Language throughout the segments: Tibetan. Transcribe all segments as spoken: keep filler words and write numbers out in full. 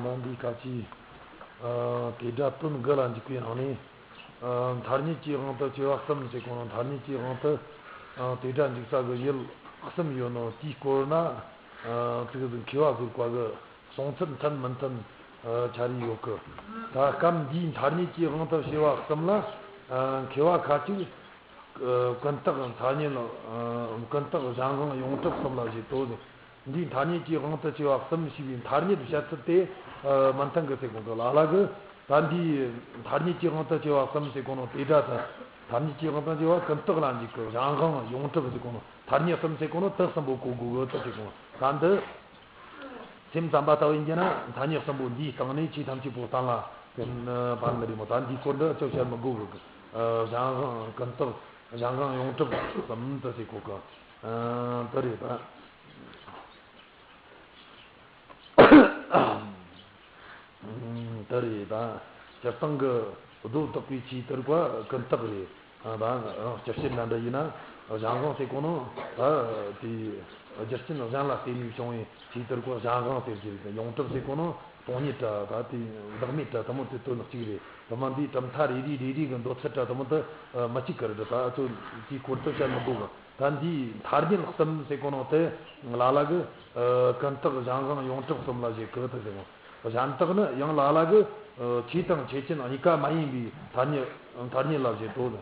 ནང་འདིའི་སྐབས་ཀྱི་ཨ་དེ་སྒྲ་དོན་དགུ་ལ་འཇུག་པའི་ནང་ནས། ཨ་ཐ་སྙད་ཀྱི་དབང་དུ་བྱས་པ་གསུམ་ཟེར་གོ་ནོ། ཐ་སྙད་ཀྱི་དབང་དུ་ཨ་དེ་སྒྲ་འཇུག་ས་གི་ཡུལ་གསུམ་ཡོད་ནོ། དེའི་སྐོར་ན་ཨ་ཙིག་ཟིག་མཁས་པ་ཟིག་ག་གི་གསུང་ཚུལ་མཐུན་མི་མཐུན་ཨ་ཆ་རེ་ཡོད་གི། ད་སྐབས་འདིའི་ཐ་སྙད་ཀྱི་དབང་དུ་བྱས་པ་གསུམ་ལ་ཨ་མཁས་པ་ཁ་ཅིག་ཀུན་བརྟགས་ཐ་སྙད། ཀུན་བརྟགས་གཞན་དབང་ཡོངས་གྲུབ་གསུམ་ལ་བཞེད་དོ། འདིའི་ཐ་སྙད་ཀྱི་དབང་དུ་བྱས་པ་གསུམ་ཞེས་པའི་ཐ་སྙད་བཤད་ཚུལ་དེ་མི་མཐུན་གི་ཟེར་གོ་གི། ལ་ལ་གི་ད་འདིའི་ཐ་སྙད་ཀྱི་དབང་དུ་བྱས་པ་གསུམ་ཟེར་གོ་ནོ་དེ་སྒྲ་དང་། ཐ་སྙད་ཀྱི་དབང་དུ་བྱས་པ་ཀུན་བརྟགས་ལ་འཇུག་གི། གཞན་དབང་ཡོངས་གྲུབ་ཟེར་གོ་ནོ། ཐ་སྙད་གསུམ་ཟེར་གོ་ནོ་དེ་གསུམ་པོ་གོ་དགོས་གི་ཟེར་གོ། ད་འདི་སེམས་ཙམ་པ་ལྟ་བུ་ཡིན་རྒྱུ་ན། ཐ་སྙད་གསུམ་པོ་འདིའི་སྟེང་ནས་ཆོས་ཐམས་ཅད་པོ་གཏན་ལ་ཕབ་ནི་རེད་མོ། ད་འདིའི་སྐོར་འདི་ཅི་བཤད་མི་དགོས་གི། གཞན་དབང་ཀུན་བརྟགས། གཞན་དབང་ཡོངས་གྲུབ་གསུམ་དུ་ཟེར་གོ་གི། དེ་རེད་ད། དེ་རེད་ད། སྤྱིར་བཏང་གི་སྒྲོ་བཏགས་པའི་ཆོས་དེ་རིགས་པ་ཀུན་བརྟགས་རེད། ད་རང་སྤྱི་བཤད་འདྲ་འདྲ་ཡིན་ན། གཞན་དབང་ཟེར་གོ་ནོ་ད་དེ་རྒྱུ་རྐྱེན་གཞན་ལ་བརྟེན་ནས་བྱུང་བའི་ཆོས་དེ་རིགས་པ་གཞན་དབང་ཟེར་གྱི་རེད། ཡོངས་གྲུབ་ཟེར་གོ་ནོ་སྟོང་ཉིད་འདྲ་ད་དེ་བདག་མེད་འདྲ་དེ་མོ་དེ་དོན་གཅིག་རེད། དེ་མ་འདིའི་གྲུབ་མཐའ་རེ་རེ་རེ་རེ་གི་འདོད་ཚུལ་འདྲ་དེ་མོ་དེ་མི་གཅིག་གི་རེད། ད་ཨ་ཚོ་དེའི་སྐོར་དུ་བཤད་མི་དགོས་གི། ད་འདིའི་ཐ་སྙད་གསུམ་ཟེར་གོ་ནོ་དེ་ལ་ལ་གི་ཀུན་བརྟགས་གཞན་དབང་ཡོངས་གྲུབ་གསུམ་ལ་བཞེད་གི་དེ་ཟེར་གོ། གཞན་དག་ནི་ཡང་ལ་ལ་གི་ཆོས་དང་ཆོས་ཅན་གཉིས་ཀ་མ་ཡིན་པའི་ཐ་སྙད། ཐ་སྙད་ལ་བཞེད་དོ།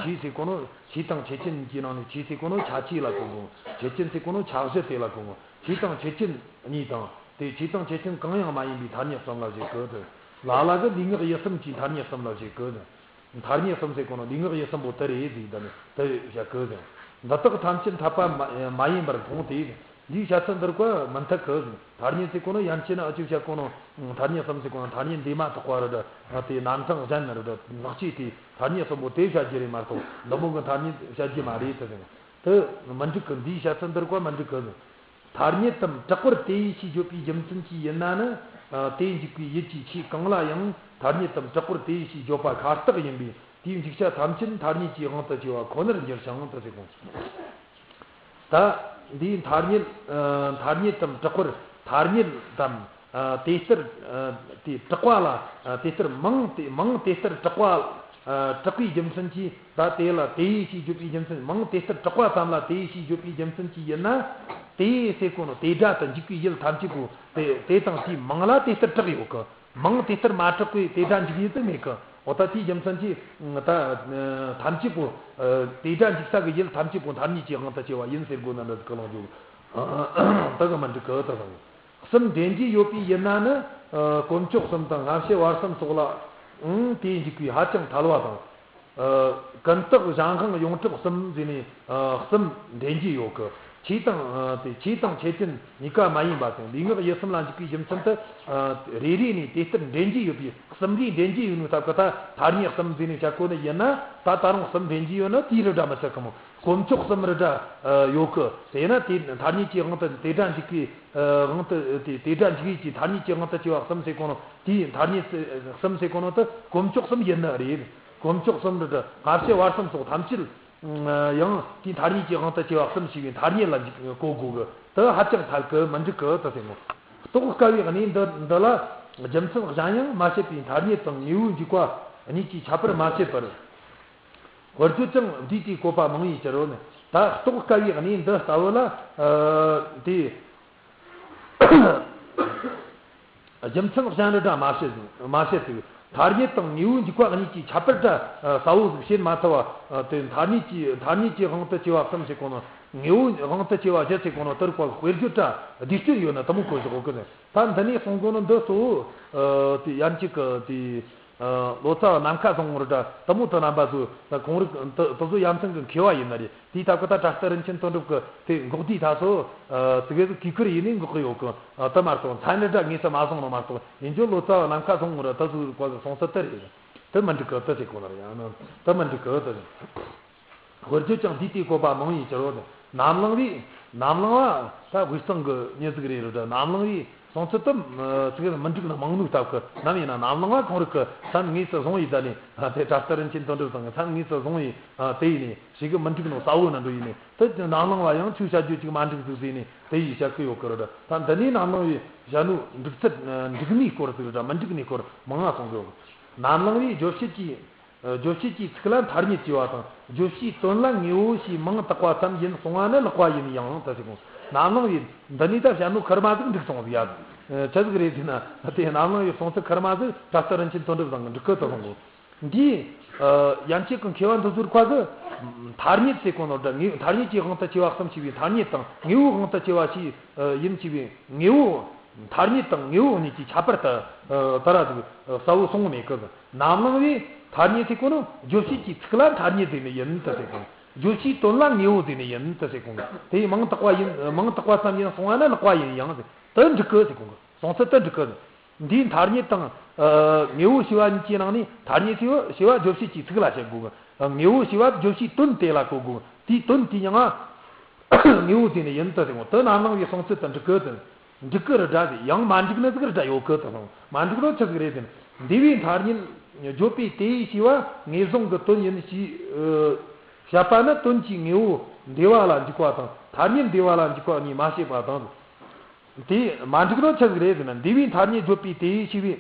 ཆོས་ཟེར་གོ་ནོ་ཆོས་དང་ཆོས་ཅན་གྱི་ནང་ནས་ཆོས་ཟེར་གོ་ནོ་ཁྱད་ཆོས་ལ་གོ་དགོས། ཆོས་ཅན་ཟེར་གོ་ནོ་ཁྱད་གཞི་དེ་ལ་གོ་དགོས། ཆོས་དང་ཆོས་ཅན་གཉིས་དང་དེ་ཆོས་དང་ཆོས་ཅན་གང་ཡང་མ་ཡིན་པའི་ཐ་སྙད་གསུམ་ལ་བཞེད་གི། དེ་ལ་ལ་གི་ལུས་ངག་ཡིད་གསུམ་གྱི་ཐ་སྙད་གསུམ་ལ་བཞེད་གི། ཐ་སྙད་གསུམ་ཟེར་གོ་ནོ་ལུས་ངག་ཡིད་གསུམ་པོ་དེ་རེད་ཟེར། ད་ནི་དེ་བཤད་གི་ཟེར། འདི་དག་ཐམས་ཅད་འཐད་པ་མ་མ་ཡིན་པར་མཐོང་སྟེ། འདིའི་བཤད་ཚུལ་འདི་རིགས་པ་མི་མཐུན་གི་ཟེར། ཐ་སྙད་ཟེར་གོ་ནོ་ཡན་ཆད་ནི་ཨ་ཅི་བཤད་གོ་ནོ། ཐ་སྙད་གསུམ་ཟེར་གོ་ནོ་ཐ་སྙད་འདས་མ་ཐག་པ་རེད་དྲ། དེ་རྣམ་གྲངས་གཞན་རེད་དྲ། ལེགས་བཅོས་དེ་ཐ་སྙད་གསུམ་པོ་དེ་བཤད་རྒྱུ་རེད་མ་གཏོགས། འདི་མོ་གི་ཐ་སྙད་བཤད་རྒྱུ་མ་རེད་དེ་ཟེར། དེ་མི་འགྲིག་གི། འདིའི་བཤད་ཚུལ་འདི་རིགས་པ་མི་འགྲིག་གི་ཟེར། ཐ་སྙད་དམ་དྲག་པར་དེ་ཡིས་ཞེས་བརྗོད་པའི་རྒྱུ་མཚན་གྱིས་ཡིན་ན་ནི། དེ་འཇུག་པའི་ཡུལ་གྱི་ཆོས་གང་ལ་ཡང་ཐ་སྙད་དམ་དྲག་པར་དེ་ཡིས་ཞེས་བརྗོད་པ་ཁ་བཏགས་ཡིན་པས། དེའི་འཇུག་བྱ་ཐམས་ཅད་ཐ་སྙད་ཀྱི་དབང་དུ་བྱས་པ་ཁོ་ནར་འགྱུར་ཞིང་དུ་ཟེར་གོ། ད་འདིའི་ཐ་སྙད། ཐ་སྙད་དམ་དྲག་པར་ཐ་སྙད་དམ། དེ་ལྟར། དེ་དྲག་པ་ལ། དེ་ལྟར་མང་དེ་མང་དེ་ལྟར་དྲག་པ། དྲག་པའི་རྒྱུ་མཚན་གྱིས། ད་དེ་ལ་དེ་ཡིས་ཞེས་བརྗོད་པའི་རྒྱུ་མཚན། མང་དེ་ལྟར་དྲག་པ་ཙམ་ལ་དེ་ཡིས་ཞེས་བརྗོད་པའི་རྒྱུ་མཚན་གྱིས་ཡིན་ན། དེ་ཟེར་གོ་ནོ་དེ་སྒྲ་དུ་འཇུག་པའི་ཡུལ་ཐམས་ཅད་པོ་དེ་དེ་དང་དེའི་མང་ལ་དེ་ལྟར་གྲགས་ཡོད་གི། མང་དེ་ལྟར་མ་གྲགས་པས་དེ་སྒྲ་འཇུག་ཡུལ་དུ་མེད་གི། འོ་ད་དེའི་རྒྱུ་མཚན་གྱིས། ད་ཐམས་ཅད་པོ་དེ་སྒྲ་འཇུག་ས་གི་ཡུལ་ཐམས་ཅད་པོ་ཐ་སྙད་ཀྱི་དབང་དུ་བྱས་པ་ཡིན་ཟེར་དགོས་ན་འདྲ་གི་ལོང་རྒྱུ། ད་གི་མི་འགྲིག་གི་ད་དང་། གསུམ་འདྲེན་རྒྱུ་ཡོད་པས་ཡིན་ན་ནི། དཀོན་མཆོག་གསུམ་དང་སྔ་ཕྱི་བར་གསུམ་སོགས་ལ་ཨང་དེ་འཇུག་པའི་ཧ་ཅང་ཐལ་བ་དང་། ཀུན་བརྟགས་གཞན་དབང་ཡོངས་གྲུབ་གསུམ་ཟེར་ནས་གསུམ་འདྲེན་རྒྱུ་ཡོད་གི། ཆོས་དང་། དེ་ཆོས་དང་ཆོས་ཅན་གཉིས་ཀ་མ་ཡིན་པ་དང་ལུས་ངག་ཡིད་གསུམ་ལ་འཇུག་པའི་རྒྱུ་མཚན་དུ། རེ་རེ་ནས་དེ་ལྟར་འདྲེན་རྒྱུ་ཡོད་པའི་གསུམ་རེ་འདྲེན་རྒྱུ་ཡོད་ནོ་སྟབས་ཀྱིས་ད་ཐ་སྙད་གསུམ་ཟེར་ནས་བཤད་གོ་ནི་ཡིན་ན། ད་ད་རུང་གསུམ་འདྲེན་རྒྱུ་ཡོད་ན་དེའི་རི་སྒྲ་མི་ཚད་གི་མོ། དཀོན་མཆོག་གསུམ་རི་སྒྲ་ཡོད་གི། དེས་ན་དེ་ཐ་སྙད་ཀྱི་དབང་དུ་དེ་སྒྲ་འཇུག་པའི་དབང་དུ་དེ་དེ་སྒྲ་འཇུག་ཡུལ་གྱི་ཐ་སྙད་ཀྱི་དབང་དུ་བྱས་པ་གསུམ་ཟེར་གོ་ནོ་དེའི་ཐ་སྙད་གསུམ་ཟེར་གོ་ནོ་དེ་དཀོན་མཆོག་གསུམ་ཡིན་ནི་རེད། དཀོན་མཆོག་གསུམ་རི་སྒྲ་སྔ་ཕྱི་བར་གསུམ་སོགས་ཐམས་ཅད་ཡང་དེའི་ཐ་སྙད་ཀྱི་དབང་དུ་བྱས་པ་གསུམ་ཞེས་པའི་ཐ་སྙད་ལ་འཇུག་གོ་དགོས་གི། དེ་ཧ་ཅང་ཐལ་གི་མི་འགྲིག་གི་དེ་ཟེར་གོ། རྟོགས་དཀའ་བའི་གནས་འདི་འདི་ལ་རྒྱུ་མཚན་གཞན་ཡང་མ་བཤད་པའི་ཐ་སྙད་དང་དངོས་པོའི་འཇུག་པ་གཉིས་ཀྱིས་ཁྱད་པར་མ་བྱེད་པར། དཔེར་བརྗོད་ཀྱང་འདིའི་དེའི་བཀོད་པ་མང་བས་ཀྱི་རོ་ནི། ད་རྟོགས་དཀའ་བའི་གནས་འདི་ལྟ་བུ་ལ། ཨ་དེ་རྒྱུ་མཚན་གཞན་རི་སྒྲ་མ་བཤད་མ་བཤད་དུས་ཐ་སྙད་དང་དངོས་པོའི་འཇུག་པ་གཉིས་ཀྱིས་ཁྱད་པར་སྒྲ་གསལ་བོ་ཟིག་བྱེད་མ་ཐུབ་པ། དེ་ཐ་སྙད་ཀྱི་ཐ་སྙད་ཀྱི་དབང་དུ་བྱས་པ་གསུམ་ཟེར་གོ་ནོ། དངོས་པོའི་དབང་དུ་བྱས་པ་བཞི་ཟེར་གོ་ནོ་དེར་བཀོད་དཔེར་བརྗོད་སྒྲ་བསྡུས་སྤྱོད་ཡོད་ན་དེ་མོ་བཀོད་བཞག་གོ་གི་ནི། ད་འདི་ནས་གསུང་གོ་ནོ་འདི་གཙོ་བོ་དེ་ཡན་གཅིག་གི་དེ། ལོ་ཙཱ་བ་ནམ་མཁའ་སྲུང་མོ་རི་སྒྲ་དེ་མོ་དེ་རྣམ་པ་ཚོ་ད་ཁོང་རིགས་དེ་དེ་ཚོ་ཡ་མཚན་གི་མཁས་པ་ཡིན་ནི་རེད། དེའི་སྟབས་ཀྱིས་ད་བཀྲ་ཤིས་རིན་ཆེན་དོན་གྲུབ་ཀྱི་དེ་འགོག་བསྡུས་ད་སོ། དེ་གས་གུས་བཀུར་ཡིན་ནས་འགོག་གི་ཡོད་གི། དེ་མ་གཏོགས་མཚན་རི་སྒྲ་དངོས་སུ་མ་གསུངས་ནོ་མ་གཏོགས་ཡིན་རྒྱུ་ལོ་ཙཱ་བ་ནམ་མཁའ་སྲུང་མོ་རི་དེ་ཚོ་གི་གསུང་ཚུལ་དེ་རེད། དེ་མི་འགྲིག་གི་དེ་ཟེར་གོ་ནི་རེད། ཡང་ན་དེ་མི་འགྲིག་གི་དེ་ཟེར། དཔེར་བརྗོད་ཀྱང་འདིའི་དེའི་བཀོད་པ་མང་བས་ཀྱི་རོ་ནི། ནམ་ལངས་པས་ནམ་ལངས་པ་ད་དབུས་གཙང་གི་མྱི་ཟིག་རེད་རེད་དྲ། ནམ་ལངས་པས་ སོང་ཚུལ་དུ་ཚིག་མི་འགྲིག་ན་མང་ནུག་སྟབས་ཀྱིས་ནམ་ཡིན་ན་ནམ་ལངས་བ་ཁོང་རིག་གི་མཚན་དངོས་སུ་བཟུང་ཡི་ད་ནི་དེ་གྲྭ་སྟ་རིན་ཆེན་དོན་གྲུབ་ཚང་གི་མཚན་དངོས་སུ་བཟུང་ཡི་དེ་ཡིན་ནི་ཞིག་གི་མི་འགྲིག་ནོ་གསལ་བོ་ན་འགྲོ་ཡིན་ནི་དེ་ནམ་ལངས་བ་ཡང་ཆོས་བྱ་རྒྱུ་ཅིག་མ་འགྲིག་འདུག་ཟེར་ནི་དེ་ཡིས་བཤད་གི་ཡོད་གི་རེད། ད་འདི་ནས་ནམ་ལངས་བའི་བྱ་ནོ་འགྲིག་ཚུལ་འགྲིག་ནི་སྐོར་ཟིག་རེད། མི་འགྲིག་ནི་སྐོར་མང་ང་གསུང་གི་ཡོད་གི། ནམ་ལངས་བའི་རྗོད་བྱེད་ཀྱི་རྗོད་བྱེད་ཀྱི་ཚིག་ལ་ཐ་སྙད་ཅེས་པ་དང་རྗོད་བྱེད་དོན་ལ་དངོས་པོ་ཞེས་མིང་བཏགས་པ་ཙམ་ཡིན་གསུང་བ་ནི་ལེགས་པ་ཡིན་ཡང་དེ་ཟེར་གོ། ནམ་ལངས་པའི་འདི་ནས་ད་བྱ་ནོ་ཁེར་མ་ཟིག་འགྲིག་སོང་ཟིག་ཡ། ཆི་ཟིག་རེད་ཟེར་ན་དེ་ནམ་ལངས་པའི་གསུང་ཚུལ་ཁེར་མ་ཟིག་གྲྭ་སྟ་རིན་ཆེན་དོན་གྲུབ་ཚང་གི་འགྲིག་གི་དེ་གསུང་གོ། འདིས་ཡན་ཆད་ཀྱི་མཁས་པ་འདི་ཚོར་ཁ་གི་ཐ་སྙད་ཟེར་གོ་ནོ་ད་ངེས་ཐ་སྙད་ཀྱི་དབང་དུ་བྱས་པ་གསུམ་ཞེས་པའི་ཐ་སྙད་དང་དངོས་པོའི་དབང་དུ་བྱས་པ་ཞིག་ཡིན་ཞེས་པའི་དངོས་པོ། ཐ་སྙད་དང་དངོས་པོ་གཉིས་ཀྱི་ཁྱད་པར་དུ་ད་ར་ཟིག་གསལ་བོ་གསུངས་མེད་གི། ནམ་ལངས་པའི་ཐ་སྙད་ཟེར་གོ་ནོ་རྗོད་བྱེད་ཀྱི་ཚིག་ལ་ཐ་སྙད་ཟེར་ནི་ཡིན་དུ་ཟེར་གོ། རྗོད་བྱེད་དོན་ལ་དངོས་པོ་ཟེར་ནི་ཡིན་དུ་ཟེར་གོ། དེ་མིང་བཏགས་པ་ཡིན་མིང་བཏགས་པ་ཙམ་ཡིན་གསུང་བ་ནི་ལེགས་པ་ཡིན་ཡང་ཟེར་དུ་འགྲིག་གི་ཟེར་གོ། གསུང་ཚུལ་དུ་འགྲིག་གི། འདིའི་ཐ་སྙད་དང་དངོས་པོ་ཞེས་པ་གཉིས་ཀྱི་ནང་ནས་ཐ་སྙད་ཞེས་པ་རྗོད་བྱེད་ཀྱི་ཚིག་ལ་བཤད་དགོས་གི། དངོས་པོ་ཞེས་པ་རྗོད་བྱེད་དོན་དེ་ལ་གོ་དགོས། དེའི་དོན་དེ་ཡང་དངོས་པོ་ཟེར་ནི་ཡིན་དུ་ཟེར་གོ། དེ་ནམ་ལངས་པའི་གསུང་ཚུལ་དུ་འགྲིག་གི་དེ། འགྲིག་གི་རེད་དྲ་ཟེར། ཡང་མ་འགྲིག་ནི་ཟིག་རེད་དྲ་ཡོད་གི་དེ་གསུངས། མ་འགྲིག་ནོ་ཆི་ཟིག་རེད་ཟེར་ན། འདས་པའི་ཐ་སྙད་བརྗོད་པའི་དེ་ཡིས་ཞེས་པ་ངེས་བཟུང་གི་དོན་ཡིན་ཞེས་བཤད་པ་ནི་དོན་གྱི་དངོས་པོ་འདས་པ་ལ་འཇུག་པ་དང་ཐ་སྙད་འདས་པ་ལ་འཇུག་པ་གཉིས་མ་བཤད་པ་དང་། དེ་མ་འགྲིག་ནོ་ཆི་ཟིག་རེད་ཟེར་ན། འདས་པའི་ཐ་སྙད་བརྗོད་པའི་དེ་ཡིས་ཞེས་པའི།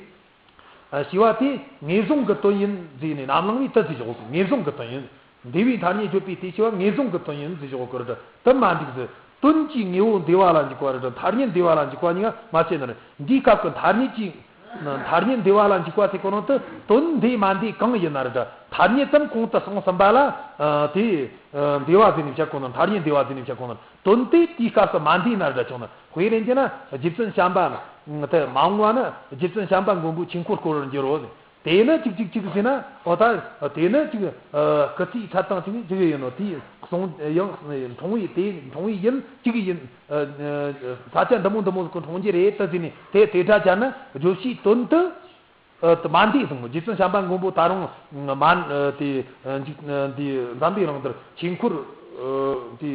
ཞེས་པ་དེ་ངེས་བཟུང་གི་དོན་ཡིན་ཟེར་ནས་ནམ་ལངས་པའི་དུ་ཟེར་ཞོག་ངེས་བཟུང་གི་དོན་ཡིན། འདས་པའི་ཐ་སྙད་བརྗོད་པའི་དེ་ཞེས་པ་ངེས་བཟུང་གི་དོན་ཡིན་ཟེར་ཞོག་གི་རེད། དུ་མ་འགྲིག་ཟེར། དོན་གྱི་དངོས་པོ་འདས་པ་ལ་འཇུག་པ་རེད། ཐ་སྙད་འདས་པ་ལ་འཇུག་པ་གཉིས་ཀ་མ་བཤད་ནི་རེད། འདིའི་སྐབས་ཀྱི་ཐ་སྙད་ཀྱི་ཐ་སྙད་འདས་པ་ལ་འཇུག་པ་ཟེར་གོ་ནོ་དེ་དོན་འདས་མ་འདས་གང་ཡིན་ན་རེད། ཐ་སྙད་ཙམ་གོང་དུ་སོང་ཟིན་པ་ལ་དེ་འདས་པ་ཟེར་ནས་བཤད་གོ་ནོ། ཐ་སྙད་འདས་པ་ཟེར་ནས་བཤད་གོ་ནོ། དོན་དེ་དེའི་སྐབས་སུ་མ་འདས་ན་རེད། ཆུང་ན་དཔེ་ལེན་རྒྱུ་ན་རྗེ་བཙུན་བྱམས་པ་དེ་མ་འོངས་པ་ན་རྗེ་བཙུན་བྱམས་པ་མགོན་པོའི་ཆོས་འཁོར་བསྐོར་བར་འགྱུར་རོ། དེ་ནི་ཅིག་ཅིག་ཅིག་ཟེར་ན་འོ་ད་དེ་ནི་ཅིག་སྐུ་ཚེའི་ཚད་དང་ཅིག་ཅིག་ཡིན་ནོ། དེ་གསུང་ཡང་འཁྲུངས་པའི་དེ་འཁྲུངས་པའི་ཡིན་ཅིག་ཡིན། ས་ཆ་འདི་མོ་འདི་མོ་ཟིག་གི་འཁྲུངས་རྒྱུ་རེད་དུ་ཟེར་ནས་དེ་དེ་འདྲ་བྱས་ན་བརྗོད་བྱའི་དོན་དུ་དུ་མ་འདས་ཟིན་མོ། རྗེ་བཙུན་བྱམས་པ་མགོན་པོ་ད་རུང་མ་དེ་འཇིག་འདི་འཛམ་བུའི་གླིང་འདིར་ཆོས་འཁོར་དེ་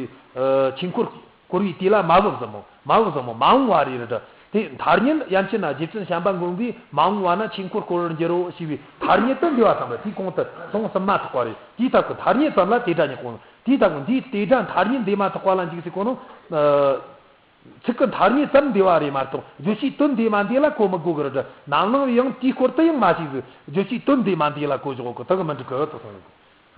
ཆོས་འཁོར་བསྐོར་བའི་དུས་ལ་མ་བབས་ཟིན་མོ། མ་བབས་ཟིན་མོ། མ་འོངས་པ་རེད་རེད། དེ་ཐ་སྙད་ཡན་ཆད་ན་རྗེ་བཙུན་བྱམས་པ་མགོན་པོས་མ་འོངས་པ་ན་ཆོས་འཁོར་བསྐོར་བར་འགྱུར་རོ་ཞེས་པའི་ཐ་སྙད་དུ་འདས་པ་ཙམ་རེད། དེའི་གོང་དུ་སོང་ཟིན་མ་ཐག་པ་རེད། དེའི་སྟབས་ཀྱི་ཐ་སྙད་ཙམ་ལ་དེ་འདྲ་ཉེ་གོང་དེའི་སྟབས་ཀྱི་འདིའི་དེ་འདྲ་ཐ་སྙད་འདས་མ་ཐག་པ་ལ་འཇུག་ཟེར་གོ་ནོ། ཚིག་གི་ཐ་སྙད་ཙམ་འདས་པ་རེད་མ་གཏོགས་བརྗོད་བྱའི་དོན་འདས་མ་འདས་ལ་གོ་མི་དགོས་གི་རེད། ནམ་ལངས་པའི་ཡང་དེའི་སྐོར་དུ་ཡང་མ་ཤེས་ཟིག་བརྗོད་བྱའི་དོན་འདས་མ་འདས་ལ་གོ་ཞོག་གི་དེ་གི་མི་འགྲིག་གི་དེ་སོང་།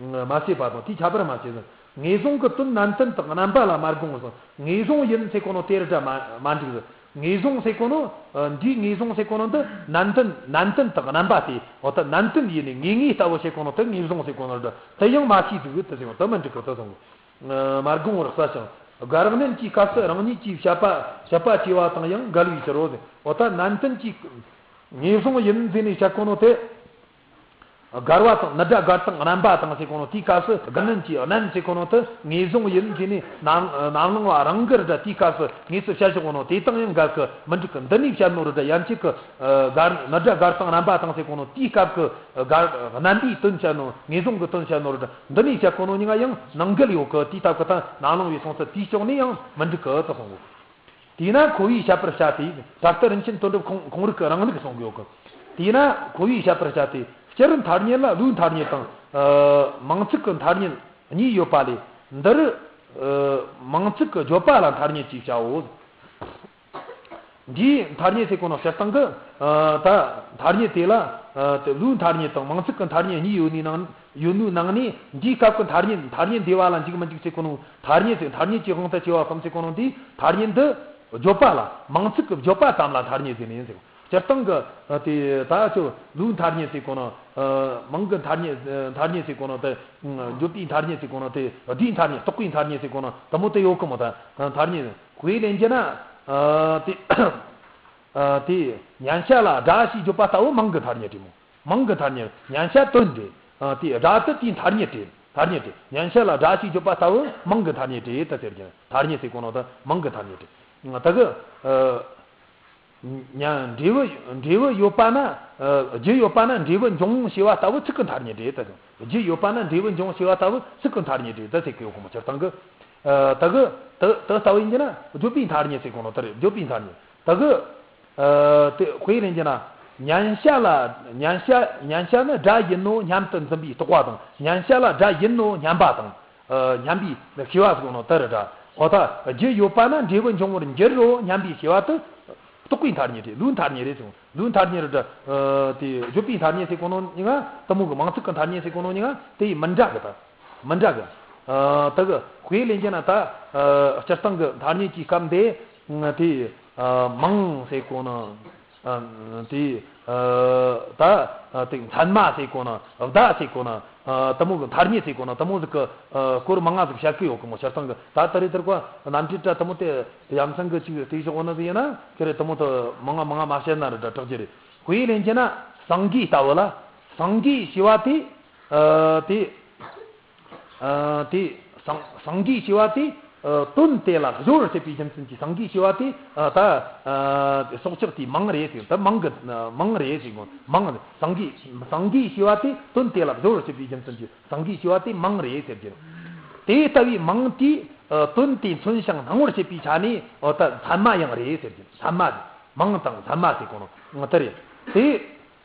མ་བྱས་པ་དང་དེའི་ཁྱད་པར་མ་བྱས་ཟིན། ངེས་བཟུང་གི་དོན་ནན་ཏན་དང་རྣམ་པ་ལ་མ་དགོངས་སོང་། ངེས་བཟུང་ཡིན་ཟེར་གོ་ནོ་དེ་རེད་དྲ་མ་མ་འགྲིག་ཟིན། ངེས་བཟུང་ཟེར་གོ་ནོ། འདིའི་ངེས་བཟུང་ཟེར་གོ་ནོ་འདི་ནན་ཏན་ནན་ཏན་དང་རྣམ་པ་དེ་འོ་ད་ནན་ཏན་ཡིན་ནི་ངེས་ངེས་ལྟ་བུ་ཟེར་གོ་ནོ་དེ་ངེས་བཟུང་ཟེར་གོ་ནོ་རེད། དེ་ཡང་མ་ཤེས་ཟིག་དེ་ཟེར་གོ་དེ་མི་འགྲིག་གི་དེ་སོང་། མ་དགོངས་རགས་ས་ཞིང་དགག་རང་ལན་གྱི་སྐབས་སུ་རང་ཉིད་ཀྱིས་བཤད་པ་བཤད་པ་བྱས་པ་དང་ཡང་འགལ་བའི་ཕྱིར་རོ་ཟེར། འོ་ད་ནན་ཏན་གྱིས་ངེས་བཟུང་ཡིན་ཟེར་ནས་བཤད་གོ་ནོ་དེ། དགར་བ་དང་ནི་སྒྲ་དགར་སྟངས་རྣམ་པ་དང་ཟེར་གོ་ནོ་དེའི་སྐབས་སུ་དགར་ནན་གྱི་རྣན་ཟེར་གོ་ནོ་དེ་ངེས་བཟུང་ཡིན་ཟེར་ནས་ནམ་ནམ་ལངས་པ་རང་གི་སྒྲ་དེའི་སྐབས་སུ་ངེས་སུ་བཤད་བཞག་གོ་ནོ་དེ་དང་ཡང་འགལ་གི་མི་འགྲིག་གི། འདི་ནས་བཤད་ནོ་རེད་དྲ་ཡན་ཆད་ཀྱི་དགར་ནི་སྒྲ་དགར་སྟངས་རྣམ་པ་དང་ཟེར་གོ་ནོ་དེའི་སྐབས་ཀྱི་དགར་རྣམ་པའི་དོན་བཤད་ནོ་ངེས་བཟུང་གི་དོན་བཤད་ནོ་རེད་དྲ་འདི་ནས་བཤད་གོ་ནོ་གཉིས་ཀ་ཡང་ནང་འགལ་ཡོད་གི། དེའི་སྟབས་ཀྱི་ད་ནམ་ལངས་པའི་སོང་ཚུལ་དེའི་ཕྱོགས་ནས་ཡང་མི་འགྲིག་གི་དེ་སོང་གོ། དེས་ན་ཁོ་བོས་བཤད་པར་བྱ་སྟེ། ད་ལྟ་རིན་ཆེན་དོན་གྲུབ་ཁོང་ཁོང་རིག་གི་རང་ལུགས་གསུང་གི་ཡོད་གི། དེས་ན་ཁོ་བོས་བཤད་པར་བྱ་སྟེ། སྤྱིར་ཐ་སྙད་ལ་ལུས་ཐ་སྙད་དང་། ཨ། མིང་ཚིག་གི་ཐ་སྙད་གཉིས་ཡོད་པ་ལས། འདིར། ཨ། མིང་ཚིག་གི་བརྗོད་པ་ལ་ཐ་སྙད་ཅེས་བྱའོ། འདིའི་ཐ་སྙད་ཟེར་གོ་ནོ་སྤྱིར་བཏང་གི། ཨ། ད་ཐ་སྙད་དེ་ལ། ཨ། དེ་ལུས་ཐ་སྙད་དང་མིང་ཚིག་གི་ཐ་སྙད་གཉིས་ཡོད་ནི་ནང་། ཡོད་ནོའི་ནང་ནས་འདིའི་སྐབས་ཀྱི་ཐ་སྙད་ཐ་སྙད་འདས་པ་ལ་འཇུག་མི་འཇུག་ཟེར་གོ་ནོ། ཐ་སྙད་ཟེར་ཐ་སྙད་ཀྱི་དབང་དུ་བྱས་པ་གསུམ་ཟེར་གོ་ནོ་འདི་ཐ་སྙད་འདི་བརྗོད་པ་ལ་མིང་ཚིག་གི་བརྗོད་པ་ཙམ་ལ་ཐ་སྙད་ཟེར་ནས་ཟེར། སྤྱིར་བཏང་གི་དེ་ད་ཆོ་ལུས་ཐ་སྙད་ཟེར་གོ་ནོ། མིང་གི་ཐ་སྙད་ཐ་སྙད་ཟེར་གོ་ནོ་དེ། བརྗོད་པའི་ཐ་སྙད་ཟེར་གོ་ནོ་དེ། སྒྲའི་ཐ་སྙད་རྟོག་པའི་ཐ་སྙད་ཟེར་གོ་ནོ་དེ་མོ་དེ་ཡོད་གི་མོ། ད་ཐ་སྙད་དཔེ་ལེན་རྒྱུ་ན་དེ། དེ་མཉན་བྱ་ལ་སྒྲ་ཞེས་བརྗོད་པ་ལྟ་བུ་མིང་གི་ཐ་སྙད་རེད་མོ། མིང་གི་ཐ་སྙད་མཉན་བྱ་དོན་ཏེ། ཨ། དེ་སྒྲ་དེ་དེའི་ཐ་སྙད་ཏེ། ཐ་སྙད་ཏེ། མཉན་བྱ་ལ་སྒྲ་ཞེས་བརྗོད་པ་ལྟ་བུ་མིང་གི་ཐ་སྙད་ཏེ་ད་ཟེར་གྱི། ཐ་སྙད་ཟེར་གོ་ནོ་ད་མིང་གི་ཐ་སྙད་ཏེ། ད་གི། ཨ། མཉན་འབྲས་བུ་འབྲས་བུ་ཡོད་པ་ན། ཨ། རྒྱུ་ཡོད་པ་ན་འབྲས་བུ་འབྱུང་ཞེས་པ་ལྟ་བུ་ཚིག་གི་ཐ་སྙད་ཏེ་ད་གི། རྒྱུ་ཡོད་པ་ན་འབྲས་བུ་འབྱུང་ཞེས་པ་ལྟ་བུ་ཚིག་གི་ཐ་སྙད་ཏེ་ད་ཟེར་གི་ཡོད་གོ་མོ། སྤྱིར་བཏང་གི། ཨ། ད་གི། དེ་དེ་ལྟ་བུ་ཡིན་གྱི་ན་བརྗོད་པའི་ཐ་སྙད་ཟེར་གོ་ནོ་ད་རེད། བརྗོད་པའི་ཐ་སྙད་ད་གི། ཨ་དེ་དཔེ་ལེན་རྒྱུ་ན། མཉན་བྱ་ལ། མཉན་བྱ། མཉན་བྱ་ནི་སྒྲ་ཡིན་ནོ་སྙམ་དུ་འཛིན་པའི་རྟོག་པ་དང་། མཉན་བྱ་ལ་སྒྲ་ཡིན་ནོ་སྙམ་པ་དང་། ཨ་སྙམ་པའི་ཤེས་པ་ཟེར་གོ་ནོ་དེ་རེད་ད། འོ་ད་རྒྱུ་ཡོད་པ་ན་འབྲས་བུ་འབྱུང་བར་འགྱུར་རོ་སྙམ་པའི་ཤེས་པ་དེ་རྟོག་པའི་མཐར་ཉིད་རེད། ལུགས་མཐར་ཉིད་རེད་ཟེར། ལུགས་མཐར་ཉིད་རེད་ད། ཨ་དེ་བརྗོད་པའི་མཐར་ཉིད་ཟེར་གོ་ནོ་ནི་ང་དེ་མོ་གི་མིང་ཚིག་གི་མཐར་ཉིད་ཟེར་གོ་ནོ་ནི་ང་དེ་ཡི་མི་འདྲ་གི་ད། མི་འདྲ་གི། ཨ་ད་གི་དཔེ་ལེན་རྒྱུ་ན་ད། ཨ་སྤྱིར་བཏང་གི་མཐར་ཉིད་ཀྱི་སྐབས་འདི། ཨ་དེ་ཨ་མིང་ཟེར་གོ་ནོ། ཨ་དེ་ཨ་ད་ཨ་དེ་མཚན་མ་ཟེར་གོ་ནོ། བརྡ་ཟེར་གོ་ནོ། ཨ་དེ་མོ་གི་མཐར་ཉིད་ཟེར་གོ་ནོ། དེ་མོ་ཟིག་གི་ཨ་སྐོར་མང་ང་ཟིག་བཤད་གི་ཡོད་གི་མོ། སྤྱིར་བཏང་གི་ད་ད་རེས་དེར་གོ་རྣམ་འགྲེལ་དྲ་དེ་མོ་དེ་ཡ་མཚན་གི་ཅིག་བལྟས་ཞོག་ནི་ཟིག་ཡིན་ན་ཁེ་རེ་དེ་མོ་དེ་མང་ང་མང་ང་མ་བཤད་ན་རེད་ད་དྲག་རྒྱུ་རེད། དཔེ་ལེན་རྒྱུ་ན་སངས་རྒྱས་ལྟ་བུ་ལ། སངས་རྒྱས་ཞེས་པ་དེ། ཨ་དེ། ཨ་དེ། སངས་སངས་རྒྱས་ཞེས་པ་དེ། ཨ་དོན་དེ་ལ་སྦྱོར་བར་བྱེད་པའི་རྒྱུ་མཚན་གྱིས་སངས་རྒྱས་ཞེས་པ་དེ། ཨ་ད། ཨ་སྲོག་ཆགས་དེའི་མིང་རེད་ཟེར། ད་མིང་གི་མིང་རེད་ཟེར་གོ། མིང་། སངས་རྒྱས། སངས་རྒྱས་ཞེས་པ་དེ་དོན་དེ་ལ་སྦྱོར་བར་བྱེད་པའི་རྒྱུ་མཚན་གྱིས་སངས་རྒྱས་ཞེས་པ་དེ་མིང་རེད་ཟེར་གྱི། དེ་ལྟ་བུའི་མིང་དེ། ཨ་དོན་དེ་མཚོན་ཞིང་སྣང་བར་བྱེད་པའི་ཆ་ནས། ཨ་ད་མཚན་མ་ཡང་རེད་ཟེར་གྱི། མཚན་མ། མིང་དང་མཚན་མ་ཟེར་གོ་ནོ་དེ་རེད། དེ།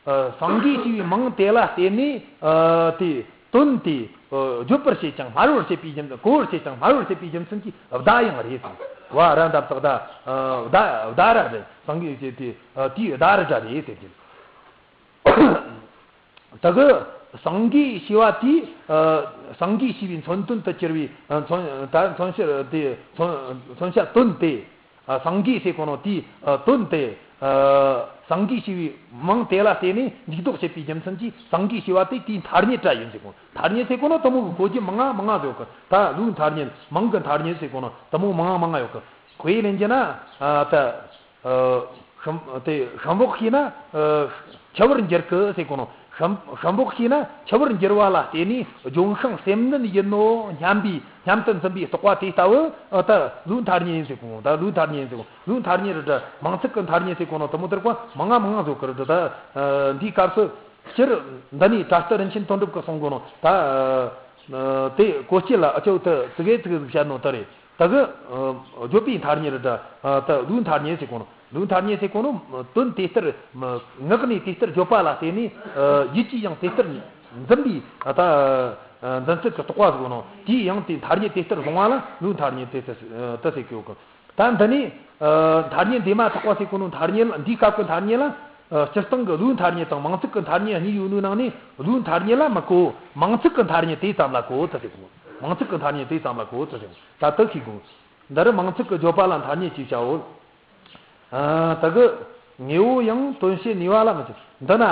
ཨ་སངས་རྒྱས་ཞེས་པའི་མིང་དེ་ལ་བརྟེན་ནས། ཨ་དེ་དོན་དེ་ཨ་བརྗོད་པར་བྱེད་ཅིང་སྨྲ་བར་བྱེད་པའི་རྒྱུ་མཚན། གོ་བར་བྱེད་ཅིང་སྨྲ་བར་བྱེད་པའི་རྒྱུ་མཚན་གྱིས་བརྡ་ཡང་རེད་ཟེར། བ་ར་འདབ་བཏགས་བརྡ། ཨ་བརྡ། བརྡ་ར་རེད། སངས་རྒྱས་ཀྱི་དེ་ཨ་དེའི་བརྡ་ར་འདྲ་རེད་ཟེར་གྱི། ད་གི་སངས་རྒྱས་ཞེས་པ་དེ། ཨ་སངས་རྒྱས་ཞེས་པའི་མཚོན་དོན་དུ་གྱུར་པའི། ཨ་མཚོན། ད་མཚོན་བྱ་དེ། མཚོན། མཚོན་བྱ་དོན་དེ། ཨ་སངས་རྒྱས་ཟེར་གོ་ནོ་དེའི། ཨ་དོན་དེ། ཨ་སངས་རྒྱས་ཞེས་པའི་མིང་དེ་ལ་བརྟེན་ནས་འཇུག་ལྡོག་བྱེད་པའི་རྒྱུ་མཚན་གྱིས་སངས་རྒྱས་ཞེས་པ་དེ་དེའི་མཐར་ཉིད་ར་ཡིན་ཟེར་གོ། མཐར་ཉིད་ཟེར་གོ་ནོ་དེ་མོ་གི་གོ་རྒྱུ་མང་ང་མང་ང་ཡོད་གི། ད་ལུགས་མཐར་ཉིད། མིང་གི་མཐར་ཉིད་ཟེར་གོ་ནོ་དེ་མོ་མང་ང་མང་ང་ཡོད་གི། དཔེ་ལེན་རྒྱུ་ན། ཨ་ད། ཨ་ཤམ། དེ་ཤམ་བུ་ཤེས་ན། ཨ་འཆི་བར་འགྱུར་གི་ཟེར་གོ་ནོ། ཤམ། ཤམ་བུ་ཤེས་ན་འཆི་བར་འགྱུར་བ་ལ་བརྟེན་ནས་ལྗོན་ཤིང་སེམས་ནད་ཡིན་ནོ་སྙམ་པའི། སྙམ་དུ་འཛིན་པའི་རྟོག་པ་དེ་ལྟ་བུ། ཨ་ད་ལུགས་མཐར་ཉིད་ཡིན་ཟེར་གོ། ད་ལུགས་མཐར་ཉིད་ཡིན་ཟེར་གོ། ལུགས་མཐར་ཉིད་རེད་དྲ། མིང་ཚིག་གི་མཐར་ཉིད་ཟེར་གོ་ནོ་དེ་མོ་དེར་གོ་མང་ང་མང་ང་བཟོ་གི་རེད་དྲ། ད་འདིའི་སྐབས་སུ་སྤྱིར་འདི་ནས་དྲ་སྟེ་རིན་ཆེན་དོན་གྲུབ་ཀྱིས་གསུང་གོ་ནོ། ད་དེ་གོ་སྐྱེ་ལ་ཨ་ཅོ་དེ་དེ་གས་དེ་གས་ཟིག་བཤད་ནོ་དེ་རེད། ད་གི་ཨ་བརྗོད་པའི་མཐར་ཉིད་རེད་དྲ། ཨ་ད་ལུགས་མཐར་ཉིད་ཟེར་གོ་ནོ། ལུགས་མཐར་ཉིད་ཟེར་གོ་ནོ་དོན་དེ་ལྟར། ངག་ནས་དེ་ལྟར་བརྗོད་པ་ལ་བརྟེན་ནས། ཨ་ཡིད་ཀྱིས་ཡང་དེ་ལྟར་འཛིན་པའི། ཨ་ད་ཨ་འཛིན་ཚུལ་གྱི་རྟོག་པ་ཟེར་གོ་ནོ། དེས་ཡང་དེ་མཐར་ཉིད་དེ་ལྟར་བཟུང་བ་ལ་ལུགས་མཐར་ཉིད་དེ་ཟེར། ཨ་དེ་ཟེར་གི་ཡོད་གི། ད་འདི་ནས། ཨ་མཐར་ཉིད་འདས་མ་ཐག་པ་ཟེར་གོ་ནོ་མཐར་ཉིད་ལ། འདིའི་སྐབས་ཀྱི་མཐར་ཉིད་ལ། ཨ་སྤྱིར་བཏང་གི་ལུགས་མཐར་ཉིད་དང་མིང་ཚིག་གི་མཐར་ཉིད་གཉིས་ཡོད་ནོའི་ནང་ནས་ལུགས་མཐར་ཉིད་ལ་མི་གོ། མིང་ཚིག་གི་མཐར་ཉིད་དེ་ཙམ་ལ་གོ་དེ་ཟེར་གོ། མིང་ཚིག་གི་མཐར་ཉིད་དེ་ཙམ་ལ་གོ་དེ་ཟེར་གོ། ད་དེ་ཤེས་དགོས། འདིར་མིང་ཚིག་གི་བརྗོད་པ་ལ་མཐར་ཉིད་ཅེས་བྱའོ། ཨ་ད་གི་དངོས་པོ་ཡང་དོན་བྱེད་ནུས་པ་ལ་མི་བྱེད། འདི་ན་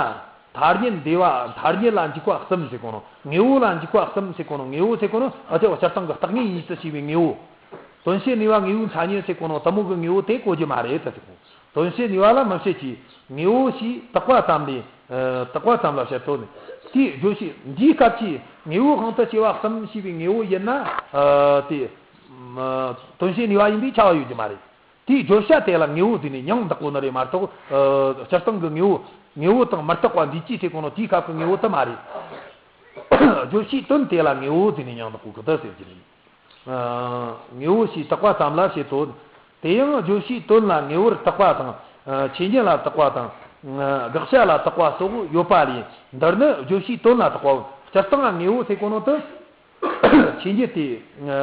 མཐར་ཉིད་འདས་པ། མཐར་ཉིད་ལ་འཇུག་པ་གསུམ་ཟེར་གོ་ནོ། དངོས་པོ་ལ་འཇུག་པ་གསུམ་ཟེར་གོ་ནོ། དངོས་པོ་ཟེར་གོ་ནོ་ཨ་ཅག་སྤྱིར་བཏང་གི་བརྟག་གཉིས་གཉིས་སུ་ཕྱེ་བའི་དངོས་པོ། དོན་བྱེད་ནུས་པ་དངོས་པོའི་མཚན་ཉིད་ཟེར་གོ་ནོ་དེ་མོ་གི་དངོས་པོ་དེ་གོ་རྒྱུ་མ་རེད་དེ་ཟེར་གོ། དོན་བྱེད་ནུས་པ་ལ་མི་བྱེད་ཀྱི། དངོས་པོ་ཞེས་བཏགས་པ་ཙམ་ལས། ཨ་བཏགས་པ་ཙམ་ལ་བྱེད་དོ་ནི། དེའི་བརྗོད་བྱའི་འདིའི་སྐབས་ཀྱི་དངོས་པོ་གང་དུ་སྐྱེ་བ་གསུམ་ཞེས་པའི་དངོས་པོ་ཡིན་ན། ཨ་དེ་ཨ་དོན་བྱེད་ནུས་པ་ཡིན་པས་ཁྱབ་པ་ཡོད་རྒྱུ་མ་རེད། དེའི་བརྗོད་བྱ་དེ་ལ་དངོས་པོ་ཟེར་ནས་མྱིང་འདོགས་གོ་ནི་རེད་མ་གཏོགས། ཨ་སྤྱིར་བཏང་གི་དངོས་པོ། དངོས་པོ་དང་མི་རྟག་པ་འདུས་བྱས་ཟེར་གོ་ནོ་དེའི་སྐབས་ཀྱི་དངོས་པོ་དེ་མ་རེད། བརྗོད་བྱའི་དོན་དེ་ལ་དངོས་པོ་ཟེར་ནས་མྱིང་འདོགས་གོ་གི་དེ་ཟེར་གྱི་རེད། ཨ་དངོས་པོ་ཞེས་བཏགས་པ་ཙམ་ལ་བྱེད་དོ། དེ་ཡང་བརྗོད་བྱའི་དོན་ལ་དངོས་པོར་བཏགས་པ་དང་། ཨ་ཆོས་ཉིད་ལ་བཏགས་པ་དང་། ཨ་དགག་བྱ་ལ་བཏགས་པ་སོགས་ཡོད་པ་ལས། འདིར་ནི་བརྗོད་བྱའི་དོན་ལ་བཏགས་པའོ། སྤྱིར་བཏང་ང་དངོས་པོ་ཟེར་གོ་ནོ་དེ། ཆོས་ཉིད་དེ།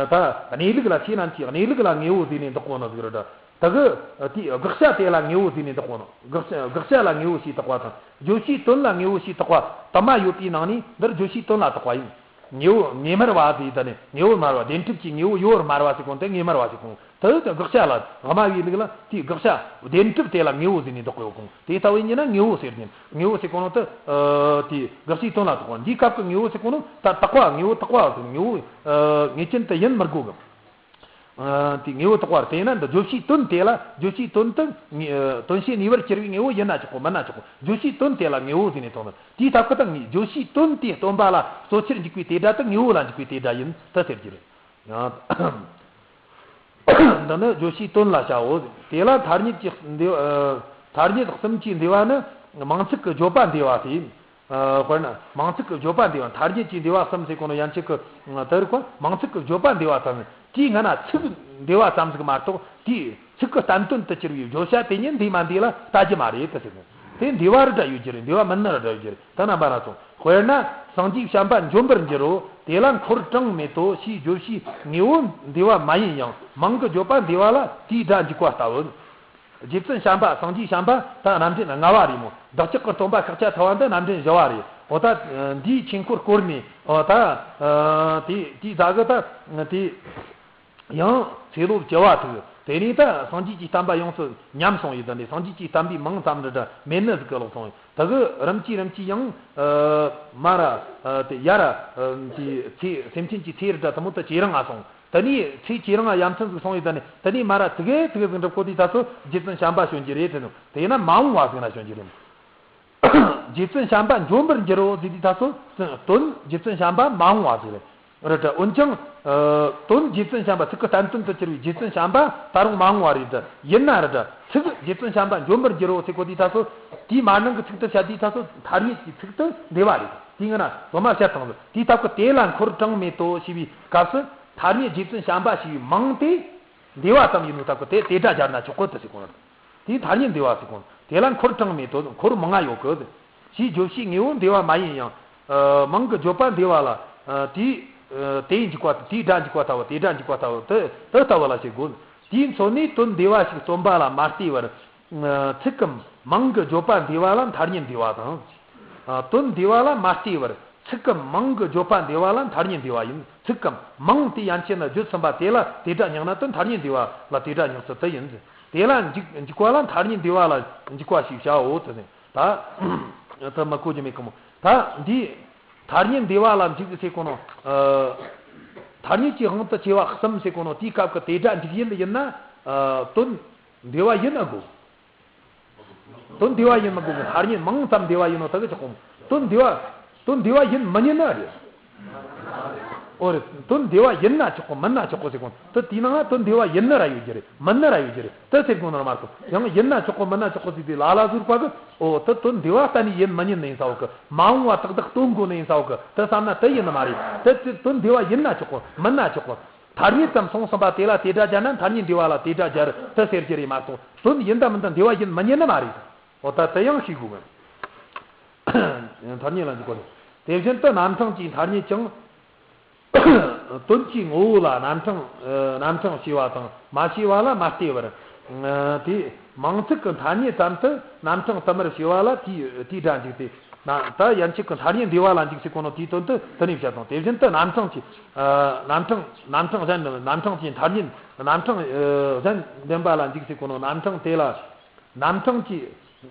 ད་གནས་ལུགས་ལ་ཆོས་རྣམས་ཀྱི་གནས་ལུགས་ལ་དངོས་པོ་ཟེར་ནས་འདོགས་གོ་ནོ་ཟིག་རེད། ད་གི་དེའི་དགག་བྱ་དེ་ལ་དངོས་པོ་ཟེར་ནས་འདོགས་གོ་ནོ། དགག་བྱ་དགག་བྱ་ལ་དངོས་པོ་ཞེས་བཏགས་པ་དང་། བརྗོད་བྱའི་དོན་ལ་དངོས་པོ་ཞེས་བཏགས་པ་དུ་མ་ཡོད་པའི་ནང་ནས་འདིར་བརྗོད་བྱའི་དོན་ལ་བཏགས་པ་ཡིན། དངོས་པོ་དངོས་སྨྲ་བ་དེ། ད་ནི་དངོས་པོ་སྨྲ་བ། བདེན་གྲུབ་ཀྱིས་དངོས་པོ་ཡོད་པར་སྨྲ་བ་ཟེར་གོ་ནོ་དེ་དངོས་སྨྲ་བ་ཟེར་གོ་ནོ། དེ་དགག་བྱ་ལ། དབུ་མ་པའི་ལུགས་ལ་དེའི་དགག་བྱ་བདེན་གྲུབ་དེ་ལ་དངོས་པོ་ཟེར་ནས་འདོགས་ཡོད་གོ། དེ་ལྟ་བུ་ཡིན་ན་དངོས་པོ་ཟེར་ནས། དངོས་པོ་ཟེར་གོ་ནོ་དེ། ཨ་དེའི་དགག་བྱའི་དོན་ལ་བཏགས་པ། འདིའི་སྐབས་ཀྱི་དངོས་པོ་ཟེར་གོ་ནོ་ད་བཏགས་པ། དངོས་པོ་བཏགས་པ་ཟེར། དངོས་པོ་ཨ་ངེས་ཅན་དུ་ཡིན་མི་དགོས་གི། ཨ་དེ་དངོས་པོ་བཏགས་པ་རེད། དེས་ན་འདི་བརྗོད་བྱའི་དོན་དེ་ལ། བརྗོད་བྱའི་དོན་དུ་ངེས། ཨ་དོན་བྱེད་ནུས་པར་གྱུར་པའི་དངོས་པོ་ཡིན་ན་ཆོག་གོ། མིན་ན་ཆོག་གོ། བརྗོད་བྱའི་དོན་དེ་ལ་དངོས་པོ་ཟེར་ནས་སྟོན་ནོ། དེའི་སྟབས་ཀྱིས་ད་ངེས། བརྗོད་བྱའི་དོན་དེ་སྟོན་པ་ལ་རྩོད་ཕྱིར་འཇུག་པའི་དེ་སྒྲ་དེ་དངོས་པོ་ལ་འཇུག་པའི་དེ་སྒྲ་ཡིན་ད་ཟེར་རྒྱུ་རེད། འདི་ནི་བརྗོད་བྱའི་དོན་ལ་བྱའོ། དེ་ལ་མཐར་ཉིད་ཀྱི་འདས། ཨ་མཐར་ཉིད་གསུམ་གྱི་འདས་པ་ནི་མིང་ཚིག་གི་བརྗོད་པ་འདས་པ་སྟེ། ཨ། དཔེར་ན་མིང་ཚིག་གི་བརྗོད་པ་འདས་པ། ཐ་སྙད་ཀྱི་འདས་པ་གསུམ་ཟེར་གོ་ནོ་ཡན་ཆད་ཀྱི་དེ་རིགས་པ་མིང་ཚིག་གི་བརྗོད་པ་འདས་པ་ཙམ། དེའི་སྔ་ན་ཚིག་འདས་པ་ཙམ་ཟིག་མ་གཏོགས་དེའི་ཚིག་གི་བསྟན་དོན་དུ་གྱུར་པའི་བརྗོད་བྱ་དེ་ཉིད་འདས་མ་འདས་ལ་ལྟ་རྒྱུ་མ་རེད་དེ་ཟེར་གོ། དེ་འདས་པ་རུ་འདྲ་ཡོད་རྒྱུ་རེད། འདས་པ་མིན་ནི་རུ་འདྲ་ཡོད་རྒྱུ་རེད། ད་རྣམ་པ་སྣ་ཚོགས། དཔེར་ན། སངས་རྒྱས་བྱམས་པ་འབྱོན་པར་འགྱུར་རོ། དེ་ལ་འཁོར་གྲངས་མེད་དོ་ཞེས་བརྗོད་བྱའི་དངོས་པོ་འདས་པ་མ་ཡིན་ཡང་མིང་གི་བརྗོད་པ་འདས་པ་ལ་དེའི་སྒྲ་འཇུག་པ་ལྟ་བུ། རྗེ་བཙུན་བྱམས་པ། སངས་རྒྱས་བྱམས་པ་ད་རྣམ་འདྲེན་ལྔ་པ་རེད་མོ། བདག་ཅག་གི་སྟོན་པ་ཤཱཀྱ་ཐུབ་པ་འདི་རྣམ་འདྲེན་བཞི་པ་རེད། འོ་ད་འདིའི་ཆོས་འཁོར་བསྐོར་ནས། འོ་ད་དེ་དེའི་ཟ་གི་ད་དེ་ཡང་ཚེ་ལོ་བཅུ་པ་ཐུག་དེ་ནས་ད་སངས་རྒྱས་ཀྱི་བསྟན་པ་ཡོངས་སུ་ཉམས་སོང་ཡི། ད་ནས་སངས་རྒྱས་ཀྱི་བསྟན་པའི་མིང་ཙམ་རེ་འདྲ་མེད་ནི་ཟིག་གི་ལོག་སོང་ཡི། ད་གི་རིམ་གྱིས་རིམ་གྱིས་ཡང་མ་ར་དེ་ཡ་ར་དེ་ཚེ་སེམས་ཅན་གྱི་ཚེ་རེ་འདྲ་དེ་མོ་ད་ཇེ་རིང་ང་སོང་། དེ་ནས་ཚེ་ཇེ་རིང་ང་ཡ་མཚན་ཟིག་སོང་ཡི། ད་ནས་དེ་ནས་མ་ར་ཙི་གེ་ཙི་གེ་ཟིག་འགྲུབ་གོ་དུས་ད་ཚོ་རྗེ་བཙུན་བྱམས་པ་བྱོན་རྒྱུ་རེད་དེ་ནོ། དེ་ཡིན་ན་མ་འོངས་པ་ཟིག་ན་བྱོན་རྒྱུ་རེད། རྗེ་བཙུན་བྱམས་པ་འབྱོན་པར་འགྱུར་རོ་ཟེར་དུས་ད་ཚོ་དོན་རྗེ་བཙུན་བྱམས་པ་མ་འོངས་པ་ཟིག་རེད། རེད་དྲ། འོན་ཀྱང་། ཨ། དོན་རྗེ་བཙུན་བྱམས་པ། ཚིག་གི་བསྟན་དོན་དུ་གྱུར་པའི་རྗེ་བཙུན་བྱམས་པ་ད་རུང་མ་འོངས་པ་རེད་དྲ། ཡིན་ན་རེད་དྲ། ཚིག་རྗེ་བཙུན་བྱམས་པ་འབྱོན་པར་འགྱུར་རོ་ཟེར་གོ་དུས་ད་ཚོ་དེའི་མ་ནིང་གི་ཚིག་ཏུ་བཤད་དུས་ད་ཚོ་ཐ་སྙད་ཀྱི་ཚིག་ཏུ་འདས་པ་རེད། དེའི་སྔ་ན་སློབ་མ་བཤད་དང་། དེའི་སྟབས་ཀྱིས་དེ་ལ་འཁོར་གྲངས་མེད་དོ་ཞེས་པའི་སྐབས་སུ་ཐ་སྙད་རྗེ་བཙུན་བྱམས་པ་ཞེས་པའི་མིང་དེ་འདས་པ་ཙམ་ཡིན་ནོ་སྟབས་ཀྱིས་དེ་དེ་སྒྲ་སྦྱར་ན་ཆོག་གི་དེ་ཟེར་གོ་ནོ། དེའི་ཐ་སྙད་འདས་པ་ཟེར་གོ། དེ་ལ་འཁོར་གྲངས་མེད་དོ། འཁོར་མང་ང་ཡོད་གི། ཞེས་བརྗོད་བྱའི་དངོས་པོ་འདས་པ་མ་ཡིན་ཡང་། ཨ། མིང་གི་བརྗོད་པ་འདས་པ་ལ། ཨ། དེའི། ཨ། དེའི་འཇུག་པ། དེའི་སྒྲ་འཇུག་པ་ལྟ་བུ། དེའི་སྒྲ་འཇུག་པ་ལྟ་བུ་དེ་དེ་ལྟ་བུ་ལ་བྱེད་དགོས། དེའི་མཚོན་ནས་དོན་འདས་པ་ཞིག་རྩོམ་པ་ལ་མ་ལྟོས་པར། ཨ། ཚིག་གམ་མིང་གི་བརྗོད་པ་འདས་པ་ལ་ཐ་སྙད་འདས་པ་དང་། ཨ། དོན་འདས་པ་ལ་མ་ལྟོས་པར་ཚིག་གམ་མིང་གི་བརྗོད་པ་འདས་པ་ལ་ཐ་སྙད་འདས་པ་ཡིན། ཚིག་གམ་མིང་དེ་ཡན་ཆད་ནི་བརྗོད་ཟིན་པ་དེ་ལ་དེ་སྒྲ་སྙེགས་ན་དོན་ཐ་སྙད་འདས་པ་ལ་དེ་སྒྲ་སྙེགས་ཚུལ་དེ་ཡིན། དེ་ལ་འཇུག་འཇུག་པ་ལ་ཐ་སྙད་འདས་པ་ལ་འཇུག་པ་ཞེས་བྱའོ་ཟེར་ནས། ད་ད་མི་གོ་རྒྱུ་མེད་གི་མོ། ད་འདིའི་ཐ་སྙད་འདས་པ་ལ་འཇུག་ཟེར་གོ་ནོ། ཨ། ཐ་སྙད་ཀྱི་དབང་དུ་བྱས་པ་གསུམ་ཟེར་གོ་ནོ་དེའི་སྐབས་ཀྱི་དེ་སྒྲ་འཇུག་ཡུལ་ཡིན་ན། ཨ། དོན་འདས་པ་ཡིན་ན་དགོས། དོན་འདས་པ་ཡིན་མི་དགོས་གི། ཐ་སྙད་མིང་ཙམ་འདས་པ་ཡིན་ནོ་ད་གི་ཆོག་གོ། དོན་འདས་པ། དོན་འདས་པ་ཡིན་མི་ཉན་ནི་རེད། འོ་རེད། དོན་འདས་པ་ཡིན་ན་ཆོག་གོ་མིན་ན་ཆོག་གོ་ཟེར་གོ། དེ་དེའི་ནང་ན་དོན་འདས་པ་ཡིན་ནི་ར་ཡོད་རྒྱུ་རེད། མིན་ནི་ར་ཡོད་རྒྱུ་རེད། དེ་ཟེར་གོ་ནོ་ར་མ་གཏོགས་ཡང་ཡིན་ན་ཆོག་གོ་མིན་ན་ཆོག་གོ་ཟེར་དུས་ལ་ལ་ཟུར་པ་གི། འོ་དེ་དོན་འདས་པ་གཏན་ནས་ཡིན་མི་ཉན་ནི་ཡིན་ས་བོ་གི། མ་འོངས་པ་ཏག་ཏག་སྟོན་དགོས་ནི་ཡིན་ས་བོ་གི། དེ་བསམ་ན་དེ་ཡིན་ནི་མ་རེད། དེ་དེ་དོན་འདས་པ་ཡིན་ན་ཆོག་གོ་མིན་ན་ཆོག་གོ། ཐ་སྙད་ཙམ་གསུངས་ཟིན་པ་དེ་ལ་དེ་སྒྲ་སྦྱར་ན་ཐ་སྙད་འདས་པ་ལ་དེ་སྒྲ་སྦྱར་དེ་ཟེར་རྒྱུ་རེད་མ་གཏོགས་དོན་ཡིན་དང་མིན་དང་འདས་པ་ཡིན་མི་ཉན་ནི་མ་རེད། འོ་ད་དེ་ཡང་ཤེས་དགོས་མོད། ཐ་སྙད་ལ་འཇུག་པ་རེད། དེ་བཞིན་དུ་རྣམ་གྲངས་ཀྱི་ཐ་སྙད་ཀྱང་། དོན་གྱི་ངོ་བོ་ལ་རྣམ་གྲངས། རྣམ་གྲངས་ཕྱེ་བ་དང་མ་ཕྱེ་བ་ལ་མ་ལྟོས་པར། དེ་མིང་ཚིག་གི་ཐ་སྙད་ཙམ་དུ་རྣམ་གྲངས་དུ་མར་ཕྱེ་བ་ལ་དེའི་དེའི་སྒྲ་འཇུག་སྟེ། ན་ད་ཡན་ཆད་ཀྱི་ཐ་སྙད་འདས་པ་ལ་འཇུག་ཟེར་གོ་ནོ་དེའི་དོན་དུ་དེ་ནས་བཤད་དང་། དེ་བཞིན་དུ་རྣམ་གྲངས་ཀྱི། ཨ། རྣམ་གྲངས། རྣམ་གྲངས་གཞན། རྣམ་གྲངས་ཀྱི་ཐ་སྙད། རྣམ་གྲངས། ཨ། གཞན་བདེན་པ་ལ་འཇུག་ཟེར་གོ་ནོ། རྣམ་གྲངས་དེ་ལ། རྣམ་གྲངས་ཀྱི་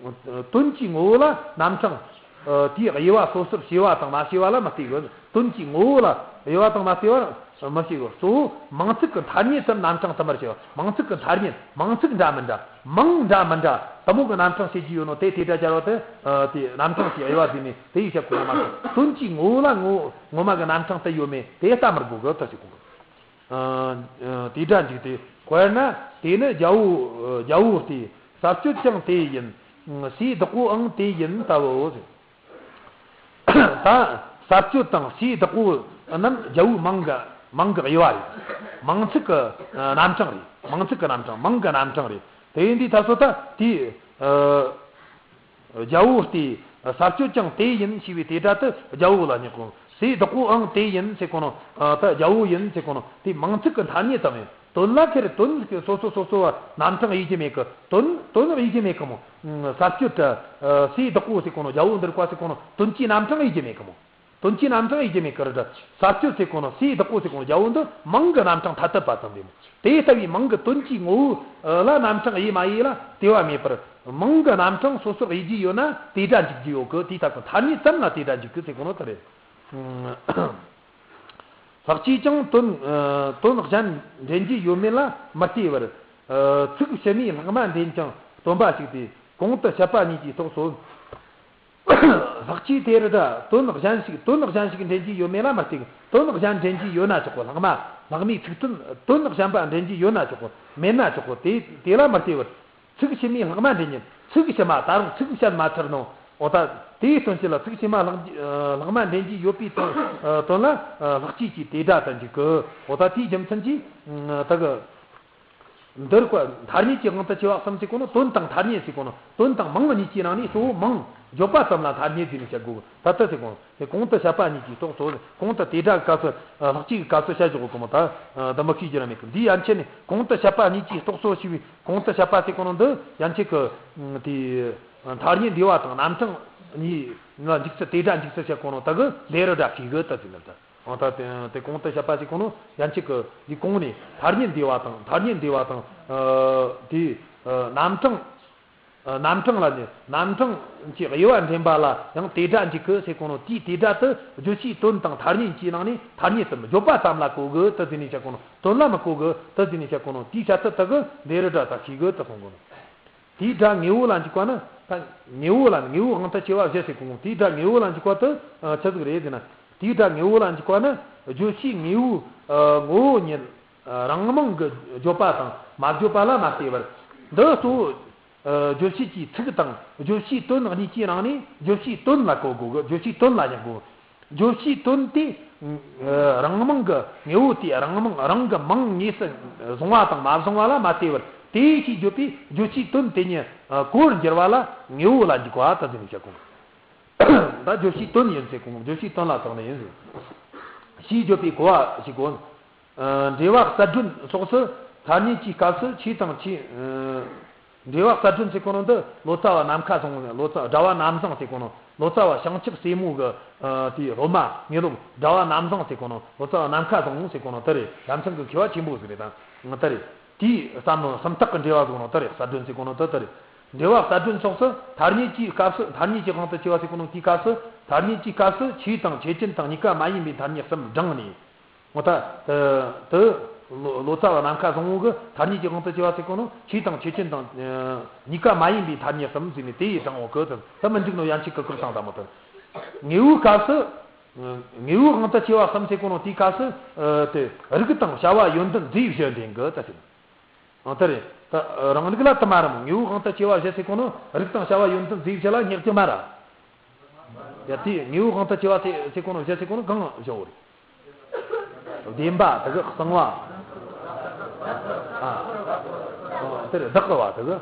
དོན་གྱི་ངོ་བོ་ལ་རྣམ་གྲངས། ཨ། དེའི་དབྱེ་བ་སོ་སོར་ཕྱེ་བ་དང་མ་ཕྱེ་བ་ལ་མི་ལྟོས་གི། དོན་གྱི་ངོ་བོ་ལ་དབྱེ་བ་དང་མ་ལྟོས་པར་མི་ཕྱེ་གི། གཙོ་བོ་མིང་ཚིག་གི་ཐ་སྙད་ཙམ་རྣམ་གྲངས་དུ་མར་ཕྱེ་བ། མིང་ཚིག་གི་ཐ་སྙད། མིང་ཚིག་འདྲ་མི་འདྲ། མིང་འདྲ་མི་འདྲ་དུ་མོ་གི་རྣམ་གྲངས་བྱེད་ཀྱི་ཡོད་ནོ་དེ་དེ་སྒྲ་སྦྱར་བ་དེ། ཨ། དེ་རྣམ་གྲངས་ཀྱི་དབྱེ་བ་བཟོས་ནས་དེ་ཡིས་བཤད་དགོས་ནོ་མ་གཏོགས། དོན་གྱི་ངོ་བོ་ལ་ངོ་ངོ་མ་གི་རྣམ་གྲངས་དེ་ཡོད་མེད་དེ་ལྟ་མི་དགོས་གི་ད་ཟེར་གོ་གི། ཨ། ཨ། དེའི་སྒྲ་འཇུག་སྟེ། དཔེར་ན་དེ་ནི་རྒྱལ་པོ། རྒྱལ་པོ་སྟེ་ས་སྤྱོད་ཀྱང་དེ་ཡིན། སའི་བདག་པོའང་དེ་ཡིན་ལྟ་བུའོ་ཟེར། ད་ས་སྤྱོད་དང་སའི་བདག་པོ་རྣམས་རྒྱལ་པོའི་མིང་གི། མིང་གི་དབྱེ་བ་རེད། མིང་ཚིག་གི་རྣམ་གྲངས་རེད། མིང་ཚིག་གི་རྣམ་གྲངས། མིང་གི་རྣམ་གྲངས་རེད། དེ་ཡིན་དུས་ད་གཟོད་ད་དེའི། ཨ། རྒྱལ་པོ་སྟེ་ས་སྤྱོད་ཀྱང་དེ་ཡིན་ཞེས་པའི་དེ་སྒྲ་དེ་རྒྱལ་པོ་ལ་སྙེག་གོ། སའི་བདག་པོའང་དེ་ཡིན་ཟེར་གོ་ནོ། ཨ། ད་རྒྱལ་པོ་ཡིན་ཟེར་གོ་ནོ་དེ་མིང་ཚིག་གི་ཐ་སྙད་ཙམ་ཡིན། དོན་ལ་ཁེར་དོན་སོ་སོ་སོ་སོ་བ་རྣམ་གྲངས་དབྱེ་རྒྱུ་མེད་གི། དོན་དོན་དབྱེ་རྒྱུ་མེད་གི་མོ། ས་སྤྱོད་དེ། ཨ། སའི་བདག་པོ་ཟེར་གོ་ནོ། རྒྱལ་པོ་འདི་རིགས་པ་ཟེར་གོ་ནོ་དོན་གྱི་རྣམ་གྲངས་དབྱེ་རྒྱུ་མེད་གི་མོ། དོན་གྱི་རྣམ་གྲངས་དབྱེ་རྒྱུ་མེད་གི་རེད། ས་སྤྱོད་ཟེར་གོ་ནོ། སའི་བདག་པོ་ཟེར་གོ་ནོ། རྒྱལ་པོ་འདི་མིང་གི་རྣམ་གྲངས་ཐ་དད་པ་ཙམ་རེད་མོ། དེ་ལྟ་བུའི་མིང་གི་དོན་གྱི་ངོ་བོ་ལ་རྣམ་གྲངས་དབྱེ་མ་དབྱེ་ལ་དབྱེ་བ་མེད་པར། མིང་གི་རྣམ་གྲངས་སོ་སོར་དབྱེ་རྒྱུ་ཡོད་ན་དེའི་སྒྲ་འཇུག་རྒྱུ་ཡོད་གི། དེའི་སྟབས་ཀྱིས་ཐ་སྙད་ཙམ་ལ་དེའི་སྒྲ་འཇུག་གི་ཟེར་གོ་ནོ་དེ་རེད། ལྷག་བཅས་ཀྱང་དོན། ཨ། དོན་གཞན་འདྲེན་རྒྱུ་ཡོད་མེད་ལ་མི་ལྟོས་པར། ཨ། ཚིག་ཕྱི་མའི་ལྷག་མ་འདྲེན་ཀྱང་སྟོན་པ་ཞིག་སྟེ་གོང་དུ་བཤད་པ་གཉིས་ཀྱི་ཐོགས་སོ། ལྷག་བཅས་དེ་རུ་ད་དོན་གཞན་ཞིག་དོན་གཞན་ཞིག་འདྲེན་རྒྱུ་ཡོད་མེད་ལ་མི་ལྟོས། དོན་གཞན་འདྲེན་རྒྱུ་ཡོད་ན་ཆོག་གོ། ལྷག་མ། ལྷག་མའི་ཚིག་དོན་དོན་གཞན་པ་འདྲེན་རྒྱུ་ཡོད་ན་ཆོག་གོ། མེད་ན་ཆོག་གོ། དེ་དེ་ལ་མི་ལྟོས་པར། ཚིག་ཕྱི་མའི་ལྷག་མ་འདྲེན་ཉིད། ཚིག་ཕྱི་མ་ད་རུང་ཚིག་བཤད་མ་ཚར་ནོ། འོ་ད་དེའི་དོན་བྱེད་ལ་ཚིག་ཕྱི་མ་ལྷག་ལྷག་མ་འདྲེན་གྱི་ཡོད་པའི་དོན་དོན་ལ་ལྷག་བཅས་ཀྱི་དེ་སྒྲ་དུ་འཇུག་གི། འོ་ད་དེའི་རྒྱུ་མཚན་གྱིས་ད་གི་འདིར་མཐའ་རྙེད་ཀྱི་དབང་དུ་བྱས་པ་གསུམ་ཟེར་གོ་ནོ། དོན་དང་མཐའ་རྙེད་ཟེར་གོ་ནོ། དོན་དང་མིང་གཉིས་ཀྱི་ནང་ནས་གཙོ་བོ་མིང་བརྗོད་པ་ཙམ་ལ་མཐའ་རྙེད་ཟེར་ནས་བཤད་དགོས། ད་ལྟ་ཟེར་གོ་ནོ། དེ་གོང་དུ་བཤད་པ་གཉིས་ཀྱི་རྟོགས་སོ། གོང་དུ་དེ་སྒྲ་སྐབས་སུ་ལྷག་བཅས་ཀྱི་སྐབས་སུ་བཤད་ཆོག་གོ་མོ། ད་འདི་མི་ཤེས་རྒྱུ་ར་མེད་གི། འདིའི་ཡན་ཆད་ནས་གོང་དུ་བཤད་པ་གཉིས་ཀྱི་རྟོགས་སོ་ཞེས་པའི་གོང་དུ་བཤད་པ་ཟེར་གོ་ནོ་འདི་ཡན་ཆད་ཀྱི་དེ་མཐའ་རྙེད་འབྲེལ་བ་དང་རྣམ་གྲངས་གཉིས་ལ་འཇུག་ཚུལ། དེ་སྒྲ་འཇུག་ཚུལ་བཤད་གོ་ནོ་ད་གི་ལེ་རུ་སྒྲ་ཤེས་གི་ད་ཟེར་ནི་ད། འོ་ད་དེ་དེ་གོང་དུ་བཤད་པ་ཟེར་གོ་ནོ་ཡན་ཆད་ཀྱི་འདི་གོང་ནས་མཐའ་རྙེད་འབྲེལ་བ་དང་མཐའ་རྙེད་འབྲེལ་བ་དང་། ཨ་དེ་ཨ་རྣམ་གྲངས། ཨ་རྣམ་གྲངས་ལ་ནི་རྣམ་གྲངས་ཀྱི་དབྱེ་བ་འདྲེན་པ་ལ་ཡང་དེ་སྒྲ་འཇུག་གི་ཟེར་གོ་ནོ། དེའི་དེ་སྒྲ་དེ་བརྗོད་བྱའི་དོན་དང་མཐའ་རྙེད་ཀྱི་ནང་ནས་མཐའ་རྙེད་དུ་བརྗོད་པ་ཙམ་ལ་གོ་གི་ད་ཟེར་ནས་བཤད་གོ་ནོ། དོན་ལ་མི་གོ་གི་ད་ཟེར་ནས་བཤད་གོ་ནོ། དེའི་བཤད་ཚུལ་དེ་གི་ལེ་རུ་སྒྲ་ད་ཤེས་གི་ད་གསུང་གོ་ནོ། དེའི་སྒྲ་དངོས་པོ་ལ་འཇུག་པ་ནི། ད་དངོས་པོ་ལ་ནི་དངོས་པོའི་དབང་དུ་བྱས་པ་བཞི་ཟེར་གོ་ནོ། དེའི་སྒྲ་དངོས་པོ་ལ་འཇུག་པ་དེ་ཆི་ཟིག་རེད་ཟེར་ན། དེའི་སྒྲ་དངོས་པོ་ལ་འཇུག་པ་ནི་བརྗོད་བྱའི་དངོས་པོའི་ངོ་བོ་ཉིད་རང་མིང་གི་བརྗོད་པ་དང་མ་བརྗོད་པ་ལ་མ་ལྟོས་པར། འདི་གཙོ་བོ་བརྗོད་བྱེད་ཀྱི་ཚིག་དང་བརྗོད་བྱའི་དོན་གཉིས་ཀྱི་ནང་ནས་བརྗོད་བྱའི་དོན་ལ་གོ་དགོས་གི། བརྗོད་བྱའི་དོན་ལ་བཞག་དགོས། བརྗོད་བྱའི་དོན་དེ་རང་མིང་གི་དངོས་པོ་དེ་རང་མིང་རང་གི་མིང་དངོས་སུ་བཟུང་བ་དང་མ་བཟུང་བ་ལ་མ་ལྟོས་པར། དེ་ཞེས་བརྗོད་པའི་བརྗོད་བྱའི་དོན་དེ་ཉིད་གོ་བར་འགྱུར་བ་ལ་དངོས་པོ་ལ་འཇུག་པ་ད་ཟེར་ནས་བཤད་གོ། ད་བརྗོད་བྱའི་དོན་ཡིན་ཟེར་གོ། བརྗོད་བྱའི་དོན་ལ་བཏགས་ནས་ཡིན་ཟེར། ཞེས་བརྗོད་པའི་གོ་བ་ཞིག་གོ། འགྲེལ་པ་གསལ་སྒྲོན་སོགས་སུ་མཐའ་རྙེད་ཀྱི་སྐབས་སུ་ཆོས་དང་ཆོས། འགྲེལ་པ་གསལ་སྒྲོན་ཟེར་གོ་ནོ་འདི་ལོ་ཙཱ་བ་ནམ་མཁའ་བཟང་པོ། ལོ་ཙཱ་སྒྲ་བ་རྣམ་བཟང་ཟེར་གོ་ནོ། ལོ་ཙཱ་བ་བྱང་ཆུབ་སེམས་མོ་གི་དེའི་སློབ་མ་དངོས་སློབ་སྒྲ་བ་རྣམ་བཟང་ཟེར་གོ་ནོ། ལོ་ཙཱ་བ་ནམ་མཁའ་བཟང་པོ་ཟེར་གོ་ནོ་དེ་རེད། རྒྱལ་མཚན་གྱི་མཁས་པ་ཆེན་པོ་ཟིག་རེད་ད། དེ་རེད། དེའི་བསམ་མནོ་སུམ་རྟགས་ཀྱི་འགྲེལ་པ་ཟེར་གོ་ནོ་དེ་རེད། གསལ་སྒྲོན་ཟེར་གོ་ནོ་དེ་དེ་རེད། འགྲེལ་པ་གསལ་སྒྲོན་སོགས་སུ་མཐའ་རྙེད་ཀྱི་སྐབས་སུ། མཐའ་རྙེད་ཀྱི་དབང་དུ་བྱས་པ་ཟེར་གོ་ནོ་དེའི་སྐབས་སུ། མཐའ་རྙེད་ཀྱི་སྐབས་སུ་ཆོས་དང་ཆོས་ཅན་དང་གཉིས་ཀ་མ་ཡིན་པའི་མཐའ་རྙེད་གསུམ་བགྲངས་ནས། འོ་ད་དེ་ལོ་ཙཱ་བ་ནམ་མཁའ་བཟང་པོ་གི་མཐའ་རྙེད་ཀྱི་དབང་དུ་བྱས་པ་ཟེར་གོ་ནོ་ཆོས་དང་ཆོས་ཅན་དང་གཉིས་ཀ་མ་ཡིན་པའི་མཐའ་རྙེད་གསུམ་ཟེར་ནས་དེ་ཡི་དང་འོ་གི་དེ་དེ་མི་འཇུག་ནོ་ཡན་ཆད་ཀྱི་ཁུར་སང་དང་མོ་དེ། དངོས་པོའི་སྐབས་སུ། དངོས་པོའི་དབང་དུ་བྱས་པ་གསུམ་ཟེར་གོ་ནོ་དེའི་སྐབས་སུ། དེ་རིགས་དང་བྱ་བ་ཡོན་ཏན་རྫས་བཞི་འདྲེན་གི་ད་ཟེར། ཨང་། དེ་རེད། ད་རང་རིག་ལ་དུ་མ་རམ། དངོས་པོའི་དབང་དུ་བྱས་པ་བཞི་ཟེར་གོ་ནོ་རིགས་དང་བྱ་བ་ཡོན་ཏན་རྫས་བཞི་ལ་སྙེག་རྒྱུ་མ་ར། ཡ་དེ་དངོས་པོའི་དབང་དུ་བྱས་པ་ཟེར་ཟེར་གོ་ནོ་བཞི་ཟེར་གོ་ནོ་གང་བཞི་བོ་རེད། བདེན་པ་དེ་གི་གསང་བ། ཨ། དེ་རེད། བདག་གི་བ་དེ་གི།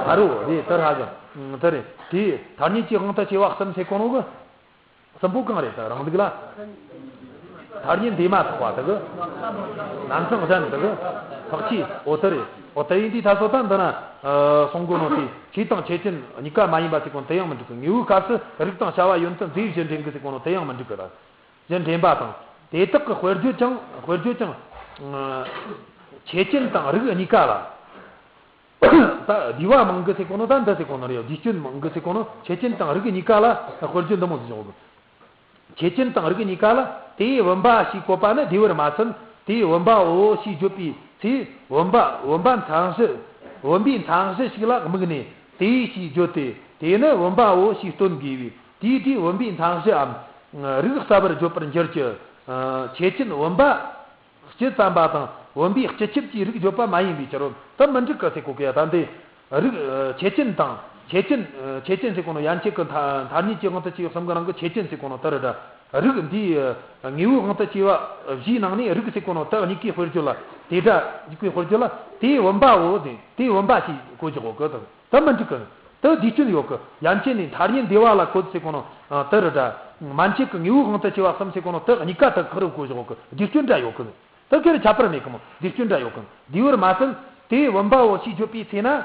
ཕ་རོལ་རེད། དེ་ར་ཟིན། དེ་རེད། དེ་མཐའ་རྙེད་ཀྱི་དབང་དུ་བྱས་པ་གསུམ་ཟེར་གོ་ནོ་གི། གསུམ་པོ་གང་རེད། ད་རང་ལུགས་ལ། མཐའ་རྙེད་འདས་མ་ཐག་པ་དེ་གི། རྣམ་གྲངས་གཞན་དེ་གི། ལྷག་བཅས། འོ་དེ་རེད། འོ་དེ་ཡིན་དུས་ད་སོ་ད་འདི་ན། ཨ། གསུང་གོ་ནོ་དེ་ཆོས་དང་ཆོས་ཅན་གཉིས་ཀ་མ་ཡིན་པ་ཟེར་གོ་ནོ་དེ་ཡང་མི་འགྲིག་གི། དངོས་པོའི་སྐབས་སུ་རིགས་དང་བྱ་བ་ཡོན་ཏན་རྫས་བཞི་འདྲེན་གི་ཟེར་གོ་ནོ་དེ་ཡང་མི་འགྲིག་གི་ད། བཞི་འདྲེན་པ་དང་། དེ་དག་གི་དཔེར་བརྗོད་ཀྱང་། དཔེར་བརྗོད་ཀྱང་། ཨ། ཆོས་ཅན་དང་རིགས་གཉིས་ཀ་ལ། ད་བསྡུས་པ་མང་གི་ཟེར་གོ་ནོ་ད་འདི་ཟེར་གོ་ནོ་རེད། བསྡུས་སྐྱོན་མང་གི་ཟེར་གོ་ནོ་ཆོས་ཅན་དང་རིགས་གཉིས་ཀ་ལ་དཔེར་བརྗོད་འདི་མོ་ཟིག་བྱུང་གི། ཆོས་ཅན་དང་རིགས་གཉིས་ཀ་ལ་དེའི་བུམ་པ་ཞེས་བཀོད་པ་ནི་བསྡུས་པར་མ་ཚད། དེའི་བུམ་པའོ་ཞེས་བརྗོད་པའི་ཚེ་བུམ་པ་བུམ་པ་མཚན་གཞི། བུམ་པའི་མཚན་གཞི་ཞིག་ལ་དམིགས་ནས་དེའི་ཞེས་བརྗོད་དེ། དེ་ནི་བུམ་པའོ་ཞེས་སྟོན་དགོས་པས། དེའི་དུས་བུམ་པའི་མཚན་གཞིའམ་རིགས་གསལ་བར་བརྗོད་པར་འགྱུར་གྱི། ཆོས་ཅན་བུམ་པ། སྤྱི་ཙམ་པ་དང་བུམ་པའི་སྤྱི་ཁྱབ་ཀྱི་རིགས་བརྗོད་པ་མ་ཡིན་པའི་ཕྱིར་རོ། དེ་མི་འགྲིག་གི་ཟེར་གོ་གི་ཡ། ད་འདི་རིགས་ཆོས་ཅན་དང་ཆོས་ཅན། ཆོས་ཅན་ཟེར་གོ་ནོ་ཡན་ཆད་ཀྱི་མཐའ་མཐའ་རྙེད་ཀྱི་དབང་དུ་བྱས་པའི་གསུམ་གི་ནང་གི་ཆོས་ཅན་ཟེར་གོ་ནོ་དེ་རེད་ད། རིགས་འདིའི་དངོས་པོའི་དབང་དུ་བྱས་པ་བཞིའི་ནང་ནས་རིགས་ཟེར་གོ་ནོ་དེ་གཉིས་ཀའི་དཔེར་བརྗོད་ལ། དེ་སྒྲ་གཉིས་ཀའི་དཔེར་བརྗོད་ལ་དེའི་བུམ་པའོ་ཟེར། དེའི་བུམ་པ་ཞེས་གོ་རྒྱུ་གོ་གི་དང་། དེ་མི་འགྲིག་གི། དེ་བསྡུས་སྐྱོན་ཡོད་གི། ཡན་ཆད་ནས་མཐའ་རྙེད་འདས་པ་ལ་གོ་ཟེར་གོ་ནོ་དེ་རེད་ད། མན་ཆད་ཀྱི་དངོས་པོའི་དབང་དུ་བྱས་པ་གསུམ་ཟེར་གོ་ནོ་དེ་གཉིས་ཀ་དེ་ཁེར་རོ་གོ་རྒྱུ་གོ་གི། བསྡུས་སྐྱོན་འདྲ་ཡོད་གི། དེ་ཁེར་ཁྱད་པར་མེད་གི་མོ། བསྡུས་སྐྱོན་འདྲ་ཡོད་གི། བསྡུས་པར་མ་ཟད་དེའི་བུམ་པའོ་ཞེས་བརྗོད་པའི་ཚེ་ན། ཨ།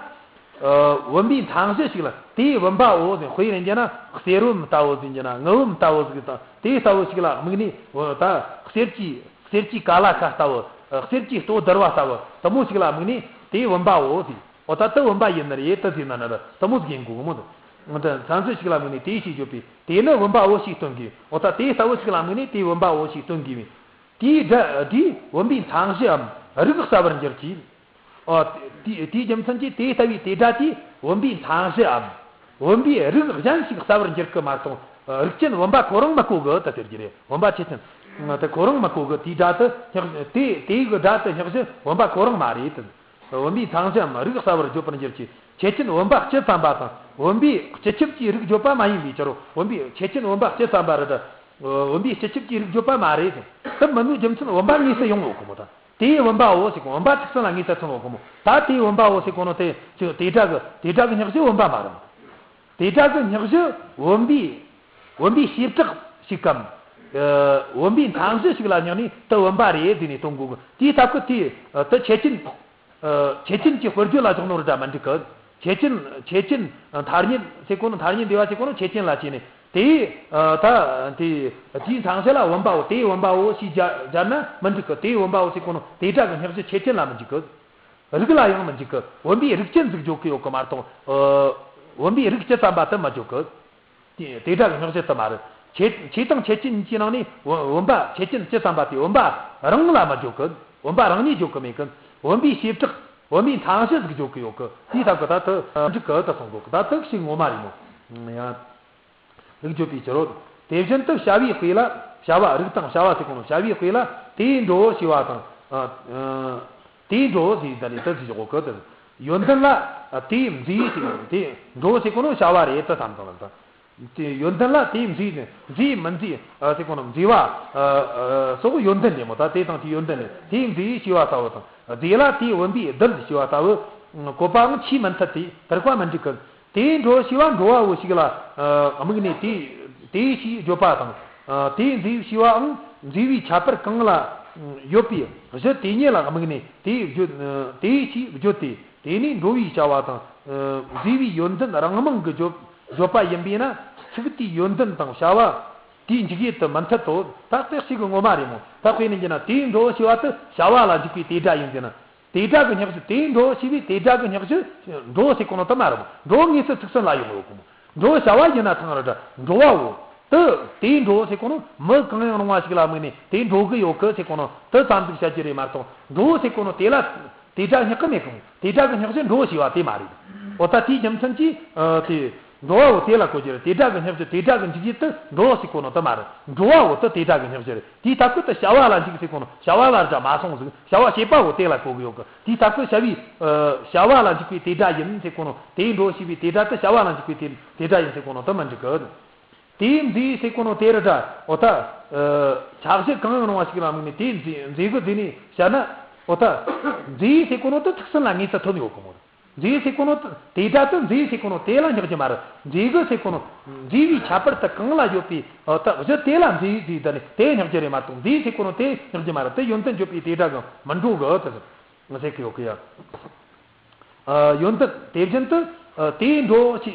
བུམ་པའི་མཚན་གཞི་ཞིག་ལ། དེའི་བུམ་པའོ་ཟེར། དཔེར་ཡིན་རྒྱུ་ན་གསེར་བུམ་ལྟ་བུ་ཟེར་རྒྱུ་ན། དངུལ་བུམ་ལྟ་བུ་ཟིག་དང་དེ་ལྟ་བུ་ཞིག་ལ་དམིགས་ནས། འོ་ད་གསེར་གྱི་གསེར་གྱི་ཀ་ལ་ཤ་ལྟ་བུ། གསེར་གྱི་ལྟོ་ལྡིར་བ་ལྟ་བུ་དེ་མོ་ཞིག་ལ་དམིགས་ནས་དེའི་བུམ་པའོ་ཟེར། འོ་ད་དེ་བུམ་པ་ཡིན་ནི་རེད། དེ་ཟེར་ན་ནི་ར་དེ་མོ་ཟིག་ཡིན་དགོས་གི་མོ། དེ་མཚན་གཞི་ཞིག་ལ་དམིགས་ནས་དེ་ཞེས་བརྗོད་པས་དེ་ནི་བུམ་པའོ་ཞེས་སྟོན་དགོས། འོ་ད་དེ་ལྟ་བུ་ཞིག་ལ་དམིགས་ནས་དེའི་བུམ་པའོ་ཞེས་སྟོན་དགོས་པས། དེའི་སྒྲ་དེས་བུམ་པའི་མཚན་གཞིའམ་རིགས་གསལ་བར་འགྱུར་གྱི། ཨ། དེ་དེའི་རྒྱུ་མཚན་གྱིས་དེ་ལྟ་བུའི་དེ་སྒྲ་དེས་བུམ་པའི་མཚན་གཞིའམ་བུམ་པའི་རིགས་གཞན་ཞིག་གསལ་བར་འགྱུར་གི་མ་གཏོགས། རིགས་ཅན་བུམ་པ་ཁོ་རང་མི་གོ་གི་ད་ཟེར་གྱི་རེད། བུམ་པ་ཆོས་ཅན་དེ་ཁོ་རང་མི་གོ་གི། དེའི་སྒྲ་དེ་སྙེག་དེ་དེའི་གི་སྒྲ་དེ་སྙེག་གཞི་བུམ་པ་ཁོ་རང་མ་རེད་དེ། བུམ་པའི་མཚན་གཞིའམ་རིགས་གསལ་བར་བརྗོད་པར་འགྱུར་གྱི། ཆོས་ཅན་བུམ་པ་སྤྱི་ཙམ་པ་དང་ བུམ་པའི་སྤྱི་ཁྱབ་ཀྱི་རིགས་བརྗོད་པ་མ་ཡིན་པའི་ཕྱིར་རོ། བུམ་པའི་ཆོས་ཅན་བུམ་པ་སྤྱི་ཙམ་པ་རེད། བུམ་པའི་སྤྱི་ཁྱབ་ཀྱི་རིགས་བརྗོད་པ་མ་རེད། དེ་མིན་པའི་རྒྱུ་མཚན་བུམ་པ་དངོས་སུ་ཡོང་ཡོད་གི་མོ། ད་དེའི་བུམ་པའོ་ཟེར་གོ་ནོ་བུམ་པ་ཚིག་གསུམ་ལ་དངོས་སུ་ཐོན་ཡོད་གི་མོ། ད་དེའི་བུམ་པའོ་ཟེར་གོ་ནོ་དེ་ཅི་དེ་སྒྲ་གི་དེ་སྒྲ་གི་སྙགས་གཞི་བུམ་པ་མ་རེད། དེ་སྒྲ་གི་སྙགས་གཞི་བུམ་པའི་བུམ་པའི་བྱེ་བྲག་ཞིག་གམ། ཨ། བུམ་པའི་མཚན་གཞི་ཞིག་ལ་སྙགས་ནས་དེ་བུམ་པ་རེད་ཟེར་ནས་སྟོན་དགོས་གི། དེའི་སྟབས་ཀྱིས་དེ་དེ་ཆོས་ཅན། ཨ། ཆོས་ཅན་གྱི་དཔེར་བརྗོད་ལ་འཇོག་ནོ་རེད་དྲ་མི་འགྲིག་གི། ཆོས་ཅན་ཆོས་ཅན་ཐ་སྙད་ཟེར་གོ་ནོ་ཐ་སྙད་འདས་པ་ཟེར་གོ་ནོ་ཆོས་ཅན་ལ་བྱས་ནས་དེ། ཨ། ད་དེ་དེའི་མཚན་གཞི་ལ་བུམ་པའོ་དེའི་བུམ་པའོ་ཞེས་སྦྱར་སྦྱར་ན་མི་འགྲིག་གི། དེའི་བུམ་པའོ་ཟེར་གོ་ནོ་དེ་སྒྲ་གི་སྙགས་གཞི་ཆོས་ཅན་ལ་མི་འཇུག་གི། རིགས་ལ་ཡང་མི་འཇུག་གི། བུམ་པའི་རིགས་ཅན་ཟིག་བརྗོད་གི་ཡོད་གི་མ་གཏོགས། ཨ། བུམ་པའི་རིགས་སྤྱི་ཙམ་པ་དེ་མི་བརྗོད་གི། དེ་དེ་སྒྲ་གི་སྙགས་གཞི་དེ་མ་རེད། ཆོས་ཆོས་དང་ཆོས་ཅན་གཉིས་ཀྱི་ནང་ནས་བུ་བུམ་པ་ཆོས་ཅན་སྤྱི་ཙམ་པ་དེ་བུམ་པ་རང་ལ་མི་བརྗོད་གི། བུམ་པ་རང་ཉིད་བརྗོད་གི་མེད་གི། བུམ་པའི་བྱེ་བྲག་བུམ་པའི་མཚན་གཞི་ཟིག་བརྗོད་གི་ཡོད་གི། དེའི་སྟབས་ཀྱིས་ད་དེ་འགྲིག་གི་དེ་གསུང་གོ་གི། ད་དེ་ཞིག་ངོ་མ་རེད་མོ། ཡང་རིགས་བརྗོད་པའི་ཕྱིར་རོ། དེ་བཞིན་དུ་བྱ་བའི་དཔེ་ལ་བྱ་བ་རིགས་དང་བྱ་བ་ཟེར་གོ་ནོ་བྱ་བའི་དཔེ་ལ་དེའི་འགྲོ་བོ་ཞེས་པ་དང་། ཨ། ཨ། དེའི་འགྲོ་བོ་ཟེར་ད་ནི་དེ་ཟེར་གོ་གི། དེ་ཡོན་ཏན་ལ་དེའི་མཛེས་ཟེར་གོ་ནོ་དེའི་འགྲོ་བོ་ཟེར་གོ་ནོ་བྱ་བ་རེད་དེ་བསམ་བཏང་ལ། དེ་ཡོན་ཏན་ལ་དེའི་མཛེས་ནི་མཛེས་མི་མཛེས། ཨ། ཟེར་གོ་ནོ་མཛེས་པ། ཨ། ཨ། སོགས་ཡོན་ཏན་རེད་མོ། ད་དེ་དང་དེའི་ཡོན་ཏན་ནི་དེའི་མཛེས་ཞེས་པ་ལྟ་བུ་དང་། མཛེས་ལ་དེའི་བུམ་པའི་རྡུལ་ཞེས་པ་ལྟ་བུ། བཀོད་པའང་ཆོས་མི་འཐད་དེ་དེར་བ་མི་འགྲིག་གི། དེའི་འགྲོ་ཞེས་པ་འགྲོ་བའོ་ཞིག་ལ། ཨ། དམིགས་ནས་དེ་དེའི་ཞེས་བརྗོད་པ་དང་། ཨ། དེའི་མཛེས་ཞེས་པའང་མཛེས་པའི་ཁྱད་པར་གང་ལ་ཡོད་པའི་གཞི་དེ་ཉིད་ལ་དམིགས་ནས་དེའི་བརྗོད་དེའི་ཞེས་བརྗོད་དེ། དེ་ནས་འགྲོ་བའི་བྱ་བ་དང་། ཨ། མཛེས་པའི་ཡོན་ཏན་རང་མིང་གི་བརྗོད་བརྗོད་པ་ཡིན་པས་ན་ཚིག་དེའི་ཡོན་ཏན་དང་བྱ་བ་དེའི་འཇུག་ཡུལ་དུ་མི་འཐད་དོ། ད་དེ་ཞིག་གི་ངོ་མ་རེད་མོ། ད་དཔེ་ནས་བྱས་ན་དེའི་འགྲོ་ཞེས་པ་དེ་བྱ་བ་ལ་འཇུག་པའི་དེ་སྒྲ་ཡིན་ཟེར་ན། དེ་སྒྲ་གི་སྙགས་གཞི་དེའི་འགྲོ་ཞེས་པའི་དེ་སྒྲ་གི་སྙགས་གཞི་འགྲོ་ཟེར་གོ་ནོ་དེ་མ་རེད། འགྲོ་དངོས་སུ་ཚིག་གསུམ་ལ་ཡོང་ཡོད་གི་མོ། འགྲོ་བྱ་བ་ཡིན་ན་ཐང་ར་འདྲ་འགྲོ་བའོ། དེ་དེའི་འགྲོ་ཟེར་གོ་ནོ་མི་གང་ཡང་རུང་བ་ཞིག་ལ་དམིགས་ནས་དེ་འགྲོ་གི་ཡོད་གི་ཟེར་གོ་ནོ་དེ་ཙམ་ཟིག་བཤད་རྒྱུ་རེད་མ་གཏོགས། འགྲོ་ཟེར་གོ་ནོ་དེ་ལ་དེ་སྒྲ་སྙགས་གི་མེད་གི་མོ། དེ་སྒྲ་གི་སྙགས་གཞི་འགྲོ་ཞེས་པ་དེ་མ་རེད། འོ་ད་དེའི་རྒྱུ་མཚན་གྱིས། ཨ། དེ། འགྲོ་བའོ་དེ་ལ་གོ་རྒྱུ་རེད། དེ་སྒྲ་གི་སྙགས་གཞི་དེ་སྒྲ་གི་འཇུག་ཡུལ་དེ་འགྲོ་ཟེར་གོ་ནོ་དེ་མ་རེད། འགྲོ་བའོ་དེ་དེ་སྒྲ་གི་སྙགས་གཞི་རེད། དེའི་སྟབས་ཀྱིས་དེ་བྱ་བ་ལ་འཇུག་ཟེར་གོ་ནོ་བྱ་བ་ལ་སྒྲ་མ་སོང་ཟིག་བྱ་བ་བྱེད་པའོ་དེ་ལ་གོ་གི་ཡོད་གི། དེའི་སྟབས་ཀྱིས་བྱ་བའི། ཨ། བྱ་བ་ལ་འཇུག་པའི་དེ་སྒྲ་ཡིན་ཟེར་གོ་ནོ་དེའི་འགྲོ་ཞེས་པའི་དེ་སྒྲ་དེ་བྱ་བ་ལ་འཇུག་པའི་དེ་དེ་སྒྲ་ཡིན་ཟེར་གོ་ནོ་དེ་མི་འགྲིག་གི། དེའི་མཛེས་ཟེར་གོ་ནོ་དེ་ར་འདྲ། འོ་ད། ཨ། ཆ་གཞི་གང་ཡང་རུང་བ་ཞིག་ལ་དམིགས་ནས་དེའི་མཛེས་མཛེས་གི་ཟེར་ནས་བཤད་ན། འོ་ད། མཛེས་ཟེར་གོ་ནོ་དེ་ཚིག་གསུམ་ལ་དངོས་སུ་ཐོན་ཡོད་གི་མོ། མཛེས་ཟེར་གོ་ནོ་དེ་སྒྲ་དེ་མཛེས་ཟེར་གོ་ནོ་དེ་ལ་སྙགས་རྒྱུ་མ་རེད། མཛེས་གི་ཟེར་གོ་ནོ་མཛེས་པའི་ཁྱད་པར་དེ་གང་ལ་ཡོད་པའི། ཨ། ད་གཞི་དེ་ལ་མཛེས་ཟེར་ད་ནི་དེ་སྙགས་རྒྱུ་རེད་མ་གཏོགས། མཛེས་ཟེར་གོ་ནོ་དེ་སྙགས་རྒྱུ་མ་རེད། དེ་ཡོན་ཏན་བརྗོད་པའི་དེ་སྒྲ་གི་མི་འགྲོ་གི་དེ་ཟེར་གི་ཡོད་གི་ཡ། ཨ། ཡོན་ཏན་དེ་བཞིན་དུ། ཨ། དེའི་འགྲོ་ཞེས་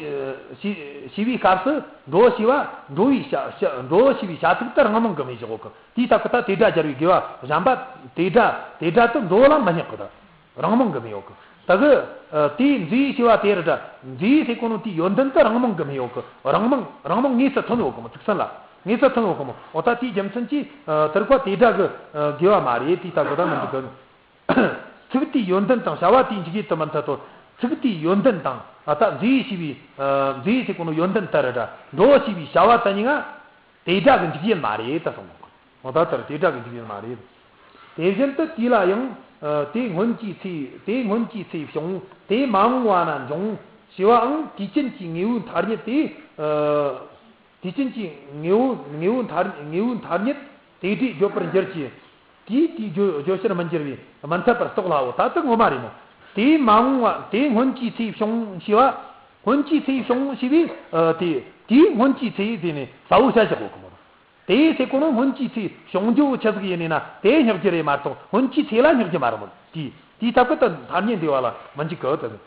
ཞེས་པའི་སྐབས་སུ་འགྲོ་ཞེས་པ་འགྲོ་བའི་བྱ་བྱ་འགྲོ་ཞེས་པའི་བྱ་ཚིག་དེ་རང་མིང་གི་མི་བཞག་གི། དེའི་སྟབས་ཀྱིས་ད་དེ་སྒྲ་སྦྱར་བའི་དགེ་བ་གཞན་པ་དེ་སྒྲ་དེ་སྒྲ་དེ་འགྲོ་ལ་མི་སྙགས་གི། ད་རང་མིང་གི་མི་ཡོད་གི། ད་གི། ཨ། དེའི་མཛེས་ཞེས་པ་དེ་ར་འདྲ། མཛེས་ཟེར་གོ་ནོ་དེའི་ཡོན་ཏན་དེ་རང་མིང་གི་མི་ཡོད་གི། རང་མིང་རང་མིང་དངོས་སུ་ཐོན་ཡོད་གི་མོ། ཚིག་གསུམ་ལ་དངོས་སུ་ཐོན་ཡོད་གི་མོ། འོ་ད་དེའི་རྒྱུ་མཚན་གྱིས། ཨ། དེར་བ་དེ་སྒྲ་གི། ཨ། དགེ་བ་མ་རེད། དེའི་སྟབས་ཀྱིས་ད་མི་འགྲིག་གི། ཚིག་དེའི་ཡོན་ཏན་དང་བྱ་བ་དེའི་འཇུག་ཡུལ་དུ་མི་འཐད་དོ། ཚིག་དེའི་ཡོན་ཏན་དང་། ཨ། ད་མཛེས་ཞེས་པའི། ཨ། མཛེས་ཟེར་གོ་ནོ་ཡོན་ཏན་དེ་ར་འདྲ། འགྲོ་ཞེས་པའི་བྱ་བ་དེ་གཉིས་ཀ་དེ་སྒྲ་གི་འཇུག་ཡུལ་མ་རེད་ད་གསུངས་གོ། འོ་ད་དེར་དེ་སྒྲ་གི་འཇུག་ཡུལ་མ་རེད། དེ་བཞིན་དུ་དེ་ལ་ཡང་། ཨ། དེ་སྔོན་གྱི་ཚེ་དེ་སྔོན་གྱི་ཚེ་བྱུང་། དེ་མ་འོངས་པ་ན་འབྱུང་ཞེས་པའང་དུས་ཅན་གྱི་དངོས་པོའི་ཐ་སྙད་དེ། ཨ། དུས་ཅན་གྱི་དངོས་པོ་དངོས་པོའི་ཐ་དངོས་པོའི་ཐ་སྙད་དེ་སྒྲས་བརྗོད་པར་འགྱུར་གྱི། དེས་དེའི་བརྗོད་བརྗོད་བྱར་མི་འགྱུར་བས་མི་འཐད་པར་རྟོགས་སླའོ། ད་དེ་ངོ་མ་རེད་མོ། དེ་མ་འོངས་པ་དེ་སྔོན་གྱི་ཚེ་བྱུང་ཞེས་པ། སྔོན་གྱི་ཚེ་བྱུང་ཞེས་པས། ཨ། དེ་དེའི་སྔོན་གྱི་ཚེ་ཟེར་ནས་གསལ་བོ་བཤད་བཞག་གོ་གི་མོ། དེ་ཟེར་གོ་ནོ་སྔོན་གྱི་ཚེ་བྱུང་རྒྱུ་བོ་ཆི་ཟིག་ཡིན་ནི་ན་དེ་སྙགས་རྒྱུ་རེད་མ་གཏོགས་སྔོན་གྱི་ཚེ་ལ་སྙགས་རྒྱུ་མ་རེད་མོ། དེ་དེའི་སྟབས་ཀྱིས་དེ་ཐ་སྙད་འདས་པ་ལ་མི་འཇུག་གི། དེ་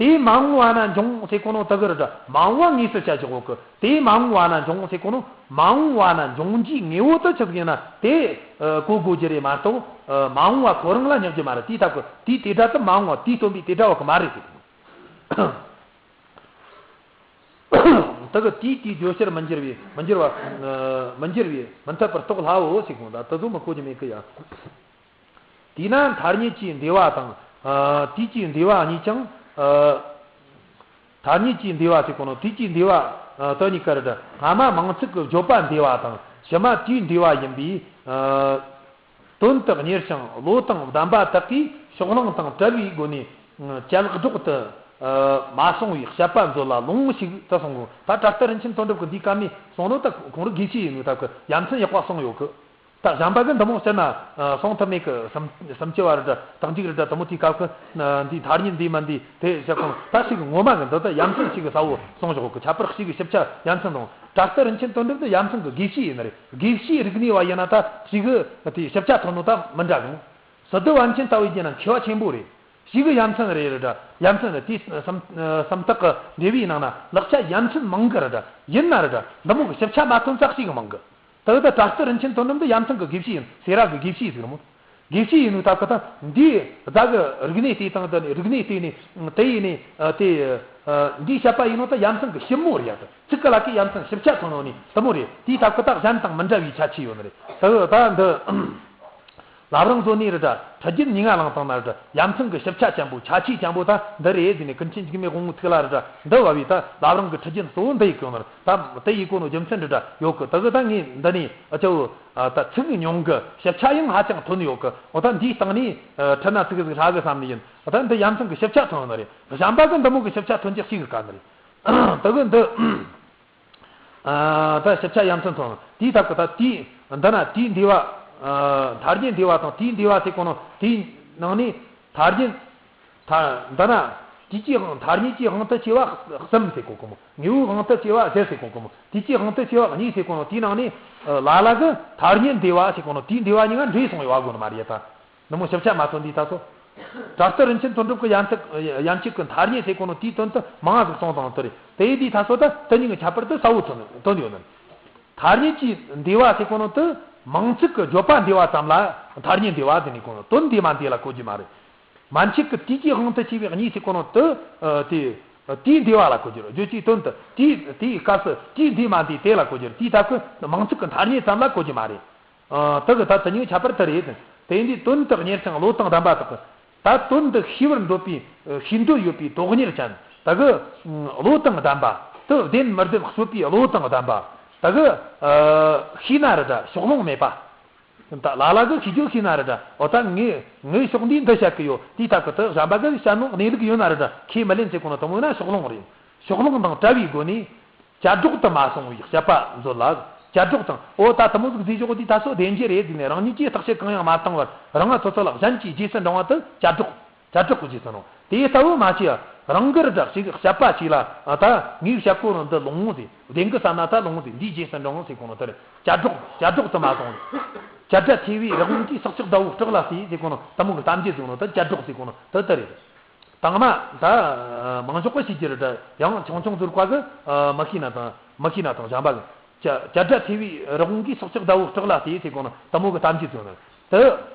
དེ་མ་འོངས་པ་ན་འབྱུང་ཟེར་གོ་ནོ་དེ་གི་རེད་དྲ། མ་འོངས་པ་དངོས་སུ་བཤད་བཞག་གོ་གི། དེ་མ་འོངས་པ་ན་འབྱུང་ཟེར་གོ་ནོ་མ་འོངས་པ་ན་འབྱུང་རྒྱུའི་དངོས་པོ་དེ་ཆི་ཟིག་ཡིན་ན་དེ། ཨ། གོ་དགོས་རྒྱུ་རེད་མ་གཏོགས། ཨ། མ་འོངས་པ་ཁོ་རང་ལ་སྙགས་རྒྱུ་མ་རེད། དེའི་སྟབས་ཀྱིས་དེའི་དེ་སྒྲ་དེ་མ་འོངས་པ་དེའི་སྟོན་པའི་དེ་སྒྲ་བ་གི་མ་རེད་ཟེར་གི། དེ་གི་དུས་དེའི་བརྗོད་བྱར་མི་འགྱུར་བས་མི་འགྱུར་བ། ཨ། མི་འགྱུར་བས་མི་འཐད་པར་རྟོགས་སླའོ་ཟེར་གོ། ད་དེ་ཚོ་མི་གོ་རྒྱུ་མེད་གི་ཡ། དེས་ན་ཐ་སྙད་ཀྱི་འདས་པ་དང་། ཨ། དུས་ཀྱི་འདས་པ་གཉིས་ཀྱང་། ཨ། ཐ་སྙད་ཀྱི་འདས་པ་ཟེར་གོ་ནོ་དུས་ཀྱི་འདས་པ། ཨ། དེ་གཉིས་ཀ་རེད་དྲ། སྔ་མ་མིང་ཚིག་གི་བརྗོད་པ་འདས་པ་དང་ཕྱི་མ་དུས་འདས་པ་ཡིན་པས། ཨ། དོན་དུ་གཉེར་ཞིང་བློ་དང་ལྡན་པ་དག་གིས་ཕྱོགས་གླེང་དང་བྲལ་བའི་སྒོ་ནས་བྱ་བ་སྒྲོག་ཏུ་ མ་སོང་བའི་བཤད་པ་མཛོད་ལ་ལོངས་ཤིག་ད་གསུང་གོ། ད་དྲག་རྟགས་རིན་ཆེན་དོན་གྲུབ་ཀྱི་འདིའི་སྐབས་ནས་གསུང་ནོ་ད་ཁོང་རུ་དགེ་བཤེས་ཡིན་ནོ་ད་གི་ཡ་མཚན་ཡག་པ་གསུང་ཡོད་གི། ད་གཞན་པ་གི་འདི་མོ་ཟེར་ན་གསུང་ཐུབ་མེད་གི། སུམ་སུམ་ཅུ་བ་རེད་དྲ་རྟགས་འཇུག་རེད་དྲ་དེ་མོ་དེའི་སྐབས་གི་འདི་ཐ་སྙད་འདི་མ་འདི་དེ་བཤད་གོང་ད་ཞིག་ངོ་མ་གི་འདི་ད་ཡ་མཚན་ཞིག་གི་ས་བོ་གསུང་བཞག་གི། ཁྱད་པར་ཞིག་གི་ཞིབ་ཆ་ཡ་མཚན་དང་དྲག་རྟགས་རིན་ཆེན་དོན་གྲུབ་འདི་ཡ་མཚན་གི་དགེ་བཤེས་ཡིན་ནི་རེད། དགེ་བཤེས་རིག་གནས་བ་ཡིན་ན་ད་ཞིག་གི་དེ་ཞིབ་ཆ་ཐོན་ནོ་ད་མི་འདྲ་གི་མོ། སི་ཏུ་པཎ་ཆེན་ལྟ་བུ་ཡིན་ན་མཁས་པ་ཆེན་པོ་རེད། ཞིག་གི་ཡ་མཚན་རེད་རེད་དྲ་ཡ་མཚན་རེད། དེ་སུམ་སུམ་རྟགས་གི་འགྲེལ་བའི་ནང་ན་ལེགས་ཆ་ཡ་མཚན་མང་གི་རེད་དྲ་ཡིན་ན་རེད་དྲ་འདི་མོ་གི་ཞིབ་ཆ་མ་ཐོན་ཙག་ཞིག་གི་མང་གི། ད་ད་དྲག་རྟགས་རིན་ཆེན་དོན་གྲུབ་འདི་ཡ་མཚན་གི་དགེ་བཤེས་ཡིན། སེ་ར་གི་དགེ་བཤེས་ཟིག་རེད་མོ། དགེ་བཤེས་ཡིན་ནོ་ད་གི་ད་འདི་བདག་གི་རིག་གནས་ལྟོས་དང་དེ་ནི་རིག་གནས་ལྟོས་ནས་དེ་ཡིན་ནས་དེ་འདི་བཤད་པ་ཡིན་ནོ་ད་ཡ་མཚན་གི་ཞིབ་མོ་རེད་ཡ། ད་ཚིག་གི་ལ་གི་ཡ་མཚན་ཞིབ་ཆ་ཐོན་ནོ་ནི་དེ་མོ་རེད། དེའི་ད་གི་ད་གཞན་དང་མི་འདྲ་བའི་ཁྱད་ཆོས་ཡོད་ནི་རེད། ད་ད་འདི། བླ་བྲང་མཛོད་ནས་རེད་དྲ་ཁྲི་རྒྱུན་ཉི་ང་ལང་ཐང་ན་རེད་དྲ་ཡ་མཚན་གི་ཞིབ་ཆ་ཅན་པོ་ཁྱད་ཆོས་ཅན་པོ་ད་འདི་རེད་ཟེར་ནས་ཀུན་མཁྱེན་འཇིགས་མེད་དབང་མོའི་ཐུགས་ལ་རེད་དྲ་འདི་བབས་པས་ད་བླ་བྲང་གི་ཁྲི་རྒྱུན་གཙོ་བོ་འདི་ཡི་གོ་ནོར་ད་དེ་ཡི་གོ་ནོ་རྒྱུ་མཚན་རེད་དྲ་ཡོད་གི། ད་གི་ད་ངས་འདི་ནས་ཨ་ཅོ་ད་ཚིག་ཉུང་གི་ཞིབ་ཆ་ཡང་ཧ་ཅང་ཐོན་ཡོད་གི། འོ་ད་འདིའི་སྟེང་ནས་ཁྲིད་ན་ཚིག་ཟིག་ཧྲ་གི་བསམ་ནི་ཡིན། འོ་ད་འདི་ཡ་མཚན་གི་ཞིབ་ཆ་ཐོན་ནི་རེད། གཞན་པ་གི་འདི་མོ་གི་ཞིབ་ཆ་ཐོན་ཅིག་ཞིག་གི་དཀའ་ནི་རེད། ད་གི་འདི། ད་ཞིབ་ཆ་ཡ་མཚན་ཐོན་དེའི་ཐབས་ཀྱི་ད་དེའི་འདི་ན་དེའི་འདི་བ། ཐ་སྙད་འདི་བ་དང་དེའི་འདི་བ་ཟེར་གོ་ནོ་དེའི་ནང་ནས་ཐ་སྙད། ད་འདི་ན་དེ་ཀྱི་དབང་ཐ་སྙད་ཀྱི་དབང་དུ་བྱས་པ་གསུམ་ཟེར་གོ་གོ་མོ། དངོས་པོའི་དབང་དུ་བྱས་པ་བཞི་ཟེར་གོ་གོ་མོ། དེ་ཀྱི་དབང་དུ་བྱས་པ་གཉིས་ཟེར་གོ་ནོ་དེའི་ནང་ནས་ལ་ལ་གི་ཐ་སྙད་འདི་བ་ཟེར་གོ་ནོ་དེའི་འདི་བ་གཉིས་ཀ་འདྲེས་སོང་བའི་བ་གོ་ནི་མ་རེད་ད། ནུབ་མོ་ཞིབ་ཆ་མ་ཐོན་དུས་ད་སོ། དྲག་རྟགས་རིན་ཆེན་དོན་གྲུབ་ཀྱི་ཡན་ཐིག་ཡན་ཆད་ཀྱི་ཐ་སྙད་ཟེར་གོ་ནོ་དེའི་དོན་དུ་མང་ང་ཟིག་སོང་དང་དེ་རེད། དེ་ཡི་དུས་ད་སོ་ད་དེ་གཉིས་ཀྱི་ཁྱད་པར་དུ་ས་བོ་ཐོན་དོན་ཡོད་ནི། ཐ་སྙད་ཀྱི་འདས་པ་ཟེར་གོ་ནོ་དུ་མིང་ཚིག་གི་བརྗོད་པ་འདས་པ་ཙམ་ལ་ཐ་སྙད་འདས་པ་དེ་ནི་གོ་ནོ་དོན་འདས་མ་འདས་ལ་གོ་རྒྱུ་མ་རེད། མན་ཆད་ཀྱི་དུས་ཀྱི་དབང་དུ་བྱས་པའི་གཉིས་ཟེར་གོ་ནོ་དུ་དེ་དུས་འདས་པ་ལ་གོ་རྒྱུ་རེད། བརྗོད་བྱའི་དོན་དུ་དུས་དེའི་སྐབས་སུ་དུས་འདས་མ་འདས་དེ་ལ་གོ་རྒྱུ་རེད། དེའི་སྟབས་ཀྱིས་མིང་ཚིག་གི་ཐ་སྙད་ཙམ་ལ་གོ་རྒྱུ་མ་རེད། ཨ། དེ་གི་ད་དེ་གཉིས་ཁྱད་པར་དེ་རེད། དེ་འདྲའི་དོན་དུ་གཉེར་ཞིང་བློ་དང་ལྡན་པ་དག་གི། ད་དོན་འདི་ཤེས་པར་འདོད་པའི་ཤེས་འདོད་ཡོད་པའི་དོན་གཉེར་ཅན་དེ་གི་བློ་དང་ལྡན་པ། དེ་བདེན་མི་བདེན་དཔྱོད་པའི་བློ་དང་ལྡན་པ། དེ་གི་ཤེས་ན་རེ་འདྲ་ཕྱོགས་ལྷུང་མེད་པ། ད་ལ་ལ་གི་ཤེས་རྒྱུ་ཤེས་ན་རེ་འདྲ། འོ་ད་ངས་ངས་ཕྱོགས་འདིའི་འདི་བཤད་གི་ཡོད། དེའི་ཐད་གི་དེ་གཞན་པ་གི་བཤད་ནོ་གནས་ལུགས་ཡོད་ན་རེ་འདྲ་ཁས་མི་ལེན་ཟེར་གོ་ནོ་དེ་མོ་ཡིན་ན་ཕྱོགས་ལྷུང་རེད། ཕྱོགས་ལྷུང་དང་བྲལ་བའི་སྒོ་ནས། བཅད་སྒྲོག་ཏུ་མ་སོང་བའི་དཔྱད་པ་མཛོད་ལ། བཅད་སྒྲོག་དང་། འོ་ད་དེ་མོ་ཟིག་བཟོས་ཆོག་དུས་ད་སོ་བདེན་རྒྱུ་རེད་ཟེར་ནས་རང་ཉིད་ཀྱིས་བརྟག་དཔྱད་གང་ཡང་མ་བཏང་བར་རང་ང་ཚོ་ཚོ་ལ་གཞན་གྱིས་རྗེས་སུ་འབྲང་བ་དེ་བཅད་སྒྲོག་བཅད་སྒྲོག་གི་རྗེས་སུ་འབྲང་། དེ་ལྟ་བུ་མ་བྱས་རང་གིར་བསྒྲགས་ཤིག་དཔྱད་པ་ཞིག་ལ་ད་ངས་བཤད་གོ་ནོ་འདི་ལོང་ངོ་ཟེར། བདེན་གི་བསམ་ན་ད་ལོང་ངོ་ཟེར། འདིའི་རྗེས་སུ་འབྲང་ངོ་ཟེར་གོ་ནོ་དེ་རེད། བཅད་སྒྲོག་བཅད་སྒྲོག་ཏུ་མ་སོང་། བྱ་སྒྲ་ཐོས་པའི་རི་བོང་གིས་སྲོག་ཆགས་ཟླ་བོ་སྐྲག་ལ་བལྟས་ཟེར་གོ་ནོ་དེ་མོ་གི་གཏམ་རྒྱུད་ཟེར་གོ་ནོ་དེ་བཅད་སྒྲོག་ཟེར་གོ་ནོ་དེ་དེ་རེད། དང་མ་ད་མང་ཤོས་ཀྱིས་ཤེས་ཀྱི་རེད་དྲ། ཡང་ཆུང་ཆུང་ཚོར་བཀའ་གི་མ་ཤེས་ན་དང་མ་ཤེས་ན་དང་གཞན་པ་གི་བྱ་བྱ་སྒྲ་ཐོས་པའི་རི་བོང་གིས་སྲོག་ཆགས་ཟླ་བོ་སྐྲག་ལ་བལྟས་ཟེར་གོ་ནོ་དེ་མོ་གི་གཏམ་རྒྱུད་ཟེར་གོ་ནོ་དེ།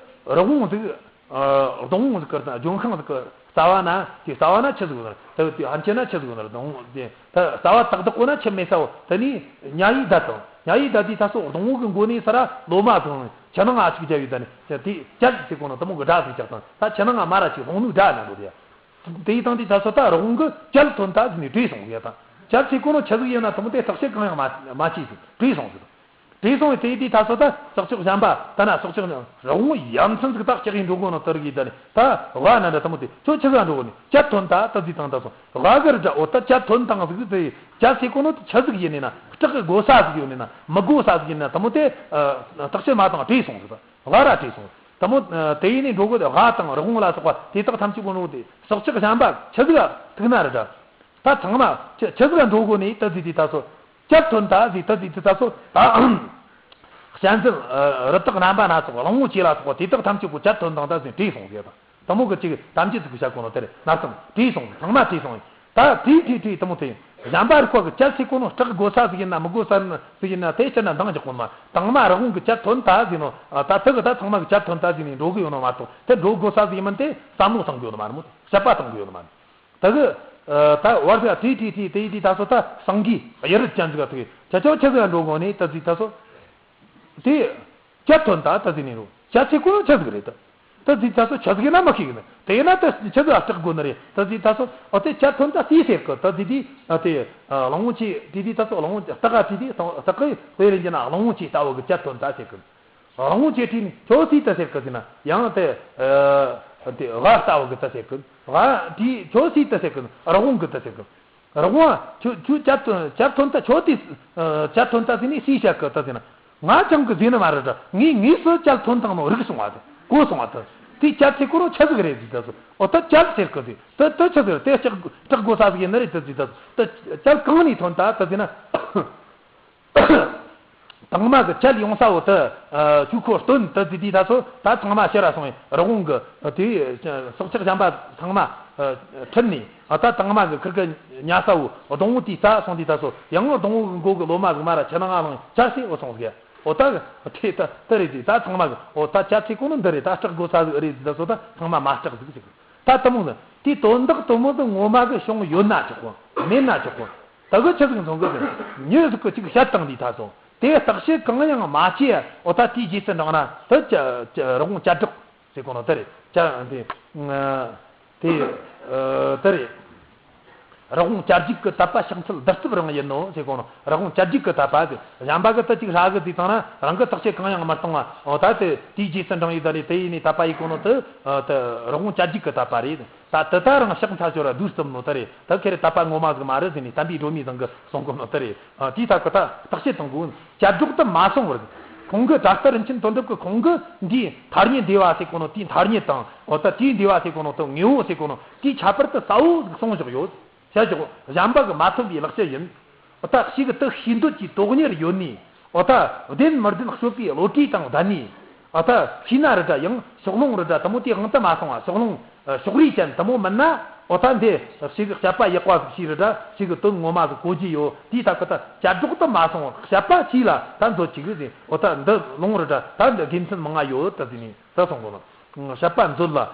རི་བོང་ཟིག་སྡོང་བོ་ཟིག་གི་ལྗོན་ཤིང་ཟིག་གི་རྩ་བ་ན་དེ་རྩ་བ་ན་ཆུ་ཟིག་ཡོད་ནི་རེད། དེ་ཕན་ཆད་ན་ཆུ་ཟིག་ཡོད་ནི་རེད། སྡོང་བོ་དེ་ད་རྩ་བ་ཏག་ཏག་གོ་ན་ཆུ་མེད་ས་བོ་དེ་ནི་ཉ་ཡིས་བསྡད་དང་། ཉ་ཡིས་བསྡད་དུས་ད་སོ་སྡོང་བོ་གི་མགོ་ནས་ས་ར་ལོ་མ་བཟུང་ཆུ་ནང་ང་ཅིག་བརྒྱབ་ཡོད། ད་ནི་དེ་བཅད་ཟེར་གོ་ནོ་དེ་མོ་གི་སྒྲ་ཟིག་བཅག་དང་། ད་ཆུ་ནང་ང་མ་ར་ཅིག་ལྷུང་ནུས་སྒྲ་ན་འགྲོ་དེ། དེ་ཡི་དང་དེ་ད་སོ་ད་རི་བོང་གི་བཅད་ཐོན་ད་ཟེར་ནས་བྲོས་སོང་ཡོད་དང་། བཅད་ཟེར་གོ་ནོ་ཆུ་ཟིག་ཡིན་ན་དེ་མོ་དེ་བརྟག་དཔྱད་གང་ཡང་མ་མ་བྱས་ཟིག་བྲོས་སོང་ཟིག་དང་། བྲོས་སོང་བས་དེ་དུས་ད་སོ་ད་སྲོག་ཆགས་གཞན་པ་ད་ན་སྲོག་ཆགས་རི་བོང་ཡ་མཚན་ཟིག་ད་སྐྲག་གིས་འགྲོ་གོ་ནོ་དེ་རིགས་ཡིན། ད་ནི་ད་ཝ་ན་འདྲ་དེ་མོ་དེ་ཁྱོད་ཆི་ཟིག་འགྲོ་གོ་ནི་བཅད་ཐོན་ད་ད་ཟིག་དང་ད་སོ་ཝ་གི་རི་འདྲ། འོ་ད་བཅད་ཐོན་དང་ཟིག་དེ་བཅད་ཟེར་གོ་ནོ་དེ་ཆུ་ཟིག་ཡིན་ནི་ན་སྐྲག་གི་གོ་ས་ཟིག་ཡོད་ནི་ན་མི་གོ་ས་ཟིག་ཡིན་ན་དེ་མོ་དེ་བརྟག་དཔྱད་མ་བཏང་བྲོས་སོང་ཟིག་ད་ཝ་ར་བྲོས་སོང་། དེ་མོ་དེ་ཡིན་ནི་འགྲོ་གོ་དེ་ཝ་དང་རི་བོང་ལ་སོགས་པ་དེ་དག་ཐམས་ཅད་གོ་ནོ་དེ་སྲོག་ཆགས་གཞན་པ་ཆུ་ཟིག་ཐུག་ན་རི་འདྲ། ད་ཚང་མ་ཆུ་ཆུ་ཟིག་འགྲོ་གོ་ནི་ད་ཟིག་དེ་ད་སོ། བཅད་ཐོན་ད་ཟིག་ད་ཟིག་དེ་ད་སོ་ད། གཤན་གཟན་རི་དྭགས་རྣམ་པ་སྣ་ཚོགས་གླང་པོ་ཆེ་ལ་སོགས་པ་དེ་དག་ཐམས་ཅད་པོ་བཅད་ཐོན་དང་ད་ཟིག་བྲོས་སོང་ཟེར་དང་། དེ་མོ་གི་ཅིག་གཏམ་རྒྱུད་ཟིག་གི་བཤད་གོ་ནོ་དེ་རེད། ནར་སོང་བྲོས་སོང་། ཚང་མ་བྲོས་སོང་། ད་བྲོས་བྲོས་བྲོས་དེ་མོ་དེ་ཡིན། གཞན་པ་རིགས་པ་གི་བཅད་ཟེར་གོ་ནོ་སྐྲག་དགོས་ས་ཟིག་ཡིན་ན་མི་དགོས་ས་ཟིག་ཡིན་ན་དེ་ཕྱིར་ན་འདང་རྒྱག་གོ་ནི་མ། དང་མ་རི་བོང་གི་བཅད་ཐོན་ད་ཟིག་ནོ་ད་དེ་གི་ད་ཚང་མ་གི་བཅད་ཐོན་ད་ཟིག་ནས་འགྲོ་གི་ཡོད་ནོ་མ་གཏོགས་དེ་འགྲོ་དགོས་ས་ཟིག་ཡིན་མིན་དེ་བསམ་བློ་གཏོང་གི་ཡོད་ནི་མ་རེད་མོ། དཔྱད་པ་གཏོང་གི་ཡོད་ནི་མ་རེད། ད་གི་ཨ་ད་བར་དུ་དེ་དེ་དེ་དེ་དེ་ད་སོ་ད་སངས་རྒྱས་ཡ་རབས་ཅན་ཟིག་ག་ཐུག་གི་ཁྱེད་ཆོ་ཆི་ཟིག་འགྲོ་དགོས་ནི་ད་ཟིག་ད་སོ། དེ་བཅད་ཐོན་ད་ད་ཟིག་ནི་རུ་བཅད་ཚེ་ཀུན་ཆི་ཟིག་རེད་ད། ད་ཟིག་ད་སོ་ཆི་ཟིག་ན་མ་ཤེས་གི་ནི་དེ་ན་ད་ཆི་ཟིག་སྐྲག་དགོས་ནི་རེད། ད་ཟིག་ད་སོ་ཨོ་དེ་བཅད་ཐོན་ད་སི་ཟེར་གི་ད་ཟིག་དེ་ཨ་དེ་གླང་པོ་ཆེ་དེ་དེ་ད་སོ་གླང་པོ་སྟག་ག་དེ་དེ་སྟག་གི་དཔེ་རེད་ཀྱི་ན་གླང་པོ་ཆེ་ལྟ་བུ་གི་བཅད་ཐོན་ད་ཟེར་གི། གླང་པོ་ཆེ་ཁྲིད་ནས་ཁྱོད་སྲིད་དུ་ཟེར་གི་ཟེར་ན་ཡང་དེ། ཨ། དེ་ཝ་ལྟ་བུ་གི་ད་ཟེར་གི། ཝ་དེ་ཁྱོད་སུ་ད་ཟེར་གི། རི་བོང་གི་ད་ཟེར་གི། རི་བོང་ཁྱོད་ཁྱོད་ཇ་ཇ་ཐོན་ད། ཁྱོད་དེ་ཇ་ཐོན་ད་ཟེར་ནས་སུས་བཤད་གི་ད་ཟེར་ན། ང་ཅང་གི་ཟེར་ནི་མ་རེད་དྲ། ངས་དངོས་སུ་ཇ་ཐོན་བཏང་ནོ་རིག་སོང་བ་དེ། གོ་སོང་བ་དེ། དེ་ཇ་ཟེར་གོ་ནོ་ཆི་ཟིག་རེད་ཟེར་ད་སོ། ཨོ་ད་ཇ་ཟེར་གི་ཟེར། དེ་དེ་ཆི་ཟིག་རེད། དེ་སྐྲག་སྐྲག་དགོས་ས་ཟིག་ཡིན་ནི་རེད་དེ་ཟེར་ད་སོ། དེ་ཇ་གང་ནས་ཐོན་ད་ད་ཟེར་ན། དང་མ་གི་ཇ་ཡོང་ས་བོ་དེ་ཆུ་ཁོ་སྟོན་དེ་ཟེར་དུས་ད་སོ། ད་ཚང་མ་ཕྱིར་ར་སོང་བས་རི་བོང་གི་དེ་སྲོག་ཆགས་གཞན་པ་ཚང་མ་ཁྲིད་ནས། ཨ་ད་དང་མ་གི་ཁིར་གི་ཉལ་ས་བོ་སྡོང་བོ་དེའི་རྩ་སོང་དུས་ད་སོ། ཡང་སྡོང་བོ་གི་མགོ་གི་ལོ་མ་གི་མར་ར་ཆུ་ནང་ང་ལངས། ཇ་ཟེར་བོ་སོང་ཟིག། ཨོ་ད་དེ་ད་དེ་རེད་དེ། ད་ཚང་མ་གི་ཨོ་ད་ཇ་ཟེར་གོ་ནོ་འདི་རེད། ད་སྐྲག་དགོས་ས་ཟིག་རེད་ཟེར་ད་སོ། ད་ཚང་མ་མ་སྐྲག་ཟིག་ཟེར་གི། ད་དེ་མོ་ནི་དེའི་དོན་དག་དེ་མོ་དེ་ངོ་མ་གི་བྱུང་ཡོད་ན་ཆོག་གོ། མེད་ན་ཆོག་གོ། ད་གི་ཆི་ཟིག་མཚོན་གི་ཟེར། མྱི་ཟིག་གི་ཅིག་བཤད་བཏང་དུས་ད་སོ། དེ་བརྟག་དཔྱད་གང་ཡང་མ་བྱས། ཨོ་ད་དེའི་རྗེས་སུ་འབྲངས་ན་དེ་ཇ་ཇ་རི་བོང་ཇ་སྒྲོག་ཟེར་གོ་ནོ་དེ་རེད། ཇ་དེ་དེ་ཨ་དེ་རེད། རི་བོང་བཅད་རྒྱུག་གི་དད་པ་ཕྱག་འཚལ་བདུད་རྩིབ་རང་ཡིན་ནོ་ཟེར་གོ་ནོ། རི་བོང་བཅད་རྒྱུག་གི་དད་པ་དེ་གཞན་པ་གི་དེ་ཅིག་ཧྲ་གི་དུས་ཙང་ན་རང་གི་བརྟག་དཔྱད་གང་ཡང་མ་བཏང་བ། ཨོ་ད་དེ་དེའི་རྗེས་སུ་འབྲངས་ཡོད་ད་རེད། དེ་ཡིན་ནས་དད་པ་ཡེད་གོ་ནོ་དེ་ཨ་དེ་རི་བོང་བཅད་རྒྱུག་གི་དད་པ་རེད། ད་དེ་ད་རང་ཕྱག་འཚལ་ཞོར་ར་བདུད་རྩིབ་ནོ་དེ་རེད། ད་ཁེ་རེ་དད་པ་ངོ་མ་ཟིག་མ་རེད་ཟེར་ནས་དམ་པའི་སྒྲོན་མེ་ཚང་གིས་གསུང་གོ་ནོ་དེ་རེད། ཨ་དེའི་ཐད་ཀྱི་ད་བརྟག་དཔྱད་གཏོང་དགོས། ཇ་སྒྲོག་ཏུ་མ་སོང་བར། ཁོང་གི་དྲ་སྟར་རིན་ཆེན་དོན་གྲུབ་ཀྱིས་ཁོང་གི་འདིའི་མཐའ་སྙེག་འདུལ་བ་ཟེར་གོ་ནོ་དེའི་མཐའ་སྙེག་དང་། འོ་ད་དེའི་འདུལ་བ་ཟེར་གོ་ནོ་དེ་དངོས་པོ་ཟེར་གོ་ནོ་དེའི་ཁྱད་པར་དེ་གསལ་བོ་ཟིག་གསུངས་བཞག་ཡོད། བཤད་བཞག་གཞན་པ་གིས་མ་ཐོན་པའི་ལེགས་བཤད་ཡིན། འོ་ད་ཞིག་གི་དེ་ཤེས་འདོད་ཀྱི་དོན་གཉེར་ཡོད་ནི། འོ་ད་བདེན་མི་བདེན་དཔྱོད་པའི་བློ་གྲོས་དང་ལྡན་ནི། འོ་ད་ཤེས་ན་རི་འདྲ་ཡང་ཕྱོགས་ལྷུང་རི་འདྲ་དེ་མོ་དེའི་དབང་དུ་མ་སོང་བ། ཕྱོགས་ལྷུང་ཕྱོགས་རིས་ཅན་དེ་མོ་མིན་ན། འོ་ད་འདི་ཞིག་གི་དཔྱད་པ་ཡག་པ་ཟིག་ཤེས་རི་འདྲ། ཞིག་གི་དོན་ངོ་མ་ཟིག་གོ་རྒྱུ་ཡོད། དེའི་ཐད་ཀྱི་ད་ཇ་སྒྲོག་ཏུ་མ་སོང་བར་དཔྱད་པ་ཞིག་ལ་ད་མཛོད་ཅིག་ཟེར། འོ་ད་འདི་ལུང་རི་འདྲ་ད་འདི་དགེ་མཚན་མང་ང་ཡོད་ད་ཟེར་ནས་ད་གསུང་གོ་ནོ། དཔྱད་པ་མཛོད་ལ་ཨ་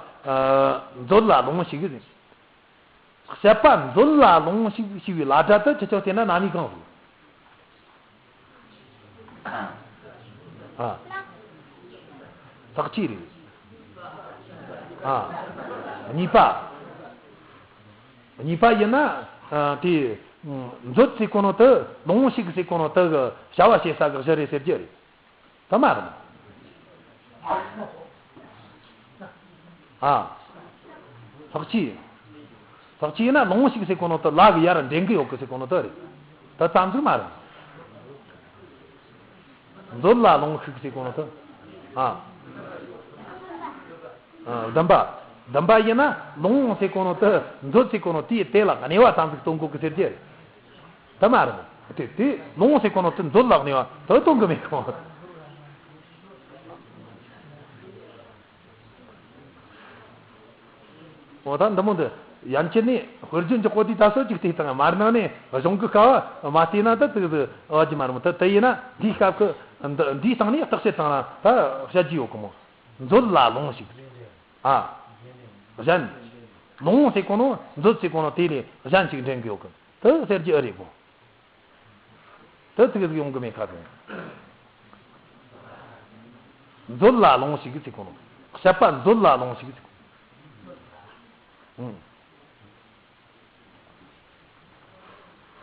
མཛོད་ལ་ལུང་ཞིག་ཟེར། དཔྱད་པ་མཛོད་ལ་ལུང་ཞིག་ཞེས་པའི་ལ་སྒྲ་དེ་ཁྱེད་ཆོས་བལྟས་ན་ན་ནིང་གང་རེད། ཨ། ལྷག་བཅས་རེད། ཨ། གཉིས་པ། གཉིས་པ་ཡིན་ན། ཨ། དེ། མཛོད་ཟེར་གོ་ནོ་དེ་ལུང་ཞིག་ཟེར་གོ་ནོ་དེ་གི་བྱ་བ་བྱེད་ས་གི་གཞི་རེད་ཟེར་རྒྱུ་རེད། དེ་མ་རེད། ཨ། ལྷག་བཅས། ལྷག་བཅས་ཡིན་ན་ལུང་ཞིག་ཟེར་གོ་ནོ་དེ་ལ་གི་ཡར་འདྲེན་གི་ཡོད་གི་ཟེར་གོ་ནོ་དེ་རེད། དེ་ཙམ་ཟིག་མ་རེད། མཛོད་ལ་ལུང་ཞིག་ཟེར་གོ་ནོ་དེ། ཨ། ཨ། བདུན་པ། བདུན་པ་ཡིན་ན་ལུང་ཟེར་གོ་ནོ་དེ་མཛོད་ཟེར་གོ་ནོ་དེའི་དེ་ལ་གནས་པ་ཙམ་ཟིག་སྟོན་གོ་གི་ཟེར་རྒྱུ་རེད། དེ་མ་རེད། དེ་དེ་ལུང་ཟེར་གོ་ནོ་དེ་མཛོད་ལ་གནས་པ་དེ་སྟོན་གི་མེད་གོ། འོ་ད་འདི་མོ་འདི་ཡན་ཆད་ནས་དཔེར་བརྗོད་འཇོག་གོ་དུས་ད་སོ་གཅིག་བལྟས་དང་མར་ནང་ནས་གཞུང་གི་ཀ་བ་མ་བལྟས་ན་ད་དེ་དེ་ཨ་ཅི་མ་རུང་། ད་དེ་ཡིན་ན་འདིའི་སྐབས་ཀྱི་འདི་འདིའི་སྟེང་ནས་བརྟག་དཔྱད་བཏང་ན་ད་བཤད་རྒྱུ་ཡོད་གི་མོ། མཛོད་ལ་ལུང་ཞིག་ཨ། གཞན། ལུང་ཟེར་གོ་ནོ་མཛོད་ཟེར་གོ་ནོ་དེ་ལས་གཞན་ཞིག་འདྲེན་གི་ཡོད་གི། དེ་ཟེར་རྒྱུ་ཨེ་རེད་གོ། དེ་ཙིག་ཟིག་ཡོང་གི་མེད་ཁ་ཐོན། མཛོད་ལ་ལུང་ཞིག་ཟེར་གོ་ནོ། བཤད་པ་མཛོད་ལ་ལུང་ཞིག་ཟེར་གོ། ཨང་།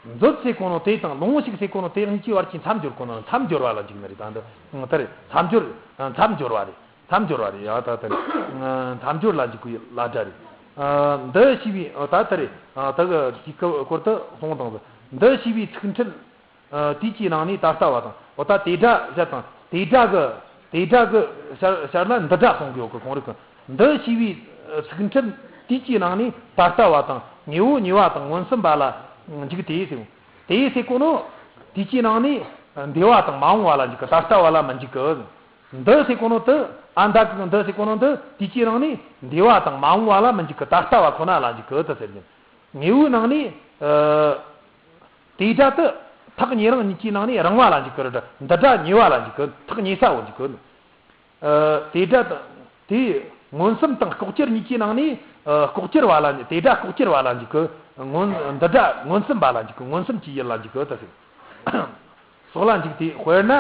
མཛོད་ཟེར་གོ་ནོ་དེ་དང་ལུང་ཞིག་ཟེར་གོ་ནོ་དེ་གཉིས་ཀྱི་བར་གྱི་མཚམས་སྦྱོར་གོ་ནོ། མཚམས་སྦྱོར་བ་ལ་འཇུག་ནི་རེད། ད་འདི་དེ་རེད། མཚམས་སྦྱོར། མཚམས་སྦྱོར་བ་རེད། མཚམས་སྦྱོར་བ་རེད། ཡ་ད་དེ་རེད། མཚམས་སྦྱོར་ལ་འཇུག་པའི་ལ་སྒྲ་རེད། ཨ། འདི་ཞེས་པའི་ད་དེ་རེད། ཨ། ད་གི་དེའི་སྐོར་དུ་གསུངས་དང་། འདི་ཞེས་པའི་ཚིག་འཕྲད། ཨ། དུས་ཀྱི་ནང་ནས་ད་ལྟ་བ་དང་། འོ་ད་དེ་སྒྲ་བཤད་དང་། དེ་སྒྲ་གི་དེ་སྒྲ་གི་ཤར་ཤར་ལ་འདི་སྒྲ་གསུང་གི་ཡོད་གི། གོང་རིག་གི་འདི་ཞེས་པའི་ཚིག་འཕྲད་དུས་ཀྱི་ནང་ནས་ད་ལྟ་བ་དང་། དངོས་པོ་ཉེ་བ་དང་མངོན་སུམ་པ་ལ་འཇུག་སྟེ་ཟེར། དེ་ཟེར་གོ་ནོ་དུས་ཀྱི་ནང་ནས་འདས་པ་དང་མ་འོངས་པ་ལ་འཇུག་གི། ད་ལྟ་བ་ལ་མི་འཇུག་གི། འདི་ཟེར་གོ་ནོ་དེ། ཨ། འདི་གི་འདི་ཟེར་གོ་ནོ་འདི་དུས་ཀྱི་ནང་ནས་འདས་པ་དང་མ་འོངས་པ་ལ་མི་འཇུག་གི། ད་ལྟ་བ་ཁོ་ན་ལ་འཇུག་གི་ད་ཟེར་གི། དངོས་པོའི་ནང་ནས། ཨ། དེ་སྒྲ་དེ་ཐག་ཉེ་རིང་གཉིས་ཀྱི་ནང་ནས་རིང་བ་ལ་འཇུག་གི་རེད། འདི་སྒྲ་ཉེ་བ་ལ་འཇུག་གི། ཐག་ཉེ་ས་བོ་འཇུག་གི། ཨ། དེ་སྒྲ་དེ་མངོན་སུམ་དང་ལྐོག་གྱུར་གཉིས་ཀྱི་ནང་ནས། ཨ། ལྐོག་གྱུར་བ་ལ། དེ་སྒྲ་ལྐོག་གྱུར་བ་ལ་འཇུག་གི། མངོན། འདི་སྒྲ་མངོན་སུམ་པ་ལ་འཇུག་གི། མངོན་སུམ་གྱི་ཡུལ་ལ་འཇུག་གི་ད་ཟེར། སོགས་ལ་འཇུག་སྟེ། དཔེར་ན།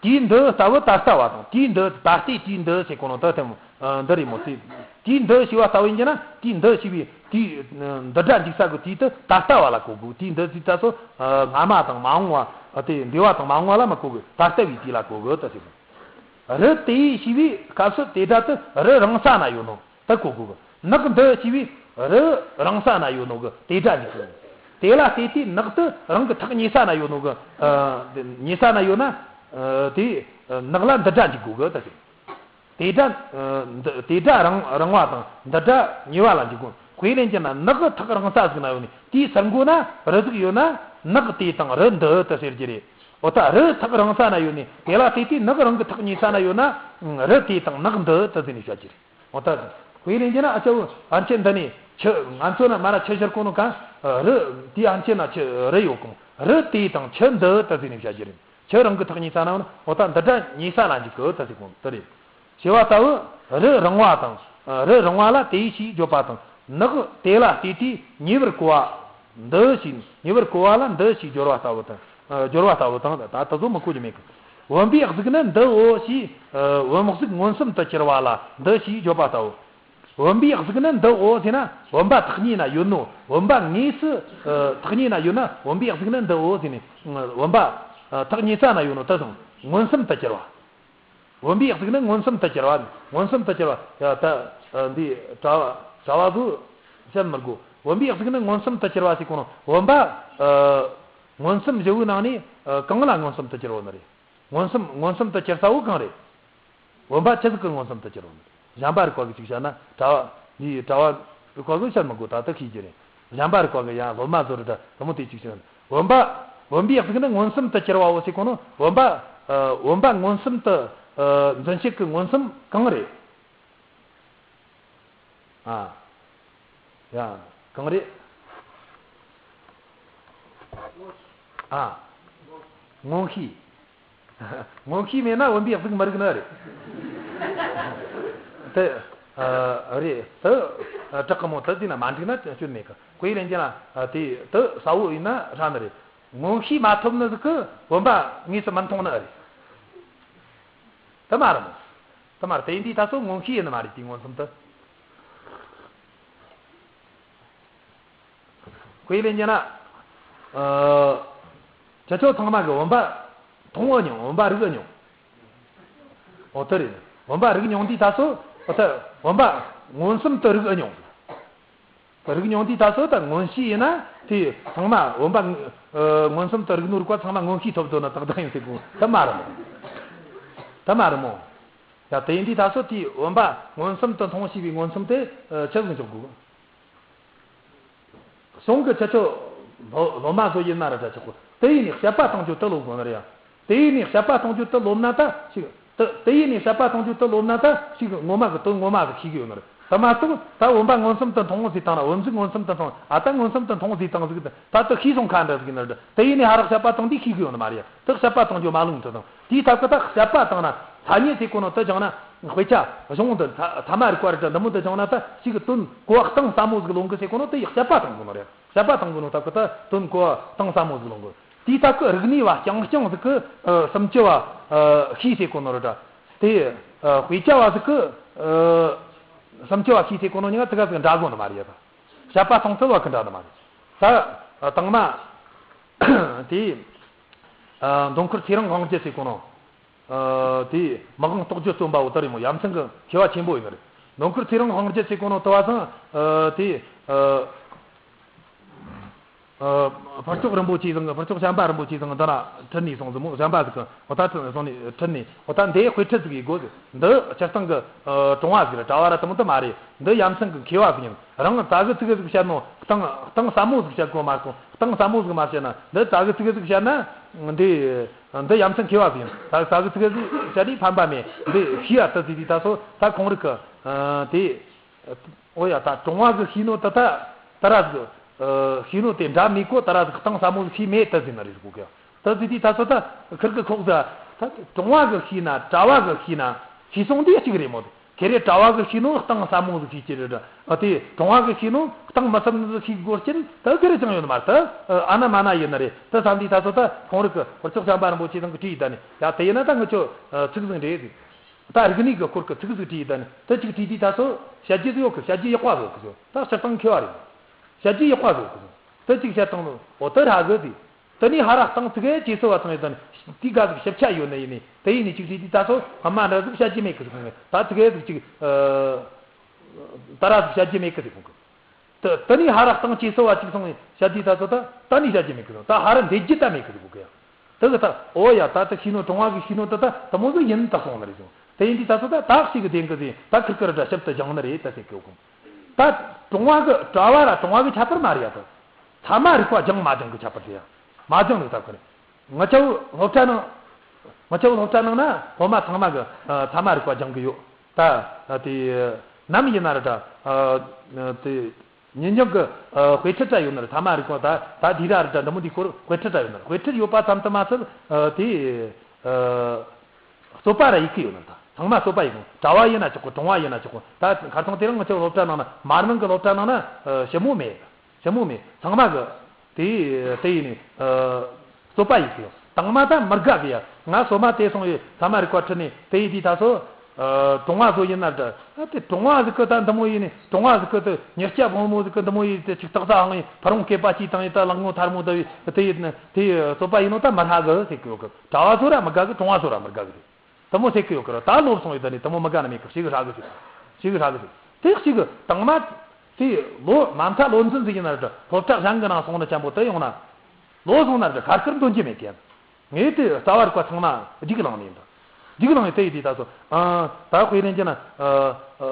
དུས་འདི་ལྟ་བུ་ད་ལྟ་བ་དང་། དུས་འདི་ད་ལྟའི་དུས་འདི་ཟེར་གོ་ནོ་ད་དེ་མོ་འདི་རེད་མོ་ཟེར། དུས་འདི་ཞེས་པ་ལྟ་བུ་ཡིན་གྱི་ན། དུས་འདི་ཞེས་པའི་དུས་འདི་སྒྲ་འཇུག་ས་གི་དུས་དེ་ད་ལྟ་བ་ལ་གོ་དགོས། དུས་འདི་ཟེར་ད་སོ། སྔ་མ་དང་མ་འོངས་པ་དེ། འདས་པ་དང་མ་འོངས་པ་ལ་མི་གོ་གི། ད་ལྟ་བའི་དུས་ལ་གོ་གི་ད་ཟེར། རི་དེ་ཞེས་པའི་སྐབས་སུ་དེ་སྒྲ་དེ་རི་རིང་ས་ན་ཡོད་ནོ་ད་གོ་དགོས་གི། ནགས་འདི་ཞེས་པའི་རི་རིང་ས་ན་ཡོད་ནོ་གི་དེ་སྒྲ་འཇུག་དགོས། དེ་ལ་ལྟོས་དུས་ནགས་དེ་རང་གི་ཐག་ཉེ་ས་ན་ཡོད་ནོ་གི། ཨ། ཉེ་ས་ན་ཡོད་ན། ཨ། དེ་ནགས་ལ་འདི་སྒྲ་འཇུག་དགོས་གི་ད་ཟེར། དེ་སྒྲ། ཨ། འདི་དེ་སྒྲ་རིང་རིང་བ་དང་འདི་སྒྲ་ཉེ་བ་ལ་འཇུག་དགོས། དཔེ་ལེན་རྒྱུ་ན་ནགས་ཐག་རིང་ས་ཟིག་ན་ཡོད་ནི་དེའི་སར་འགོ་ན་རི་ཟིག་ཡོད་ན་ནགས་དེ་དང་རི་འདི་དུ་ཟེར་རྒྱུ་རེད། འོ་ད་རི་ཐག་རིང་ས་ན་ཡོད་ནི་དེ་ལ་ལྟོས་དུས་ནགས་རང་གི་ཐག་ཉེ་ས་ན་ཡོད་ན་རི་དེ་དང་ནགས་འདི་དུ་ཟེར་ནས་བཤད་རྒྱུ་རེད། འོ་ད་དཔེ་ལེན་རྒྱུ་ན་ཨ་ཅག་ཨན་ཆེན་འདི་ནས་ཆུ་ང་ཚོ་ན་མ་ར་ཆུ་ཤར་གོ་ནོ་ག་རི་དེའི་ཨན་ཆེན་ན་ཆུ་རི་ཡོད་གོ་རི་དེ་དང་ཆུ་འདི་དུ་ཟེར་ནས་བཤད་རྒྱུ་རེད། ཆུ་རང་གི་ཐག་ཉེ་ས་ན་ཡོད་ན་འོ་ད་འདི་སྒྲ་ཉེ་ས་ལ་འཇུག་གི་ད་ཟེར་གོ་དེ་རེད། ཞེས་པ་ལྟ་བུ་རི་རིང་བ་དང་། རི་རིང་བ་ལ་དེ་ཞེས་བརྗོད་པ་དང་། ནགས་དེ་ལ་ལྟོས་དུས་ཉེ་བར་གོ་བ་འདི་ཞེས་ཉེ་བར་གོ་བ་ལ་འདི་ཞེས་སྦྱོར་བ་ལྟ་བུ་དང་། སྦྱོར་བ་ལྟ་བུ་དང་ད་ད་ཚོ་མི་གོ་རྒྱུ་མེད་གི། བུམ་པའི་གཟུགས་ནི་འདིའོ་ཞེས། བུམ་གཟུགས་མངོན་སུམ་དུ་གྱུར་པ་ལ་འདི་ཞེས་བརྗོད་པ་ལྟ་བུ། བུམ་པའི་གཟུགས་ནི་འདིའོ་ཟེར་ན་བུམ་པ་ཐག་ཉེ་ན་ཡོད་ནོ། བུམ་པ་དངོས་སུ་ཐག་ཉེ་ན་ཡོད་ན་བུམ་པའི་གཟུགས་ནི་འདིའོ་ཟེར་ནས་བུམ་པ་ཐག་ཉེ་ས་ན་ཡོད་ནོ་དེ་དང་མངོན་སུམ་དུ་གྱུར་པ། བུམ་པའི་གཟུགས་ནི་མངོན་སུམ་དུ་གྱུར་པ། མངོན་སུམ་དུ་གྱུར་པ། ཡ་ད་འདི་གྲྭ་བ་གྲྭ་བ་ཚོས་བཤད་མི་དགོས། བུམ་པའི་གཟུགས་ནི་མངོན་སུམ་དུ་གྱུར་པ་ཟེར་གོ་ནོ་བུམ་པ་མངོན་སུམ་བཞི་བོའི་ནང་ནས་གང་ལ་མངོན་སུམ་དུ་གྱུར་བ་ནི་རེད། མངོན་སུམ་མངོན་སུམ་དུ་གྱུར་ས་བོ་གང་རེད། བུམ་པ་ཆི་ཟིག་གི་མངོན་སུམ་དུ་གྱུར་བ་ནི་རེད། གཞན་པ་རིག་པ་གི་ཅིག་བཤད་ན་གྲྭ་བ་འདིའི་གྲྭ་བ་རིག་པ་གི་བཤད་མི་དགོས་ད་ལྟ་ཤེས་ཀྱི་རེད། གཞན་པ་རིག་པ་གི་ཡང་སློབ་མ་ཚོ་རེད་ད་དེ་མོ་དེ་ཅིག་བཤད་ན་བུམ་པ་བུམ་པའི་གཟུགས་ནི་མངོན་སུམ་དུ་གྱུར་པའོ་ཟེར་གོ་ནོ་བུམ་པ། ཨ། བུམ་པ་མངོན་སུམ་དུ། ཨ། འཛིན་བྱེད་ཀྱི་མངོན་སུམ་གང་རེད། ཨ། ཡ། གང་རེད། ཨ། མངོན་ཤེས། མངོན་ཤེས་མེད་ན་བུམ་པའི་གཟུགས་མི་རིག་ནི་རེད། དེ། ཨ། རེད་དེ། ཨ། དྲག་གི་མོ་དེ་དེ་ན་མ་འགྲིག་ན་སྐྱོན་མེད་གི། དཔེ་ལེན་རྒྱུ་ན་དེ་དེ་གསལ་བོ་ཡིན་ན་ཧྲ་ནི་རེད། མངོན་ཤེས་མ་ཐོབ་ནི་ཟིག་གི་བུམ་པ་དངོས་སུ་མི་མཐོང་ནི་རེད། དེ་མ་རེད་མོ། དེ་མ་རེད་དེ་ཡིན་དུས་ད་སོ་མངོན་ཤེས་ཡིན་ནི་མ་རེད་དེ་མངོན་སུམ་དུ། དཔེ་ལེན་རྒྱུ་ན། ཨ། ཁྱེད་ཚོ་ཚང་མ་གི་བུམ་པ་མཐོང་ཨེ་མྱོང་། བུམ་པ་རིག་ཨེ་མྱོང་། འོ་དེ་རེད། བུམ་པ་རིག་མྱོང་དུས་ད་སོ་འོ་ད་བུམ་པ་མངོན་སུམ་དུ་རིག་ཨེ་མྱོང་། རིག་མྱོང་དུས་ད་སོ་ད་མངོན་ཤེས་ཡིན་ན་དེ་ཚང་མ་བུམ་པ་མངོན་སུམ་དུ་རིག་ནོ་རིག་པ་ཚང་མ་མངོན་ཤེས་ཐོབ་འདོད་ན་ཏག་ཏག་ཡིན་ཟེར་གོ་དེ་མ་རེད་མོ། དེ་མ་རེད་མོ། ཡ་དེ་ཡིན་དུས་ད་སོ་དེའི་བུམ་པ་མངོན་སུམ་དུ་མཐོང་ཤེས་པའི་མངོན་སུམ་དེ་ཆི་ཟིག་འཇོག་དགོས། གཞུང་གི་ཁྱེད་ཚོ་སློབ་མ་ཚོ་ཡིན་ན་ར་འདྲ་ཆོག་གོ། དེ་ཡིན་ནས་དཔྱད་པ་གཏོང་རྒྱུ་དེ་ལོབས་དགོས་ནི་རེད་ཡ། དེ་ཡིན་ནས་དཔྱད་པ་གཏོང་རྒྱུ་དེ་ལོབས་ན་ད་ཞིག་དེ་དེ་ཡིན་ནས་དཔྱད་པ་གཏོང་རྒྱུ་དེ་ལོབས་ན་ད་ཞིག་ངོ་མ་གི་དོན་ངོ་མ་གི་ཤེས་གི་ཡོད་ནི་རེད། དེ་མ་གཏོགས་ད་བུམ་པ་མངོན་སུམ་དུ་མཐོང་ཟིག་དང་ན་བུམ་གཟུགས་མངོན་སུམ་དུ་མཐོང་ཨ་ད་མངོན་སུམ་དུ་མཐོང་ཟིག་དང་ཟིག་ད་དེ་ཤེས་སོང་ཁ་འདྲ་ཟིག་ནི་རེད། དེ་ཡིན་ནས་ཧ་རག་དཔྱད་པ་གཏོང་དུས་ཤེས་གི་ཡོད་ནི་མ་རེད་ཡ། དེ་དཔྱད་པ་གཏོང་རྒྱུ་མ་ལུང་དུ་དང་དེའི་ཐབས་ཀྱི་ད་དཔྱད་པ་བཏང་ན་ཐ་སྙད་ཟེར་གོ་ནོ་དེ་སྦྱངས་ན་དཔེ་ཆ་གཞུང་འདི་ཐ་མ་རིག་པ་རེད་འདི་མོ་འདི་སྦྱངས་ན་ད་ཞིག་གི་དོན་གོ་བ་གཏིང་ཟབ་མོ་ཟིག་ལོང་གི་ཟེར་གོ་ནོ་དེ་ཡི་དཔྱད་པ་བཏང་གོ་ནོ་རེད། དཔྱད་པ་བཏང་གོ་ནོ་ཐབས་ཀྱི་ད་དོན་གོ་བ་གཏིང་ཟབ་མོ་ཟིག་ལོང་གི། དེའི་ཐབས་ཀྱི་རིག་གནས་པ་རྐྱང་རྐྱང་ཟིག་གི་སུམ་ཅུ་བ་ཤེས་ཟེར་གོ་ནོ་རེད་ད། དེ་དཔེ་ཆ་བ་ཟིག་གི་སུམ་ཅུ་བ་ཤེས་ཟེར་གོ་ནོ་གཉིས་ཀ་དེ་ག་ཟིག་འདྲ་གོ་ནི་མ་རེད་ད། དཔྱད་པ་གཏོང་ཚུལ་བ་གི་འདྲ་ནི་མ་རེད། ད་དང་མ་དེ་མདོ་མཁར་ཚེ་རིང་དབང་རྒྱལ་ཟེར་གོ་ནོ། ཨ། དེ་མི་དབང་རྟོགས་བརྗོད་རྩོམ་པ་བོ་ད་རེད་མོ། ཡ་མཚན་གྱི་མཁས་པ་ཆེན་པོ་ཡིན་ནི་རེད། མདོ་མཁར་ཚེ་རིང་དབང་རྒྱལ་ཟེར་གོ་ནོ་དེ་བ་ཚང་། ཨ། དེ། ཨ། ཨ། ཕར་ཕྱོགས་རིན་པོ་ཆེ་ཚང་གི་ཕར་ཕྱོགས་བྱམས་པ་རིན་པོ་ཆེ་ཚང་གི་འདི་ན་ཁྲིད་ནས་སོང་ཟིག་མོ། བྱམས་པ་ཟིག་གི་འོ་ད་ཚང་ནས་ཁྲིད་ནས་འོ་ད་འདི་དཔེ་ཁྲིད་ཟིག་ཡིན་དགོས་ཟིག་འདི་སྤྱིར་བཏང་གི་ཨ་གྲོང་བ་ཟིག་རེད། གྲྭ་བ་ར་དེ་མོ་དེ་མ་རེད། འདི་ཡ་མཚན་གི་མཁས་པ་ཟིག་ཡིན། རང་ཙག་གི་ཙིག་གི་ཟིག་བཤད་ནོ་གཏིང་གཏིང་ཟབ་མོ་ཟིག་བཤད་དགོས་མ་གཏོགས། གཏིང་ཟབ་མོ་ཟིག་མ་བཤད་ན་འདི་ཙག་གི་ཙིག་གི་ཟིག་བཤད་ན་འདི་འདི་ཡ་མཚན་མཁས་པ་ཟིག་ཡིན། ཙག་ཙག་གི་ཙིག་གི་ཟིག་བཤད་དུས་ཕན་པ་མེད། འདི་ཤེས་ཡ་ད་ཟིག་དུས་ད་སོ་ད་ཁོང་རིག་གི་ཨ་དེ་འོ་ཡ་ད་གྲོང་བ་གི་ཤེས་ནོ་ད་ད་ད་ར་ཟིག་ཨ་ཤེས་ནོ་དེ་འདྲ་མེད་གོ། ད་ར་ཟིག་གཏིང་ཟབ་མོ་ཟིག་ཤེས་མེད་ད་ཟིག་ན་རེད་ཟིག་གོ་གི། ད་ཟིག་དུས་ད་སོ་ད་ཁིར་གི་ཁོག་ཟ་ད་གྲོང་བ་གི་ཤེས་ན་གྲྭ་བ་གི་ཤེས་ན་ཤེས་སོང་དེ་གཅིག་རེད་མོ། ཁེ་རེ་གྲྭ་བ་གི་ཤེས་ནོ་གཏིང་ཟབ་མོ་ཟིག་ཤེས་ཀྱི་རེད། ཨ་དེ་གྲོང་བ་གི་ཤེས་ནོ་གཏིང་མི་ཟབ་ནི་ཟིག་ཤེས་དགོས་རྐྱེན་ད་གི་རེ་ཅང་ཡོད་ནི་མ་རེད། ད་ཨ་ན་མ་ན་ཡིན་ནི་རེད། ད་བསམ་དུས་ད་སོ་ད་ཁོང་རིག་གི་ཧོར་ཕྱོགས་བྱམས་པ་རིན་པོ་ཆེ་ཚང་གི་བྲིས་ཡི་ད་ནི་ཡ་དེ་ཡིན་ན་ད་ངི་ཆོ་ཚིག་ཟིག་འདྲེས་ཟིག་ད་རིག་གནས་གི་སྐོར་གི་ཚིག་ཟིག་བྲིས་ཡི་ད་ནི་ད་ཅིག་བྲིས་དུས་ད་སོ་བཤད་རྒྱུ་ཟིག་ཡོད་གི། བཤད་རྒྱུ་ཡག་པ་ཟིག་ཡོད་གི་ཟོ། ད་སྤྱིར་བཏང་མཁས་པ་རེད། བཤད་རྒྱུ་ཡག་པ་ཟིག་ཡོད་གི་ཟོ། ད་ཅིག་བཤད་བཏང་ནོ་འོ་ད་ར་གི་ཟིག་དེ་ནས་ཧ་ར་སྟེང་ཙི་གེ་ཇེ་སི་བ་ཚང་ཡོད་དོ་ནི་དེའི་ག་ཟིག་ཞིབ་ཆ་ཡོད་ནི་ཡིན་ནི་དེ་ཡིན་ནི་ཅིག་ཞིག་དེ་ད་སོ་ཧ་མ་འདྲ་ཟིག་བཤད་རྒྱུ་མེད་གི་ཟིག་ཁོང་གི་ད་ཙི་གེ་ཟིག་ཅིག་ད་ར་ཟིག་བཤད་རྒྱུ་མེད་གི་ཟིག་ཁོང་གི། དེ་དེ་ནས་ཧ་ར་སྟེང་ཇེ་སི་བ་ཅིག་སོང་བཤད་དུས་ད་ཚོ་ད་ད་ནི་བཤད་རྒྱུ་མེད་གི་ད་ཧ་ར་འདེད་རྒྱུ་ད་མེད་གི་ཟིག་གོ་གི་ཡ། དེ་གི་ད་འོ་ཡ་ད་དེ་ཤི་ནོ་གྲོང་བ་གི་ཤི་ནོ་ད་ད་དེ་མོ་ཟིག་ཡིན་ད་སོང་ནི་རེད་ཟེར། དེ་ཡིན་དུས་ད་ཚོ་ད་ད་ཞིག་གི་དེང་གི་ཟིག་ད་ཁིར་ཁིར་ད་ཞིབ་ཏུ་སྦྱང་ནི་རེད་ད་ཟེར་གི་ཡོད་གོ། ད་གྲོང་བ་གི་གྲྭ་བ་ར་གྲོང་བ་གི་ཁྱད་པར་མ་རེད་ཡ། ད་ཚད་མ་རིག་པ་སྦྱང་མ་སྦྱང་གི་ཁྱད་པར་རེད་ཡ། མ་སྦྱང་ནི་ད་ཁོ་རེད། ང་ཆ་བོ་སློབ་གྲྭ་ནང་། ང་ཆ་བོ་སློབ་གྲྭ་ནང་ན་སློབ་མ་ཚང་མ་གི་ཨ་ཚད་མ་རིག་པ་སྦྱང་གི་ཡོད། ད་ཨ་དེ་ནམ་ཡིན་ན་ར་ད་ཨ་དེ་ཉིན་རྒྱུན་གི་ཨ་དཔེ་ཁྲིད་འདྲ་ཡོད་ན་ར་ཚད་མ་རིག་པ་ད་ད་དེ་ར་ར་ད་འདི་མོ་འདི་སྐོར་དཔེ་ཁྲིད་འདྲ་ཡོད་ན་ར་དཔེ་ཁྲིད་ཡོད་པ་ཙམ་དུ་མ་ཟད་ཨ་དེ་ཨ་རྩོད་པ་ར་ཡེད་གི་ཡོད་ན་ར་ད་ཚང་མ་རྩོད་པ་ཡེད་གོ། གྲྭ་བ་ཡིན་ན་ཆོག་གོ། གྲོང་བ་ཡིན་ན་ཆོག་གོ། ད་ཁ་སང་དེ་རིང་ང་ཆ་བོ་སློབ་གྲྭ་ནང་ན་མར་མང་གི་སློབ་གྲྭ་ནང་ན་ཨ་ཞི་མོ་མེད། ཞི་མོ་མེད། ཚང་མ་གི་དེ་དེ་ཡིན་ནི་ཨ་རྩོད་པ་ཡེད་གི་ཡོད། དང་མ་ད་མི་དགའ་གི་ཡ། ང་སོ་མ་དེ་སོང་ཡོད་ཚད་མ་རིག་པ་ཁྲིད་ནས་དེ་ཡིན་དུས་ད་སོ་ཨ་གྲོང་བ་བཟོ་ཡིན་ན་འདྲ། ཨ་དེ་གྲོང་བ་ཟིག་གི་ད་འདི་མོ་ཡིན་ནི་གྲོང་བ་ཟིག་གི་དེ་ཉག་སྐྱ་བོང་མོ་ཟིག་གི་འདི་མོ་ཡིན་དེ་ཅིག་སྟག་རྩྭ་ཧང་ཡིན་ཕ་རོང་སྐེད་པ་གཅིག་བཏང་ཡིན་ད་ལག་ངོ་ཐལ་མོ་ད་ཡིན་དེ་ཡིན་ནི་དེ་རྩོད་པ་ཡིན་ནོ་ད་མི་ཧ་གི་ཟེར་གི་ཡོད་གི། གྲྭ་བ་ཚོ་ར་མི་དགའ་གི། གྲོང་བ་ཚོ་ར་མི་དགའ་གི། དེ་མོ་ཟེར་གི་ཡོད་གི་ར། ད་ལོབས་སོང་ཡོད་ད་ནི་དེ་མོ་མི་དགའ་ནི་མེད་གི། ཞེ་གི་ཧྲ་གི་ཟིག་ཞེ་གི་ཧྲ་གི་ཟིག་དེ་ཞེ་གི་དང་མ། དེ་ལོ་མ་མཐའ་ལོ་འཛིན་ཟིག་ཡིན་ན་ར་སློབ་གྲྭ་གཞན་གི་ནང་སོང་ན་ཆེན་པོ་དེ་ཡོང་ན། ལོ་སོང་ན་ར་ཁར་ཁར་འདོན་རྒྱུ་མེད་གི། ངས་དེ་རྩ་བ་རིག་པ་ཚང་མ་རྒྱུགས་བླངས་ནས་ཡིན་ད། རྒྱུགས་བླངས་ནས་དེ་ཡིན་དུས་ད་སོ། ཨ་ད་དཔེ་ལེན་རྒྱུ་ན། ཨ་ཨ་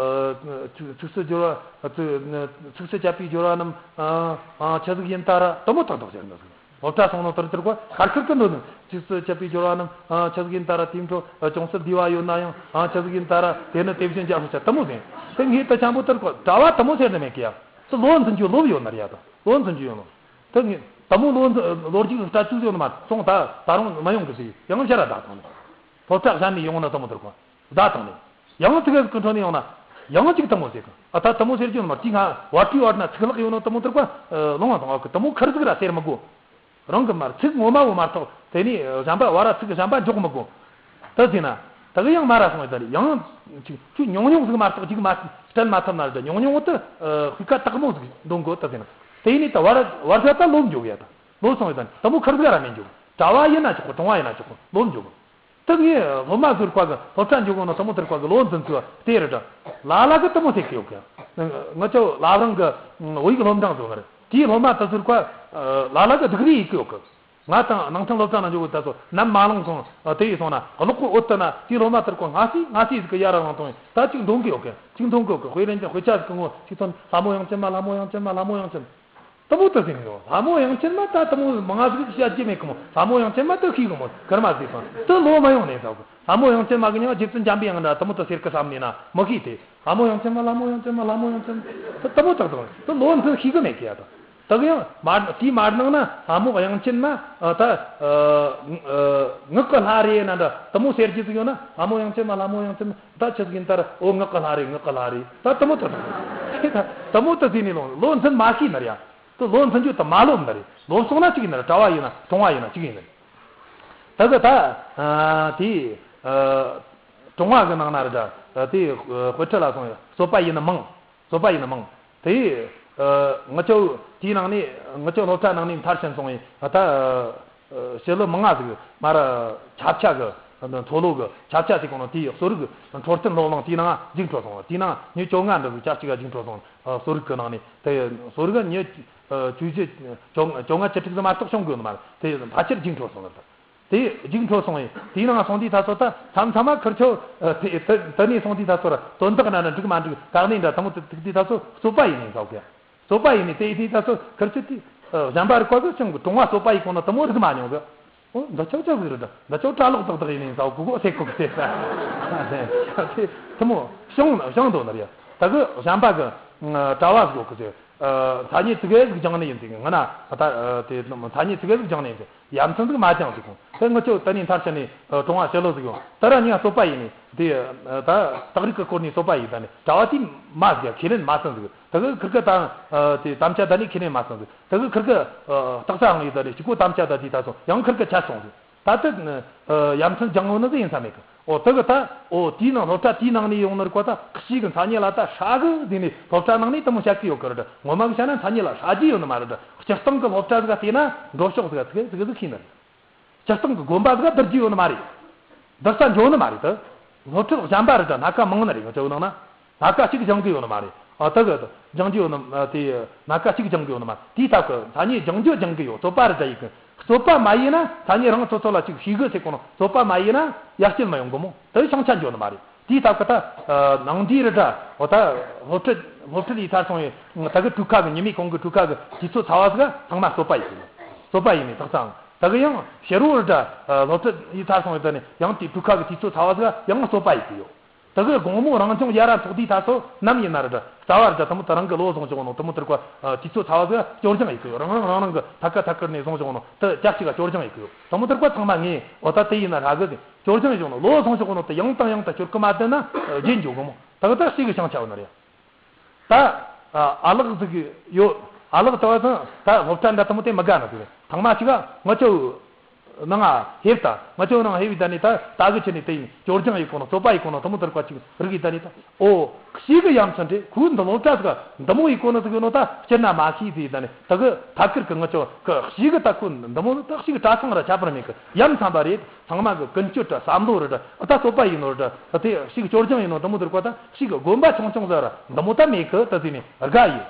ཚིགས་སུ་སྦྱོར་བ། ཚིགས་སུ་བཅད་པའི་སྦྱོར་བ་རྣམས་ཨ་ཨ་ཆི་ཟིག་ཡིན་ད་ར་དེ་མོ་ཏག་ཏག་བྱས་ན་ཟིག་སློབ་གྲྭ་སོང་ནོ་དེར་དེར་གོ་ཁར་ཁར་གི་འདོན་ནི། ཚིགས་སུ་བཅད་པའི་སྦྱོར་བ་རྣམས་ཨ་ཆི་ཟིག་ཡིན་ད་ར་དེའི་འཕྲོ་ཨ་ཅུང་ཟད་བསྡུས་པ་ཡོད་ན་ཡང་ཨ་ཆི་ཟིག་ཡིན་ད་ར་དེ་ནི་དེ་བཞིན་རྒྱ་ཧུ་ཆ་དེ་མོ་ཟིན། དེ་ངས་ད་ཆེན་པོ་དེར་གོ་གྲྭ་བ་དེ་མོ་ཟེར་ནི་མེད་གི་ཡ། སུ་ལོ་འཛིན་རྒྱུ་ལོབས་ཡོད་ན་ར་ཡ། ད་ལོ་འཛིན་རྒྱུ་ཡོད་ནོ། དེ་ངས་དེ་མོ་ལོ་འཛིན་ལོ་རྒྱུས་ལྟ་ཚུལ་ཡོད་ནི་མ་སོང་ད་ད་རུང་མ་ཡོང་གི་ཟིག་ཡང་བཤད་ར་ད་དང་ནི། སློབ་གྲྭ་གཞན་ནས་ཡོང་ན་དེ་མོ་དེར་གོ་བདག་དང་ནི། ཡང་ཙི་གེ་ཟིག་གི་འཕྲོ་ནས་ཡོང་ན། ཡང་གཅིག་དེ་མོ་ཟེར་གི། ཨ་ད་དེ་མོ་ཟེར་རྒྱུ་ནི་མ་ཅིག་ང་བར་དུས་བར་ན་ཚིག་ལྷག་ཡོད་ནོ་དེ་མོ་དེར་གོ་ལོང་བ་དང་ཨ་གི་དེ་མོ་ཁར་ཟིག་ར་ཟེར་མི་དགོ། རང་གི་མར་ཚིག་ངོ་མ་བོ་མ་གཏོགས་དེ་ནས་གཞན་པ་བར་ར་ཚིག་གཞན་པ་འཇོག་མི་དགོ། ད་ཟེར་ན། ད་གི་ཡང་མ་ར་སོང་བ་ད་རེད། ཡང་ཅིག་ཁྱོད་ཉུང་ཉུང་ཟིག་མ་གཏོགས་ཅིག་མ་སྤྲད་མ་ཐུབ་ན་རེད། ད་ཉུང་ཉུང་བོ་ད་ཨ་སྤུས་ཀ་དག་མོ་ཟིག་འདོན་དགོ་ད་ཟེར་ན། དེ་ནས་ད་བར་བར་ཤ་ད་ལོབས་འཇོག་ཡ་ད་ལོབས་སོང་བ་ད་ད་དེ་མོ་ཁར་ཟིག་ར་མི་འཇོག་གྲྭ་བ་ཡིན་ན་ཆོག་གི། གྲོང་བ་ཡིན་ན་ཆོག་གི། ལོབས་འཇོག་གི། དེ་ངས་སློབ་མ་ཟུར་བཀའ་གི་སློབ་གྲྭ་འཇོག་གོ་ནོ་དེ་མོ་དེར་བཀའ་གི་ལོ་འཛིན་ཚུལ་དེ་རེད་ད། ལ་ལ་གི་དེ་མོ་ཟེར་གི་ཡོད་གི། ང་ཚོ་བླ་བྲང་གི་བོད་ཡིག་སློབ་འབྲིང་ཟེར་ནི་རེད། དེའི་སློབ་མ་དེ་ཟུར་བཀའ་ལ་ལ་གི་སྡུག་རུས་ཡེད་གི་ཡོད་གི། ང་དང་ནང་ཚན་སློབ་གྲྭ་ནང་འཇོག་གི་ད་ཚོ་ནམ་མ་ལངས་སོང་དེ་ཡིན་སོང་ན་གློག་གི་འོད་དུ་ན་དེའི་སློབ་མ་དེར་བཀའ་སྔ་སེ་སྔ་སེ་ཟིག་གི་ཡ་ར་ལངས་སོང་ད་ཅིག་འདོན་གི་ཡོད་གི། ཅིག་འདོན་གི་ཡོད་གི། དཔེ་ལེན་ཅིག་དཔེ་ཆ་ཟིག་གི་ངོ་ཅིག་ཐོན། ལྷ་མོ་དབྱངས་ཅན་མ། ལྷ་མོ་དབྱངས་ཅན་མ། ལྷ་མོ་དབྱངས་ཅན་མ། དེ་མོ་དེ་ཟེར་ནི་ཡོད། ལྷ་མོ་དབྱངས་ཅན་མ་ད་དེ་མོ་མང་ང་ཟིག་བཤད་རྒྱུ་མེད་གི་མོ། ལྷ་མོ་དབྱངས་ཅན་མ་དེ་ཤེས་གི་མོ། གར་མ་ཟིག་སོང་དེ་ལོ་མ་ཡོང་ནས་ཟེར་གི། ལྷ་མོ་དབྱངས་ཅན་མ་གི་མྱིང་རྗེ་བཙུན་འཇམ་པའི་དབྱངས་འདྲ་དེ་མོ་དེ་ཟེར་གི་བསམ་ནས་ན་མི་ཤེས་ཏེ། ལྷ་མོ་དབྱངས་ཅན་མ། ལྷ་མོ་དབྱངས་ཅན་མ། ལྷ་མོ་དབྱངས་ཅན་མ། དེ་དེ་མོ་དག་དག་དེ་ལོ་འདི་ཤེས་གི་མེད་གི་ཡ། ད་དེ་གི་ཡང་མ་དེའི་མར་ནང་ན་ལྷ་མོ་དབྱངས་ཅན་མ་ད་ངག་གི་ལྷ་རེ་ན་འདྲ་དེ་མོ་ཟེར་རྒྱུ་ཟིག་ཡོད་ན། ལྷ་མོ་དབྱངས་ཅན་མ། ལྷ་མོ་དབྱངས་ཅན་མ། ད་ཆི་ཟིག་ཡིན་ད་ར། འོ་ངག་གི་ལྷ་རེད། ངག་གི་ལྷ་རེད། ད་དེ་མོ་དེ་དེ་མོ་དེ་ཟེར་ནས་ལོ་ལོ་འཛིན་མ་ཤེས་ན་ར་ཡ། དེ་ལོ་འཛིན་རྒྱུ་དེ་མ་ལོབས་ན་རེད། ལོབས་སོང་ན་ཅིག་ཡིན་ན་ར་གྲྭ་བ་ཡིན་ན་གྲོང་བ་ཡིན་ན་ཅིག་ཡིན་ན་རེད། ད་གི་ད་ཨ་དེ་ཨ་གྲོང་བ་གི་ནང་ན་ར་འདྲ་དེ་དཔེ་ཁྲིད་ལ་སོང་ཡ་རྩོད་པ་ཡིན་ན་མང་། རྩོད་པ་ཡིན་ན་མང་། དེ་ཨ་ང་ཚོ་དེའི་ནང་ནས་ང་ཚོ་སློབ་གྲྭ་ནང་ནས་མཐར་ཕྱིན་སོང་ཡིན་ད། ཨ་ཕྱི་ལོ་མང་ང་ཟིག་མ་ར་ཆབ་ཆ་གི་མཐོ་སློབ་གི་ཆབ་ཆ་ཟིག་གོང་ནང་དེའི་གསོ་རིག་གི་འཕྲོད་བསྟེན་སློབ་གླིང་དེའི་ནང་འཇིག་འཕྲོད་སོང་། དེའི་ནང་མྱི་བཅོ་ལྔ་འདྲ་ཟིག་ཆབ་གཅིག་ག་འཇིག་འཕྲོད་སོང་། གསོ་རིག་གི་ནང་ནས་དེ་གསོ་རིག་གི་མྱི་བཅུ་བཞི་བཅོ་ལྔ་བཅུ་དྲུག་ཟིག་མ་གཏོགས་བྱུང་དགོས་ནི་མ་རེད། དེ་ཕལ་ཆེར་འཇིག་འཕྲོད་སོང་ནི་རེད། དེ་རྒྱུགས་འཕྲོད་སོང་ཡིན། དེའི་ནང་སོང་དུས་ད་ཚོ་ད་མཚམས་མཚམས་མ་ཁིར་ཆོ་དེ་དེ་དེ་ནས་སོང་དུས་ད་ཚོ་ར་དོན་དག་ན་ན་འགྲིག་མ་འགྲིག་ག་གནས་འདྲ་དེ་མོ་དེ་ཐུག་དུས་ད་ཚོ་རྩོད་པ་ཡིན་ནས་ཟ་གི། རྩོད་པ་ཡིན་ནས་དེ་ཡིན་དུས་ད་ཚོ་ཁིར་ཆོ་དེ་གཞན་པ་རིག་པ་གི་ཅང་གི་གྲོང་བ་རྩོད་པ་ཡིན་གོང་ན་དེ་མོ་རིག་མ་མྱོང་གི། འོ་འདི་ཆོ་ཆོ་ཟིག་རེད། འདི་ཆོ་གྲྭ་ལོག་ཏག་ཏག་ཡིན་ནས་ཟ་གི་གོ་ཟེར་གོ་གི་ཟེར་ས། དེ་མོ་བྱུང་བྱུང་འདུག་ནི་རེད། ད་གི་གཞན་པ་གི་གྲྭ་བ་ཟིག་གོ་གི་ཟེར། ཨ་ཐ་སྙད་ཙི་གེ་ཟིག་སྦྱངས་ནི་ཡིན་ཟིག་ང་ན་ད་ཨ་དེ་ཐ་སྙད་ཙི་གེ་ཟིག་སྦྱངས་ནི་ཡིན་ཟིག་ཡ་མཚན་ཟིག་མ་སྦྱངས་ཟིག་ཁོང་། དེ་ངི་ཆོ་ད་ནི་མཐར་ཕྱིན་ནས་ཨ་གྲོང་བ་ཕྱི་ལོགས་ཟིག་ཡོང་། ད་ར་ཉི་མ་རྩོད་པ་ཡིན་ནི་དེ་ཨ་ད་སྟག་རིག་གི་སྐོར་ནས་རྩོད་པ་ཡིན། ད་ནི་གྲྭ་བ་དེ་མ་ཟིག་ཡ་ཁས་ལེན་མ་སོང་ཟིག་ད་གི་ཁིར་གི་ད་ཨ་དེ་དམ་བཅའ་ད་ནི་ཁས་ལེན་མ་སོང་ཟིག་ད་གི་ཁིར་གི་ཨ་སྟག་ཚ་ཧང་ཡིན། ད་ནི་གཅིག་པོ་དམ་བཅའ་ད་དེ་ད་སོང་ཡང་ཁིར་གི་ཆད་སོང་ཟིག་ད་དེ་ཨ་ཡ་མཚན་སྦྱངས་ཡོད་ནི་ཟིག་ཡིན་ས་མེད་གི། ཨོ་དེ་གི་ད། ཨོ་དེའི་ནང་སློབ་གྲྭ་དེའི་ནང་ནས་ཡོང་ནི་རིག་པ་ད་གཤིས་ཀྱི་མཚན་ཉིད་ལ་ད་ཧྲ་གི་དེ་ནས་སློབ་གྲྭ་ནང་ནས་དེ་མོ་བཤད་གི་ཡོད་གི་རེད། ངོ་མ་གི་བཤད་ན་མཚན་ཉིད་ལ་ཧྲ་རྒྱུ་ཡོད་ནི་མ་རེད། སྤྱིར་བཏང་གི་སློབ་གྲྭ་ཟིག་བལྟས་ན་འགྲོ་ཕྱོགས་ཟིག་ཟིག་ཟིག་ཟིག་ཤེས་ནི་རེད། སྤྱིར་བཏང་གི་དགོན་པ་ཟིག་བསྡུར་རྒྱུ་ཡོད་ནི་མ་རེད། བསྡུར་ས་འཇོག་ནི་མ་རེད་དེ། སློབ་ཁྲིད་གཞན་པ་རེ་འདྲ་སྣ་ཁ་མང་ནི་རེད། ང་ཚོའི་ནང་ན་སྣ་ཁ་གཅིག་སྦྱང་གི་ཡོད་ནི་མ་རེད། ཨ་དེ་གི་སྦྱང་རྒྱུ་ཡོད་ནི་དེ། སྣ་ཁ་གཅིག་སྦྱང་གི་ཡོད་ནི་མ། དེའི་སྟབས་ཀྱིས་མཚན་ཉིད་སྦྱང་རྒྱུ་སྦྱང་གི་ཡོད། རྩོད་པ་རེ་འདྲ་ཡིན་གི། རྩོད་པ་མ་ཡིན་ན་མཚན་ཉིད་རང་སོ་སོ་ལ་ཅིག་ཤེས་གི་ཟེར་གོ་ནོ། རྩོད་པ་མ་ཡིན་ན་ཡར་སྐྱེད་མི་ཡོང་གི་མོ། དེ་བྱང་ཆ་འཇོག་ནི་མ་རེད། དེའི་སྟབས་ཀྱིས་ད་ནང་འདྲི་རེ་འདྲ། འོ་ད་སློབ་ཁྲིད་སློབ་ཁྲིད་ཡིན་ཚར་སོང་བས་ད་གི་གྲུ་ཁ་གི་ཉི་མའི་གོང་གི་གྲུ་ཁ་གི་དུས་ཚོད་ཚ་བ་ཟིག་ཚང་མ་རྩོད་པ་ཡིན་གི་ཡོད། རྩོད་པ་ཡིན་ནི་དག་ཚང་། ད་གི་ཡང་ཕྱི་རོལ་རེ་འདྲ་སློབ་ཁྲིད་ཡིན་ཚར་སོང་བས་ད་ནི་ཡང་དེ་གྲུ་ཁ་གི་དུས་ཚོད་ཚ་བ་ཟིག་ཡང་རྩོད་པ་ཡིན་གི་ཡོད། ད་གི་དགོང་མོ་རང་སྦྱོང་ཡར་ར་འཚོགས་དུས་ད་སོ་ནམ་ཡིན་ན་རེ་འདྲ་རྩ་བ་རེ་འདྲ་དེ་མོ་ད་རང་གི་ལོ་བཟུང་བྱུང་ནོ་དེ་མོ་དེར་ཀ་དུས་ཚོད་ཚ་བ་ཟིག་སྐྱོར་སྦྱང་ཡིན་གི་ཡོད། རང་རང་རང་རང་གི་ཐད་ཀ་ཐད་ཀར་ནས་བཟུང་བྱུང་ནོ་དེ་ཅག་ཅིག་ག་སྐྱོར་སྦྱང་ཡིན་གི་ཡོད། དེ་མོ་དེར་ཀ་ཚང་མ་ངས་འོ་ད་དེ་ཡིན་ན་ར་གི་ཟིག་སྐྱོར་སྦྱང་ཡིན་བྱུང་ནོ་ལོ་བཟུང་བྱུང་ནོ་དེ་ཡང་དང་ཡང་དུ་སྐྱོར་གི་མ་བསྡད་ན་རྗེས་འཇོག་གི་མོ། ད་གི་ད་ཤི་གི་བྱང་ཆ་བ་ན་རེད། ད་ཨ་ལགས་ཟིག་ཡོད། ཨ་ལགས་ལྟ་བ་དང་ད་སློབ་གྲྭ་འདྲ་དེ་མོ་དེ་མི་དགའ་ནི་ཟིག་རེད། ཚང་མ་ཅིག་ག་ང་ཚོ་ནང་ང་ཧེབ་ད། ང་ཚོ་ནང་ཧེབ་ཡི་ད་ནི་ད་ད་གི་ཆེ་ནི་དེ་ཡིན་སྐྱོར་སྦྱང་ཡི་གོ་ནོ་རྩོད་པ་ཡི་གོ་ནོ་དེ་མོ་དེར་ཀ་ཅིག་རིག་ཡི་ད་ནི་ད། ཨོ་ཤི་གི་ཡ་མཚན་རེད། ཁོའི་འདི་སློབ་གྲྭ་ཟིག་འདི་མོ་ཡི་གོ་ནོ་ཟིག་ཡོད་ནོ་ད་སྤྱིར་ན་མ་ཤེས་ཟིག་ཡི་ད་ནི་ད་གི་ཐད་ཀར་གི་ང་ཚོ་གི་ཤི་གི་ད་ཁོ་འདི་མོ་ད་ཤི་གི་གྲྭ་ཚང་ར་ཁྱད་པར་མེད་གི་ཡ་མཚན་པ་རེད། ཚང་མ་གི་ཀུན་སྤྱོད་ར་བསམ་བློ་ར་འདྲ་ད་རྩོད་པ་ཡིན་ནོ་ར་འདྲ་དེ་ཤི་གི་སྐྱོར་སྦྱང་ཡིན་ནོ་དེ་མོ་དེར་ཀ་ད་ཤི་གི་དགོན་པ་ཆུང་ཆུང་ཟ་ར་འདི་མོ་ད་མེད་གི་ད་ཟིག་ནི་དགའ་ཡི།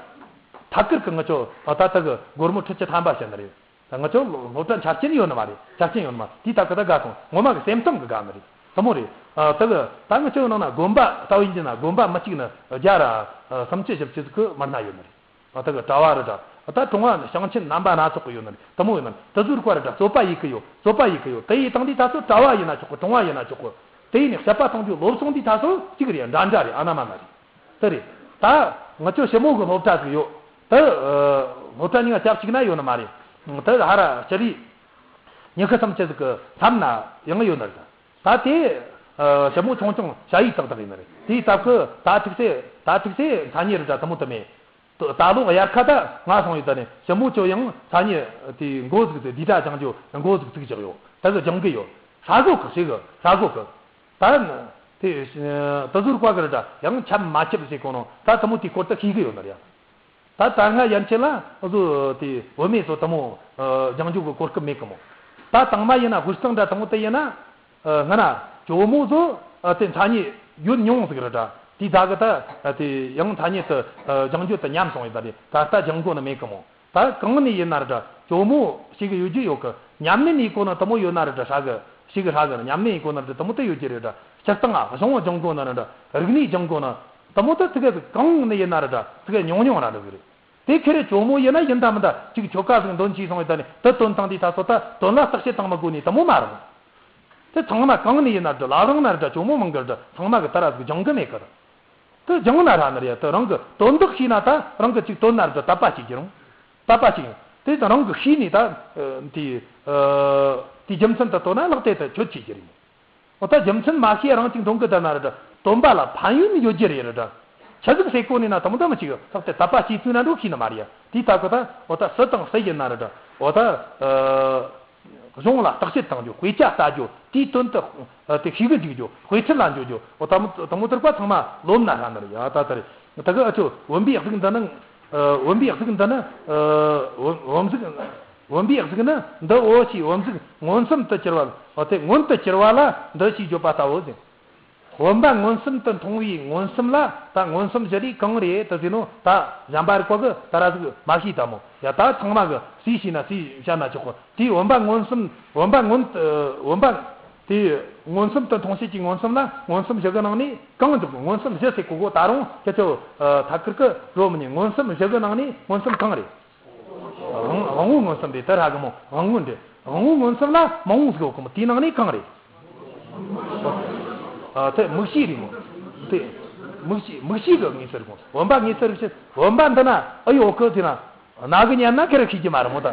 ཐད་ཀར་གི་ང་ཚོ་ད་ལྟ་གི་སྒོར་མོ་ཁྲི་བཅུ་ཐམ་པ་བྱས་ནི་རེད། ད་ང་ཚོ་སློབ་གྲྭ་ཆ་རྐྱེན་ཡོད་ནི་མ་རེད། ཆ་རྐྱེན་ཡོད་ནི་མ་དེའི་ཐད་ཀ་ད་དགའ་སོང་། ངོ་མ་གི་སེམས་གཏམ་གི་དགའ་ནི་རེད། དེ་མོ་རེད། ད་གི་ད་ང་ཚོའི་ནང་ན་དགོན་པ་ལྟ་བུ་ཡིན་གྱི་ན་དགོན་པ་མི་གཅིག་ནི་བརྒྱ་ར་སུམ་ཅུ་བཞི་བཅུ་ཟིག་གི་མི་སྣ་ཡོད་ནི་རེད། ཨ་ད་གི་གྲྭ་བ་རེ་འདྲ། ཨ་ད་གྲོང་བ་ཞིང་ཆེན་རྣམ་པ་སྣ་ཚོགས་ཀྱི་ཡོད་ནི་རེད། དེ་མོ་ཡོད་ནི་རེད། དེ་ཚོའི་སྐོར་རེ་འདྲ་རྩོད་པ་ཡེད་གི་ཡོད། རྩོད་པ་ཡེད་གི་ཡོད། དེ་ཡི་སྟེང་དེ་ད་ཚོ་གྲྭ་བ་ཡིན་ན་ཆོག་གི། གྲོང་བ་ཡིན་ན་ཆོག་གི། དེ་ཡིན་ནི་བཤད་པ་གཏོང་རྒྱུ་སློབ་སྦྱོང་དེ་ད་ཚོ་གཅིག་རེད། འདྲ་འདྲ་རེད། ཨ་ན་མ་ན་རེད། དེ་རེད། ད་ང་ཚོ་ཞི་མོ་གི་སློབ་གྲྭ་ཟིག་ཡོད། དེ་སློབ་གྲྭ་ཉིན་ལྕགས་གཅིག་ན་ཡོད་ནི་མ་རེད། དེ་ཧ་ར་ཤི་རི་ཉི་ཤུ་སུམ་ཅུ་ཟིག་གི་མཚམས་ན་ཡང་ཡོད་ནི་རེད། ད་དེ་ཞི་མོ་ཆུང་ཆུང་ཞ་ཡི་ཏག་ཏག་ཡིན་ནི་རེད། དེའི་སྟབས་ཀྱིས་ད་ཐུག་སེ་ད་ཐུག་སེ་མཚན་ཉིད་རེ་འདྲ་དེ་མོ་དུ་མེད། ད་ད་ལོ་དབྱར་ཁ་ད་ང་སོང་ཡོད། ད་ནི་ཞི་མོ་ཆོ་ཡང་ས་ཉི་དེ་མགོ་ཟུག་དེ་ལྡིར་སྒྲ་བྱང་རྒྱུ་མགོ་ཟུག་ཚིག་བཞག་ཡོད། ད་གི་སྦྱང་གི་ཡོད། ཧྲ་གོ་གི་ཞིག་གི་ཧྲ་གོ་གི། ད་ནི་དེ་ད་ཟུར་བཀའ་གི་རེ་འདྲ་ཡང་ཆབ་མ་ཆབ་ཟེར་གོ་ནོ་ད་དེ་མོ་དེ་སྐོར་ད་ཤེས་གི་ཡོད་ནི་རེད། ད་ད་སྔ་ཡན་ཆད་ལ་ཨ་ཟུ་དེ་བུད་མེད་ཚོ་དེ་མོ་སྦྱང་རྒྱུ་གི་གོ་སྐབས་མེད་གི་མོ། ད་དང་མ་ཡིན་ན་ཧུར་སྟངས་འདྲ་དེ་མོ་དེ་ཡིན་ན། ཨ་སྔ་ན་ཇོ་མོ་ཚོ་ཨ་དེ་མཚན་ཉིད་ཡོད་མྱོང་ཟིག་རེད་འདྲ། དེ་ད་གི་ད་ཨ་དེ་ཡང་མཚན་ཉིད་དུ་ཨ་སྦྱང་རྒྱུ་དུ་ཉམས་སོང་བས། ད་དེ་ད་ལྟ་སྦྱང་དགོས་ནི་མེད་གི་མོ། ད་གང་ནས་ཡིན་ན་རེད་འདྲ་ཇོ་མོ་ཞིག་གི་ཡོད་རྒྱུ་ཡོད་གི། ཉམས་ལེན་ཡིན་གོ་ནི་དེ་མོ་ཡོད་ན་རེད་འདྲ་ཧྲ་གི་ཞིག་གི་ཧྲ་གི་ཉམས་ལེན་ཡིན་གོ་ནི་རེད་དེ་མོ་དེ་ཡོད་རྒྱུ་རེད་འདྲ། སྤྱིར་བཏང་ཨ་གཞུང་སྦྱང་དགོས་ནི་རེད་འདྲ། རིག་གནས་སྦྱང་དགོས་ནི་དེ་མོ་དེ་ཚིག་གི་གང་ནས་ཡིན་ན་རེད་འདྲ་ཚིག་གི་ཉུང་ཉུང་ར་འདྲ་ཟིག་རེད། དེ་ཁེ་རེ་ཇོ་མོ་ཡིན་ན་ཡིན་ད་མིན་ད་ཅིག་ཁྱོ་ག་ཟིག་འདོན་ཆེ་སོང་བས། ད་ནི་དེ་དོན་དང་དེ་ད་སོ་ད་དོན་ལ་བརྟག་དཔྱད་བཏང་མི་དགོས་ནི་དེ་མོ་མ་རེད། དེ་ཚང་མ་གང་ནས་ཡིན་ན་འདྲ་ལ་རང་ན་འདྲ་ཇོ་མོ་མང་གི་འདྲ་ཚང་མ་གི་ད་ར་ཟིག་སྦྱང་གི་མེད་གི། དེ་སྦྱང་ན་ར་ནི་རེད། དེ་རང་གི་དོན་དག་ཤེས་ན་ད་རང་གི་ཅིག་དོན་ན་འདྲ་དད་པ་བྱེད་ཀྱི་རུང་། དད་པ་བྱེད་ཡོང་དེ་ད་རང་གི་ཤེས་ནི་ད་དེ་དེ་རྒྱུ་མཚན་དུ་དོན་ན་ལག་དེ་ད་ཆོད་བྱེད་ཀྱི་རེད། འོ་ད་རྒྱུ་མཚན་མ་ཤེས་རང་ཅིག་འདོན་གི་ད་ན་ར་འདྲ་སྟོན་པ་ལ་ཕན་ཡོན་ཡོད་རྒྱུ་རེད་ར་འདྲ། ཆི་ཟིག་ཟེར་གོ་ནི་ན་དམ་དམ་ཅིག་ལྷག་སྟེ་དད་པ་སྐྱེ་ཚུལ་ན་འགྲོ་ཤེས་ནི་མ་རེད་ཡ། དེའི་ཐད་ཀོ་ད་འོ་ད་སུ་དང་སུ་ཡིན་ན་ར་འདྲ། འོ་ད་གཞུང་ལ་བརྟག་དཔྱད་གཏང་རྒྱུ། དཔེ་ཆ་ལྟ་རྒྱུ། དེའི་དོན་དུ་དེ་ཤེས་གི་འཇུག་རྒྱུ། དཔེ་ཁྲིད་ལ་འཇུག་རྒྱུ། འོ་ད་མོ་ད་མོ་དར་པ་ཚང་མ་ལོབས་ན་ཧྲ་ནི་རེད་ཡ། ད་ད་རེད། ད་གི་ཨ་ཅོ་བུམ་པའི་གཟུགས་འདི་ནི། བུམ་པའི་གཟུགས་འདི་ནི། བུམ་གཟུགས། བུམ་པའི་གཟུགས་ནི་འདི་འོ་ཞེས་བུམ་གཟུགས་མངོན་སུམ་དུ་གྱུར་པ་ལ། འོ་དེ་མངོན་དུ་གྱུར་པ་ལ་འདི་ཞེས་བརྗོད་པ་ལྟ་བུ་ཟེར། བུམ་པ་མངོན་སུམ་དུ་མཐོང་བའི་མངོན་སུམ་ལ་ད་མངོན་སུམ་བཞི་ལས་གང་རེད་དུ་ཟེར་ནོ། ད་གཞན་པ་རིག་པ་གི་ད་ར་ཟིག་མ་ཤེས་ད་མོ། ཡ་ད་ཚང་མ་གི་སུས་ཤེས་ན་སུས་བཤད་ན་ཆོག་གི། དེའི་བུམ་པ་མངོན་སུམ་བུམ་པ་མངོན་བུམ་པ་དེ་མངོན་སུམ་དུ་མཐོང་བྱེད་ཀྱི་མངོན་སུམ་ལ་མངོན་སུམ་བཞི་གི་ནང་ནས་གང་འཇོག་གི། མངོན་སུམ་བཞི་ཟེར་གོ་གོ་ད་རུང་ཁྱེད་ཚོ་ཐད་ཀར་གི་རོ་མི་ཉན། མངོན་སུམ་བཞི་གི་ནང་ནས་མངོན་སུམ་གང་རེད། དབང་དབང་པོའི་མངོན་སུམ་རེད། དེ་ར་གི་མོ་དབང་པོ་འདྲ། དབང་པོའི་མངོན་སུམ་ལ་མང་བོ་ཟིག་ཡོད་གི་མོ། དེའི་ནང་ནས་གང་རེད། ཨ་དེ་མིག་ཤེས་རེད་མོ། དེ་མིག་ཤེས་མིག་ཤེས་གི་ངེས་ཚུལ་རེད་མོ། བུམ་པ་ངེས་ཚུལ་རེད་ཤེས། བུམ་པ་འདི་ན་ཨེ་ཡོད་གི་ཟེར་ན། ན་གི་ཉན་ན་ཁེ་རེ་ཤེས་ཀྱི་མ་རེད་མོ་ད།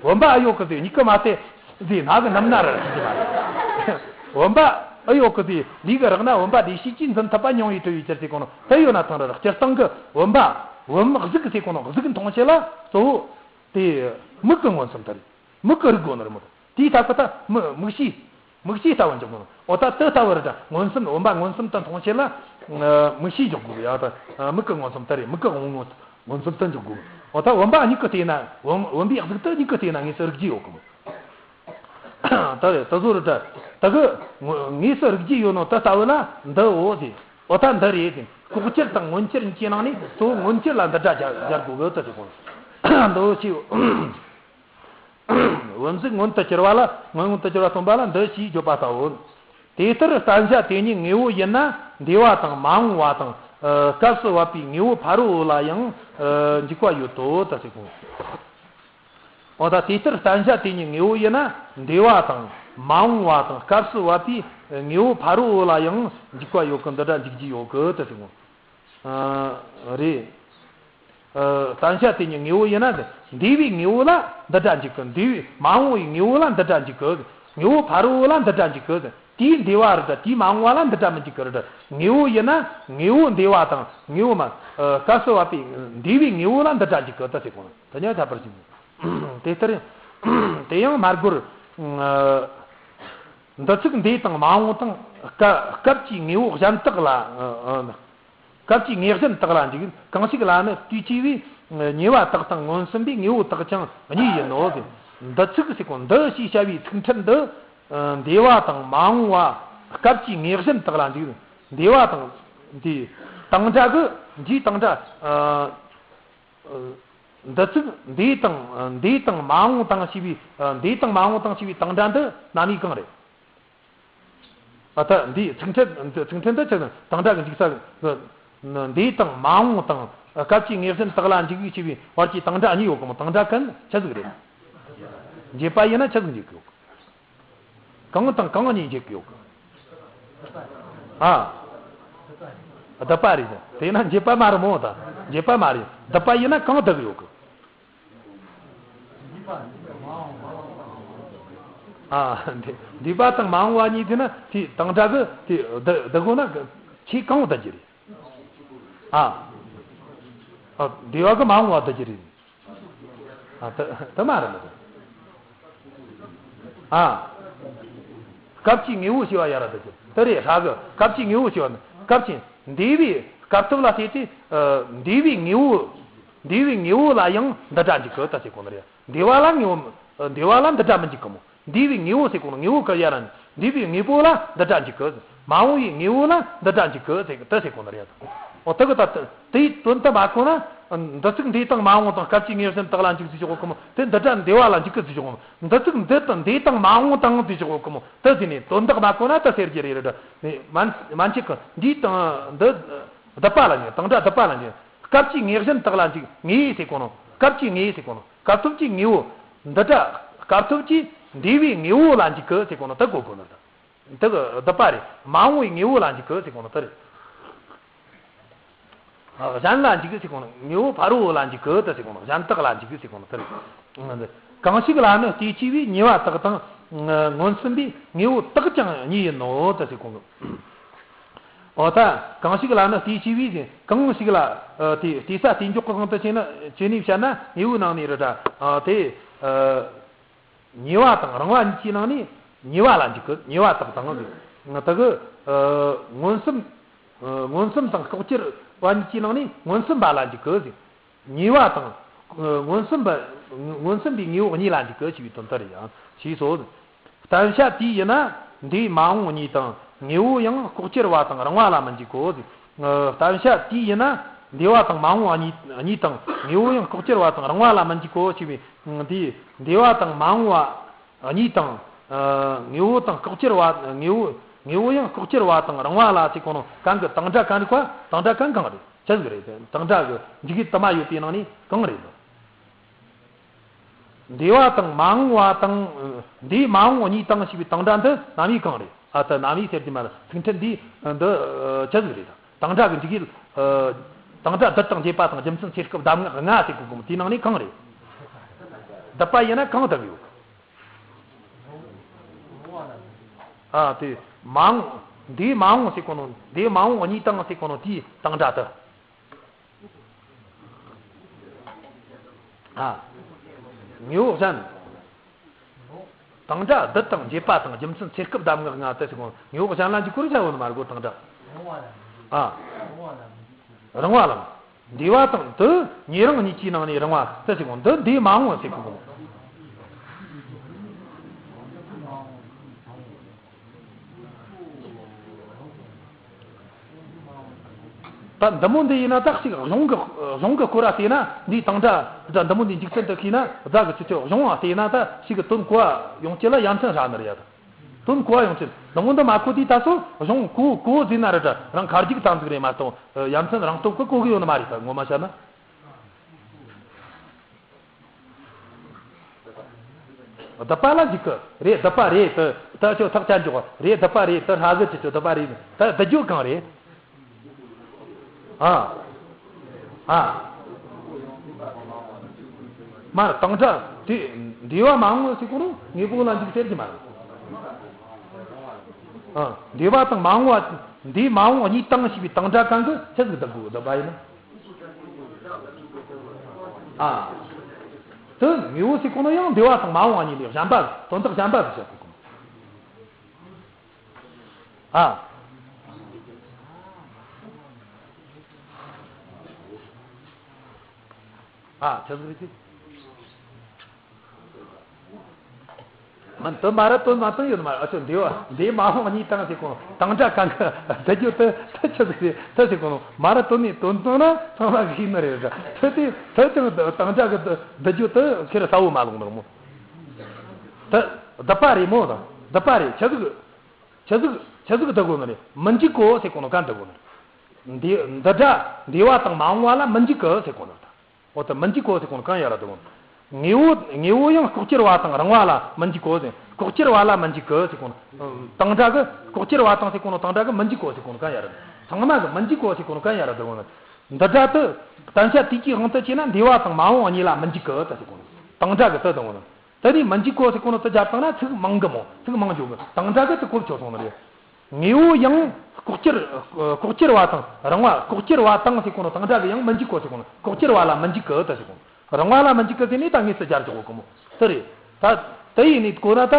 བུམ་པ་ཨེ་ཡོད་གི་ཟེར་མྱིག་གིས་མ་བལྟས་ཟེར་ན་གི་སྣུམ་ན་ར་ཤེས་ཀྱི་མ་རེད། བུམ་པ་ཨེ་ཡོད་གི་ཟེར་ལུས་གིས་རེག་ན་བུམ་པ་བདེ་གཤེགས་ཀྱིས་འཛིན་ཐུབ་པ་མྱོང་བའི་སྤྲུལ་པའི་ཕྱིར་ཟེར་གོ་ནོ་དེ་ཡོད་ན་ཐང་ར་ར། སྤྱིར་བཏང་གི་བུམ་པ་བུམ་གཟུགས་ཟེར་གོ་ནོ་གཟུགས་མཐོང་བྱེད་ལ་གཙོ་བོ་དེ་མིག་གི་མངོན་སུམ་དེ་རེད། མིག་གིས་རིག་དགོས་ནི་རེད་མོ། དེའི་ཐད་ཀོ་ད་མིག་མིག་ཤེས། མིག་ཤེས་ལྟ་བུ་འཇོག་དགོས། འོ་ད་དེ་ལྟ་བུ་རེད་ད། མངོན་སུམ་བུམ་པ་མངོན་སུམ་དུ་མཐོང་བྱེད་ལ། ཨ། མིག་ཤེས་འཇོག་དགོས་ཡ་ད། ཨ། མིག་གི་མངོན་སུམ་དེ་རེད། མིག་གི་དབང་པོ་མངོན་སུམ་དུ་འཇོག་དགོས། འོ་ད་བུམ་པ་མིག་གིས་བལྟས་ན། བུམ། བུམ་པའི་གཟུགས་དེ་མིག་གིས་བལྟས་ན་དངོས་སུ་རིག་རྒྱུ་ཡོད་གི་མོ། ད་རེད། ད་བཟོ་རུ་ད་ད་གི་དངོས་སུ་རིག་རྒྱུ་ཡོད་ནོ་ད་ལྟ་བུ་ལ་འདི་འོ་དེ། འོ་ད་འདི་རེད་དེ། ལྐོག་གྱུར་དང་མངོན་གྱུར་གཉིས་ཀྱི་ནང་ནས་གཙོ་བོ་མངོན་གྱུར་ལ་འདི་སྒྲ་སྦྱར་སྦྱར་དགོས་གི་ད་དེ་གོ། འདི་འོ་ཆེ། བུམ་གཟུགས་མངོན་དུ་གྱུར་པ་ལ། མངོན་དུ་གྱུར་པ་སྟོན་པ་ལ་འདི་ཞེས་བརྗོད་པ་ལྟ་བུ། དེ་ལྟར་བསྟན་བྱ་དེ་ཉིད་དངོས་པོ་ཡིན་ན་འདས་པ་དང་མ་འོངས་པ་དང་། ཨ། སྐབས་སུ་བབ་པའི་དངོས་པོ་ཕ་རོལ་པོ་ལ་ཡང་། ཨ། འཇུག་པ་ཡོད་དོ་ད་ཟེར་གོ། འོ་ད་དེ་ལྟར་བསྟན་བྱ་དེ་ཉིད་དངོས་པོ་ཡིན་ན་འདས་པ་དང་མ་འོངས་པ་དང་སྐབས་སུ་བབ་པའི་དངོས་པོ་ཕ་རོལ་པོ་ལ་ཡང་འཇུག་པ་ཡོད་གི། འདི་སྒྲ་འཇུག་རྒྱུ་ཡོད་གི་ད་ཟེར་གོ། ཨ། རེད། ཨ། བསྟན་བྱ་དེ་ཉིད་དངོས་པོ་ཡིན་ན། འདས་པའི་དངོས་པོ་ལ་འདི་སྒྲ་འཇུག་གི། འདས་པའི་མ་འོངས་པའི་དངོས་པོ་ལ་འདི་སྒྲ་འཇུག་གི། དངོས་པོ་ཕ་རོལ་པོ་ལ་འདི་སྒྲ་འཇུག་གི། དེའི་འདས་པ་རེད་ད། དེའི་མ་འོངས་པ་ལ་འདི་སྒྲ་མི་འཇུག་གི་རེད་ད། དངོས་པོ་ཡིན་ན་དངོས་པོ་འདས་པ་དང་། དངོས་པོ་མ། ཨ། སྐབས་སུ་བབ་པའི་འདས་པའི་དངོས་པོ་ལ་འདི་སྒྲ་འཇུག་གི་ད་ཟེར་གོ། ད་ཉག་ཐ་པར་ཞིག་དེ་ལྟར་དེ་ཡང་མར་སྒོར། ཨ། འདི་ཚིག་འདས་དང་མ་འོངས་དང་སྐབས་སྐབས་ཀྱི་དངོས་པོ་གཞན་དག་ལ། ཨ། ཨ། སྐབས་ཀྱི་དངོས་གཞན་དག་ལ་འཇུག། གང་ཞིག་ལ་ནི་དུས་ཅི་བའི་ཉེ་བ་དག་དང་མངོན་སུམ་པའི་དངོས་པོ་དག་ཀྱང་གཉིས་ཡིན་ནོ། འདི་ཚིག་ཟེར་གོ། འདི་ཞེས་བྱ་བའི་ཚིག་ཕྲད་འདི། ཨ། འདས་པ་དང་མ་འོངས་པ་སྐབས་ཀྱི་དངོས་གཞན་དག་ལ་འཇུག། འདས་པ་དང་འདས། དང་སྒྲ་གི་འདས་དང་སྒྲ། ཨ། འདི་ཚིག་འདས་དང་འདས་དང་མ་འོངས་དང་ཞེས་པའི། འདས་དང་མ་འོངས་དང་ཞེས་པའི་དང་སྒྲ་འདི་རྣམ་དབྱེ་གང་རེད། ཨ། ད་འདིའི་ཚིག་ཕྲད། ཚིག་ཕྲད་འདི་ཆ་དང་སྒྲ་གི་འཇུག་ས་གི། འདས་དང་མ་འོངས་དང་སྐབས་ཀྱི་དངོས་གཞན་དག་ལ་འཇུག་པའི་ཞེས་པའི་བར་གྱི་དང་སྒྲ་གཉིས་ཡོད་གི་མོ། དང་སྒྲ་གན་ཆི་ཟིག་རེད། འབྱེད་པ་ཡིན་ན་ཆི་ཟིག་འཇུག་གི་ཡོད་གི། གང་དང་གང་གཉིས་འབྱེད་གི་ཡོད་གི། ཨ། བསྡུ་བ་རེད། དེས་ན་འབྱེད་པ་མ་རེད་མོ། ད་འབྱེད་པ་མ་རེད། བསྡུ་བ་ཡིན་ན་གང་བསྡུ་གི་ཡོད་གི། ཨ། འདས། འདས་པ་དང་མ་འོངས་པ་གཉིས་དེ་ན་དེ་དང་སྒྲ་གི་དེ་བསྡུ་བསྡུ་དགོས་ན་ཆེས་གང་བསྡུ་རྒྱུ་རེད། ཨ། ཨ། འདས་པ་གི་མ་འོངས་པ་བསྡུ་རྒྱུ་རེད། ཨ། དེ་དེ་མ་རེད་མོ། ཨ། སྐབས་ཀྱི་དངོས་པོ་ཞེས་པ་ཡ་ར་བསྡུ་རྒྱུ་དེ་རེད། ཧྲ་གི། སྐབས་ཀྱི་དངོས་པོ་ཞེས་པ་ནི་སྐབས་ཀྱི་འདས་པའི་སྐབས་ཐོབ་ལ་བལྟས་ཏེ། ཨ། འདས་པའི་དངོས་པོ། འདས་པའི་དངོས་པོ་ལ་ཡང་འདི་སྒྲ་འཇུག་གི་ད་ཟེར་གོ་ནི་རེད། འདས་པ་ལ་དངོས་པོ། འདས་པ་ལ་འདི་སྒྲ་མི་འཇུག་གི་མོ། འདས་པའི་དངོས་པོ་ཟེར་གོ་ནོ། དངོས་པོ་གི་ཡ་ར་ནི། འདས་པའི་དངོས་པོ་ལ་འདི་སྒྲ་འཇུག་གི། མ་འོངས་པའི་དངོས་པོ་ལ་འདི་སྒྲ་འཇུག་གི་ཟེར་གི་ད་ཟེར་གོ་ནི་རེད། འོ་དེ་གི་ད་དེའི་དོན་དུ་མ་གོ་ན། འདི་ཚིག་འདས་དང་མ་འོངས་དང་སྐབས་ཀྱི་དངོས་གཞན་དག་ལ་འཇུག་ཟེར་ཆོག་གི་མོ། དེ་འདི་སྒྲ་འདས་པ་ལ་འཇུག་གི་ཟེར་ཆོག་གི་མོ། འདི་ཚིག་འདི་དང་འདས་དང་མ་འོངས་དང་ཟེར་ཆོག་གི་མོ། དེ་ཟེར་ནས་དོན་དག་མ་གོ་ན་ད་ཟེར་རྒྱུ་རེད་རེད། མན་མན་ཆད་གི་འདས་དང་འདི་བསྡུ་བ་ལ་འཇུག། དང་སྒྲ་བསྡུ་བ་ལ་འཇུག། སྐབས་ཀྱི་དངོས་གཞན་དག་ལ་འཇུག། དངོས་ཟེར་གོ་ནོ། སྐབས་ཀྱི་དངོས་ཟེར་གོ་ནོ། སྐབས་ཐོབ་ཀྱི་དངོས་པོ། འདི་སྒྲ་སྐབས་ཐོབ་ཀྱི་འདས་པའི་དངོས་པོ་ལ་འཇུག་གི་ཟེར་གོ་ནོ། ད་གོ་དགོས་ནོ་ད། འདི་གི་བསྡུ་བ་རེད། མ་འོངས་པའི་དངོས་པོ་ལ་འཇུག་གི་ཟེར་གོ་ནོ་དེ་རེད། གཞན་ལ་འཇུག་གི་ཟེར་གོ་ནོ། དངོས་པོ་ཕ་རོལ་པོ་ལ་འཇུག་གི་དེ་ཟེར་གོ་ནོ། གཞན་དག་ལ་འཇུག་གི་ཟེར་གོ་ནོ་དེ་རེད། གང་ཞིག་ལ་ནི་དུས་ཅི་བའི་ཉེ་བ་དག་དང་། མངོན་སུམ་པའི་དངོས་པོ་དག་ཀྱང་གཉིས་ཡིན་ནོ་དེ་ཟེར་གོ་ནོ། འོ་ད་གང་ཞིག་ལ་ནི་དུས་ཅི་བའི་ཟེར། གང་ཞིག་ལ། ཨ། དེ་དེ་ས་དེ་འཇོག་གི་དབང་དུ་བྱས་ན། བྱས་ནས་བཤད་ན་དངོས་པོའི་ནང་ནས་རེད་ད། ཨ། དེ། ཨ། ཉེ་བ་དང་རིང་བ་གཉིས་ཀྱི་ནང་ནས་ཉེ་བ་ལ་འཇུག་གི། ཉེ་བ་དག་དང་ཟེར། དེ་གི། ཨ། མངོན་སུམ། ཨ། མངོན་སུམ་དང་ལྐོག་གྱུར་པ་གཉིས་ཀྱི་ནང་ནས་མངོན་སུམ་པ་ལ་འཇུག་གི་ཟེར། ཉེ་བ་དང་། ཨ། མངོན་སུམ་པ། མངོན་སུམ་པའི་དངོས་པོ་གཉིས་ལ་འཇུག་གི་ཞེས་པའི་དོན་དེ་རེད་ཡང་། ཞེས་སོ། བསྟན་བྱ་དེས་ཡིན་ན་འདས་མ་འོངས་གཉིས་དང་། དངོས་པོ་ཡང་ལྐོག་གྱུར་པ་དང་རིང་བ་ལ་མི་འཇུག་གོ། ཨ། བསྟན་བྱ་དེས་ཡིན་ན་འདས་པ་དང་མ་འོངས་གཉིས་གཉིས་དང་། དངོས་པོ་ཡང་ལྐོག་གྱུར་པ་དང་རིང་བ་ལ་མི་འཇུག་གོ་ཞེས་པའི། འདས་འདས་པ་དང་མ་འོངས་པ་གཉིས་དང་། ཨ། དངོས་པོ་དང་ལྐོག་གྱུར་པ། དངོས་པོ་དངོས་པོ་ཡང་ལྐོག་གྱུར་པ་དང་རིང་བ་ལ་ཟེར་གོ་ནོ། གང་གི་དང་སྒྲ་གང་རིག་པ། དང་སྒྲ་གང་གང་རེད། ཆི་ཟིག་རེད། དང་སྒྲ་གི་འཇུག་ཡུལ་དུ་མ་ཡོད་པའི་ནང་ནས་གང་རེད། འདས་པ་དང་མ་འོངས་པ་དང་། འདས་མ་འོངས་གཉིས་དང་ཞེས་པའི་དང་སྒྲ་འདི་རྣམ་དབྱེ་གང་རེད། ཨ། ད་རྣམ་དབྱེ་ཟེར་གྱི་མ་རེད། ཚིག་ཕྲད་འདི་འདི་ཆི་ཟིག་རེད། དང་སྒྲ་གི་འཇུག་ཡུལ། ཨ། དང་སྒྲ་སྡུད་དང་འབྱེད་པ་དང་རྒྱུ་མཚན་ཚེ་སྐབས་གདམས་ངག་ལྔ་ཟེར་གོ་གི་མོ། དེའི་ནང་ནས་གང་རེད། བསྡུ་བ་ཡིན་ན་གང་བསྡུ་གི་ཡོད། ཨ། དེ་མ་འོངས། འདས་མ་འོངས་ཟེར་གོ་ནོ། འདས་མ་འོངས་གཉིས་དང་ཟེར་གོ་ནོ་དེའི་དང་སྒྲ་དེ། ཨ། དངོས་པོ་གཞན། དང་སྒྲ་སྡུད་དང་འབྱེད་པ་དང་རྒྱུ་མཚན་ཚེ་སྐབས་གདམས་ངག་ལྔ་དེ་ཟེར་གོ་ནོ། ངེས་པོ་གཞན་ལ་འཇུག་པར་བྱ་བ་ནི་མ་གོ་དང་སྒྲ། ཨ། རང་བ་ལ། འདས་པ་དང་དུ་ཉེ་རིང་གཉིས་ཀྱི་ནང་ནས་རིང་བ་དེ་ཟེར་གོ་ནོ། འདི་འདས་མ་འོངས་ཟེར་གོ་ནོ། ད་འདི་མོ་འདི་ཡིན་ན། ད་ཞིག་གཞུང་གི་གཞུང་གི་སྐོར་བལྟས་ན། འདིའི་དང་སྒྲ་འདི་མོ་འདི་འཇིག་རྟེན་དུ་ཤེས་ན། རྫ་གི་ཆུ་ཆུ་གཞུང་བ་བལྟས་ན། ད་ཞིག་གི་དོན་གོ་བ་ཡོང་ཆེད་ལ་ཡ་མཚན་ཧྲ་ནི་རེད་ཡ། ད་དོན་གོ་བ་ཡོང་ཆེད་འདི་མོ་འདི་མ་གོ་དུས་ད་སོ་གཞུང་གོ་གོ་ཟིན་ན་རེད། ད་རང་ཁ་རྒྱུག་ཙམ་ཟིག་རེད་མ་གཏོགས། ཡ་མཚན་རང་སྟོབས་ཀྱིས་གོ་གི་ཡོད་ནི་མ་རེད། ད་ངོ་མ་བཤད་ན། སྡུད་པ་ལ་འཇུག་གི་རེད། སྡུད་པ་རེད། དེ་ད་ཁྱོད་ཐག་ཆ་འཇོག་རེད། སྡུད་པ་རེད། དེ་ཧྲ་གི་ཆུ་ཆུ་སྡུད་པ་རེད། ད་སྡུད་རྒྱུ་གང་རེད། ཨ། ཨ། མར་དང་སྒྲ་དེ་འདས་པ་མ་འོངས་ཟེར་གོ་ནོ། དངོས་པོ་ལ་འཇུག་ཟེར་གྱི་མ་རེད། ཨ། འདས་པ་དང་མ་འོངས་པ། འདས་མ་འོངས་གཉིས་དང་ཞེས་པའི་དང་སྒྲ་གང་གི་ཆི་ཟིག་སྡུད་དགོས། སྡུད་པ་ཡིན་ན། ཨ། དེ་དངོས་པོ་ཟེར་གོ་ནོ་ཡང་འདས་པ་དང་མ་འོངས་པ་གཉིས་ལས་གཞན་པ། དོན་དག་གཞན་པ་ཟིག་བཤད་དགོས་གོ། ཨ། ཨ། ཆི་ཟིག་རེད་དེ། མིན། དེ་མ་ར་དོན་མ་བཏང་ཡོད་མ་རེད། ཨ་ཆོ་འདས་པ་འདས་མ་འོངས་གཉིས་དང་ཟེར་གོ་ནོ། དང་སྒྲ་གང་གི་སྡུད་རྒྱུ་དེ་དེ་ཆི་ཟིག་རེད། དེ་ཟེར་གོ་ནོ། མ་ར་དོན་ནི་དོན་བཏང་ན་ཚང་མ་གི་ནི་རེད། དེ་དེ་དེ་དེ་དང་སྒྲ་གི་སྡུད་རྒྱུ་དེ་ཁྱེར་ས་བོ་མ་ལོག་ནོ་མོ། དེ་སྡུད་པ་རེད་མོ། དང་སྡུད་པ་རེད། ཆི་ཟིག་ཆི་ཟིག་ཆི་ཟིག་སྡུད་དགོས་ནི་རེད། མི་འཇིག་གོ་ཟེར་གོ་ནོ་གང་སྡུད་དགོས་ནི་རེད། འདི་འདི་སྒྲ་འདས་པ་དང་མ་འོངས་པ་ལ་མི་འཇིག་གི་ཟེར་གོ་ནོ་ད། འོ་ད་མི་འཇིག་གོ་ཟེར་གོ་ནོ་གང་ཡ་ར་སྡུད་དགོས་ནི། དངོས་པོ་དངོས་པོ་ཡང་ལྐོག་གྱུར་བ་དང་རིང་བ་ལ་མི་འཇིག་གོ་ཟེར། ལྐོག་གྱུར་བ་ལ་མི་འཇིག་གི་ཟེར་གོ་ནོ། དང་སྒྲ་གི་ལྐོག་གྱུར་བ་དང་ཟེར་གོ་ནོ། དང་སྒྲ་གི་མི་འཇིག་གོ་ཟེར་གོ་ནོ་གང་ཡ་ར། ཚང་མ་གི་མི་འཇིག་གོ་ཟེར་གོ་ནོ་གང་ཡ་ར་སྡུད་དགོས་ནི། འདི་སྒྲ་དེ་བསྟན་བྱ་དུས་ཀྱི་དབང་དུ་བྱས་ན་འདས་པ་དང་མ་འོངས་གཉིས་ལ་མི་འཇིག་གི་ད་ཟེར་གོ་ནོ། དང་སྒྲ་གི་དེ་སྡུད་དགོས་ནི། དེ་ནས་མི་འཇིག་གོ་ཟེར་གོ་ནོ་དེ་སྦྱར་བཏང་ན་ཚིག་མང་གི་མོ། ཚིག་མང་འཇོག་གི། དང་སྒྲ་གི་དེ་གོ་ཆོད་སོང་ནི་རེད། དངོས་པོ་ཡང་ལྐོག་གྱུར། ལྐོག་གྱུར་བ་དང་རིང་བ། ལྐོག་གྱུར་བ་དང་ཟེར་གོ་ནོ། དང་སྒྲ་གི་ཡང་མི་འཇིག་གོ་ཟེར་གོ་ནོ། ལྐོག་གྱུར་བ་ལ་མི་འཇིག་གི་དེ་ཟེར་གོ་ནོ། རིང་བ་ལ་མི་འཇིག་གི་ཟེར་ནས་ད་དངོས་སུ་སྦྱར་ཆོག་གོ་མོ། དེ་རེད། ད་དེ་ཡིན་ནས་གོ་ན་ད་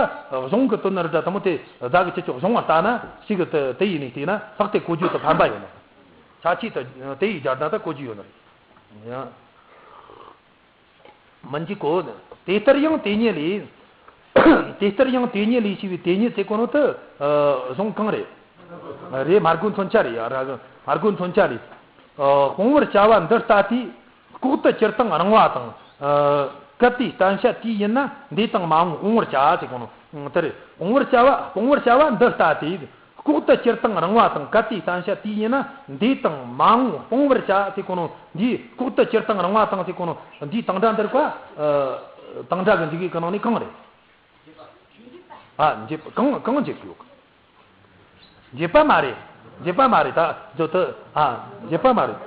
གཞུང་གི་དོན་ནི་རེད། ད་དེ་མོ་དེ་རྫ་གི་ཆུ་ཆུ་གཞུང་བ་ལྟ་ན་ཞིག་གི་དེ་དེ་ཡིན་ནས་བལྟས་ན་ལྷག་དེ་གོ་རྒྱུ་དེ་ཕན་པ་ཡོད་ནི། ཆ་ཆེ་དེ་དེ་ཡིས་སྦྱར་ན་ད་གོ་རྒྱུ་ཡོད་ནི་རེད། ཡང་མི་འཇིག་གོ། དེ་ལྟར་ཡང་དེ་ཉིད་ལས། དེ་ལྟར་ཡང་དེ་ཉིད་ལས་ཞེས་པའི་དེ་ཉིད་ཟེར་གོ་ནོ་དེ་གཞུང་གང་རེད། རེད། སྨྲ་སྒོ་མཚོན་ཆ་རེད་ཡ། ར་གི་སྨྲ་སྒོ་མཚོན་ཆ་རེད། སྤོང་བར་བྱ་བ་འདི་ལྟ་སྟེ། ལྐོག་ཏུ་གྱུར་དང་རིང་བ་དང་། གལ་ཏེ་བསྟན་བྱ་དེས་ཡིན་ན། འདས་དང་མ་འོངས་སྤོང་བར་བྱ་ཟེར་གོ་ནོ། དེ་རེད། སྤོང་བར་བྱ་བ་སྤོང་བར་བྱ་བ་འདི་ལྟ་སྟེ། ལྐོག་ཏུ་གྱུར་དང་རིང་བ་དང་། གལ་ཏེ་བསྟན་བྱ་དེས་ཡིན་ན། འདས་དང་མ་འོངས་སྤོང་བར་བྱ་ཟེར་གོ་ནོ། འདིའི་ལྐོག་ཏུ་གྱུར་དང་རིང་བ་དང་ཟེར་གོ་ནོ། འདིའི་དང་སྒྲ་འདི་རིགས་པ། དང་སྒྲ་གི་འཇུག་ཡུལ་གི་ནང་ནས་གང་རེད། ཨ། འབྱེད་པ་གང་གང་འབྱེད་ཀྱི་ཡོད་གི། འབྱེད་པ་མ་རེད། འབྱེད་པ་མ་རེད། ད་བརྗོད་དུ། ཨ། འབྱེད་པ་མ་རེད།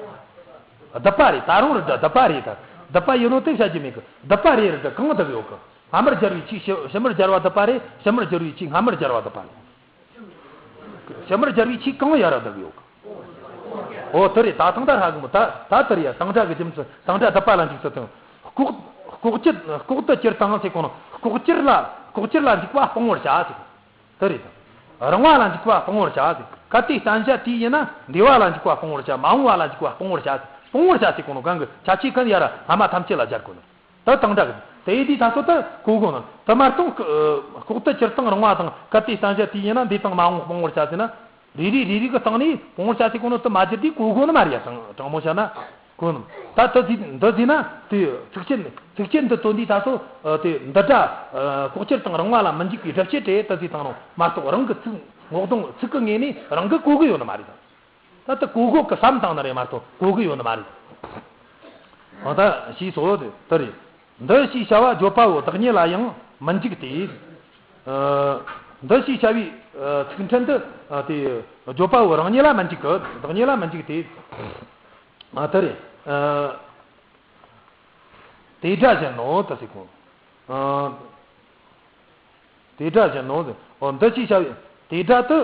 སྡུད་པ་རེད། ད་རུང་རེད་ད། སྡུད་པ་རེད། ད་སྡུད་པ་ཡིན་ནོ་དེ་བཤད་རྒྱུ་མེད་གི། སྡུད་པ་རེད། རེད་ད། གང་སྡུད་ཡོད་གི། སྔ་མར་སྦྱར་བའི་ཆོས་ཕྱི་ཕྱི་མར་སྦྱར་བ་སྡུད་པ་རེད། ཕྱི་མར་སྦྱར་བའི་ཆོས་སྔ་མར་སྦྱར་བ་སྡུད་པ་རེད། ཕྱི་མར་སྦྱར་བའི་ཆོས་གང་ཡ་ར་སྡུད་ཡོད་གི། འོ་དེ་རེད། ད་ཐང་ད་ཧྲ་གི་མོ། ད་ད་དེ་རེད་ཡ། དང་སྒྲ་གི་རྒྱུ་མཚན། དང་སྒྲ་སྡུད་པ་ལ་འཇུག་ཚུལ་དང་། ལྐོག་ལྐོག་གྱུར། ལྐོག་ཏུ་གྱུར་དང་ཟེར་གོ་ནོ། ལྐོག་གྱུར་ལ། ལྐོག་གྱུར་ལ་འཇུག་པ་སྤོང་བར་བྱ་ཟེར། དེ་རེད། རིང་བ་ལ་འཇུག་པ་སྤོང་བར་བྱ་ཟེར། གལ་ཏེ་བསྟན་བྱ་དེས་ཡིན་ན། འདས་པ་ལ་འཇུག་པ་སྤོང་བར་བྱ། མ་འོངས་པ་ལ་འཇུག་པ་སྤོང་བར་བྱ་ཟེར། སྤོང་བར་བྱ་ཟེར་གོ་ནོ་གང་གི་ཆ་ཆེ་གང་ཡ་ར་སྔ་མ་ཐམས་ཅད་ལ་སྦྱར་གོ་ནོ། ད་དང་སྒྲ་གི་དེ་ཡི་དུས་ད་སོ་ད་གོ་གོ་ནོ། དེ་མ་གཏོགས་ལྐོག་ཏུ་གྱུར་དང་རིང་བ་དང་། གལ་ཏེ་བསྟན་བྱ་དེས་ཡིན་ན། འདས་དང་མ་འོངས་སྤོང་བར་བྱ་ཟེར་ན། རེ་རེ་རེ་རེ་གི་སྟེང་ནས་སྤོང་བར་བྱ་ཟེར་གོ་ནོ་དེ་མ་སྦྱར་དུས་གོ་གོ་ནི་མ་རེད་ཡ། དྲང་དྲང་མོ་བཤད་ན་གོ་ནི། ད་དེ་ཟེར་འདི་ཟེར་ན་དེ་ཚིགས་བཅད་ཚིགས་བཅད་འདི་བཏོན་དུས་ད་སོ་དེ་འདི་སྒྲ་ལྐོག་གྱུར་དང་རིང་བ་ལ་མི་འཇུག་པའི་སྒྲུབ་བྱེད་རེད་དེ་ཟེར་བཏང་ནོ་མ་གཏོགས། རང་གི་ཚིག་ངོ་གདོང་ཚིག་གི་ངོས་ནས་རང་གིས་གོ་གི་ཡོད་ནི་མ་རེད། ད་ལྟ་གོ་གོ་གི་བསམ་བཏང་ནི་རེད་མ་གཏོགས་གོ་གི་ཡོད་ནི་མ་རེད། འོ་ད་ཞེས་སོ། དེ་རེད། འདི་ཞེས་བྱ་བ་བརྗོད་པའོ། བདག་ཉིད་ལ་ཡང་མི་འཇིག་སྟེ། ཨ། འདི་ཞེས་བྱ་བའི་ཚིག་ཕྲད་འདི་དེ་བརྗོད་པའོ། རང་ཉིད་ལ་མི་འཇིག་གི། བདག་ཉིད་ལ་མི་འཇིག་སྟེ། ཨ། དེ་རེད། ཨ། དེ་སྒྲ་བཞིན་ནོ་ད་ཟེར་གོ། ཨ། དེ་སྒྲ་བཞིན་ནོ་ཟེར། འོ་འདི་ཞེས་བྱ་བའི་དེ་སྒྲ་དེ།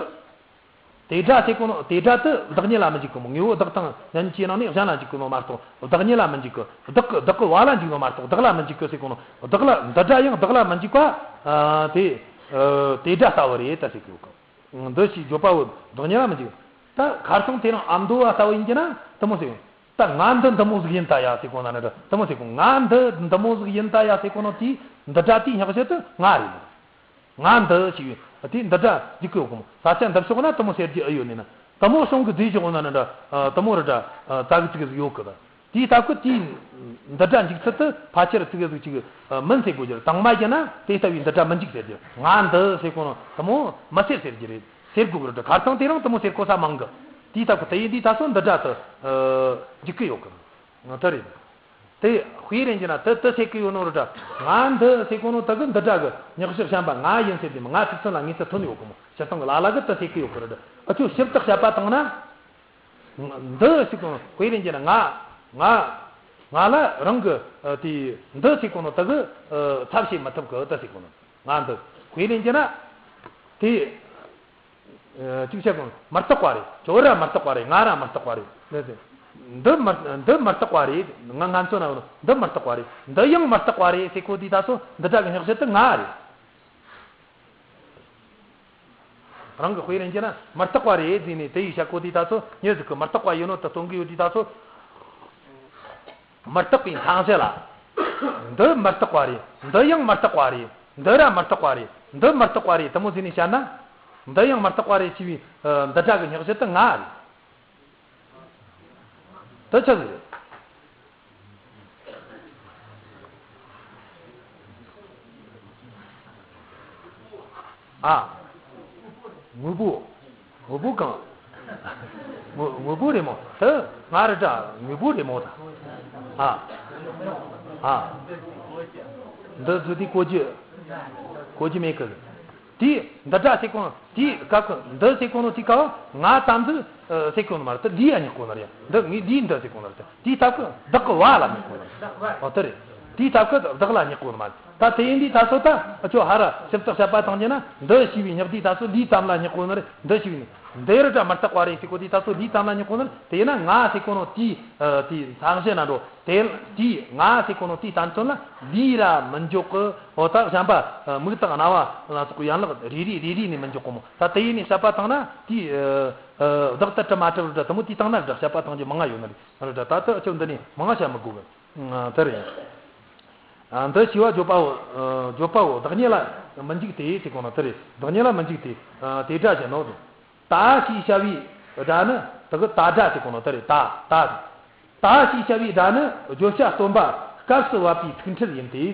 དེ་སྒྲ་ཟེར་གོ་ནོ། དེ་སྒྲ་དེ་བདག་ཉིད་ལ་མི་འཇིག་གི་མོ། དངོས་པོ་བདག་དང་གཞན་གྱི་ནང་ནས་གཞན་ལ་འཇིག་གི་ནོ་མ་གཏོགས་བདག་ཉིད་ལ་མི་འཇིག་གི། བདག་གི་བདག་གི་བ་ལ་འཇིག་ནོ་མ་གཏོགས་བདག་ལ་མི་འཇིག་གི་ཟེར་གོ་ནོ། བདག་ལ། འདི་སྒྲ་ཡང་བདག་ལ་མི་འཇིག་པ། ཨ། དེ། ཨ། དེ་སྒྲ་ལྟ་བུ་རེད་ད་ཟེར་གི་ཡོད་གི། འདི་ཞེས་བརྗོད་པ་བོ་བདག་ཉིད་ལ་མི་འཇིག། ད་ཁ་སང་དེ་རིང་ཨ་མདོ་བ་ལྟ་བུ་ཡིན་གྱི་ན་དེ་མོ་ཟེར། ད་ང་འདི་འདི་མོ་ཟིག་ཡིན་ད་ཡ་ཟེར་གོ་ན་ནི་འདྲ་དེ་མོ་ཟེར་གོ། ང་འདི་འདི་མོ་ཟིག་ཡིན་ད་ཡ་ཟེར་གོ་ནོ་དེའི་འདི་སྒྲ་དེའི་སྙག་གཞི་དེ་ང་རེད། ང་འདི་ཞེས་པའི་དེའི་འདི་སྒྲ་འཇིག་གི་ཡོད་གོ་མོ། ས་ཆ་འདི་ཕྱོགས་ན་དེ་མོ་ཟེར་རྒྱུ་ཨེ་ཡོད་ནི་ན། དེ་མོ་གསུང་གི་བསྡད་བཞག་གོ་ན་ནི་འདྲ་དེ་མོ་རེ་འདྲ་ཙག་གི་ཙིག་གི་ཟིག་ཡོད་གི་ད། དེའི་སྟབས་ཀྱིས་དེའི་འདི་སྒྲ་འཇིག་ཚུལ་དེ་ཕལ་ཆེར་ཙིག་གེ་ཟིག་ཅིག་མིན་ཟེར་དགོས་རྒྱུ་རེད། དང་མ་བྱས་ན་དེ་ལྟ་བུའི་འདི་སྒྲ་མི་འཇིག་ཟེར་རྒྱུ། ང་འདི་ཟེར་གོ་ནོ་དེ་མོ་མི་ཟེར་ཟེར་རྒྱུ་རེད། ཟེར་དགོས་ཀྱི་རེད། ཁ་སང་དེ་རིང་དེ་མོ་ཟེར་གོ་ས་མང་གི། དེའི་སྟབས་ཀྱིས་དེ་ཡིན་དུས་ད་སོ་འདི་སྒྲ་དེ་འཇིག་གི་ཡོད་གི། དེ་རེད། དེ་དཔེ་རེད་གྱི་ན་དེ་དེ་ཟེར་གི་ཡོད་ནོ་རེད་ད། ང་འདི་ཟེར་གོ་ནོ་དེ་གི་འདི་སྒྲ་གི་སྙག་གཞི་གཞན་པ་ང་ཡིན་ཟེར་དུས་ང་ཚིག་མཚོན་ལ་ངེས་ཚུལ་ཐོན་ཡོད་གི་མོ། སྤྱིར་བཏང་གི་ལ་ལ་གི་དེ་ཟེར་གི་ཡོད་གི་རེད་ད། ཨ་ཅོ་ཞིབ་ཏུ་བཤད་པ་བཏང་ན། འདི་ཟེར་གོ་ནོ་དཔེ་རེད་གྱི་ན་ང་ང་ང་ལ་རང་གི་ཨ་དེ་འདི་ཟེར་གོ་ནོ་དེ་གི་ཨ་ཚབ་བྱེད་མི་ཐུབ་གི་དེ་ཟེར་གོ་ནོ། ང་འདི་དཔེ་རེད་གྱི་ན་དེ་ཨ་ཅིག་བཤད་གོ་ནོ་མི་རྟག་པ་རེད། ཁྱོད་ར་མི་རྟག་པ་རེད། ང་ར་མི་རྟག་པ་རེད། འདི་མི་འདི་མི་རྟག་པ་རེད། ང་ང་ཚོ་ན་འདི་མི་རྟག་པ་རེད། འདི་ཡང་མི་རྟག་པ་རེད་ཟེར་གོ་དུས་ད་སོ་འདི་སྒྲ་གི་སྙག་གཞི་དེ་ང་རེད། རང་གི་དཔེ་རེད་གྱི་ན་མི་རྟག་པ་རེད་ཟེར་ནས་དེ་ཡི་བཤད་གོ་དུས་ད་ཚོ་མྱི་ཟིག་གི་མི་རྟག་པ་ཡིན་ནོ་དེ་སྟོན་གི་ཡོད་དུས་ད་ཚོ། མི་རྟག་པའི་མཚང་གཞི་ལ། འདི་མི་རྟག་པ་རེད། འདི་ཡང་མི་རྟག་པ་རེད། འདི་ར་མི་རྟག་པ་རེད། འདི་མི་རྟག་པ་རེད་དེ་མོ་ཟེར་ནས་བཤད་ན། འདི་ཡང་མི་རྟག་པ་རེད་ཅེས་པའི་ཨ་འདི་སྒྲ་གི་སྙག་གཞི་དེ་ང་རེད། དེ་ཆི་ཟིག་རེད། ཨ། དངོས་པོ། དངོས་པོ་གང་། དངོས་དངོས་པོ་རེད་མོ། དེ་ང་རེད་ད་དངོས་པོ་རེད་མོ་ད། ཨ། ཨ། འདི་བཟོ་དུས་གོ་རྒྱུ། གོ་རྒྱུ་མེད་གི། དེ་འདི་སྒྲ་ཟེར་གོ་ནོ་དེ་སྐབས་ཀྱི་འདི་ཟེར་གོ་ནོ་དེ་སྐབས་ང་དམ་འཛིན་ཟེར་གོ་ནོ་མ་རེད། དེ་ལུས་ཡ་སྙེག་གོ་ནོ་རེད། འདི་ངས་ལུས་འདི་ཟེར་གོ་ནོ་རེད། དེའི་སྟབས་ཀྱིས་བདག་གི་བ་ལ་སྙེག་གོ་ནོ་རེད། འོ་དེ་རེད། དེའི་སྟབས་ཀྱིས་བདག་ལ་སྙེག་གོ་ནོ་མ་རེད། ད་དེ་ཡིན་དུས་ད་སོ་ད་ཁྱོད་ཧ་ར་ཞིབ་ཏུ་དཔྱད་པ་བཏང་རྒྱུ་ན་འདི་ཞེས་པའི་སྙག་དུས་ད་སོ་ལུས་དམ་ལ་སྙེག་གོ་ནོ་རེད། འདི་ཞེས་པའི་འདི་རེད་ད་མི་རྟག་པ་རེད་ཟེར་གོ་དུས་ད་སོ་ལུས་དམ་ལ་སྙེག་གོ་ནོ་རེད། དེས་ན་ང་ཟེར་གོ་ནོ་དེའི་ཨ་དེའི་མཚང་གཞི་ན་འགྲོ། དེ་དེའི་ང་ཟེར་གོ་ནོ་དེའི་བསྟན་དོན་ལ་ལུས་ར་མི་འཇོག་གི། འོ་ད་གཞན་པ་ཨ་མིག་དང་རྣ་བ་ལ་སོགས་པའི་ཡན་ལག་རེ་རེ་རེ་རེ་ནས་མི་འཇོག་གི་མོ། ད་དེ་ཡིན་ནས་བཤད་པ་བཏང་ན་དེའི་ཨ་ཨ་བདག་ཏུ་གྲུབ་མ་གྲུབ་རེད་ད་དེ་མོ་དེའི་སྟེང་ན་རེད་ད་བཤད་པ་བཏང་རྒྱུ་མང་ང་ཡོད་ནི་རེད། རེད་ད་ད་ལྟ་ཁྱོད་འདི་ནས་མང་ང་བཤད་མི་དགོས་གི། ཨ་དེ་རེད། ཨ་འདི་ཞེས་པ་བརྗོད་པའོ། ཨ་བརྗོད་པའོ། བདག་ཉིད་ལ་མི་འཇིགས་ཏེ་ཟེར་གོ་ནོ་དེ་རེད། བདག་ཉིད་ལ་མི་འཇིགས་ཏེ། ཨ་དེ་སྒྲ་བཞིན་ནོ། ད་ཞེས་བྱ་བའི་སྒྲ་ནི་དེ་གི་ད་སྒྲ་ཟེར་གོ་ནོ་དེ་རེད། ད་ད་ད་ཞེས་བྱ་བའི་སྒྲ་ནི་བརྗོད་བྱ་སྟོན་པ་སྐབས་སུ་བབ་པའི་ཚིག་ཕྲད་ཡིན་ཏེ།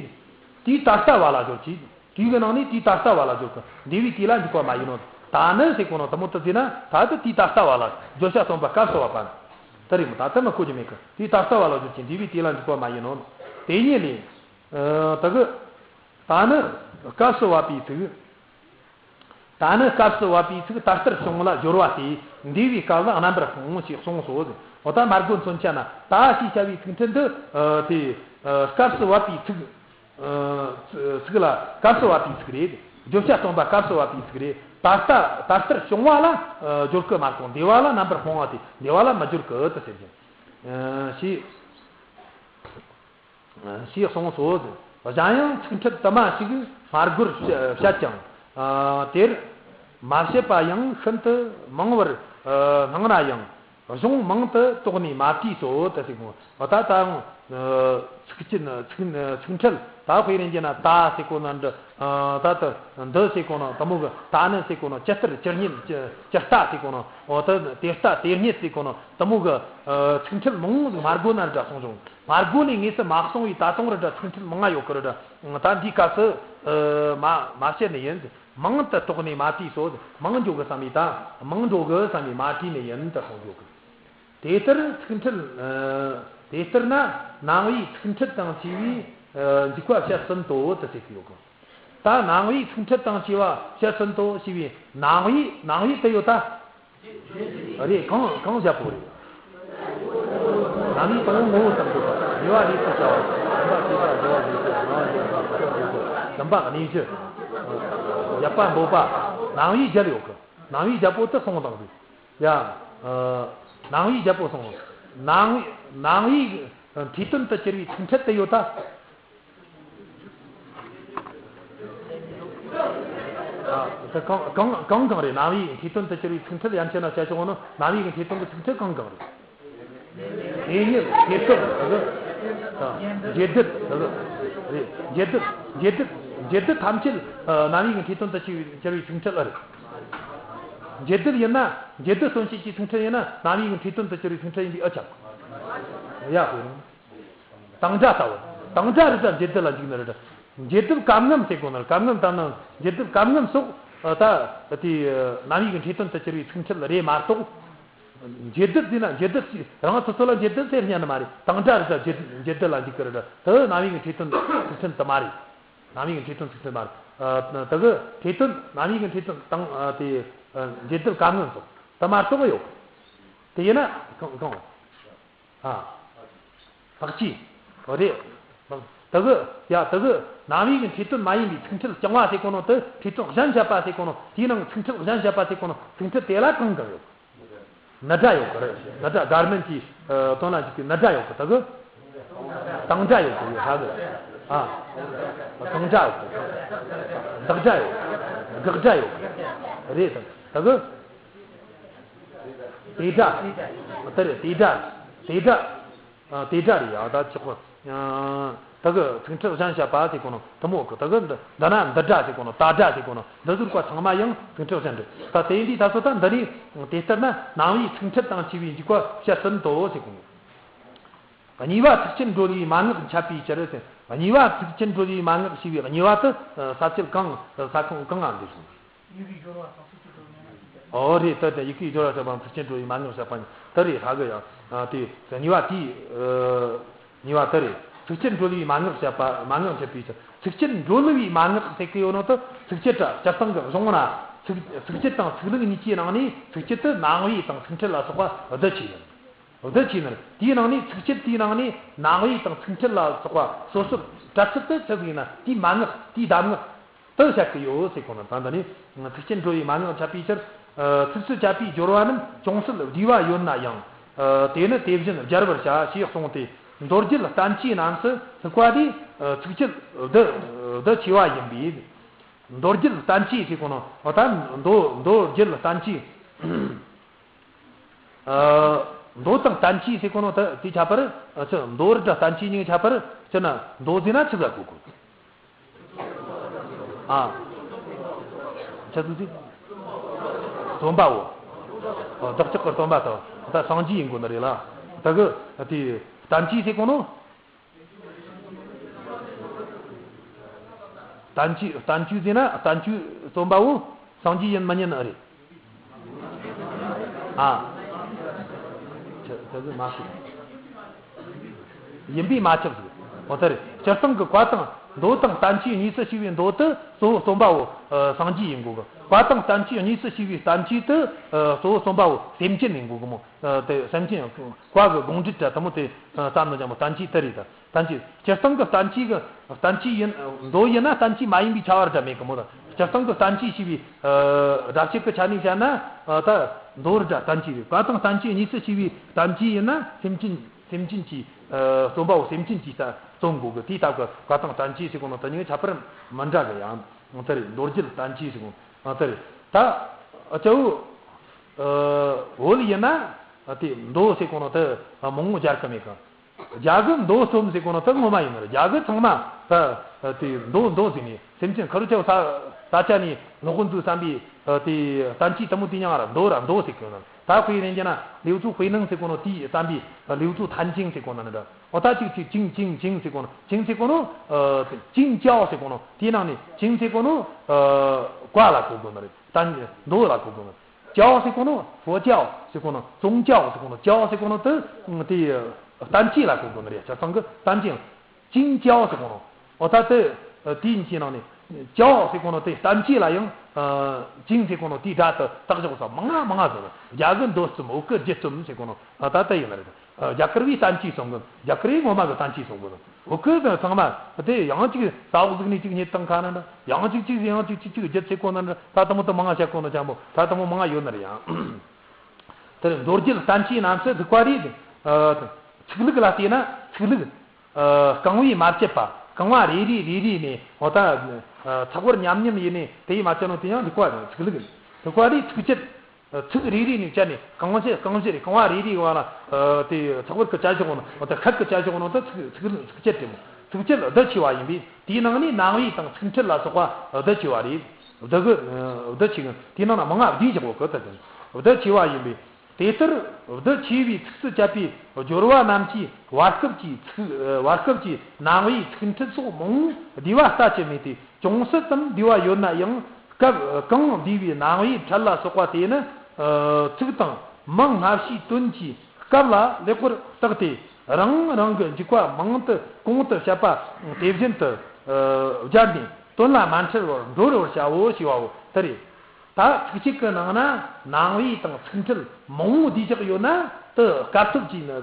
དེའི་ད་ལྟ་བ་ལ་སྦྱོར་གྱི། དུས་ཀྱི་ནང་ནས་དེའི་ད་ལྟ་བ་ལ་སྦྱོར་གྱི། འདས་པའི་དུས་ལ་འཇུག་པ་མ་ཡིན་ནོ། ད་ནི་ཟེར་གོ་ནོ་དེ་མོ་དེ་ཟེར་ན་ད་དེ་དེའི་ད་ལྟ་བ་ལ་བརྗོད་བྱ་སྟོན་པ་སྐབས་སུ་བབ་པ་ནི། དེ་རེད་མོ། ད་ལྟ་མི་གོ་རྒྱུ་མེད་གི། དེའི་ད་ལྟ་བ་ལ་སྦྱོར་གྱི། འདས་པའི་དུས་ལ་འཇུག་པ་མ་ཡིན་ནོ། དེ་ཉིད་ལས། ཨ་དེ་གི། ད་ནི་སྐབས་སུ་བབ་པའི་ཚིག་ད་ནི་སྐབས་སུ་བབ་པའི་ཚིག་ད་ལྟར་བྱུང་བ་ལ་སྦྱོར་བ་སྟེ། འདས་པའི་སྐབས་ལ་རྣམ་པར་སྤོང་ཞེས་གསུངས་སོ། འོ་ད་མར་གོ་མཚོན་ཆ་ན་ད་ཞེས་བྱ་བའི་ཚིག་ཕྲད་འདི། ཨ་དེ། ཨ་སྐབས་སུ་བབ་པའི་ཚིག་ཨ་ཚིག་ལ་སྐབས་སུ་བབ་པའི་ཚིག་རེད། བརྗོད་བྱ་སྟོན་པ་སྐབས་སུ་བབ་པའི་ཚིག་རེད། ད་ལྟ་ད་ལྟར་བྱུང་བ་ལ་ཨ་སྦྱོར་གི་མ་གཏོགས་འདས་པ་ལ་རྣམ་པར་སྤོང་བ་སྟེ་འདས་པ་ལ་མི་སྦྱོར་གི་དེ་ཟེར་གྱི། ཨ་ཞེས། ཞེས་གསུངས་སོ། གཞན་ཡང་ཚིག་ཕྲད་དུ་མ་ཞིག་སྨྲ་སྒོར་བཤད་ཀྱང་། དེར་མ་བཤད་པ་ཡང་ཤིན་ཏུ་མང་བར་སྣང་ན་ཡང་གཞུང་མང་དུ་དོགས་ནས་མ་བྲིས་སོ་དེ་ཟེར་གོ། ད་ལྟའང་ཚིག་ཕྲད་ཚིག་ཕྲད་ད་དཔེ་རེད་གྱི་ན་ད་ཟེར་གོ་ན་འདི། ད་ལྟ་འདི་ཟེར་གོ་ན་དེ་མོ་གི། ད་ནི་ཟེར་གོ་ན་ཇི་ལྟར་ཇི་སྙེད་ཇི་ལྟ་ཟེར་གོ་ན། འོ་ད་དེ་ལྟ་དེ་སྙེད་ཟེར་གོ་ན་དེ་མོ་གི་ཚིག་ཕྲད་མང་བོ་ཟིག་སྨྲ་སྒོ་ན་འདྲ་གསུངས་བྱུང་། སྨྲ་སྒོ་ནས་དངོས་སུ་མ་གསུངས་པའི་ད་དུང་ར་འདྲ་ཚིག་ཕྲད་མང་ང་ཡོད་གི་ར་འདྲ། ད་འདིའི་སྐབས་སུ་མ་མ་བཤད་ནི་ཡིན། མང་དུ་དོགས་ནས་མ་བྲིས་སོ། མང་འགྲོ་གི་བསམ་པའི་ད་མང་འགྲོ་གི་བསམ་པའི་མ་བྲིས་ནི་ཡིན་དུ་གསུངས་ཡོད་གི། དེ་ལྟར་ཚིག་ཕྲད། དེ་ལྟར་ན་ནང་པའི་ཚིག་ཕྲད་དང་བཅས་པའི་འཇུག་པ་བཤད་ཟིན་ཏོ་དུ་ཟེར་གི་ཡོད་གི། ད་ནང་པའི་ཚིག་ཕྲད་དང་བཅས་པ་བཤད་ཟིན་ཏོ་ཞེས་པའི་ནང་པའི་ནང་པའི་དུ་ཡོད་ད། རེད། གང་གང་བཞག་པོ་རེད། ནང་པའི་དང་པོ་ངོ་བོ་ཙམ་འདུག་པ། གཉིས་པ་ལས་སུ་བྱ་བ། གསུམ་པ་སྤྱོད་པ་བྱ་བ་ལས་སུ་ནང་པའི་བྱ་བ་ལས་སུ། གསུམ་པ་གནས་གཞི། བརྒྱད་པ་འབོད་པ། ནང་པའི་བརྒྱད་ཡོད་གི། ནང་པའི་བརྒྱད་པོ་དུ་གསུངས་དང་ཟིག་ཡ། ཨ། ནང་པའི་རྒྱལ་པོ་གསུངས། ནང་ནང་པའི་འཁྲུས་སྟོན་དུ་གྱུར་པའི་ཚིག་ཕྲད་དེ་ཡོད་ད། ཨ། དེ་གང་གང་གང་གང་རེད། ནང་པའི་འཁྲུས་སྟོན་དུ་གྱུར་པའི་ཚིག་ཕྲད་ཡན་ཆད་ན་བཤད་ཆོག་ནོ། ནང་པའི་འཁྲུས་སྟོན་གྱི་ཚིག་ཕྲད་གང་གང་རེད། དེ་ཉིད་ཐེ་ཚོམ་དག་གི། འབྱེད་སྡུད་དག་གི་རེད། འབྱེད་སྡུད། འབྱེད་སྡུད། འབྱེད་སྡུད་ཐམས་ཅད་ནང་པའི་འཁྲུས་སྟོན་དུ་གྱུར་པའི་ཚིག་ཕྲད་ཨེ་རེད། འབྱེད་སྡུད་ཡིན་ན། འབྱེད་སྡུད་སྟོན་བྱེད་ཀྱི་ཚིག་ཕྲད་ཡིན་ན་ནང་པའི་འཁྲུས་སྟོན་དུ་གྱུར་པའི་ཚིག་ཕྲད་ཡིན་པས་ཨེ་ཁྱབ། ཡ། དཔེར་ན། དང་སྒྲ་ལྟ་བུ། དང་སྒྲ་རེད་ད་འབྱེད་སྡུད་ལ་འཇུག་ནི་རེད། འབྱེད་སྡུད་གབ་ངམ་ཟེར་གོ་ནི་རེད། གབ་ངམ་དང་ནི་འབྱེད་སྡུད་གབ་ངམ་སོགས་ད་དེ་ནང་པའི་འཁྲུས་སྟོན་དུ་གྱུར་པའི་ཚིག་ཕྲད་རེད་མ་གཏོགས། འབྱེད་སྡུད་ཟེར་ན་འབྱེད་སྡུད་ཅིག་རང་སོ་སོ་ལ་འབྱེད་སྡུད་ཟེར་སྙམ་ནི་མ་རེད། དང་སྒྲ་རེད་ད་འབྱེད་འབྱེད་སྡུད་ལ་འཇུག་གི་རེད། དེ་ནང་པའི་འཁྲུས་སྟོན་ཚིག་ཕྲད་དེ་མ་རེད། ནང་པའི་འཁྲུས་སྟོན་ཚིག་ཕྲད་མ་རེད། དེ་གི་འཁྲུས་སྟོན་ནང་པའི་འཁྲུས་སྟོན་དང་དེ་འབྱེད་སྡུད་གབ་ངམ་སོགས་དེ་མ་གཏོགས་ཡོད། དེ་ཡིན་ན་གང་གང་། ཨ། ལྷག་བཅས། འོ་རེད། དེ་གི་ཡ་དེ་གི་ནང་པའི་འཁྲུས་སྟོན་མ་ཡིན་པའི་ཚིག་ཕྲད་རྐྱང་བ་ཟེར་གོ་ནོ་དེ་འཁྲུས་སྟོན་གཞན་བཤད་པ་ཟེར་གོ་ནོ་དེའི་ནང་ཚིག་ཕྲད་གཞན་བཤད་པ་ཟེར་གོ་ནོ་ཚིག་ཕྲད་དེ་ལ་གང་གང་ཡོད། ན་སྒྲ་ཡོད་གི་རེད། ན་སྒྲ་གར་མན་གྱི་དོན་ལ་འཇུག་པའི་ན་སྒྲ་ཡོད་གི། དེ་གི་དང་སྒྲ་ཡོད་གི་ཡོད་ཧ་གི། ཨ། དང་སྒྲ་ཡོད་གི། བདག་སྒྲ་ཡོད་གི། དགག་སྒྲ་ཡོད་གི་རེད། དེ་གི། དེ་སྒྲ། དེ་རེད་དེ་སྒྲ། དེ་སྒྲ། ཨ། དེ་སྒྲ་རེད་ཡ་ད་ཆོག་གི། ཨ། དེ་གི་ཚིག་ཕྲད་གཞན་བཤད་པ་ཟེར་གོ་ནོ་དེ་མོ་གི། དེ་གི་འདི་འདི་ན་འདི་སྒྲ་ཟེར་གོ་ནོ་ད་སྒྲ་ཟེར་གོ་ནོ་འདི་ཟུར་པ་ཚང་མ་ཡང་ཚིག་ཕྲད་གཞན་རེད། ད་དེ་འདི་ད་ཚོ་ད་འདི་ནི་དེ་ལྟར་ན་ནང་པའི་ཚིག་ཕྲད་དང་བཅས་པའི་འཇུག་པ་བཤད་ཟིན་ཏོ་ཟེར་གོ་ནོ། གཉིས་པ་ཚིགས་བཅད་འགྲོ་བའི་མན་ངག་འཆད་པའི་ཕྱིར་ཟེར། གཉིས་པ་ཚིགས་བཅད་འགྲོ་བའི་མན་ངག་ཞེས་པའི་གཉིས་པ་དེ་ས་བཅད་གང་ས་ཁོངས་གང་ང་འདུས་སོང་། ཨོ་རེད། ད་ལྟ་ཡི་གེ་སྦྱོར་བ་བཤད་པའམ་ཚིགས་བཅད་འགྲོ་བའི་མན་ངག་བཤད་པ་ཡིན་ད་རེད་ཧ་གི་ཡང་། དེ་གཉིས་པ་དེའི་གཉིས་པ་དེ་རེད། ཚིགས་བཅད་འགྲོ་བའི་མན་ངག་བཤད་པ་མན་ངག་འཆད་པའི་ཕྱིར། ཚིགས་བཅད་འགྲོ་བའི་མན་ངག་ཟེར་གི་ཡོད་ནོ་དེ་ཚིགས་བཅད་ར་སྤྱིར་བཏང་གི་གཞུང་ན་ཚིགས་ཚིགས་བཅད་དང་ཚིག་ལུགས་གཉིས་ཀྱི་ནང་ནས་ཚིགས་བཅད་དེ་ནང་པའི་དང་ཚིག་ཕྲད་ལ་སོགས་པ་བསྡུ་ཆེ་ཡིན། བསྡུ་ཆེ་ནི་དེའི་ནང་ནས་ཚིགས་བཅད་དེའི་ནང་ནས་ནང་པའི་དང་ཚིག་ཕྲད་ལ་སོགས་པ་སོ་སོར་བྲལ་ཚུལ་དེ་ཚིག་ཡིན་ན་དེའི་མན་ངག་དེའི་གདམས་ངག་དེ་བཤད་ཀྱི་ཡོད་ཟེར་གོ་ནོ། ད་འདི་ནི་ཚིགས་བཅད་འགྲོ་བའི་མན་ངག་འཆད་པའི་ཕྱིར། ཚིགས་སུ་བཅད་པའི་སྦྱོར་བ་རྣམས་ཅུང་ཟད་བསྡུས་པ་ཡོད་ན་ཡང་། དེ་ནི་དེ་བཞིན་སྦྱར་བར་བྱ་ཞེས་གསུངས་ཏེ། མདོ་རྒྱུད་བསྟན་བཅོས་རྣམས་སུ་ཚིག་པ་དེ་ཚིགས་བཅད་བསྡུ་བསྡུ་ཆེ་བ་ཡིན་པས། མདོ་རྒྱུད་བསྟན་བཅོས་ཟེར་གོ་ནོ། འོ་ད་མདོ་མདོ་རྒྱུད་བསྟན་བཅོས། མདོ་དང་བསྟན་བཅོས་ཟེར་གོ་ནོ་ད་དེ་ཁྱད་པར། ཨ། ཆི་མདོ་ར་བསྟན་བཅོས་གཉིས་ཁྱད་པར་ཆི་ན་མདོ་ཟེར་ན་ཆི་ཟེར་གོ་གོ། ཨ། ཆི་ཟེར་ཟེར། རྩོམ་པ་བོ། ཨ། བདག་ཅག་གི་རྩོམ་པ་དང་ད་སངས་རྒྱས་ཡིན་དགོས་ནི་རེད་ལ། ད་གི་དེ་བསྟན་བཅོས་ཟེར་གོ་ནོ། བསྟན་བཅོས་བསྟན་བཅོས་ཟེར་ན་བསྟན་བཅོས་རྩོམ་པ་བོ་སངས་རྒྱས་ཡིན་མི་ཉན་ཨེ་རེད། ཨ། ཆི་ཆི་ཟིག་མ་ཤེས། ཡིན་པས་མ་ཁྱབ་ཟིག་འོ་ད་རེད། སྤྱིར་བཏང་གི་བཀའ་དང་མདོ་དང་བསྟན་བཅོས་གཉིས་སུ་ཕྱེ་བའི་མདོ་དེ་གཙོ་བོ་རྩོམ་པ་བོ་སངས་རྒྱས་ཡིན་དགོས་གི། བཀའ་དང་བསྟན་བཅོས་གཉིས་སུ་ཕྱེ་བའི་བསྟན་བཅོས་དེ་གཙོ་བོ་རྩོམ་པ་བོ་སེམས་ཅན་ཡིན་དགོས་གི་མོ། དེ་སེམས་ཅན་བཀའ་གི་དགོངས་འགྲེལ་དྲ་དེ་མོ་དེ་བསམ་ན་ཅང་མོ་བསྟན་བཅོས་དེ་རེད་ད། བསྟན་བཅོས་སྤྱིར་བཏང་གི་བསྟན་བཅོས་ཀྱི་བསྟན་བཅོས་ཡིན་མདོ་ཡིན་ན་བསྟན་བཅོས་མ་ཡིན་པའི་ཁྱད་པར་འདྲ་མེད་གི་མོ་ལ། སྤྱིར་བཏང་གི་བསྟན་བཅོས་ཞེས་པའི་སྒྲ་བཤད་ཀྱི་ཆ་ནས་བཤད་ན་ད་མདོ་ར་བསྟན་བཅོས་རེད། བཀའ་དང་བསྟན་བཅོས་གཉིས་སུ་ཕྱེ་བའི་བསྟན་བཅོས་ཡིན་ན་སེམས་ཅན་སེམས་ཅན་གྱི་རྩོམ་པ་བོ་སེམས་ཅན་གྱིས་རྩོམ་དགོས་གི། དེའི་སྟབས་ཀྱི་བཀའ་དང་བསྟན་བཅོས་ཟེར་གོ་ནོ་དེ་གཉིས་ཁྱད་པར་མི་འདྲ་གི་ཡང་དེ་རེད། མདོ་རྒྱུད་བསྟན་བཅོས་ཟེར་གོ་ནོ་དེ་རེད། ད་ཨ་ཅའུ་བོད་ཡིན་ན་དེ་མདོ་ཟེར་གོ་ནོ་དེ་མང་བོ་སྦྱར་གི་མེད་གི། རྒྱ་གི་མདོ་རྩོམ་ཟེར་གོ་ནོ་དེ་ངོ་མ་ཡིན་ནི་རེད། རྒྱ་གི་ཚང་མ་ད་དེ་མདོ་མདོ་ཟེར་ནས་སེམས་ཅན་ཁ་རུ་ཆའོ་ས་ས་ཆ་ནས་ལོག་གོ་འདུག་བསམ་པའི་དེ་བསྟན་བཅོས་དེ་མོ་དེ་མྱང་ང་ར་མདོ་ར་མདོ་ཟེར་གོ་ནི། ད་དཔེ་རེ་འཇོག་ན་刘祖回能ཟེར་གོ་ནོ་དེའི་བསམ་པའི་刘祖坛经ཟེར་གོ་ནི་འདྲ། འོ་ད་ཅིག་ཅིག经经经ཟེར་གོ་ནོ།经ཟེར་གོ་ནོ།经教ཟེར་གོ་ནོ། དེའི་ནང་ནས་经ཟེར་གོ་ནོ། བཀའ་ལ་གོ་དགོས་ནི་རེད། བསྟན་མདོ་ལ་གོ་དགོས་ནི། 教ཟེར་གོ་ནོ། 佛教ཟེར་གོ་ནོ། 宗教ཟེར་གོ་ནོ། 教ཟེར་གོ་ནོ་དེ་དེ་བསྟན་བཅོས་ལ་གོ་དགོས་ནི་རེད། སྤྱིར་བཏང་གི་བསྟན་བཅོས། 经教ཟེར་གོ་ནོ། འོ་ད་དེ་དེའི་གཉིས་ཀྱི་ནང་ནས་教ཟེར་གོ་ནོ་དེ་བསྟན་བཅོས་ལ་ཡང་经ཟེར་གོ་ནོ་དེའི་སྒྲ་དེ་བཏགས་བཞག་ས་མང་ང་མང་ང་ཟེར། རྒྱ་གི་མདོ་རྩོམ། བོད་གི་རྒྱུད་རྩོམ་ཟེར་གོ་ནོ། ད་ལྟ་ཡིན་ནི་རེད། རྒྱ་གར་བའི་བསྟན་བཅོས་གསུང་གི། རྒྱ་གར་བའི་ངོ་མ་གི་བསྟན་བཅོས་གསུང་གི། བོད་གི་ཚང་མ་དེ་ཡང་ཅིག་ས་འོག་ཟིག་ནས་ཅིག་རྙེད་སྟངས་ཁ་ན་འདྲ། ཡང་ཅིག་ཅིག་ཡང་ཅིག་ཅིག་ཅིག་རྒྱུད་ཟེར་གོ་ན་འདྲ། ད་དེ་མོ་དེ་མང་ང་བཤད་གོ་ནོ་ཅང་པོ་ད་དེ་མོ་མང་ང་ཡོད་ནི་རེད་ཡང་། དེར་མདོ་རྒྱུད་བསྟན་བཅོས་རྣམས་སུ་འདུག་པ་རེད། ཨ། ཚིག་ལྷུག་ལ་བལྟས་ན་ཚིག་ལྷུག་ཨ། རྐང་བས་མ་བཅད་པ། རྐང་བ་རེ་རེ་རེ་རེ་ནས་འོ་ད་ཚེག་བར་མཉམ་མཉམ་ཡིན་ནས་དེ་ཡིས་མ་བཅད་ནོ་དེ་ཡང་འདུག་པ་རེད། ཚིག་ལྷུག་འདུག་པ་རེད། ཚིག་བཅད། ཚིག་རེ་རེ་ནས་བཅད་ནས་རྐང་བཞི་རྐང་བཞི་རེ་རྐང་བ་རེ་རེ་བ་ལ་དེ་ཚེག་བར་གྱི་བཅད་བཞག་ནོ། འོ་ད་ཁད་ཀྱི་བཅད་བཞག་ནོ་ད་ཚིག་ཚིག་ཚིག་བཅད་དེ་མོ། ཚིག་བཅད་བསྡུ་ཆེ་བ་ཡིན་པས་དེའི་ནང་ནས་རྣམ་དབྱེ་དང་ཚིག་ཕྲད་ལ་སོགས་པ་བསྡུ་ཆེ་བ་རེད། བསྡུ་གི་བསྡུ་ཆེ་གི་དེའི་ནང་ན་མང་ང་བསྡུས་བཞག་གོ་གི་ད་དེ་བསྡུ་ཆེ་བ་ཡིན་པས། དེ་ལྟར་བསྡུ་ཆེ་བའི་ཚིགས་སུ་བཅད་པའི་སྦྱོར་བ་རྣམས་ཀྱིས་བར་སྐབས་ཀྱི་ཚིག་བར་སྐབས་ཀྱི་རྣམ་དབྱེ་ཚིག་ཕྲད་སོགས་མང་བོ་བསྡུས་པ་ལྟ་ཅི་སྨོས་ཏེ། ཅུང་ཟད་ཙམ་བསྡུས་པ་ཡོད་ན་ཡང་སྐབས་གང་བསྡུས་པའི་རྣམ་དབྱེ་ཕྲད་ལ་སོགས་པ་དེ་ནི་ཚིག་དང་མིང་སྔ་ཕྱིའི་དོན་གྱི་སྐབས་ལ་ལེགས་པར་བརྟགས་ཏེ་རང་རང་གི་འཇུག་པ་མང་དུ་གོང་དུ་བཤད་པ་དེ་བཞིན་དུ་སྦྱར་ནས་དོན་ལ་མ་འཁྲུལ་བར་འགྲོ་བར་བྱའོ་ཞེས་པའོ། དེ་རེད། ད་ཚིག་གཅིག་གི་ནང་ན་རྣམ་དབྱེ་དང་ཚིག་ཕྲད་མང་བོ་བསྡུས་བཞག་ཡོད་ན་དེ་སྐབས་ཐོབ་ཀྱི་ནི།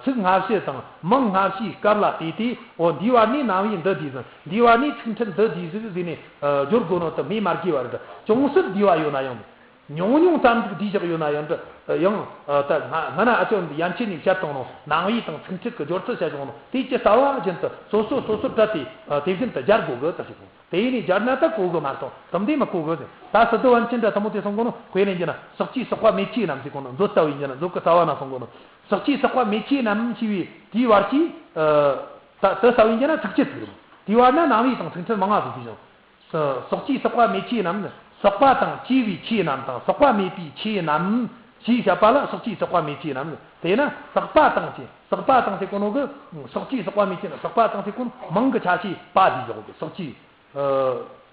ཚིག་སྔ་ཕྱི་དང་མིང་སྔ་ཕྱིའི་སྐབས་ལ་བལྟས་ཏེ། འོ་འདིའི་བར་ནས་རྣམ་དབྱེ་འདི་བསྡུས་ཟིན། འདིའི་བར་ནས་ཚིག་ཕྲད་འདི་བསྡུས་ཟིན་ཟེར་ནས་སྦྱོར་དགོས་ནོ་དེ་སྨོས་མ་དགོས་པ་རེད། ཅུང་ཟད་བསྡུས་པ་ཡོད་ན་ཡང་། ཉུང་ཉུང་ཙམ་ཟིག་བསྡུས་བཞག་ཡོད་ན་ཡང་འདྲ། ཡང་ད་སྔ་སྔ་ན་ཨ་ཅོ་ཡན་ཆད་ནས་བཤད་བཏང་ནོ་རྣམ་དབྱེ་དང་ཚིག་ཕྲད་ཀྱི་སྦྱོར་ཚུལ་བཤད་བྱུང་ནོ་དེ་ཇི་ལྟ་བ་བཞིན་དུ་སོ་སོ་སོ་སོར་བྲལ་ཏེ་དེ་བཞིན་དུ་སྦྱར་དགོས་གི་ད་ཞིག་དེ་ཡིན་ནས་སྦྱར་ན་ད་གོ་གི་མ་གཏོགས་དམ་བདེ་མི་གོ་གི་ཟེར། ད་སི་ཏུ་པཎ་ཆེན་འདྲ་དེ་མོ་དེ་གསུང་གོ་ནོ་དཔེ་ལེན་རྒྱུ་ན་ཟག་བཅས་ཟག་པ་མེད་ཅེས་རྣམས་ཟེར་གོ་ནོ། མཛོད་ལྟ་བུ་ཡིན་རྒྱུ་ན་མཛོད་ཀྱི་རྩ་བ་ན་གསུང་གོ་ནོ། ཟག་བཅས་ཟག་པ་མེད་ཅེས་རྣམས་ཞེས་པའི་དེའི་བར་གྱི་ད་དེ་ལྟ་བུ་ཡིན་རྒྱུ་ན་ཚིགས་བཅད་ཚིག་རེད། དེའི་བར་ན་རྣམ་དབྱེ་དང་ཚིག་ཕྲད་མང་ང་ཟིག་བསྡུས་བྱུང་། ཟག་བཅས་ཟག་པ་མེད་ཅེས་རྣམས་ནི། ཟག་པ་དང་བཅས་པའི་ཆོས་རྣམས་དང་ཟག་པ་མེད་པའི་ཆོས་རྣམས་ཞེས་བཤད་པ་ལ་ཟག་བཅས་ཟག་པ་མེད་ཅེས་རྣམས་ནི། དེས་ན་ཟག་པ་དང་བཅས། ཟག་པ་དང་ཟེར་གོ་ནོ་གི། ཟག་བཅས་ཟག་པ་མེད་ཅེས་ན་ཟག་པ་དང་ཟེར་གོ་ནོ་མིང་གི་ཆ་ཤས་པ་འདི་བཞག་གི། ཟག་བཅས།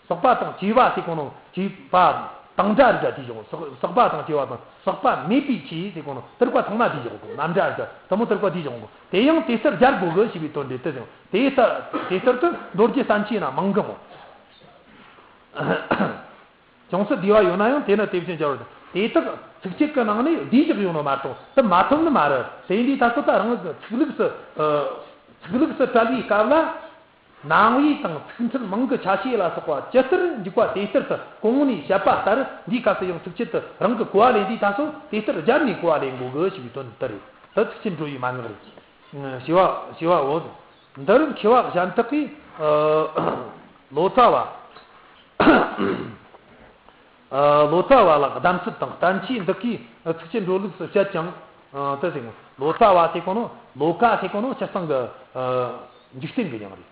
ཟག་པ་དང་བཅས་པ་ཟེར་གོ་ནོ་བཅས་པ་དང་སྒྲ་རིག་སྒྲ་འདི་བཞག་གི། ཟག་པ་དང་བཅས་པ་དང་ཟག་པ་མེད་པའི་ཆོས་ཟེར་གོ་ནོ་དེར་ཀ་ཚང་མ་འདི་བཞག་གི། རྣམ་འདྲ་རིག་སྒྲ་དེ་མོ་དེར་ཀ་འདི་བཞག་གི། དེ་ཡང་དེ་ལྟར་སྦྱར་དགོས་གི་ཞེས་པའི་དོན་འདི་དེ་ཟེར། དེ་ལྟར་དེ་ལྟར་དུ་མདོ་རྒྱུད་བསྟན་བཅོས་ན་མང་གི་མོད། ཅུང་ཟད་བསྡུས་པ་ཡོད་ན་ཡང་དེ་ནི་དེ་བཞིན་སྦྱར་བ་དང་དེ་དག་ཚིགས་བཅད་ཀྱི་ནང་ནས་བསྡུས་བཞག་ཡོད་ནོ་མ་གཏོགས་དེ་མ་ཐོབ་ནི་མ་རེད། དེ་འདི་ད་གོ་ད་རང་གི་ཚིག་ལུགས་སུ་ཚིག་ལུགས་སུ་བཀྲལ་བའི་སྐབས་ལ། རྣམ་དབྱེ་དང་ཚིག་ཕྲད་མིང་གི་ཆ་ཤས་ལ་སོགས་པ་ཇི་ལྟར་འཇུག་པ་དེ་ལྟར་དུ་གོང་ནས་བཤད་པ་ལྟར་འདིའི་སྐབས་སུ་ཡང་ཚིགས་བཅད་དུ་རང་གི་གོ་བ་ལེན་དུས་ད་སོ་དེ་ལྟར་སྦྱར་ནས་གོ་བ་ལེན་དགོས་གི་ཞེས་པའི་དོན་དེ་རེད། དེ་ཚིགས་བཅད་འགྲོ་བའི་མན་ངག་རེད། ཞི་བ་ཞི་བའོ། འདིར་མཁས་པ་གཞན་དག་གིས་ལོ་ཙཱ་བ། ལོ་ཙཱ་བ་ལ་གདམས་ཚུལ་དང་བསྟན་བཅོས་འདི་གའི་ཚིགས་བཅད་འགྲོ་ལུགས་སུ་བཤད་ཀྱང་དེ་ཟེར། ལོ་ཙཱ་བ་ཟེར་གོ་ནོ་ལོ་ཀ་ཟེར་གོ་ནོ་སྤྱིར་བཏང་གི་འཇིག་རྟེན་གྱི་མྱིང་རེད།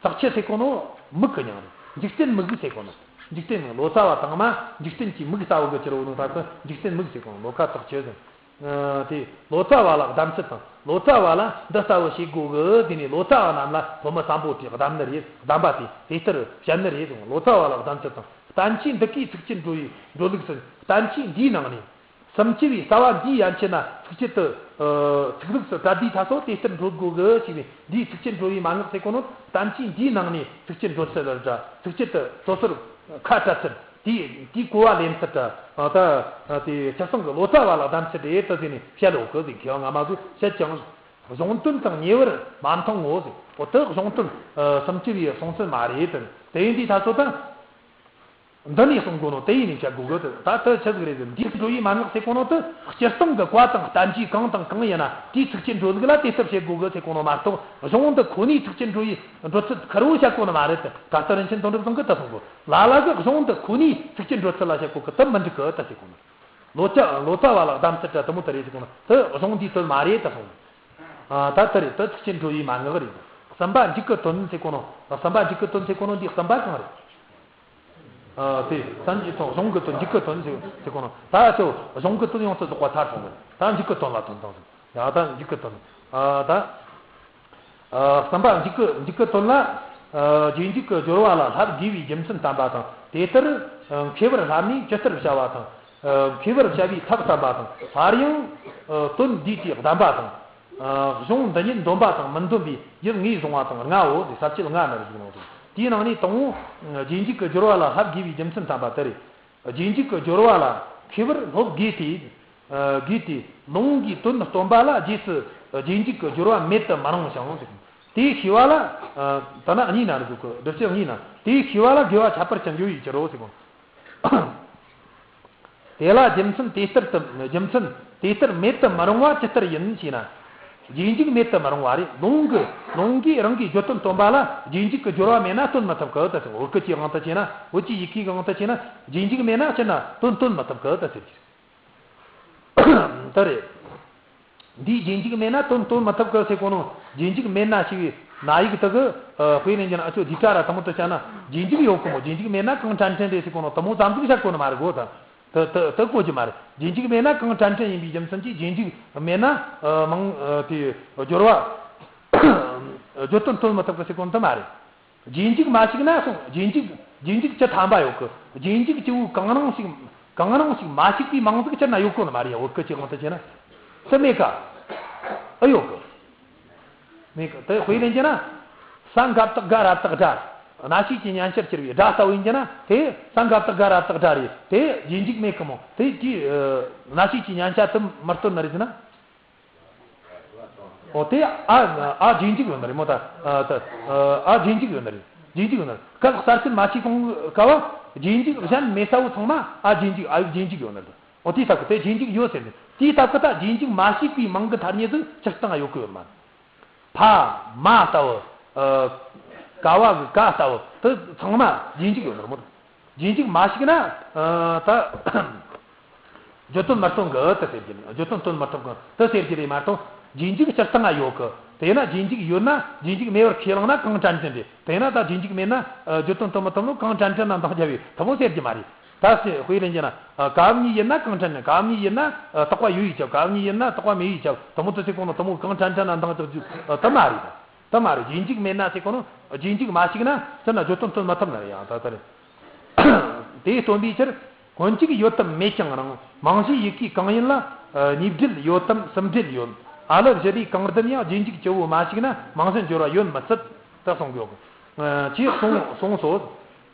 ཙག་ཆུ་ཟེར་གོ་ནོ་མིག་གི་མྱིང་རེད། འཇིག་རྟེན་མིག་ཟེར་གོ་ནོ། འཇིག་རྟེན་མིག་ལོ་ཙཱ་བ་དང་མ་འཇིག་རྟེན་གྱི་མིག་ལྟ་བུ་གི་ཕྱིར་འོ་ནོ་ད་གི་འཇིག་རྟེན་མིག་ཟེར་གོ་ནོ་ལོ་ཀ་ཙག་ཆུ་ཟེར། དེ་ལོ་ཙཱ་བ་ལ་གདམས་ཚུལ་དང་ལོ་ཙཱ་བ་ལ་འདི་ལྟ་བུ་བྱེད་དགོས་གི་དེ་ནས་ལོ་ཙཱ་བ་རྣམས་ལ་སློབ་མ་སམ་བྷོ་ཊས་གདམས་ནི་རེད། གདམས་པ་དེ་དེ་ལྟར་བཤད་ནི་རེད། ལོ་ཙཱ་བ་ལ་གདམས་ཚུལ་དང་བསྟན་བཅོས་འདི་གའི་ཚིགས་བཅད་འགྲོ་བའི་འགྲོ་ལུགས་སུ་བསྟན་བཅོས་འདིའི་ནང་ནས། སུམ་ཅུ་པའི་རྩ་བ་འདིའི་ཡན་ཆད་ན་ཚིགས་བཅད་དུ། ཚིག་ལུགས་སུ་གྲ་སྒྲིག་ད་སོ་དེ་ལྟར་འགྲོ་དགོས་གི་ཞེས་པའི་འདིའི་ཚིགས་བཅད་འགྲོ་བའི་མན་ངག་ཟེར་གོ་ནོ་བསྟན་བཅོས་འདིའི་ནང་ནས་ཚིགས་བཅད་འགྲོ་ཚུལ་ལ་འདྲ། ཚིགས་བཅད་དུ་སོ་སོར་ཁ་བྲལ་ཚུལ་དེའི་དེའི་གོ་བ་ལེན་ཚུལ་འདྲ། ད་དེ་ཁྱེད་ཚང་གི་ལོ་ཙཱ་བ་ལ་གདམས་ཚུལ་རེད་དུ་ཟེར་ནས་བཤད་ཡོད་གི་ཟེར། མཁས་པ་སྔ་མ་ཚོས་བཤད་ཀྱང་གཞུང་དོན་དང་ཉེ་བར་མ་མཐུན་ངོ་ཟེར། འོ་དེ་གཞུང་དོན་སུམ་ཅུ་པའི་གསུང་ཚུལ་མ་རེད་དུ། དེ་ཡིན་དུས་ད་སོ་ད། འདི་ནས་གསུང་དགོས་ནོ་དེ་ཡིན་ནས་བཤད་དགོས་གི། ད་དེ་ཆི་ཟིག་རེད་ཟེར། འདིའི་འགྲོ་བའི་མན་ངག་ཟེར་གོ་ནོ་དེ་སྤྱིར་བཏང་གི་བཀའ་དང་བསྟན་བཅོས་གང་དང་གང་ཡིན་ན་དེའི་ཚིགས་བཅད་འགྲོ་ལུགས་ལ་དེ་ལྟར་བྱེད་དགོས་གི་ཟེར་གོ་ནོ་མ་གཏོགས། གཞུང་འདི་ཁོ་ནའི་ཚིགས་བཅད་འགྲོ་བའི་འགྲོ་ཚུལ་ཁེར་བོ་བཤད་གོ་ནི་མ་རེད་དེ། གྲྭ་ཚང་རིན་ཆེན་དོན་གྲུབ་ཚང་གིས་དེ་གསུང་གོ། ལ་ལ་གིས་གཞུང་འདི་ཁོ་ནའི་ཚིགས་བཅད་འགྲོ་ཚུལ་ལ་བཤད་གོ་གི། དེ་མི་འགྲིག་གི་ད་ཟེར་གོ་ནོ། ལོ་ཙཱ་ལོ་ཙཱ་བ་ལ་གདམས་ཚུལ་འདྲ་དེ་མོ་དེ་རེད་ཟེར་གོ་ནོ་དེ་གཞུང་འདིའི་དོན་མ་རེད་དེ་གསུང་གོ། ད་དེ་རེད། དེ་ཚིགས་བཅད་འགྲོ་བའི་མན་ངག་རེད། གསུམ་པ་འཇུག་གི་དོན་ཟེར་གོ་ནོ། གསུམ་པ་འཇུག་གི་དོན་ཟེར་གོ་ནོ་འདི་གསུམ་པ་གང་རེད། ཨ། དེ་སངས་རྒྱས་ཐོག་གཞུང་གི་དོན་འཇུག་གི་དོན་ཟེར་ཟེར་གོ་ནོ། ད་ཚོ་གཞུང་གི་དོན་ཡོངས་སུ་རྫོགས་པ་ཚར་སོང་བས། ད་འཇུག་གི་དོན་ལ་དོན་དང་ཟེར། ཡ་ད་འཇུག་གི་དོན། ཨ། ད། ཨ། གསུམ་པ་འཇུག་གི་འཇུག་གི་དོན་ལ། ཨ། རྗེས་འཇུག་གི་སྦྱོར་བ་ལ་ལྷབ་དགོས་པའི་རྒྱུ་མཚན་བསྟན་པ་དང་། དེ་ལྟར། ཨ། མཁས་པར་ལྷབ་ནས་ཇི་ལྟར་བྱ་བ་དང་། ཨ། མཁས་པར་བྱ་བའི་ཐབས་བསྟན་པ་དང་། སླར་ཡང་། ཨ། དོན་འདུས་ཏེ་གདམས་པ་དང་། ཨ། གཞུང་འདི་ཉིད་འདོམས་པ་དང་མི་འདོམས་པའི་ཡུལ་ངོས་བཟུང་བ་དང་ལྔའོ། དེ་ས་བཅད་ལྔ་ནི་རེ་ཞིག་ནང་དུ། དེའི་ནང་ནས་དང་པོ། རྗེས་འཇུག་གི་སྦྱོར་བ་ལ་ལྷབ་དགོས་པའི་རྒྱུ་མཚན་བསྟན་པ་དེ་རེད། རྗེས་འཇུག་གི་སྦྱོར་བ་ལ་མཁས་པར་སློབ་དགོས་ཏེ། ཨ། དགོས་ཏེ་ལུང་གིས་དོན་སྟོན་པ་ལ་རྗེས་སུ་རྗེས་འཇུག་གི་སྦྱོར་བ་མེད་དུ་མི་རུང་ཞིང་། དེའི་ཤེས་པ་ལ། ཨ། ད་ནི་གཉིས་ན་རེ་ཞིག་གི་སྒྲུབ་བྱེད་གཉིས་ན། དེའི་ཤེས་པ་ལ་དགེ་བ་ཁྱད་པར་ཅན་ཡོད་པའི་ཕྱིར་རོ་ཟེར་གོ། དེ་ལ་རྒྱུ་མཚན་དེ་ལྟར་དུ་རྒྱུ་མཚན་དེ་ལྟར་མེད་དུ་མི་རུང་བ་ཇི་ལྟར་ཡིན་ཞེ་ན། རྗེས་འཇུག་མེད་དུ་མི་རུང་བ་རེད། ལུང་གི་ལུང་གིས་རང་གི་བརྗོད་དོན་སྟོན་པ་ལ་རྗེས་འཇུག་གི་སྦྱོར་བ་མེད་ན་སྟོན་མི་ཐུབ་གི་ད་ཟེར། བོད་སྐད་ཀྱི་དབང་དུ་བྱས་ན། བོད་ཀྱི་ཡི་གེའི་དབང་དུ་བྱས་ན། རྗེས་འཇུག་མེད་ན་སྤྱིར་ན་དོན་སྟོན་མི་ཐུབ་གི་ད་ཟེར་གྱི་རེད། དེ་རེད། འདིའི་རྗེས་འཇུག་མེད་ན་དོན་སྟོན་མི་ཐུབ་གི་ཟེར་གོ་ནོ། རྗེས་འཇུག་མེད་ན་ཞེས་པའི་ན་ཡིག་དེ་གི་དཔེ་ལེན་རྒྱུ་ན། ཨ་ཅོ་འདི་གྲ་ར་དང་པོ་དུ་བྱས་ན་རྗེས་འཇུག་ཡོད་གི་མོ། རྗེས་འཇུག་མེད་ན་གང་དྲན་དྲན་རེད་ཟེར་གོ་ནོ་དེ་མོ་ཙམ་ཟིག་བཤད་གོ་ནི་མ་རེད་གོ་ད། དེ་དེ་དེ་གོ་རྒྱུ་མ་རེད། རྗེས་འཇུག་མེད་ན་གང་དྲན་དྲན་ཡིན་པའི་རྒྱུ་མཚན་གྱིས་རྗེས་འཇུག་མེད་ན་མང་དེ་སྦྱོར་བ་བརྗོད་དོན་སྟོན་མི་ཐུབ་གི་ཟེར་གོ་ནོ་དེ་མ་རེད། རྗེས་འཇུག་མ་ཞིག་ན་སོང་། རྗེས་འཇུག་རྗེས་འཇུག་བཅུ་ཐམ་པ་ཡོད་གི། རྗེས་འཇུག་བཅུ་བོ་གང་རུང་ཞིག་གང་རུང་ཞིག་མ་ཞིག་པའི་མིང་ཟིག་སྤྱིར་ན་ཡོད་གོ་ནི་མ་རེད་ཡ། བོད་སྐད་ཀྱི་དབང་དུ་བྱས་ན། དེ་མེད་ཀ། ཨེ་ཡོད་གི། མེད་གི། དེ་དཔེ་ལེན་རྒྱུ་ན། ས་འགབ་བཏགས་སྒ་ར་བཏགས་སྒྲ། གནའ་ཤུལ་གྱི་མཉན་བྱར་གྱུར་པའི་སྒྲ་ལྟ་བུ་ཡིན་རྒྱུ་ན། དེ་ས་འགབ་བཏགས་སྒ་ར་བཏགས་སྒྲ་རེད། དེ་རྗེས་འཇུག་མེད་གི་མོ། དེ་དེ་གནའ་ཤུལ་གྱི་མཉན་བྱ་དེ་མི་སྟོན་ནི་རེད་ཟེར་ན། ཨོ་དེ་ཨ་ཨ་རྗེས་འཇུག་ཡོད་ནི་རེད་མོ། ད་ཨ་ད་ཨ་རྗེས་འཇུག་ཡོད་ནི་རེད། རྗེས་འཇུག་ཡོད་ནི་རེད། སྐབས་གསར་ཤད་མ་ཞིག་གོང་ག་བ་རྗེས་འཇུག་གཞན་མེད་ས་བོ་ཚང་མ་ཨ་རྗེས་འཇུག་ཨ་ཡུག་རྗེས་འཇུག་ཡོད་ནི་རེད། ཨོ་དེའི་སྟབས་ཀྱིས་དེ་རྗེས་འཇུག་ཡོད་ཟེར་ནས། དེའི་སྟབས་ཀྱིས་ད་རྗེས་འཇུག་མ་ཞིག་པའི་མིང་གི་ཐ་སྙད་དུ་སྤྱིར་བཏང་ཡོད་གི་ཡོད་མ་རེད། ཕ་མ་ལྟ་བུ། ཨ་ཀ་བ་གི་ཀ་ལྟ་བུ་དེ་ཚང་མ་རྗེས་འཇུག་ཡོད་ནི་རེད་མོ། རྗེས་འཇུག་མ་ཞིག་ན་ཨ་ད་བརྗོད་དོན་མི་སྟོན་གི་དེ་ཟེར་གྱི་རེད། བརྗོད་དོན་སྟོན་མི་ཐུབ་གི་དེ་ཟེར་གྱི་རེད་མ་གཏོགས། རྗེས་འཇུག་སྤྱིར་བཏང་ང་ཡོད་གི། དེས་ན་རྗེས་འཇུག་ཡོད་ན་རྗེས་འཇུག་མེད་པར་ཁས་བླངས་ན་གང་དྲན་དྲན་རེད། དེས་ན་ད་རྗེས་འཇུག་མེད་ན་ཨ་བརྗོད་དོན་སྟོན་མི་ཐུབ་ནོ། གང་དྲན་དྲན་ན་འདང་རྒྱབ་པའི་དེ་མོ་ཟེར་གྱི་མ་རེད། ད་ཟེར་དཔེ་ལེན་རྒྱུ་ན། ཨ་ག་བ་གཉིས་ཡིན་ན་གང་དྲན་དྲན། ག་བ་གཉིས་ཡིན་ན་ཨ་དག་པ་ཡོད་ཡིས་ཁྱབ། ག་བ་གཉིས་ཡིན་ན་དག་པ་མེད་ཡིས་ཁྱབ། དེ་མོ་དེ་ཟེར་གོ་ནོ་དེ་མོ་གང་དྲན་དྲན་ན་འདང་རྒྱག་རྒྱུ་ཨ་དེ་མ་རེད། དེ་མ་རེད། རྗེས་འཇུག་མེད་ན་ཟེར་གོ་ནོ། རྗེས་འཇུག་མ་ཞིག་ན་ཟེར་ན་བརྗོད་དོན་སྟོན་མ་ཐུབ་ནི་རེད་ཡང་ད་ལྟ་རེད། དེ་སྟོན་པའི་ཕྱིར། སྔོན་འཇུག་ཡོད་དམ་མེད་ཀྱང་རུང་། མིང་གཞིའི་ཡི་གེ་གང་ཡིན་ལ། ཨ་གཉིས་སྦྲེལ་ཡོད་དམ་གསུམ་སྦྲེལ་ཡོད། ཨ་ལ་བཞི་རེ་གང་བདུན་ཡང་། རྗེས་འཇུག་བཅུ་བོ་མ་ཞིག་ན། མིང་གཞི་སྦྱོར་བ་ཡོད་མི་སྲིད་དུ་གསུང་གི་ཡོད། ཨ་ཅེས་གསུངས་གསུངས་སོ།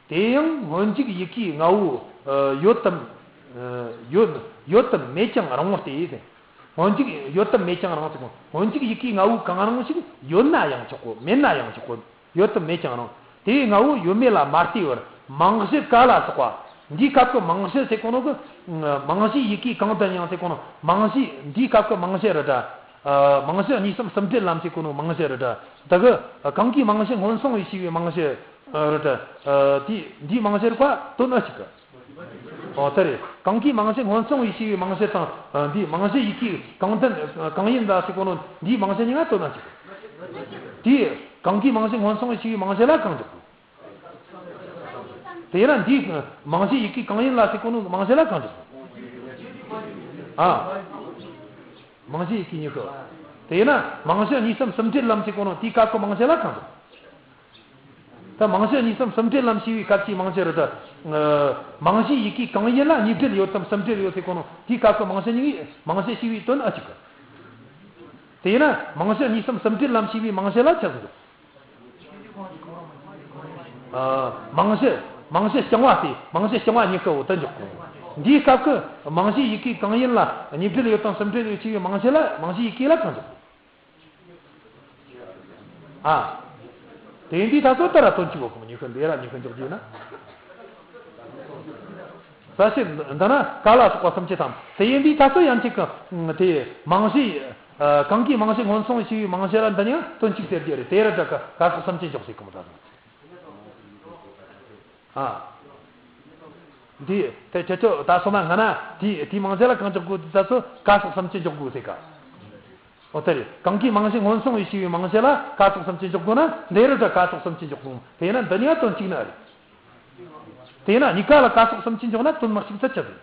དེ་ཡང་སྔོན་འཇུག་ཡི་གེའི་ལྔ་བོ་ཨ་ཡོད་དམ་ཨ་ཡོད་ཡོད་དམ་མེད་ཀྱང་རུང་བ་སྟེ། སྔོན་འཇུག་ཡོད་དམ་མེད་ཀྱང་རུང་ཟེར་གོ། སྔོན་འཇུག་ཡི་གེའི་ལྔ་བོ་གང་རུང་ཞིག་ཡོད་ན་ཡང་ཆོག་གོ། མེད་ན་ཡང་ཆོག་གོ། ཡོད་དམ་མེད་ཀྱང་རུང་། དེའི་ལྔ་བོ་ཡོད་མེད་ལ་མ་ལྟོས་པར། མིང་གཞི་ཀ་ལ་སོགས་པ། འདིའི་སྐབས་ཀྱི་མིང་གཞི་ཟེར་གོ་ནོ་གི། མིང་གཞིའི་ཡི་གེ་གང་དུ་ཡང་ཟེར་གོ་ནོ། མིང་གཞི་འདིའི་སྐབས་ཀྱི་མིང་གཞི་རེད་དྲ། མིང་གཞི་གཉིས་གསུམ་གསུམ་སྦྲེལ་ལམ་ཟེར་གོ་ནོ་མིང་གཞི་རེད་དྲ། དེ་གི་གང་གིས་མིང་གཞི་སྔོན་སོང་བའི་ཞེས་པའི་མིང་གཞི་རེད་དྲ། དེ་འདིའི་མིང་གཞི་རིག་པ་དོན་ཨ་གཅིག་གི། ཨོ་དེ་རེད། གང་གིས་མིང་གཞི་སྔོན་སོང་བའི་ཞེས་པའི་མིང་གཞི་དང་། འདིའི་མིང་གཞི་ཡི་གེ་གང་དུ་གང་ཡིན་ལ་ཟེར་གོ་ནོ། འདིའི་མིང་གཞི་གཉིས་ཀ་དོན་ཨ་གཅིག་གི། དེ་གང་གིས་མིང་གཞི་སྔོན་སོང་བའི་ཞེས་པའི་མིང་གཞི་ལ་གང་འཇོག་དགོས། དེ་ཡིན་ན་འདིའི་མིང་གཞི་ཡི་གེ་གང་ཡིན་ལ་ཟེར་གོ་ནོ་མིང་གཞི་ལ་གང་འཇོག་དགོས། ཨ། མིང་གཞི་ཡི་གེ་གཉིས་ཀ། དེ་ཡིན་ན་མིང་གཞི་གཉིས་གསུམ་གསུམ་སྦྲེལ་ལམ་ཟེར་གོ་ནོ་དེའི་སྐབས་ཀྱི་མིང་གཞི་ལ་གང་འཇོག་དགོས། ད་མིང་གཞི་གཉིས་གསུམ་གསུམ་སྦྲེལ་ལམ་ཞེས་པའི་སྐབས་ཀྱི་མིང་གཞི་རེད་དྲ། མིང་གཞི་ཡི་གེ་གང་ཡིན་ལ་གཉིས་སྦྲེལ་ཡོད་དམ་གསུམ་སྦྲེལ་ཡོད་ཟེར་གོ་ནོ་དེའི་སྐབས་ཀྱི་མིང་གཞི་གཉིས་ཀྱི་མིང་གཞི་ཞེས་པའི་དོན་ཨ་གཅིག་གི། དེ་ཡིན་ན་མིང་གཞི་གཉིས་གསུམ་གསུམ་སྦྲེལ་ལམ་ཞེས་པའི་མིང་གཞི་ལ་ཆི་ཟིག་འདུག། ཨ། མིང་གཞི། མིང་གཞི་རྐྱང་བ་སྟེ། མིང་གཞི་རྐྱང་བ་གཉིས་ཀའོ་དོན་འཇོག་གོ། འདིའི་སྐབས་ཀྱི་མིང་གཞི་ཡི་གེ་གང་ཡིན་ལ་གཉིས་སྦྲེལ་ཡོད་དམ་གསུམ་སྦྲེལ་ཡོད་ཅེས་པའི་མིང་གཞི་ལ། མིང་གཞི་ཡི་གེ་ལ་གང་འཇོག། ཨ། དེ་འདི་ད་ཚོ་ལྟར་དོན་གཅིག་གོ་གོ་མི་ཉི་ཤུ་འདི་ར་ཉི་ཤུ་འཇོག་རྒྱུ་ན། ས་བཤད་འདི་ན་ཀ་ལ་སོགས་པ་སུམ་ཅུ་ཐམ། དེ་ཡིན་དུས་ད་ཚོ་ཡང་གཅིག་གི་དེ་མིང་གཞི། ཨ། གང་གིས་མིང་གཞི་སྔོན་སོང་ཞེས་པའི་མིང་གཞི་ལ་འདི་ཡང་དོན་གཅིག་ཟེར་རྒྱུ་རེད། དེ་ར་འདྲ་ཀ་ཀ་སོགས་སུམ་ཅུ་འཇོག་ཟེར་གི་མོ་ད་ཚོ། ཨ། འདི་དེ་ཁྱེད་ཚོ་ད་སོ་མ་ང་ན་དེ་དེའི་མིང་གཞི་ལ་གང་འཇོག་དགོས་དུས་ད་ཚོ་ཀ་སོགས་སུམ་ཅུ་འཇོག་དགོས་ཟེར་ག། ཨོ་དེ་རེད། གང་གིས་མིང་གཞི་སྔོན་སོང་བའི་ཞེས་པའི་མིང་གཞི་ལ་ཀ་སོགས་སུམ་ཅུ་འཇོག་དགོས་ན་འདི་རུ་འདྲ་ཀ་སོགས་སུམ་ཅུ་འཇོག་དགོས། དེས་ན་འདི་ནི་ཡང་དོན་གཅིག་ནི་རེད། དེས་ན་གཉིས་ཀ་ལ་ཀ་སོགས་སུམ་ཅུ་འཇོག་ན་དོན་མི་གཅིག་ཚུལ་ཆི་ཟིག།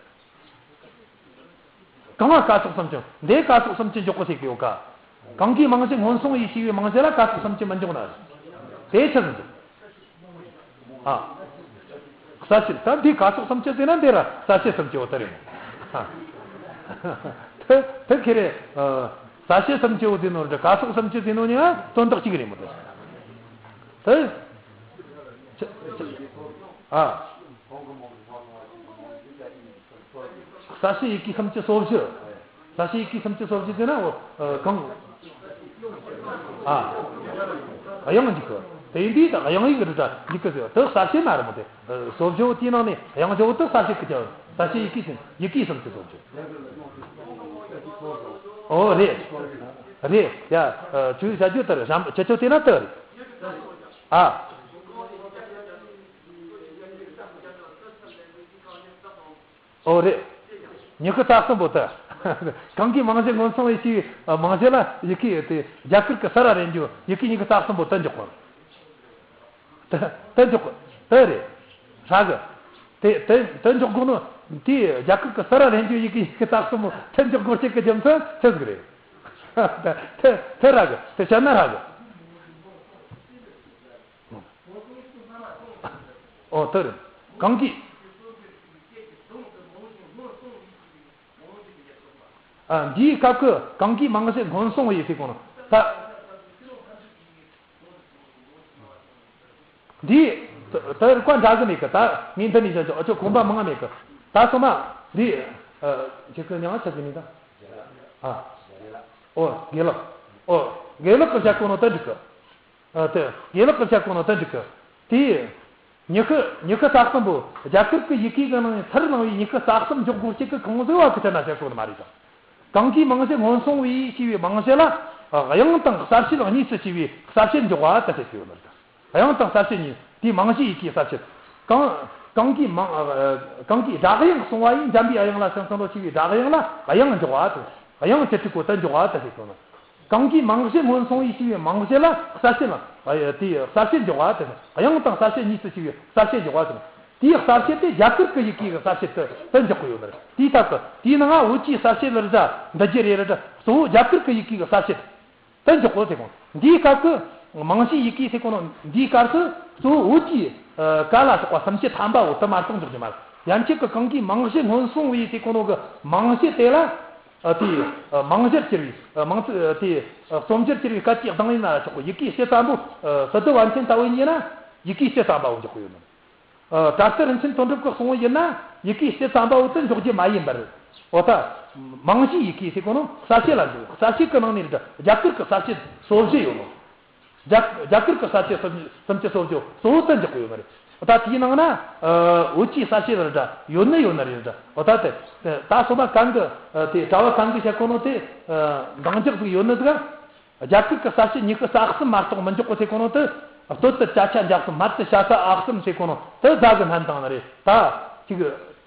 གང་ལ་ཀ་སོགས་སུམ་ཅུ། འདི་ཀ་སོགས་སུམ་ཅུ་འཇོག་གོ་ཟེར་གི་ཡོད་ཀ། གང་གིས་མིང་གཞི་སྔོན་སོང་བའི་ཞེས་པའི་མིང་གཞི་ལ་ཀ་སོགས་སུམ་ཅུ་མི་འཇོག་ན་རེད། དེ་ཆི་ཟིག་འདུག། ཨ། གསལ་བྱེད་ད་འདི་ཀ་སོགས་སུམ་ཅུ་ཟེར་ན་འདི་ར་གསལ་བྱེད་སུམ་ཅུ་འོ་དེ་རེད། ཨ། དེ་དེ་ཁེ་རེ། ཨ། གསལ་བྱེད་སུམ་ཅུ་འོ་དེ་ནོ་རེད། ཀ་སོགས་སུམ་ཅུ་ཟེར་ནོ་ནི་ང་དོན་དག་གཅིག་རེད་མོ་དེ། དེ། ཨ། གསལ་བྱེད་ཡི་གེ་སུམ་ཅུ་སོ་བཞི། གསལ་བྱེད་ཡི་གེ་སུམ་ཅུ་སོ་བཞི་ཟེར་ན་འོ། ཨ། གང་། ཨ། དབྱངས་འཇུག་གི། དེ་ཡིན་དུས་ད་དབྱངས་ཡིག་རེད་དྲ་འཇུག་གི་ཟེར། དེ་གསལ་བྱེད་མ་རེད་མོ་དེ། ཨ། སོ་བཞི་བོ་དེའི་ནང་ནས་དབྱངས་བཞི་བོ་དེ་གསལ་བྱེད་གི་ཀྱང་། ས་བཅད་ཡི་གེ་ཟིན་ཡི་གེ་སུམ་ཅུ་སོ་བཅུ། ཨོ་རེད། རེད་ཡ། ཆུ་བྱ་རྒྱུ་ལྟར་བྱམས་ཁྱེད་ཚོ་དེ་ན་ལྟར་རེད། ཨ། ཨོ་རེད། ཉི་ཤུ་རྩ་གསུམ་པོ་ལྟར། གང་གིས་མང་བཞི་སྔོན་སོང་བའི་ཞེས་པའི་མང་བཞི་ལ་ཡི་གེ་དེ་རྒྱ་གར་གྱི་ས་ར་རེ་འཇུ་ཡི་གེ་ཉི་ཤུ་རྩ་གསུམ་པོ་ལྟར་འཇོག་གོ། དེ་དེ་འཇོག་དེ་རེད། ཧྲ་གི། དེ་དེ་དེ་འཇོག་དགོས་ནོ། དེ་རྒྱ་གར་གི་ས་ར་རེ་འཇུ་ཡི་གེ་ཡི་གེ་རྩ་གསུམ་མོ་དེ་འཇོག་དགོས་ཅིག་གི་རྒྱུ་མཚན་ཆི་ཟིག་རེད། དེ་དེ་ཧྲ་གི། དེ་བཤད་ན་ཧྲ་གི། ཨོ་དེ་རེད། གང་གིས། ཨ། འདིའི་སྐབས་ཀྱི་གང་གིས་མང་བཞི་སྔོན་སོང་བའི་ཚིག་གོ་ནོ། ད། འདི། ད་རིགས་པ་འདྲ་གི་མེད་གི། ད་ངས་འདི་ནས་བཤད་ཆོག་ཨ་ཅོ་ཁོམ་པ་མང་ང་མེད་གི། ད་སོ་མ། འདི། ཨ། ཁྱེད་ཀྱི་མྱིང་ང་ཆ་གི་མིང་ད། ཨ། ཨོ་དགེ་ལགས། ཨོ་དགེ་ལགས་ཀྱི་བཤད་གོ་ནོ་ད་འགྲིག་གི། ཨ། དེ་དགེ་ལགས་ཀྱི་བཤད་གོ་ནོ་ད་འགྲིག་གི། དེ། ཉི་ཤུ་ཉི་ཤུ་རྩ་གསུམ་པོ་རྒྱ་གར་གྱི་ཡི་གེ་གི་ནང་ནས་ཚུར་བླངས་པའི་ཉི་ཤུ་རྩ་གསུམ་འཇོག་དགོས་ཅིག་གི་གང་ཟིག་བ་གི་ཐད་ན་བཤད་གོ་ནི་མ་རེད་དང་། གང་གིས་མང་བཞི་སྔོན་སོང་བའི་ཞེས་པའི་མང་བཞི་ལ། དབྱངས་དང་གསལ་བྱེད་གཉིས་སུ་ཕྱེ་བའི་གསལ་བྱེད་འཇོག་པ་དེ་བཤད་ཀྱི་ཡོད་ནི་རེད། དབྱངས་དང་གསལ་བྱེད་གཉིས་དེའི་མང་བཞི་ཡི་གེའི་གསལ་བྱེད། གང་གང་གིས་མང་གང་གིས་སྒྲ་དབྱངས་གསུང་བ་ཡིས་འཇམ་པའི་དབྱངས་ལ་ཕྱིན་སོང་ལོ་ཞེས་པའི་སྒྲ་དབྱངས་ལ་དབྱངས་འཇོག་པ་དེ། དབྱངས་ཅི་སྤྲུལ་སྐུ་དེ་འཇོག་པ་དེ་བཤད་ཀྱི་ཡོད་ནི། གང་གིས་མང་བཞི་སྔོན་སོང་བའི་ཞེས་པའི་མང་བཞི་ལ་གསལ་བྱེད་ལ། དེའི་གསལ་བྱེད་འཇོག་པ་དེ། དབྱངས་དང་གསལ་བྱེད་གཉིས་སུ་ཕྱེ་བའི་གསལ་བྱེད་འཇོག་པ་དེ། དེའི་གསལ་བྱེད་དེ་རྒྱ་གར་གྱི་ཡི་གེ་གི་གསལ་བྱེད་དུ་དུ་འཇོག་གི་ཡོད་ནི་རེད། དེའི་སྟབས་ཀྱིས་དེའི་ནང་ང་བོད་ཀྱི་གསལ་བྱེད་ལ་རེ་འདྲ་འདི་རྒྱུ་རེ་རེ་འདྲ་གཙོ་བོ་རྒྱ་གར་གྱི་ཡི་གེ་གི་གསལ་བྱེད་དུ་འཇོག་གོ་ཟེར་གོ། འདིའི་སྐབས་ཀྱི་མང་བཞི་ཡི་གེ་ཟེར་གོ་ནོ་འདིའི་སྐབས་སུ་གཙོ་བོ་བོད་ཀྱི་ཀ་ལ་སོགས་པ་སུམ་ཅུ་ཐམ་པ་བོ་དུ་མ་གཏོགས་འཇོག་རྒྱུ་མ་རེད། ཡན་ཆད་ཀྱི་གང་གིས་མང་བཞི་སྔོན་སོང་བའི་ཟེར་གོ་ནོ་གི་མང་བཞི་དེ་ལ། ཨ། དེ། ཨ། མང་བཞིར་གྱུར་པའི། ཨ། མང་ཚིག་ཨ། དེ། ཨ། རྩོམ་བྱར་གྱུར་པའི་སྐད་ཀྱི་གདངས་ཡིན་ན་ཆོག་གི། ཡི་གེ་སྤྱི་ཙམ་པོ། ཨ། སི་ཏུ་པཎ་ཆེན་ལྟ་བུ་ཡིན་ན་ཡི་གེ་སྤྱི་ཙམ་པ་བོ་འཇོག་གི་ཡོད་ནི། ཨ། གྲྭ་སྟོད་རིན་ཆེན་དོན་གྲུབ་ཀྱིས་གསུངས་པ་ཡིན་ན་ཡི་གེ་སྤྱི་ཙམ་པ་བོ་དེ་འཇོག་རྒྱུ་མ་ཡིན་པར། འོ་ད། མང་བཞི་ཡི་གེ་ཟེར་གོ་ནོ་གསལ་བྱེད་ལ་འཇོག་གསལ་བྱེད་ཀྱི་ནང་ནས་རེད། རྒྱ་གར་གྱི་གསལ་བྱེད་སོ་བཞི་ཡོད་ནོ། རྒྱ་རྒྱ་གར་གྱི་གསལ་བྱེད་སུམ་སུམ་ཅུ་སོ་བརྒྱད་གཙོ་བོ་དེ་འཇོག་གི་ཡོད་ནི་རེད། ད་དེའི་ནང་ན། ཨ། བོད་ཀྱི་གསལ་བྱེད་ལ་འདྲ་ཡོད་ནི་ཡོད་ནི་རེད་འདྲ། འོ་ད་དེ་ད་སོ་མ་གང་གི། ཨ། དེ་གྲྭ་བ་གང་གི་བཤད་གོ་ནོ་དེ། ཨ། འདང་རྒྱག་ཟིག་ཡོད་ནི་ཟིག་རྒྱ་གར་གྱི་གསལ་བྱེད་ཉི་ཤུ་རྩ་གསུམ་མ་གཏོགས་མི་འཇོག་གོ་ཟེར་གོ་ནོ་དེ། སྟོད་དུ་ཅ་ཆ་འཇའ་གསུམ། སྨད་དུ་ཤ་ས་འ་གསུམ་ཟེར་གོ་ནོ་དེ་རྫ་གི་སྨན་བཏང་ནི་རེད། ད་ཅིག་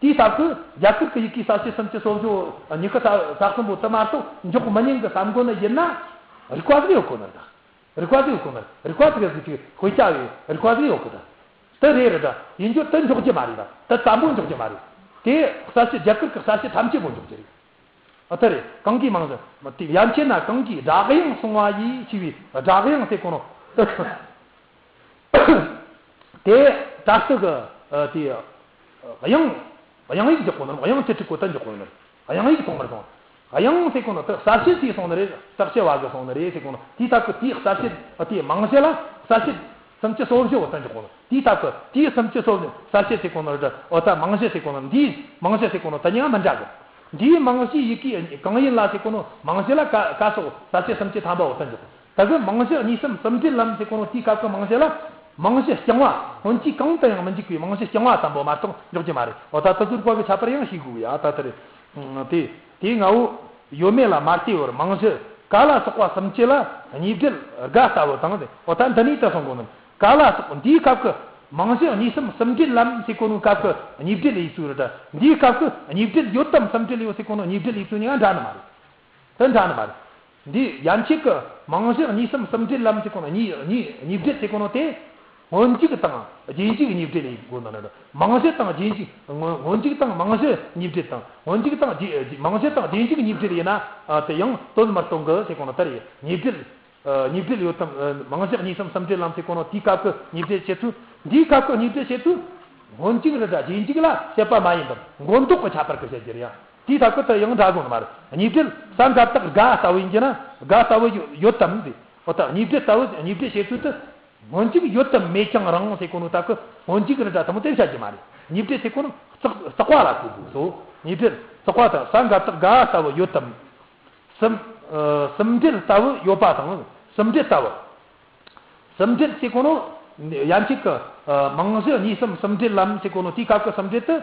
དེའི་སྟབས་ཀྱིས་རྒྱ་གར་གྱི་ཡི་གེའི་གསལ་བྱེད་སུམ་ཅུ་སོ་བརྒྱད་ཉི་ཤུ་རྩ་གསུམ་པོ་དེ་མ་གཏོགས་འཇོག་མི་ཉན་གི་བསམ་གོ་ནི་ཡིན་ན། རིགས་པ་ཟིག་ཡོད་གོ་ནི་རེད། རིགས་པ་ཟིག་ཡོད་གོ་ནི། རིགས་པ་ཟིག་ཡོད་ཟིག་ཅིག་དཔེ་ཆ་བའི་རིགས་པ་ཟིག་ཡོད་གོ་ད། དེ་རེད་རེད་ད། ཡིན་རྒྱུ་དེ་འཇོག་རྒྱུ་མ་རེད་ད། དེ་ཙམ་པོ་འཇོག་རྒྱུ་མ་རེད། དེ་གསལ་བྱེད་རྒྱ་གར་གྱི་གསལ་བྱེད་ཐམས་ཅད་པོ་འཇོག་རྒྱུ་རེད། ཨ། དེ་རེད། གང་གིས་མང་ཟེར། དེ་ཡན་ཆད་ན་གང་གིས་སྒྲ་དབྱངས་གསུང་བ་ཡིས་ཞེས་པའི་སྒྲ་དབྱངས་ཟེར་གོ་ནོ། དེ་གྲྭ་སྟོད་ཀྱི། ཨ། དེ། དབྱངས། དབྱངས་ཡིག་འཇོག་གོ་ནོ། དབྱངས་ཅི་སྤྲུལ་སྐུ་དེ་འཇོག་གོ་ནོ། དབྱངས་ཡིག་གཏོང་མར་སོང་། དབྱངས་ཟེར་གོ་ནོ་དེ་གསལ་བྱེད་ཟེར་སོང་ནི་རེད། གསལ་བྱེད་བ་གི་སོང་ནི་རེད་ཟེར་གོ་ནོ། དེའི་སྟབས་ཀྱིས་དེའི་གསལ་བྱེད། ཨ། དེའི་མང་བྱེད་ལ་གསལ་བྱེད་སུམ་ཅུ་སོ་བཞི་བོ་དེ་འཇོག་གོ་ནོ། དེའི་སྟབས་ཀྱིས་དེའི་སུམ་ཅུ་སོ་བཞི་གསལ་བྱེད་ཟེར་གོ་ནོ་རེད། འོ་ད་མང་བྱེད་ཟེར་གོ་ནོ། འདིའི་མང་བྱེད་ཟེར་གོ་ནོ་དེ་གཉིས་ཀ་མི་འདྲ་གི། འདིའི་མང་བྱེད་ཡི་གེ་གང་ཡིན་ལ་ཟེར་གོ་ནོ། མང་བྱེད་ལ་ཀ་ཀ་སོགས་གསལ་བྱེད་སུམ་ཅུ་ཐམ་པ་བོ་དེ་འཇོག་གོ། ད་གི་མང་བྱེད་གཉིས་གསུམ་གསུམ་འབྲེལ་ལམ་ཟེར་གོ་ནོ། དེའི་སྐབས་ཀྱི་མང་བྱེད་ལ་མང་བྱེད་རྐྱང་བ། སྔོན་གྱི་གང་དུ་ཡང་མི་འཇུག་པའི་མང་བྱེད་རྐྱང་བ་ཙམ་པོ་མ་གཏོགས་འཇོག་རྒྱུ་མ་རེད། འོ་ད་དེ་ཚོའི་སྐོར་གྱི་ཁྱད་པར་ཡང་ཤེས་དགོས་ཡ། ད་དེ་རེད། དེ་དེའི་ངོ་བོ་ཡོད་མེད་ལ་མ་ལྟོས་པར་མང་བྱེད་ཀ་ལ་སོགས་པ་སུམ་ཅུ་ལ་གཉིས་འབྲེལ་དག་ལྟ་བུ་དང་། འོ་ད་འདི་ནས་ད་གསུང་གོ་ནི། ཀ་ལ་སོགས་འདིའི་སྐབས་ཀྱི་མང་བྱེད་གཉིས་གསུམ་གསུམ་འབྲེལ་ལམ་ཟེར་གོ་ནོ་སྐབས་ཀྱི་གཉིས་འབྲེལ་ཡིག་ཚིག་རེད་ད། འདིའི་སྐབས་ཀྱི་གཉིས་འབྲེལ་ཡོད་དམ་གསུམ་འབྲེལ་ཡོད་ཟེར་གོ་ནོ་གཉིས་འབྲེལ་ཡིག་ཚིག་གཉིས་ཀ་འདྲ་ནི་མ་རེད། དེ་འདྲ་ནི་མ་རེད། འདི་ཡན་ཆད་ཀྱི་མང་བྱེད་གཉིས་གསུམ་གསུམ་འབྲེལ་ལམ་ཟེར་གོ་ནོ། གཉིས་གཉིས་གཉིས་འབྲེལ་ཟེར་གོ་ནོ་དེ། སྔོན་འཇུག་དང་རྗེས་འཇུག་གཉིས་འབྲེལ་ཡིན་དགོས་ནོ་ནི། མང་བྱེད་དང་རྗེས་འཇུག་སྔོན་སྔོན་འཇུག་དང་མང་བྱེད་གཉིས་འབྲེལ་དང་། སྔོན་འཇུག་དང་རྗེས་མང་བྱེད་དང་རྗེས་འཇུག་གཉིས་འབྲེལ་ཡིན་ན། ཨ། དེ་ཡང་དོན་མི་སྟོན་གི་ཟེར་གོ་ནོ་དེ་རེད། གཉིས་འབྲེལ། ཨ། གཉིས་འབྲེལ་ཡོད་དམ། ཨ། མང་བྱེད་གཉིས་གསུམ་གསུམ་འབྲེལ་ལམ་ཟེར་གོ་ནོ་དེའི་སྐབས་ཀྱི་གཉིས་འབྲེལ་བྱེད་ཚུལ། འདིའི་སྐབས་ཀྱི་གཉིས་འབྲེལ་བྱེད་ཚུལ། སྔོན་འཇུག་རེད་ད་རྗེས་འཇུག་ལ་དཔྱད་པ་མ་ཡིན་པར་མགོ་འདོགས་ཀྱི་ཁྱད་པར་གྱིས་བཤད་རྒྱུ་རེད་ཡ། དེའི་སྟབས་ཀྱིས་དེ་ཡང་འདྲ་དགོས་ནི་མ་རེད། གཉིས་འབྲེལ་ས་འགག་བཏགས་སྒ་ལྟ་བུ་ཡིན་རྒྱུ་ན་སྒ་ལྟ་བུ་ཡོད་དམ་དེ། འོ་ད་གཉིས་འབྲེལ་ལྟ་བུ་གཉིས་འབྲེལ་བྱེད་ཚུལ་དེ། སྔོན་འཇུག་ཡོད་དམ་མེད་ཀྱང་རུང་ཟེར་གོ་ནོ་སྟབས་ཀྱིས་སྔོན་འཇུག་རེད་ད་དེ་མོ་དེ་བཤད་རྒྱུ་མ་རེད། གཉིས་འབྲེལ་ཟེར་གོ་ནོ་བརྩེགས་བརྩེགས་པ་ལ་གོ་དགོས་སོ། གཉིས་འབྲེལ་བརྩེགས་པ་དང་ས་འགག་བཏགས་སྒ་ལྟ་བུ་ཡོད་དམ། གསུམ། ཨ། གསུམ་འབྲེལ་ལྟ་བུ་ཡོད་པ་དང་གསུམ་འབྲེལ་ལྟ་བུ། གསུམ་འབྲེལ་ཟེར་གོ་ནོ། ཡན་ཆད་ཀྱི། ཨ། མང་བྱེད་གཉིས་གསུམ་གསུམ་འབྲེལ་ལམ་ཟེར་གོ་ནོ་དེའི་སྐབས་ཀྱི་གསུམ་འབྲེལ་དེ།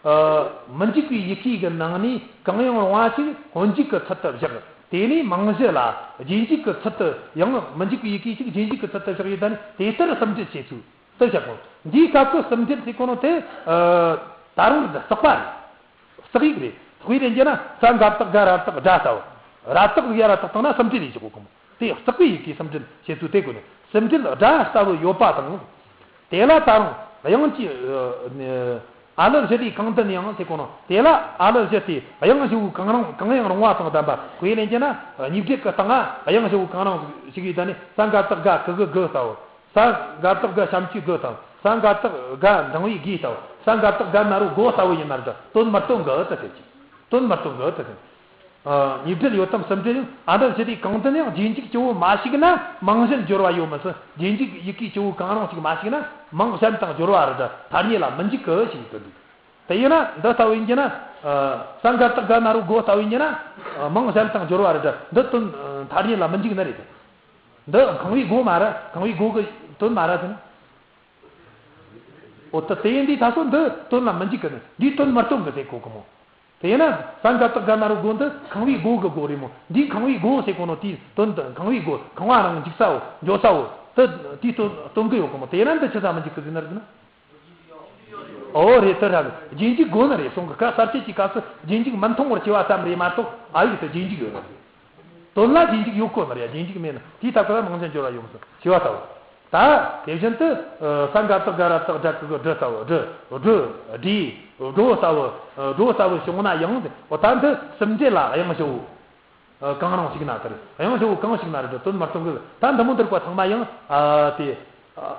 ཨ། མི་འཇིག་པའི་ཡི་གེ་གི་ནང་ནས་གང་ཡང་རུང་བ་ཞིག་སྔོན་འཇུག་གི་ཚུལ་དུ་བཞག་དེ་ནས་རྨང་གཞི་ལ་རྗེས་འཇུག་གི་ཚུལ་དུ་ཡང་མི་འཇིག་པའི་ཡི་གེ་ཞིག་རྗེས་འཇུག་གི་ཚུལ་དུ་བཞག་ཡོད། ད་ནི་དེ་ལྟར་ཟུང་འབྲེལ་བྱེད་ཚུལ་དུ་བཞག་གོ། འདིའི་སྐབས་སུ་ཟུང་འབྲེལ་ཟེར་གོ་ནོ་དེ། ཨ། ད་རུང་རྩག་པ་རེད། རྩག་ཡིག་རེད། དཔེ་ལེན་རྒྱུ་ན་ས་འགག་བཏགས་སྒ་ར་བཏགས་སྒྲ་ལྟ་བུ། ར་བཏགས་ཡ་ར་བཏགས་བཏང་ན་ཟུང་འབྲེལ་ཡིན་ཞིག་གོ་གི་མོ། དེ་རྩག་པའི་ཡི་གེ་ཟུང་འབྲེལ་བྱེད་ཚུལ་དེ་གོ་ནས་ཟུང་འབྲེལ་སྒྲ་ལྟ་བུ་ཡོད་པ་དང་། དེ་ལ་ད་རུང་དབྱངས་ཀྱི། ཨ། ཨ་ལི་བཞི་སྡེ་གང་དུ་ནས་ཡང་ཟེར་གོ་ནོ། དེ་ལ་ཨ་ལི་བཞི་སྟེ་དབྱངས་བཞི་པོ་གང་རུང་གང་ཡང་རུང་བ་དང་ལྡན་པ། དཔེ་ལེན་རྒྱུ་ན་གཉིས་སྡེ་གི་སྟེང་ང་དབྱངས་བཞི་པོ་གང་རུང་ཞིག་ཡོད། ད་ནི་ས་འགག་བཏགས་སྒ་གི་གུ་གུ་ལྟ་བུ། ས་འགག་བཏགས་སྒ་ཞབས་ཀྱུའི་སྒུ་དང་། ས་འགག་བཏགས་སྒ་འགྲེང་བུའི་དགེ་ལྟ་བུ། ས་འགག་བཏགས་སྒ་ན་རོ་སྒོ་ལྟ་བུ་ཡིན་ན་ར་དོན་མི་སྟོན་གི་ད་ཟེར་གི། དོན་མི་སྟོན་གི་ད་ཟེར། ཨ། གཉིས་སྡེ་ཡོད་དམ་ཟུང་འབྲེལ་ཡང་ཨ་ལི་བཞི་སྡེ་གང་དུ་ནས་ཡང་རྗེས་འཇུག་སྤྱི་བོ་མ་ཞིག་ན་རྨང་གཞིར་སྦྱོར་བ་ཡོད་མི་སྲིད། རྗེས་འཇུག་ཡི་གེ་སྤྱི་བོ་གང་རུང་ཞིག་མ་ཞིག་ན་རྨང་གཞན་དང་སྦྱོར་བ་ར་ད་ཐ་སྙད་ལ་མི་འཇུག་གི་ཞེས་དོན་འདུག་དེ་ཡིན་ན་འདི་ལྟ་བུ་ཡིན་གྱི་ན། ཨ། ས་འགག་བཏགས་སྒ་ན་རོ་སྒོ་ལྟ་བུ་ཡིན་གྱི་ན། ཨ། རྨང་གཞན་དང་སྦྱོར་བ་རེད་དྲ། འདི་དོན་ཐ་སྙད་ལ་མི་འཇུག་ནི་རེད། འདི་གང་བའི་སྒོ་མ་རེད། གང་བའི་སྒོ་གི་དོན་མ་རེད་ཟེར་ན། འོ་ད་དེ་ཡིན་དུས་ད་སོ་འདི་དོན་ལ་མི་འཇུག་གི་ནི་འདིའི་དོན་མི་སྟོན་གི་ཟེར་གོ་གི་མོ། དེ་ཡིན་ན་ས་འགག་བཏགས་སྒ་ན་རོ་སྒོ་འདི་གང་བའི་སྒོ་གི་སྒོ་རེད་མོ། འདིའི་གང་བའི་སྒོ་ཟེར་གོ་ནོ་དེའི་དོན་དུ་གང་བའི་སྒོ་གང་བ་རང་འཇུག་ས་བོ་འཇོག་ས་བོ་དེ་དེའི་དོན་སྟོན་གི་ཡོད་གི་མོ། དེ་ཡིན་ན་འདི་ཆི་ཟིག་མི་འཇུག་གི་ཟེར་ན་རེད་ཟེར་ན། ཨོ་རེད། དེ་ར་རྗེས་འཇུག་དགོས་ནི་རེད། གསུང་གི་སྐབས་གསར་བཅད་ཀྱི་སྐབས་སུ་རྗེས་འཇུག་མི་མཐོང་བར་བྱས་པ་ཙམ་རེད་མ་གཏོགས་ཨ་ཡིག་ཏུ་རྗེས་འཇུག་ཡོད་ནི་རེད། དོན་ལ་རྗེས་འཇུག་ཡོད་དགོས་ནི་རེད། རྗེས་འཇུག་མེད་ན་དེའི་སྟབས་ཀྱིས་རྨང་གཞན་སྦྱོར་བ་ཡོད་མི་སྲིད་ཞེས་པ་ལྟ་བུ། ད་དེ་བཞིན་དུ་ས་འགག་བཏགས་སྒ་ར་བཏགས་སྒྲ་གི་གུ་སྒྲུ་ལྟ་བུ། སྒྲུ་སྒྲུ་སྒྲའི་སྒྲོ་ལྟ་བུ། སྒྲོ་ལྟ་བུ་བྱུང་ན་ཡང་དེ་འོ་ད་འདི་ཟུང་འབྲེལ་ལ་དབྱངས་བཞི་བོ། ཨ། གང་རུང་ཞིག་ན་དེར་དབྱངས་བཞི་བོ་གང་ཞིག་ན་རེད་དོན་མ་སྟོན་གི། ད་འདི་མོ་འདིར་བཀའ་ཚང་མ་ཡང་། ཨ། དེ། ཨ།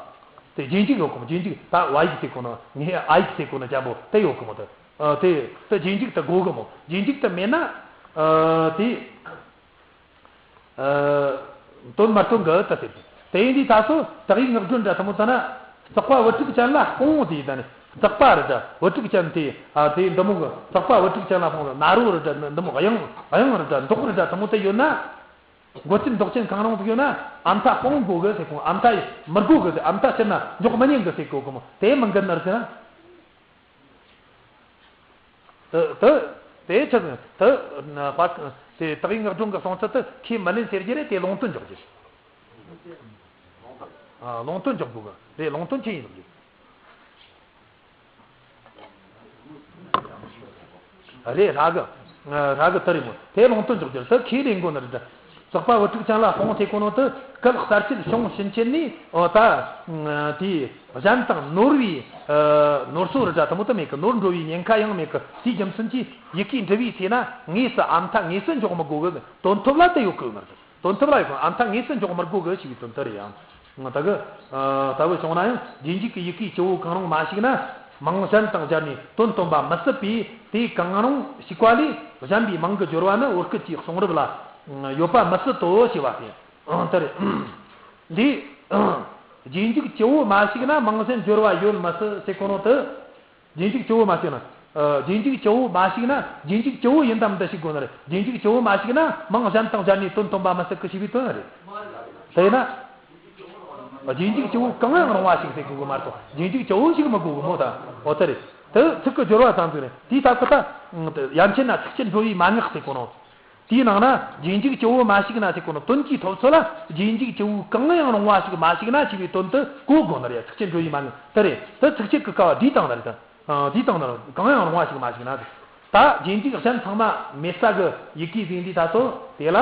དེ་རྗེས་འཇུག་ཡོད་གོ་མོ། རྗེས་འཇུག་ད་བ་ཡིག་ཟེར་གོ་ནོ་ངས་ཨ་ཡིག་ཟེར་གོ་ནོ་ཅན་པོ་དེ་ཡོད་གོ་མོ་དེ། ཨ། དེ་དེ་རྗེས་འཇུག་ད་དགོས་གི་མོ། རྗེས་འཇུག་ད་མེད་ན། ཨ། དེ། ཨ། དོན་མ་སྟོན་གི་ད་ཟེར་གི། དེ་ཡིན་དུས་ད་སོ་དག་ཡིག་ངག་སྒྲོན་འདྲ་དེ་མོ་ད་ན། རྩག་པ་བུ་ཕྲུག་ཅན་ལ་སྤོང་དེ་ཡིན་ད་ནི། རྩག་པ་རེད་དྲ་བུ་ཕྲུག་ཅན་དེ། ཨ། དེ་འདི་མོ་གི་རྩག་པ་བུ་ཕྲུག་ཅན་ལ་སྤོང་ན་རོ་རེད་དྲ་འདི་མོ་དབྱངས་དབྱངས་རེད་དྲ་མདོག་རེད་དྲ་དེ་མོ་དེ་ཡོད་ན། མགོ་ཅན་མདོག་ཅན་གང་རུང་ཟིག་ཡོད་ན་ཨ་མཐའ་སྤོང་དགོས་གི་ཟེར་གོ། ཨ་མཐའ་མི་དགོས་གི་ཟེར། ཨ་མཐའ་ཕྱིར་ན་འཇོག་མི་ཉན་གི་ཟེར་གོ་གི་མོ། དེ་མི་འགལ་ནི་རེད་ཟེར་ན། དེ་དེ་དེ་ཆི་ཟེར་དེ། ཕ་དེ་དག་ཡིག་ངག་སྒྲོན་གི་གསུང་ཚུལ་དེ་ཁས་མི་ལེན་ཟེར་རྒྱུ་རེད། དེ་ལུང་དོན་འཇོག་རྒྱུ། ཨ། ལུང་དོན་འཇོག་དགོས་གི་རེད། ལུང་དོན་ཆི་ཡིན་འཇོག་རྒྱུ། རེད། ཧྲ་གི། ཧྲ་གི་དེ་རེད་མོ། དེ་ལུང་དོན་འཇོག་རྒྱུ་དེ་ཁས་ལེན་དགོས་ནི་རེད། རྩག་པ་བུ་ཕྲུག་ཅན་ལ་སྤོང་ཟེར་གོ་ནོ་དེ་སྐབས་གསར་བཅད་བྱུང་ཕྱིན་ཆད་ནས། འོ་ད། དེ་གཞན་དང་ནོར་བའི། ནོར་སོ་རེད་དྲ་དེ་མོ་དེ་མེད་གི། ནོར་འགྲོ་བའི་ཉེན་ཁ་ཡང་མེད་གི། དེའི་རྒྱུ་མཚན་གྱིས་ཡི་གེ་འབྲི་བའི་ཚེ་ན་དངོས་སུ་ཨ་མཐའ་དངོས་སུ་འཇོག་མི་དགོས་གི། དོན་ཐོབ་ལ་དེ་ཡོད་གི་ཡོད་ནི་རེད། དོན་ཐོབ་ལ་ཡོད་གི། ཨ་མཐའ་དངོས་སུ་འཇོག་མི་དགོས་གི་ཞེས་པའི་དོན་དེ་རེད་ཡང་། ད་གི། ཨ། ལྟ་བུ་བྱུང་ན་ཡང་རྗེས་འཇུག་གི་ཡི་གེ་སྤྱི་བོ་གང་རུང་མ་ཞིག་ན་རྨང་གཞན་དང་སྦྱར་ནས་དོན་སྟོན་པ་མི་སྲིད་པས། དེ་གང་རུང་ཞིག་པ་ལས་གཞན་པའི་རྨང་གི་སྦྱོར་བ་ནི་བོད་སྐད་ཀྱི་གསུང་རབ་ལ་ཡོད་པ་མི་སྲིད་དོ་ཞེས་པ་སྟེ། ཨང་། དེ་རེད། འདི་རྗེས་འཇུག་སྤྱི་བོ་མ་ཞིག་ན་རྨང་གཞན་སྦྱོར་བ་ཡོད་མི་སྲིད་ཟེར་གོ་ནོ་དེ། རྗེས་འཇུག་སྤྱི་བོ་མ་ཞིག་ན། ཨ། རྗེས་འཇུག་སྤྱི་བོ་མ་ཞིག་ན། རྗེས་འཇུག་སྤྱི་བོ་ཡིན་དམ་འདི་ཞིག་དགོས་ནི་རེད། རྗེས་འཇུག་སྤྱི་བོ་མ་ཞིག་ན་རྨང་གཞན་དང་སྦྱར་ནས་དོན་སྟོན་པ་མི་སྲིད་གི་ཞེས་པའི་དོན་རེད། དེས་ན། རྗེས་འཇུག་སྤྱི་བོ་གང་ཡང་རུང་བ་ཞིག་ཟེར་དགོས་གི་མ་གཏོགས་རྗེས་འཇུག་སྤྱི་བོ་ཞིག་མི་དགོས་གི་མོ་ད། འོ་དེ་རེད། དེ་ཚིག་གི་སྦྱོར་བ་ཙམ་ཟིག་རེད། དེའི་སྟབས་ཀྱིས་ད། ཡན་ཆད་ན་ཚིགས་བཅད་འགྲོ་བའི་མན་ངག་ཟེར་གོ་ནོ། དེའི་ནང་ན་རྗེས་འཇུག་སྤྱི་བོ་མ་ཞིག་ན་ཟེར་གོ་ནོ་དོན་གྱི་ཐོབ་ཚུལ་ལ་རྗེས་འཇུག་སྤྱི་བོ་གང་ཡང་རུང་བ་ཞིག་མ་ཞིག་ན་ཞེས་པའི་དོན་དུ་གོ་དགོས་ནི་རེད། ཚིགས་བཅད་འགྲོ་བའི་མན་ངག་དེ་རེད། དེ་ཚིགས་བཅད་ཀྱི་ཀ་བ་འདིའི་སྟེང་ན་རེད་ད། ཨ། འདིའི་སྟེང་ན་གང་ཡང་རུང་བ་ཞིག་མ་ཞིག་ན། ད་རྗེས་འཇུག་གཞན་ཚང་མ་མེད་ས་གི་ཡི་གེ་ཟིག་འདི་ད་ཚོ་དེ་ལ་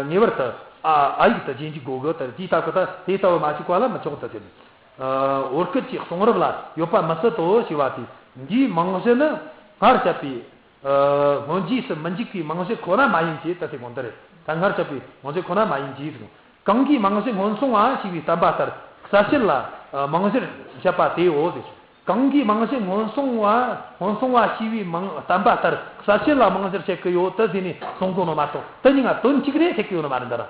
ངེས་པར་དུ་ཨ་ཨ་ཡིག་ཏུ་རྗེས་འཇུག་དགོས་གི། དེ་དེའི་སྟབས་ཀྱིས་ད་དེ་ལྟ་བུ་མ་ཞིག་པ་ལ་མི་ཆོག་ད་ཟེར། ཨ། བོད་སྐད་ཀྱི་གསུང་རབ་ལ་ཡོད་པ་མི་སྲིད་དོ་ཞེས་པ་དེ། འདིའི་རྨང་གཞི་ནི་སྔར་བཤད་པའི། ཨ། སྔོན་རྗེས་སུ་མི་འཇུག་པའི་རྨང་གཞི་ཁོ་ན་མ་ཡིན་གྱི་ད་ཟེར་གོ་འདི་རེད། ད་སྔར་བཤད་པའི་རྨང་གཞི་ཁོ་ན་མ་ཡིན་གྱི་ཟེར། གང་གིས་རྨང་གཞི་སྔོན་སོང་བ་ཞེས་པའི་བསྟན་པ་ལྟར་གསལ་བྱེད་ལ་རྨང་གཞིར་བཤད་པ་དེའོ་ཟེར། གང་གིས་རྨང་གཞི་སྔོན་སོང་བ་སྔོན་སོང་བ་ཞེས་པའི་རྨང་བསྟན་པ་ལྟར་གསལ་བྱེད་ལ་རྨང་གཞིར་བཤད་ཀྱི་ཡོད་དེ་ཟེར་ནས་གསུང་གོ་ནོ་མ་གཏོགས་དེ་གཉིས་ཀ་དོན་གཅིག་རེད་ཟེར་གྱི་ཡོད་ནི་མ་རེད་འདི་ར།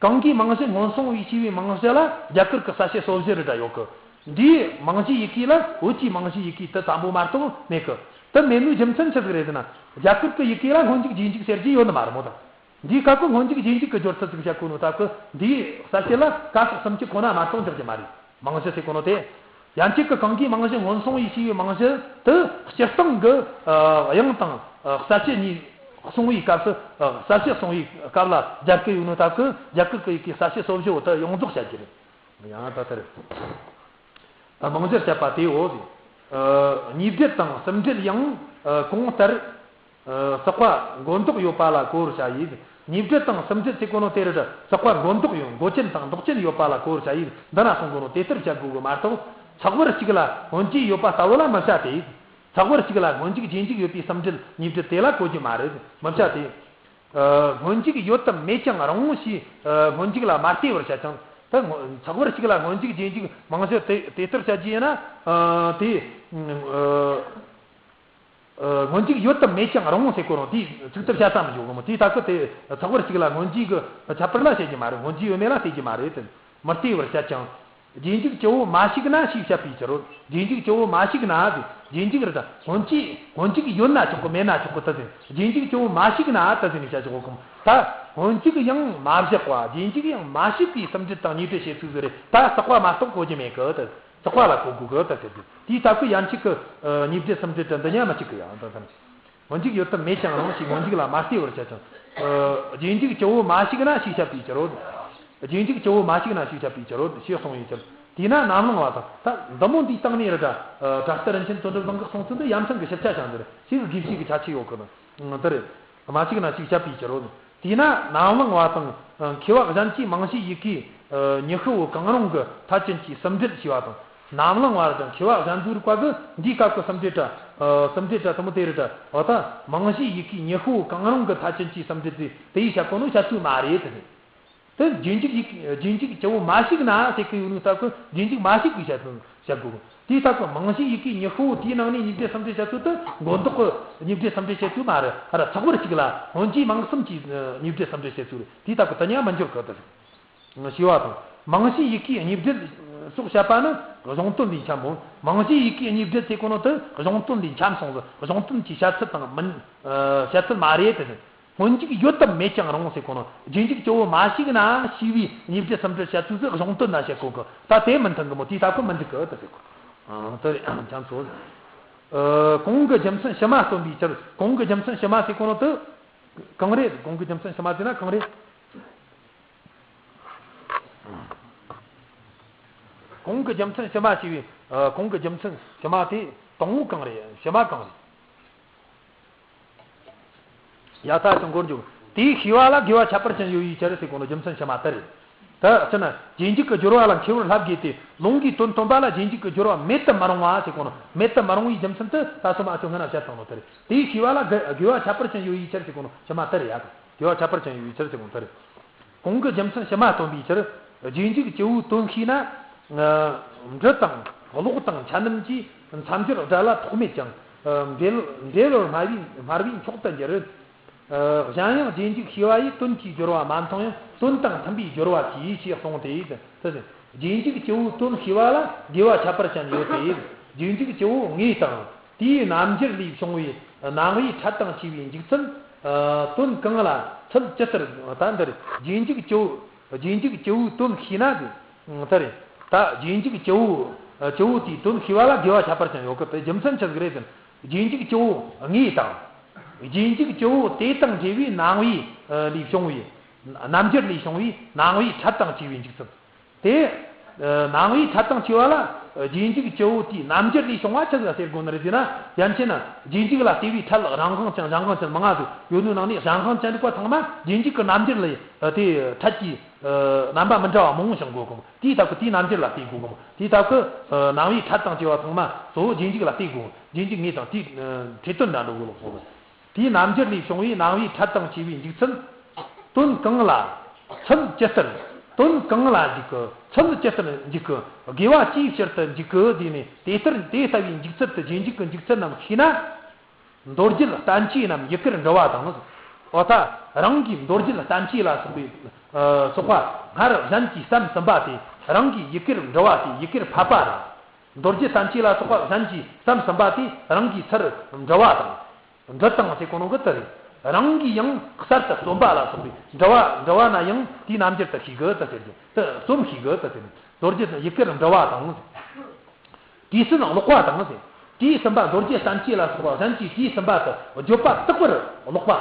གང་གིས་རྨང་གཞི་སྔོན་སོང་བའི་ཞེས་པའི་རྨང་གཞི་ལ་རྒྱ་གར་གྱི་གསལ་བྱེད་སོ་བཞི་རེ་འདྲ་ཡོད་གི། འདིའི་རྨང་གཞིའི་ཡི་གེ་ལ་བོད་ཀྱི་རྨང་གཞིའི་ཡི་གེ་དེ་ཙམ་པོ་མ་གཏོགས་མེད་གི། དེ་མེད་ནོའི་རྒྱུ་མཚན་ཆི་ཟིག་རེད་ཟེར་ན། རྒྱ་གར་གྱི་ཡི་གེ་ལ་སྔོན་འཇུག་རྗེས་འཇུག་ཟེར་རྒྱུ་ཡོད་ནི་མ་རེད་མོ་ད། འདིའི་སྐབས་ཀྱི་སྔོན་འཇུག་རྗེས་འཇུག་གི་སྦྱོར་ཚུལ་ཟིག་བཤད་གོ་ནོ་སྟབས་ཀྱིས་འདིའི་གསལ་བྱེད་ལ་ཀ་སོགས་སུམ་ཅུ་ཁོ་ན་མ་གཏོགས་འཇོག་རྒྱུ་མ་རེད། རྨང་གཞི་ཟེར་གོ་ནོ་དེ། ཡན་ཆད་ཀྱི་གང་གིས་རྨང་གཞི་སྔོན་སོང་བའི་ཞེས་པའི་རྨང་གཞི་དེ་སྤྱིར་བཏང་གི་ཨ་དབྱངས་དང་ཨ་གསལ་བྱེད་གཉིས་གསུང་བའི་སྐབས་སུ་ཨ་གསལ་བྱེད་གསུང་བའི་སྐབས་ལ་སྦྱར་གི་ཡོད་ནོ་སྟབས་ཀྱིས་རྒྱ་གར་གྱི་ཡི་གེའི་གསལ་བྱེད་སོ་བཞི་བོ་དེ་ཡོངས་རྫོགས་བཤད་རྒྱུ་རེད། ཡང་ད་ལྟར་རྨང་གཞིར་བཤད་པ་དེའོ། ཨ་གཉིས་སྦྲེལ་དང་གསུམ་སྦྲེལ་ཡང་ཨ་གོང་ལྟར། ཨ་ཚེག་བ་མགོ་འདོགས་ཡོད་པ་ལ་གོ་བར་བྱ་ཡིས། གཉིས་སྦྲེལ་དང་གསུམ་སྦྲེལ་ཟེར་གོ་ནོ་དེ་རུ་ཚེག་བ་མགོ་འདོགས་ཡོད། མགོ་ཅན་དང་འདོགས་ཅན་ཡོད་པ་ལ་གོ་བར་བྱ་ཡིས། འདི་ན་གསུང་གོ་ནོ་དེ་ལྟར་བྱ་དགོས་གི་མ་གཏོགས། ཚེག་བར་གཅིག་ལ་སྔོན་རྗེས་ཡོད་པ་ལྟ་བུ་ལ་མི་བྱ་སྟེ། ཚེག་བར་གཅིག་ལ་སྔོན་འཇུག་རྗེས་འཇུག་ཡོད་པའི་གསུམ་སྦྲེལ་གཉིས་སྦྲེལ་དེ་ལ་གོ་རྒྱུ་མ་རེད། མི་བྱ་སྟེ། ཨ་སྔོན་འཇུག་ཡོད་དམ་མེད་ཀྱང་རུང་ཞེས་ཨ་སྔོན་འཇུག་ལ་མ་ལྟོས་པར་བཤད་ཅིང་། ད་སྔོ་ཚེག་བར་གཅིག་ལ་སྔོན་འཇུག་རྗེས་འཇུག་རྨང་གཞི་དེ་དེ་ལྟར་བཤད་རྒྱུ་ཡིན་ན། ཨ་དེ་ཨ་ཨ་སྔོན་འཇུག་ཡོད་དམ་མེད་ཀྱང་རུང་ཟེར་གོ་རུང་དེའི་ཚིག་དེ་བཤད་ས་མི་འཇུག་གི་མོ། དེའི་སྟབས་ཀྱིས་དེ་ཚེག་བར་གཅིག་ལ་སྔོན་འཇུག་གི་ཁྱད་པར་ལ་བཤད་རྒྱུ་མ་རེད། སྔོན་འཇུག་ཡོད་མེད་ལ་བལྟ་རྒྱུ་མ་རེད། དེ་མི་ལྟོས་པར་བཤད་ཅིང་། རྗེས་འཇུག་སྤྱི་བོ་མ་ཞིག་ན་ཞེས་བཤད་པའི་ཕྱིར་རོ། རྗེས་འཇུག་སྤྱི་བོ་མ་ཞིག་ན་དེ་རྗེས་འཇུག་རེད། ད་སྔོན་འཇུག་སྔོན་འཇུག་ཡོད་ན་ཆོག་གི། མེད་ན་ཆོག་གི། ད་དེ་རྗེས་འཇུག་སྤྱི་བོ་མ་ཞིག་ན་ད་ཟེར་ནས་བཤད་ཆོག་གི། ད་སྔོན་འཇུག་ཡང་མ་བཞག་པ། རྗེས་འཇུག་ཡང་མ་ཞིག་པའི་གསུམ་སྦྲེལ་དང་གཉིས་སྦྲེལ་བྱེད་ཚུལ་ཟིག་རེད། ད་ཚེག་བ་མ་གཏོགས་གོ་རྒྱུ་མེད་གི། ད་ཚེག་བ་ལ་གོ་དགོས་གི། ད་ཟེར་དུས་དེའི་སྟབས་ཀྱིས་ཡན་ཆད་ཀྱི་ཨ་གཉིས་སྦྲེལ་གསུམ་སྦྲེལ་དེ་འདི་གཉིས་མི་གཅིག་གི། ཡང་ད་ཐམས་ཅད་སྔོན་འཇུག་ཡོད་དམ་མེད་ཀྱང་རུང་ཞེས་སྔོན་འཇུག་ལ་མ་ལྟོས་པར་བཤད་ཅིང་། ཨ་རྗེས་འཇུག་སྤྱི་བོ་མ་ཞིག་ན་ཞེས་བཤད་པའི་ཕྱིར་རོ། རྗེས་འཇུག་སྤྱི་བོ་མ་ཞིག་ན་ཞེས་བཤད་པའི་ཕྱིར་རོ་ཞེས་གསུངས་པའི་ཕྱིར། དེས་ན་ནམ་ལངས་བ་དང་། ད་འདི་མོ་འདིའི་སྟེང་ནས་རེད། ད་ཨ་བྲག་ཏི་རིན་ཆེན་བརྩོན་འགྲུས་བཟང་གིས་གསུངས་ཚུལ་འདི་ཡ་མཚན་གྱི་ཞིབ་ཆ་ཅང་འདིར་ཞིག་དགེ་བཤེས་ཀྱི་ཁྱད་ཆོས་ཡོད་གི། ནི་འདིར་མ་ཞིག་ན་ཞེས་བཤད་པའི་ཕྱིར་རོ། དེས་ན་ནམ་ལངས་བ་དང་། མཁས་པ་གཞན་གྱིས་རྨང་གཞིའི་ཡི་གེ་ཨ་ཉི་ཤུ་བོ་གང་རུང་གི་མཐའ་ཅན་གྱི་གསུམ་སྦྲེལ་ཞེས་པ་དང་། ནམ་ལངས་བ་དང་མཁས་པ་གཞན་ཚོའི་རིག་པ་གིས་འདིའི་སྐབས་ཀྱི་གསུམ་སྦྲེལ་དྲ་ཨ་གསུམ་སྦྲེལ་དྲ་དེ་མོ་དེ་རེད། དྲ་འོ་ད་རྨང་གཞིའི་ཡི་གེ་ཉི་ཤུ་བོ་གང་རུང་གི་མཐའ་ཅན་གྱི་གསུམ་སྦྲེལ་དེ་དེ་ཡིས་བཤད་གོ་ནོ་བཤད་ཚུལ་མ་རེད་དེ། དེ་རྗེས་འཇུག་ཡིག་རྗེས་འཇུག་སྤྱི་བོ་མ་ཞིག་ན་ཟེར་གི་ཡོད་ནོ་སྟབས་ཀྱིས་རྗེས་འཇུག་མ་ཞིག་པའི་བཤད་ཚུལ་བཤད་དགོས། དེའི་སྟབས་ཀྱིས་རྨང་གཞིའི་ཡི་གེ་ཉི་ཤུ་བོ་དེའི་ནང་ནས་གཉིས་སྦྲེལ་གསུམ་སྦྲེལ་བཤད་ཚུལ་དེ་མགོ་འདོགས་ཀྱི་གཉིས་སྦྲེལ་གསུམ་སྦྲེལ་བཤད་ཚུལ་མ་རེད། ཨ་ར་ཚེག་བར་གཅིག་ལ་སྔོན་རྗེས་མང་གསུམ་གྱི་གཉིས་སྦྲེལ་གསུམ་སྦྲེལ་བཤད་ཚུལ་རེད། དེའི་སྟབས་ཀྱིས་དེ་གཉིས་མི་འགྱུར་གི། དེ་ཞེས་པ་དང་། རྨང་གཞིའི་ཡི་གེ་གཉིས་སྦྲེལ་སོགས་བཤད་པ་ནི་གཞུང་དོན་ལས་འཁྱམས་མོད། རྨང་གཞིའི་ཡི་གེ་གཉིས་སྦྲེལ་ཟེར་གོ་ནོ་དེ་གཞུང་དོན་ལས་འཁྱམས་སོང་ཟིག། གཞུང་དོན་གྱི་བཤད་ཚུལ་དང་མིན་ཨ་བཤད་ཚུལ་མ་རེད་དེ། སྔོན་འཇུག་ཡོད་དམ་མེད་ཀྱང་རུང་ཟེར་གོ་ནོ། རྗེས་འཇུག་སྤྱི་བོ་མ་ཞིག་ན་ཞེས་པའི་གཉིས་སྦྲེལ་གསུམ་སྦྲེལ་བཤད་ཚུལ་ཟིག་གཞུང་དོན་ན་བཤད་གོ་གི། ད་དེ་མི་མཐུན་གི་མོ། དེའི་སྟབས་ཀྱིས་མི་འགྲིག་གི་དེ་ཟེར་གོ། ཨ་དེ་རེད། འཁྱམས་སོང་། ཨ་གོང་གི་རྒྱུ་མཚན་ཕྱི་མ་སྟོན་པའི་ཕྱིར། གོང་གི་རྒྱུ་མཚན་ཕྱི་མ་ཟེར་གོ་ནོ་དེ་གང་རེད། གོང་གི་རྒྱུ་མཚན་ཕྱི་མ་ཟེར་ན་གང་རེད། གོང་གི་རྒྱུ་མཚན་ཕྱི་མ་ཞེས་པའི་ཨ་གོང་གི་རྒྱུ་མཚན་ཕྱི་མ་དེ་དང་པོ་གང་རེད། ཕྱི་མ་གང་རེད། ཡ་ད་ཅང་འགོར་འཇུག། དེའི་ཤེས་པ་ལ་དགེ་བ་ཁྱད་པར་ཅན་ཡོད་པའི་ཕྱིར་ཟེར་གོ་ནོ་རྒྱུ་མཚན་ཕྱི་མ་དེ་རེད། ད་ཅི་ན་རྗེས་འཇུག་གི་སྦྱོར་བ་ལ་མཁས་པར་བསླབ་དགོས་ཏེ། ལུང་གིས་དོན་སྟོན་པ་ལ་རྗེས་འཇུག་གི་སྦྱོར་བ་མེད་དུ་མི་རུང་བ་ཟེར་གོ་ནོ། མེད་དུ་མི་རུང་བའི་རྒྱུ་མཚན་དེ་ད་སོ་མ་ཨ་ཆོ་སྔ་ན་བཤད་ཚང་ནོ་དེ་རེད། དེའི་ཤེས་པ་ལ་དགེ་དགེ་བ་ཁྱད་པར་ཅན་ཡོད་པའི་ཕྱིར་ཟེར་གོ་ནོ་ཕྱི་མ་དེ་རེད་ཡ། དགེ་བ་ཁྱད་པར་ཅན་ཡོད་པའི་ཕྱིར་ཟེར་གོ་ནོ་དེ་རེད། གོང་གི་རྒྱུ་མཚན་ཕྱི་མ་སྟོན་པའི་ཕྱིར། རྗེས་འཇུག་སྤྱི་བོའི་དོན་ཤེས་ན། ཨ་འབྲུ་དང་གློག་དང་ཆ་རྣམས་ཀྱིས་མཚམས་སྦྱོར་སྒྲ་ལ་ཐོགས་མེད་ཀྱང་། ཨ་འབྲེལ་འབྲེལ་བར་སྨྲ་བའི་སྨྲ་བའི་མཆོག་ཏུ་འགྱུར། ཨ་གཞན་ཡང་རྗེས་འཇུག་ཤེས་པ་ཡིས་དོན་གྱི་སྦྱོར་བ་མ་མཐོང་ཡང་དོན་དང་མཐུན་པའི་སྦྱོར་བ་གྱིས་ཞེས་གསུངས་ཏེ། དེ་རྗེས་འཇུག་སྤྱི་བོའི་དོན་ཤེས་པ་ལ་དགེ་བ་ཁྱད་པར་ཅན་ཡོད་དེ། རྗེས་འཇུག་སྤྱི་བོ་ངེས་དང་། དེའི་རྣམ་འགྱུར་ལས་བྱུང་བའི་སྣང་བའི་ཕྲད་དང་བཅས་པའི་འཇུག་ཚུལ། ཨ་དོན་གང་ལ་ཚུལ་ཇི་ལྟར། ད་འདིར་རྗེས་འཇུག་སྤྱི་བོ་རྗེས་འཇུག་སྤྱི་བོའི་དོན་ཤེས་ན་དེ། ད་རེད། ད་རྗེས་འཇུག་སྤྱི་བོ་སྤྱི་བོ་དེའི་དོན་ཤེས་པ་ལ་དགེ་བ་ཁྱད་པར་ཅན་ཡོད་གི། དེ་རྒྱུ་མཚན་ཆི་ཟིག་རེད་ཟེར་ན། རྗེས་འཇུག་སྤྱི་བོ་ངེས་དང་། རྗེས་འཇུག་སྤྱི་བོ་དེ་དང་འབྲེལ་བའི་སྣང་བའི་ལས་བྱུང་བའི་རྣམ་འགྱུར་ལས་བྱུང་བའི་སྣང་བའི་ཕྲད་དང་བཅས་པའི་འཇུག་ཚུལ། དེ་ཨ་སྣང་བའི་ཕྲད་དང་བཅས་པ་ལ་ཨ་རྗེས་འཇུག་སྤྱི་བོ་དེའི་རྣམ་འགྱུར་ལས་བྱུང་བ་ཆི་ཟིག་ཟེར་དགོས་ནི་རེད་ཟེར་ན། ཡན་ཆད་ན་རྗེས་འཇུག་ལ་ལྟོས་པའི་ཕྲད་རང་དབང་ཅན་གཞན་དབང་ཅན་མང་ང་ཟིག་ཡོད་ནོའི་ནང་ནས་གཞན་དབང་ཅན་རིག་པ་ཚང་མ་རྗེས་འཇུག་གི་རྣམ་འགྱུར་ལ་ཨ་དེ་ཕྲད་ཀྱི་ཨ་རྣམ་པ་མི་འདྲ་བ་མང་བོ་བྱུང་དགོས་གི་མོ། དེའི་སྟབས་ཀྱིས་དེའི་རྣམ་འགྱུར་ལ་ལྟོས་དགོས་གི་མོ། དེའི་སྟབས་ཀྱིས་ཨ་སྣང་བའི་ཕྲད་དང་བཅས་པ་ཚང་མ་གཙོ་བོ་རྗེས་འཇུག་ལ་ལྟོས་དགོས། རྗེས་འཇུག་ངེས་དང་དེའི་ཨ་ཁྲིད་དོན་འདྲ་འགྲོ་དགོས་ལོག་སོང་ལ། དེའི་རྣམ་འགྱུར་ལས་བྱུང་བའི་སྣང་བའི་ཕྲད་དང་བཅས་པའི་འཇུག་ཚུལ། དོན་གང་ལ་ཚུལ་ཇི་ལྟར། དོན་གང་ལ་འཇུག་གི། ཚུལ་ཇི་ལྟར་འཇུག་གི། དགེ་བ་ཅིའི་ཕྱིར་དུ་འཇུག་གི། དེ་ནས་དེ་ལྟར་དེ་ལྟ་བུའི་འཇུག་ཚུལ་དུ་རྗེས་འཇུག་གི་འཇུག་ཚུལ་རྣམས་ཤེས་ན། མདོ་རྒྱུད་བསྟན་བཅོས་རྣམས་ཡི་གེར་འབྲི་བ་དང་། འོ་ད་རང་གིས་མདོ་རྒྱུད་བསྟན་བཅོས་ལ་སོགས་པའི་ཨ་སོགས་པ་སྔར་གཞན་གྱིས་བརྩམས་ཟིན་པ་དེ་རང་གིས་ཡི་གེར་འབྲི་བ་དེ་ཡི་གེར་ཕབ་པ་དང་། མདོ་རྒྱུད་བསྟན་བཅོས་ལ་སོགས་པ་གཞན་གྱིས་བརྩམས་ཟིན་པ་དེ་རང་གིས་ཚུར་འབྲི་བ་དང་། འབྲི་དང་ཟེར་གོ་ནོ་གི་དེ་རེད། རང་གིས་ཡང་གསར་དུ་རྩོམ་པ་ལ་སོགས་པའི་འབྲི་བ་འབྲི་བ་ན་ཡང་དེའི་རྣམ་འགྱུར་དུ་ཤེས་གི་དེ་ཟེར་གི། དེ་རྩོམ་ཤེས་གི་དེ་ཟེར་ནས་མདོ་རྒྱུད་ཡི་གེར་འབྲི་བ་དང་། དུས་གསུམ་ཀློག་པ་དང་ཟེར། དུས་གསུམ་པ་མདོ་སྒྱུ་རྩོམ་གྱི་ལ་སོགས་པ་གཞན་གྱིས་དུས་གསུམ་པ་དེ་བརྗོད་པ་དག་པར་ཀློག་པ།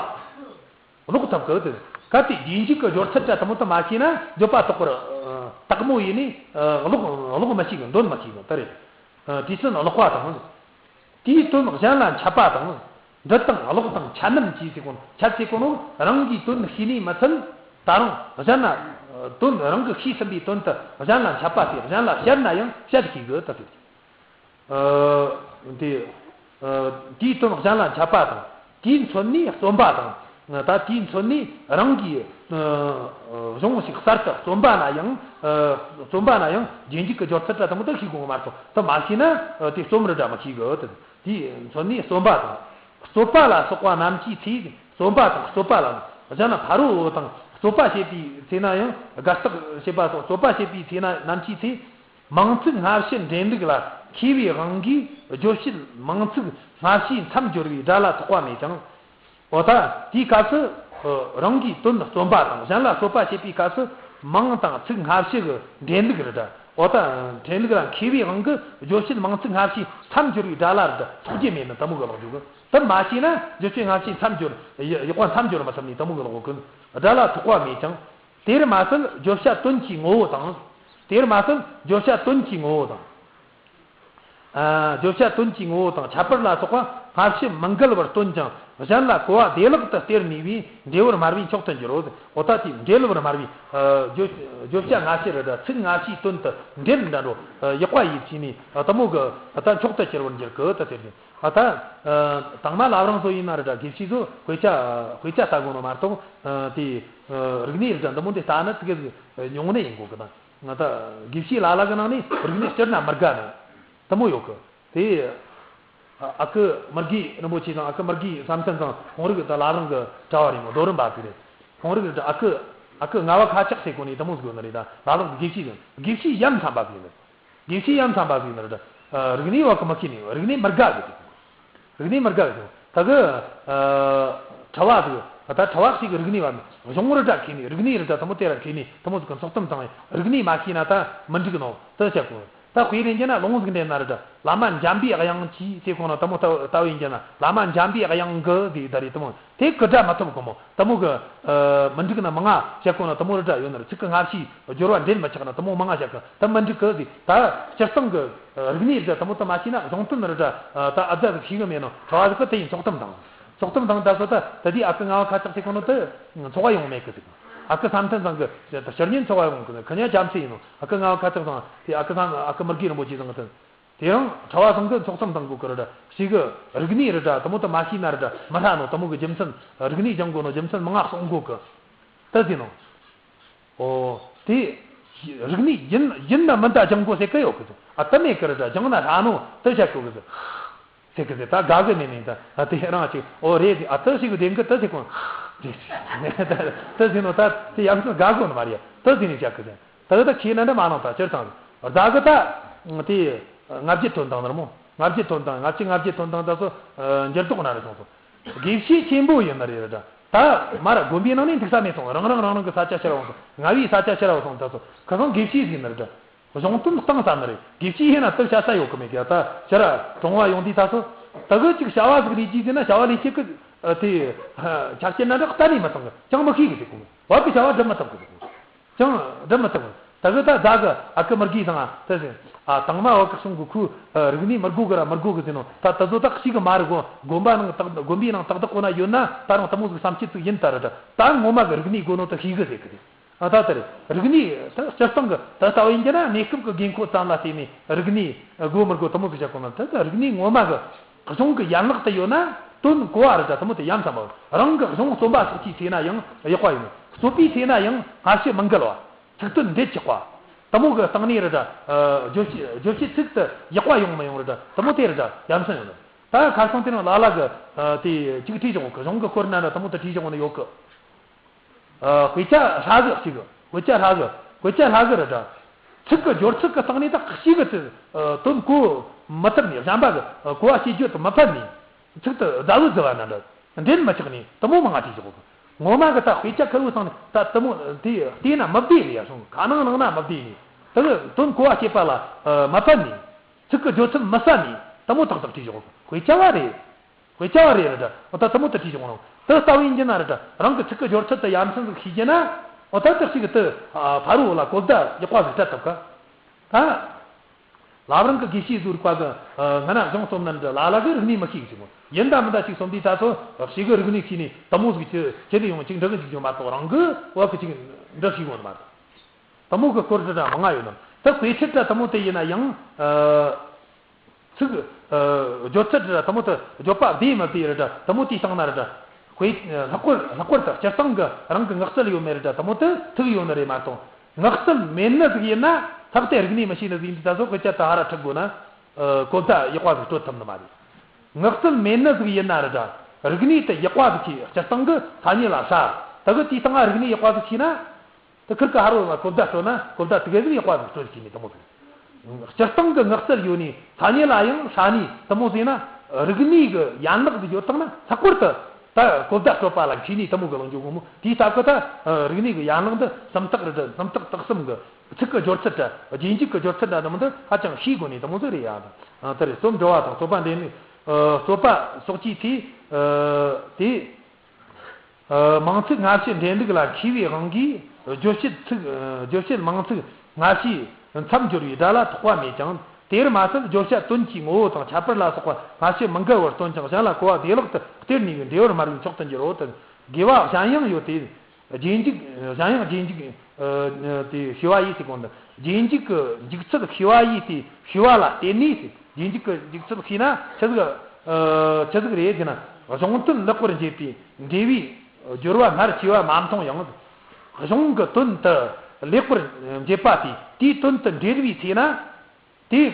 ཀློག་ཐུབ་ཀྱི་དེ། གལ་ཏེ་རྗེས་འཇུག་གི་སྦྱོར་ཚུལ་འདྲ་དེ་མོ་དེ་མ་ཤེས་ན་བརྗོད་པ་དག་པར་ཨ་དག་མོ་ཡིན་ནི་ཨ་ཀློག་ཀློག་མི་ཤེས་གི། འདོན་མི་ཤེས་གི་དེ་རེད། ཨ་དུས་གསུམ་ཀློག་པ་དང་། དེའི་དོན་གཞན་ལ་འཆད་པ་དང་། འབྲི་དང་ཀློག་དང་འཆད་རྣམས་ཀྱིས་ཟེར་གོ་ནོ། འཆད་ཟེར་གོ་ནོ་རང་གིས་དོན་ཤེས་ནི་མི་ཚད། ད་རུང་གཞན་ན་དོན་རང་གིས་ཤེས་ཟིན་པའི་དོན་དེ་གཞན་ལ་འཆད་པ་སྟེ། གཞན་ལ་བཤད་ན་ཡང་བཤད་ཤེས་གི་དེ་ཟེར། ཨ་དེ་ཨ་དེའི་དོན་གཞན་ལ་འཆད་པ་དང་། དེས་མཚོན་ནས་རྩོམ་པ་དང་། ད་དེས་མཚོན་ནས་རང་གིས་ཨ་གཞུང་ཞིག་གསར་དུ་རྩོམ་པ་ན་ཡང་། ཨ་རྩོམ་པ་ན་ཡང་རྗེས་འཇུག་གི་སྦྱོར་ཚུལ་འདྲ་དེ་མོ་དེ་ཤེས་དགོས་མ་གཏོགས། དེ་མ་ཤེས་ན་ཨ་དེ་རྩོམ་རེ་འདྲ་མི་ཤེས་གི་དེ། དེས་མཚོན་ནས་རྩོམ་པ་དང་། རྩོད་པ་ལ་སོགས་པ་རྣམས་ཀྱི་ཚེ། རྩོམ་པ་དང་རྩོད་པ་ལ་གཞན་ལ་ཕ་རོལ་པོ་དང་། རྩོད་པ་བྱེད་པའི་ཚེ་ན་ཡང་། དགག་རྟགས་བྱེད་པ་སོགས་རྩོད་པ་བྱེད་པའི་ཚེ་ན་རྣམས་ཀྱི་ཚེ། མིང་ཚིག་སྔ་ཕྱི་འདྲེན་ལུགས་ལ་མཁས་པའི་དབང་གིས། རྗོད་བྱེད་མིང་ཚིག་སྔ་ཕྱིའི་མཚམས་སྦྱོར་བའི་སྒྲ་ལ་ཐོགས་པ་མེད་ཀྱང་། འོ་ད་དེའི་སྐབས་སུ་རང་གིས་དོན་རྩོམ་པ་དང་གཞན་ལ་རྩོད་པ་བྱེད་པའི་སྐབས་སུ་མིང་དང་ཚིག་སྔ་ཕྱི་གི་འདྲེན་ལུགས་རེ་འདྲ། འོ་ད་འདྲེན་ལུགས་ལ་མཁས་པའི་དབང་གིས་རྗོད་བྱེད་མིང་ཚིག་སྔ་ཕྱིའི་མཚམས་སྦྱོར་བའི་སྒྲ་ལ་རེ་འདྲ་ཐོགས་རྒྱུ་མེད་ནི་དེ་མོ་གི་ལོག་འཇུག་གི། དེ་མ་ཤེས་ན་རྗོད་བྱེད་སྔ་ཕྱིའི་མཚམས་སྦྱོར། ཡི་དབྱེ་བ་མཚམས་སྦྱོར་མི་ཐུབ་ནི་དེ་མོ་གི་ལོག་གི། སྒྲ་ལ་ཐོགས་པ་མེད་ཀྱང་། དེར་མ་ཟད་བརྗོད་བྱ་དོན་གྱི་ངོ་བོ་དང་། དེར་མ་ཟད་བརྗོད་བྱ་དོན་གྱི་ངོ་བོ་དང་། ཨ་བརྗོད་བྱ་དོན་གྱི་ངོ་བོ་དང་ཁྱད་པར་ལ་སོགས་པ་སྔ་ཕྱི་མི་འགལ་བར་སྟོན་ཀྱང་། གཞན་ལ་གོ་བ་བདེ་བླག་ཏུ་སྟེར་ནུས་པས་འབྲས་བུར་སྨྲ་བས་མཆོག་ཏུ་འགྱུར་རོ། འོ་ད་དེ་འབྲས་བུར་སྨྲ་བས། ཨ་བརྗོད་བརྗོད་བྱ་སྔ་ཕྱི་རེ་འདྲ་ཚིག་སྔ་ཕྱིའི་དོན་དུ་འབྲེལ་འདྲ་འགྲོ། ཨ་དབྱེ་བ་ཡིས་ཕྱེ་ནས་ཨ་དེ་མོ་གི་ཨ་ད་མཆོག་ཏུ་གྱུར་བར་འགྱུར་གི་ད་ཟེར་ནས། ཨ་ད་ཨ་དང་མ་བླ་བྲང་ཚོ་ཡིན་ན་རེ་འདྲ། དགེ་བཤེས་ཚོ་དཔེ་ཆ་དཔེ་ཆ་ལྟ་དགོས་ནོ་མ་གཏོགས། ཨ་དེ་ཨ་རིག་གནས་རེ་འདྲ་འདི་མོ་འདི་ལྟ་ན་དེ་གི་ཉུང་ནི་ཡིན་དགོས་གི་ན། ང་ད་དགེ་བཤེས་ལ་ལ་གི་ནང་ནས་རིག་གནས་སྤྱིར་ན་མི་དགའ་ནི་དེ་མོ་ཡོད་གི། དེ་ཨ་ཨ་ཁུ་མི་དགེ་རིན་པོ་ཆེ་དང་ཨ་ཁུ་མི་དགེ་བསམ་གཏན་ཚང་། ཁོང་རིག་ད་བླ་བྲང་གི་གྲྭ་བ་རེད་མོ། རྡོ་རིན་པ་ཟིག་རེད། ཁོང་རིག་ད་ཨ་ཁུ་ཨ་ཁུ་ངག་དབང་ཁ་ཆག་ཟེར་གོ་ནི་དེ་མོ་ཟིག་ཡོད་ནི་རེད། ད་བླ་བྲང་གི་དགེ་བཤེས་ཟིག་དགེ་བཤེས་ཡ་མཚན་པ་ཟིག་ནི་རེད། དགེ་བཤེས་ཡ་མཚན་པ་ཟིག་ནི་རེད། ཨ་རིག་གནས་བ་གི་མི་ཤེས་ནི། རིག་གནས་མི་དགའ་གི་ཟིག་རིག་གནས་མི་དགའ་གི་ཟིག་ད་གི་ཨ་གྲྭ་བ་ཟིག་ད་གྲྭ་བ་ཞིག་གི་རིག་གནས་བ་ནི་གཞུང་རེ་འདྲ་མཁས་ནི། རིག་གནས་རེ་འདྲ་དེ་མོ་དེ་ར་མཁས་ནི་དེ་མོ་ཟིག་གི་ཚོགས་གཏམ་བཏང་། རིག་གནས་མ་ཤེས་ན་ད་མི་འགྲིག་ནོ་དེ་བཤད་གོ། ད་དཔེ་རེ་འཇོག་ན་ལུང་ཟིག་འདྲེན་ན་རེ་འདྲ། བླ་མ་འཇམ་པའི་དབྱངས་ཀྱིས་ཟེར་གོ་ནོ་དེ་མོ་ལྟ་ལྟ་བུ་ཡིན་རྒྱུ་ན། བླ་མ་འཇམ་པའི་དབྱངས་ཀྱིས་ཟེར་ད་རེད། དེ་མོ་དེ་གི་སྒྲ་མི་ཐོབ་གི་མོ། དེ་མོ་གི་ཨ་མི་འགྲིག་ན་མང་ང་བཤད་གོ་ནོ་དེ་མོ་རེ་འདྲ་ཡོད་ནི་རེད། ཚིག་གི་སྔ་ཕྱིའི་སྦྱོར་བ་འདྲེན་མི་ཆོག་ན་དེ་མོ་མང་ང་བཤད་གི། དེ་མི་འགྲིག་གི་ཟེར། ད་སྤྱིར་བཏང་གི་རིག་གནས་རེ་འདྲ་དེ་མོ་དེ་མ་ཤེས་ན། གཞུང་དོན་རེ་འདྲ་ད་ཨ་ཙི་ཟིག་ཤེས་གི་མེད་ནོ། གྲྭ་བ་ཟིག་གིས་དེ་ཡིན་ཚོགས་གཏམ་བཏང་། ཚོགས་གཏམ་བཏང་ད་སོ། ད་ད་དེ་ཨ་ཁུ་ངག་དབང་ཁ་ཆག་ཟེར་གོ་ནོ་དེ་ཚོགས་པ་ཡོང་མེད་གི་ཟིག་ཨ་ཁུ་བསམ་གཏན་ཚང་གི་ད་ཕྱི་ཉིན་ཚོགས་པ་ཡོང་གི། ཁི་ཉིན་རྒྱ་མཚོ་ཡིན་ནོ། ཨ་ཁུ་ངག་དབང་ཁ་ཆག་ཚང་དེ་ཨ་ཁུ་བསམ་ཨ་ཁུ་མི་དགེ་རིན་པོ་ཆེ་ཚང་གི་དེ། དེ་རིང་གྲྭ་བ་ཚང་གི་ཚོགས་གཏམ་བཏང་གོ་གི་རེ་འདྲ། ཞིག་གི་རིག་གནས་རེ་འདྲ་དེ་མོ་དེ་མ་ཤེས་ན་རེ་འདྲ་མི་ཧྲ་ནོ། དེ་མོ་གི་རྒྱུ་མཚན། རིག་གནས་སྦྱང་དགོས་ནོ་རྒྱུ་མཚན་མང་ང་གསུང་གོ་གི། ད་ཟེར་ནོ། ཨོ་དེ་རིག་གནས་ཡིན་ཡིན་ན་མིན་ད་སྦྱང་དགོས་ཟེར་གི་ཡོད་གི་ཟེར། ཨ་དེ་མེད་གི་རེ་འདྲ། སྦྱངས་ན་ཧྲ་ནོ་དེ་བཤད་གོ་གི་ཟེར། ཟེར་གི་ཟེར། ད་དགའ་གི་མེད་ནི་ད། ཨ་དེ་རང་ཅིག་ཨོ་རེད་ཟེར། ཨ་དེ་ཞིག་གི་དེང་གི་དེ་ཟེར་གོ་རེད་ཟེར། དེ་ཟེར་ནོ་ད་དེ་ཡང་སུ་དགའ་གོ་ནི་མ་རེད། དེ་ཟེར་ནས་བཤད་གི་ཟེར། ད་ད་ཁྱེད་ན་འདྲ་མ་ལངས་ད་སྤྱིར་བཏང་། བདག་གི་ད་དེ་ལྔ་བརྒྱད་ཐོན་དང་ནར་མོ། ལྔ་བརྒྱད་ཐོན་དང་། ལྔ་བཅུ་ང་བརྒྱད་ཐོན་དང་ད་སོ་འགྱུར་ལྡོག་ན་རེ་སོང་སོང་། དགེ་བཤེས་ཆེན་པོ་ཡིན་ན་རེ་རེ་འདྲ། ད་མར་དགོན་པའི་ནང་ནས་འདུག་ས་མེད་སོང་། རང་རང་རང་རང་གི་ས་ཆ་ཕྱིར་འོང་སོང་། ང་བའི་ས་ཆ་ཕྱིར་འོང་སོང་། ད་སོ་ཁ་སང་དགེ་བཤེས་ཟིག་ན་རེ་འདྲ། གཞུང་དོན་གཏིང་ཟབ་ནི་རེད། དགེ་བཤེས་ཡིན་ན་དེ་བྱ་ས་ཡོད་གི་མེད་གི། ད་ཕྱིར་གྲོང་བ་ཡོང་དུས་ད་སོ་ད་གི་ཅིག་བྱ་བ་ཟིག་ལས་རྒྱུ་ཟིན་ན་བྱ་བ་ལས་བྱེད་གི། ཨ་དེ་ཆ་རྐྱེན་ན་འདྲ་གཏན་ནས་མི་བཏང་གི། ཅང་མི་ཤེས་གི་ཟེར་གོ། བབ་གི་བྱ་བ་སྒྲུབ་མི་ཐུབ་གི་ཟེར་གོ། ཅང་སྒྲུབ་མི་ཐུབ། ད་གི་ད་བདག་གི་ཨ་ཁུ་མི་དགེ་ཚང་ཨ་དེ་ཟེར། ཨ་དང་མ་བ་གི་གསུང་གི་ཁུ་རིག་གནས་མི་དགོས་གི་ར་མི་དགོས་གི་ཟེར་ནོ། ད་དེ་ཚོ་ད་ཤེས་གི་མ་རེད་གོ། དགོན་པ་ནང་ཏག་དགོན་པའི་ནང་ཏག་ཏག་ཁོ་ན་ཡོད་ན་ད་རུང་དེ་མོ་ཟིག་བསམ་སྤྱོད་ཅིག་ཡིན་ད་ར་ད། ད་ངོ་མ་གི་རིག་གནས་དགོས་ནོ་དེ་ཤེས་གི་ཟེར་གི་རེད། ཨ་ད་དེ་རེད། རིག་གནས་ད་སྤྱིར་བཏང་གི་ད་ལྟ་བ་ཡིན་རྒྱུ་ན་གནས་སྐབས་ཀྱི་དགོས་མཁོ་ཙམ་ལ་བརྟེན་ནས་རིག་གནས་དགོས་མི་དགོས་དེ་མོ་ཟིག་བྱ་གོ་ན། ད་ད་རིག་གནས་ངོ་མ་གི་གཞུང་གི་ཡན་ལག་དེ་ཡོད་ན་དོན་གོ་བ་རེད་ད། དེ་མོ་དེ་ཡ་མཚན་པ་རང་གི་གཞུང་རྩོམ་པ་སོགས་ཀྱི་ཚེ་ན་ཡང་ཡག་པ་ཡིན། རྩོད་པའི་ཚེ་ན་ཡང་སྔ་ཕྱི་མི་འགལ་བ། ཚིག་དོན་འགྲེལ་ཆོག་པ། དེ་མོ་གི་སྟེང་ནས་རེད་ད། ཨ་བརྗོད་བྱེད་བརྗོད་བྱེད་ཚིག་དེ་ཡག་པ་ཡོང་མི་ཡོང་རེད་ད། དེ་མོ་དེ་རེད་ད་ཡ་མཚན་ཡོད་ནི། ད་ཁ་སང་དེ་རིང་ལ་ལ་གི་ཨ་དེ་ཅིག་བྲིས་བྱུང་གི། གཞུང་གི་སྐོར་ན་འདྲ་དེ་མོ་དེ་བྲིས་བྱུང་ནི་ཡོད་གི། ཨ་དཔེ་ཆ་ཧྲ་གི་ཅིག་དཔེ་ཆ་ཧྲ་གི། དཔེ་ཆ་ཧྲ་གི་རེད་ད། ཚིག་གི་སྦྱོར་ཚིག་གི་སྟེང་ནས་ད་ཤེས་གི་དེ། ཨ་དོན་གོ་མི་ཐུབ་ནས། གཞན་པ་གི་ཨ་གོ་བ་བྱེད་རྒྱུ་དེ་མི་ཕན་ནས། ཚིག་དེ་ཟླ་བོ་ཟེར་བ་ན་འདྲ། འདྲེན་མི་ཆགས་ནས་དེ་མོ་མང་ང་བྲིས་བཞག་གི། ངོ་མ་གི་ད་དཔེ་ཆ་ཁེར་བོའི་སྟེང་ནས་ད་དེ་མོ་དེ་བལྟས་ན་མི་བདེ་ནས་ཡ་སོང་། ཁ་ནང་ནང་ན་མི་བདེ་ནས། དེ་གི་དོན་གོ་བ་བྱེད་པ་ལ་ཨ་མི་ཕན་ནས། ཚིག་གི་སྦྱོར་ཚུལ་མི་གསལ་ནས་དེ་མོ་ཏག་ཏག་བྲིས་བཞག་གོ། དཔེ་ཆ་བ་རེད། དཔེ་ཆ་བ་རེད་ར་འདྲ། འོ་ད་དེ་མོ་དེ་བྲིས་བཞག་ནོ། དེ་ལྟ་བུ་ཡིན་གྱི་ན་ར་འདྲ། རང་གི་ཚིག་གི་སྦྱོར་ཚུལ་དེ་ཡ་མཚན་ཟིག་ཤེས་ཀྱི་ན། འོ་ད་དེ་ཅིག་གི་དེ་ཕ་རོལ་ལ་གོ་བརྡ་ཡག་པ་ཟིག་སྤྲད་ཐུབ་ཀ། ད། བླ་བྲང་གི་དགེ་བཤེས་ཟུར་པ་གི་སྔ་ན་གཞུང་རྩོམ་ན་འདྲ་ལ་ལ་གི་རིག་གནས་མི་ཤེས་གི་ཟེར་གོ། ཡིན་ད་མིན་ད་ཅིག་རྩོམ་དུས་ད་ཚོ་ཞེ་གི་རིག་གནས་ཤེས་ནས་དེ་མོ་ཟིག་ཅི་ཅི་ལས་ཡོང་ཅིག་འདྲི་གི་འཇུག་རྒྱུ་མ་གཏོགས་རང་གི་བ་གི་ཅིག་འདྲི་ཤེས་གོ་ནི་མ་རེད། དེ་མོ་གི་སྐོར་དྲི་བ་མང་ང་ཡོད་ནམ། ད་དཔེ་ཆ་དྲ་དེ་མོ་དེ་ཡིན་ན་ཡང་། ཚིག་སྦྱོར་ཚུལ་དྲ་དེ་མོ་དེ་བརྗོད་པ་བདེ་མི་བདེ་ར་དྲ་དེ་མོ་དེའི་སྟེང་ན་ར་དྲ། དཔེ་ལྷག་པར་ལྷག་པར་དུ་སྤྱིར་བཏང་གི་རང་གི་ངག་རྩལ་ཡོད་མེད་ར་དྲ་དེ་མོ་དེ་ཐུག་ཡོད་ནི་རེད་མ་གཏོགས། ངག་རྩལ་མེད་ནི་ཟིག་ཡིན་ན་ལྷག་དེ་རིག་གནས་མི་ཤེས་ནི་ཟིག་ཡིན་དུས་ད་གཟོད་དཔེ་ཆ་དེ་ཧ་ར་ཁྲིད་དགོས་ན། གོ་བརྡ་ཡག་པ་ཟིག་སྤྲོད་ཐུབ་ནི་མ་རེད། ངག་རྩལ་མེད་ནི་ཟིག་ཡིན་ན་ར་དྲ་རིག་གནས་དེ་ཡག་པ་ཟིག་ཤེས། སྤྱིར་བཏང་གི་ཐ་སྙད་ལ་ཧྲ། ད་གི་དེའི་སྟེང་ང་རིག་གནས་ཡག་པ་ཟིག་ཤེས་ན། དེ་ཁིར་ཀ་ཧ་རོ་ལ་གོ་བརྡ་སྤྲོད་ན་གོ་བརྡ་དེ་ག་ཟིག་ཡག་པ་ཟིག་སྤྲོད་ཀྱི་ནི་དེ་མོ་ཟིག་སྤྱིར་བཏང་གི་ངག་རྩལ་ཡོད་ནི་ཐ་སྙད་ལ་ཡང་ཧྲ་ནི་དེ་མོ་ཟིག་ན། རིག་གནས་གི་ཡན་ལག་ཟིག་ཡོད་དང་ན་ལྷག་པར་དུ་ད་གོ་བརྡ་སྤྲོད་པ་ལ་མཁས་ནི་དེ་མོ་གི་ལོ་འཇུག་གོ་མོ། དེའི་སྟབས་ཀྱིས་ད་རིག་གནས་གི་ཡན་ལག་འདི་སུམ་རྟགས་རེད། སུམ་རྟགས་དག་གསུམ་གི་ཚིག་གི་སྦྱོར་ཚུལ་དྲ་རྗེས་འཇུག་གི་སྦྱོར་ཚུལ་དྲ་དེ་མོ་འདི་ཧ་ཅང་ཤེས་དགོས་ནི་དེ་མོ་ཟིག་རེད་ཡ། ད་དེ་རེད། རྩོམ་འབྲི་བ་དང་རྩོད་པ་འདྲེན་ནི། རྩོད་པ་སོགས་ཀྱི་ཚེ། དེ། མིང་ཚིག་སྔ་ཕྱི་འདྲེན་ལུགས་ལ་མཁས་པའི་དབང་གིས་རྗོད་བྱེད་ཚིག་རྗོད་བྱེད་མིང་ཚིག་སྔ་ཕྱིའི་མཚམས་སྦྱོར་བའི་སྒྲ་ལ་ཐོགས་པ་མེད་ཀྱང་། དེར་མ་ཟད་བརྗོད་བྱ་དོན་གྱི་ངོ་བོ་དང་ཁྱད་པར་ལ་སོགས་པ་སྔ་ཕྱི་མི་འགལ་བར་སྟོན་ཀྱང་གཞན་ལ་གོ་བ་བདེ་བླག་ཏུ་སྟེར་ནུས་པའི་འགྲེལ་པར་སྨྲ་བའི་མཆོག་ཏུ་འགྱུར་རོ། དེ་དགེ་བ་གཞན་ཡང་ཡོད་དེ། རྗེས་འཇུག་གཞན་ཡང་རྗེས་འཇུག་དེ་ཤེས་པ་ཡིས་ཟེར་གོ་འདི། རྗེས་འཇུག་གི་འཇུག་ཚུལ་ཤེས་པ་ཡིས་དེ་ཤེས་པ་ལ་བརྟེན་ནས་ཟེར། རྗེས་འཇུག་གི་འཇུག་ཚུལ་ཤེས་ན་ཆི་ཟིག་ཆི་ཟིག་རེད་ཟེར་ན། གཞུང་དོན་ལེགས་པར་འབྱེད་པའི་འགྲེལ་བའི་སྦྱོར་བ་སྔར་བྱས་པ་མ་མཐོང་ཡང་། གཞུང་གི་དོན་དུ་ལེགས་པར་འབྱེད་པ་དེ་དེའི་དོན་དུ་འགྲེལ་བའི་ཚེ་ན། དེ།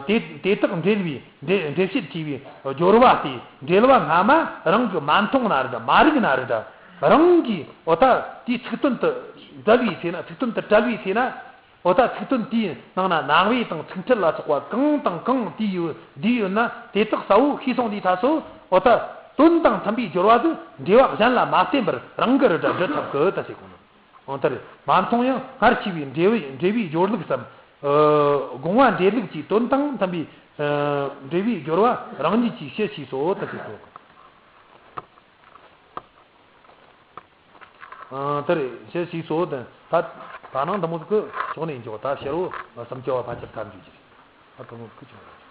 དེ་དེ་དག་འགྲེལ་བའི་འགྲེལ་འགྲེལ་བྱེད་ཅེས་པའི་སྦྱོར་བ་དེ་འགྲེལ་བ་སྔ་མ་རང་གིས་མ་མཐོང་ན་རེད། མ་རིག་ན་རེད། རང་གིས་འོ་ད་དེའི་ཚིག་དོན་དུ་བསྡུ་བའི་ཚེ་ན། ཚིག་དོན་དུ་བཀྲལ་བའི་ཚེ་ན། འོ་ད་ཚིག་དོན་དེའི་ནང་ན་རྣམ་དབྱེ་དང་ཚིག་ཕྲད་ལ་སོགས་པ་གང་དང་གང་དེ་ཡོད་བསྡུས་ཡོད་ན། དེ་དག་གསལ་བོ་ཤེས་སོང་དུས་ད་སོ་འོ་ད་དོན་དང་མཐུན་པའི་སྦྱོར་བ་དེ་འགྲེལ་བ་གཞན་ལ་མ་བརྟེན་པར་རང་གིས་རེད་འགྲེལ་ཐུབ་གི་ད་ཟེར་གོ་ནོ། ཨང་། ད་རེད། མ་མཐོང་ཡང་སྔར་བྱས་པའི་འགྲེལ་བའི་འགྲེལ་བའི་སྦྱོར་ལུགས་སམ། ཨ། དགོངས་པ་འགྲེལ་ལུགས་ཀྱི་དོན་དང་མཐུན་པའི། ཨ། འགྲེལ་བའི་སྦྱོར་བ་རང་ཉིད་ཀྱིས་ཞི་ཞེས་སོ་ད་ཅེས་སོ། ཨང་། ད་རེད། ཞི་ཞེས་སོ་ད། ད་ད་ནང་དུ་མོ་ཟིག་གི་ཕྱོགས་ནས་འཇོག་ད་ཕྱི་རོ་སུམ་ཅུ་བ་ཕལ་ཆེར་ཐམ་འཇུག་ཅིག་ད་དུ་མོ་ཟིག་གི་ཕྱོགས་ནས།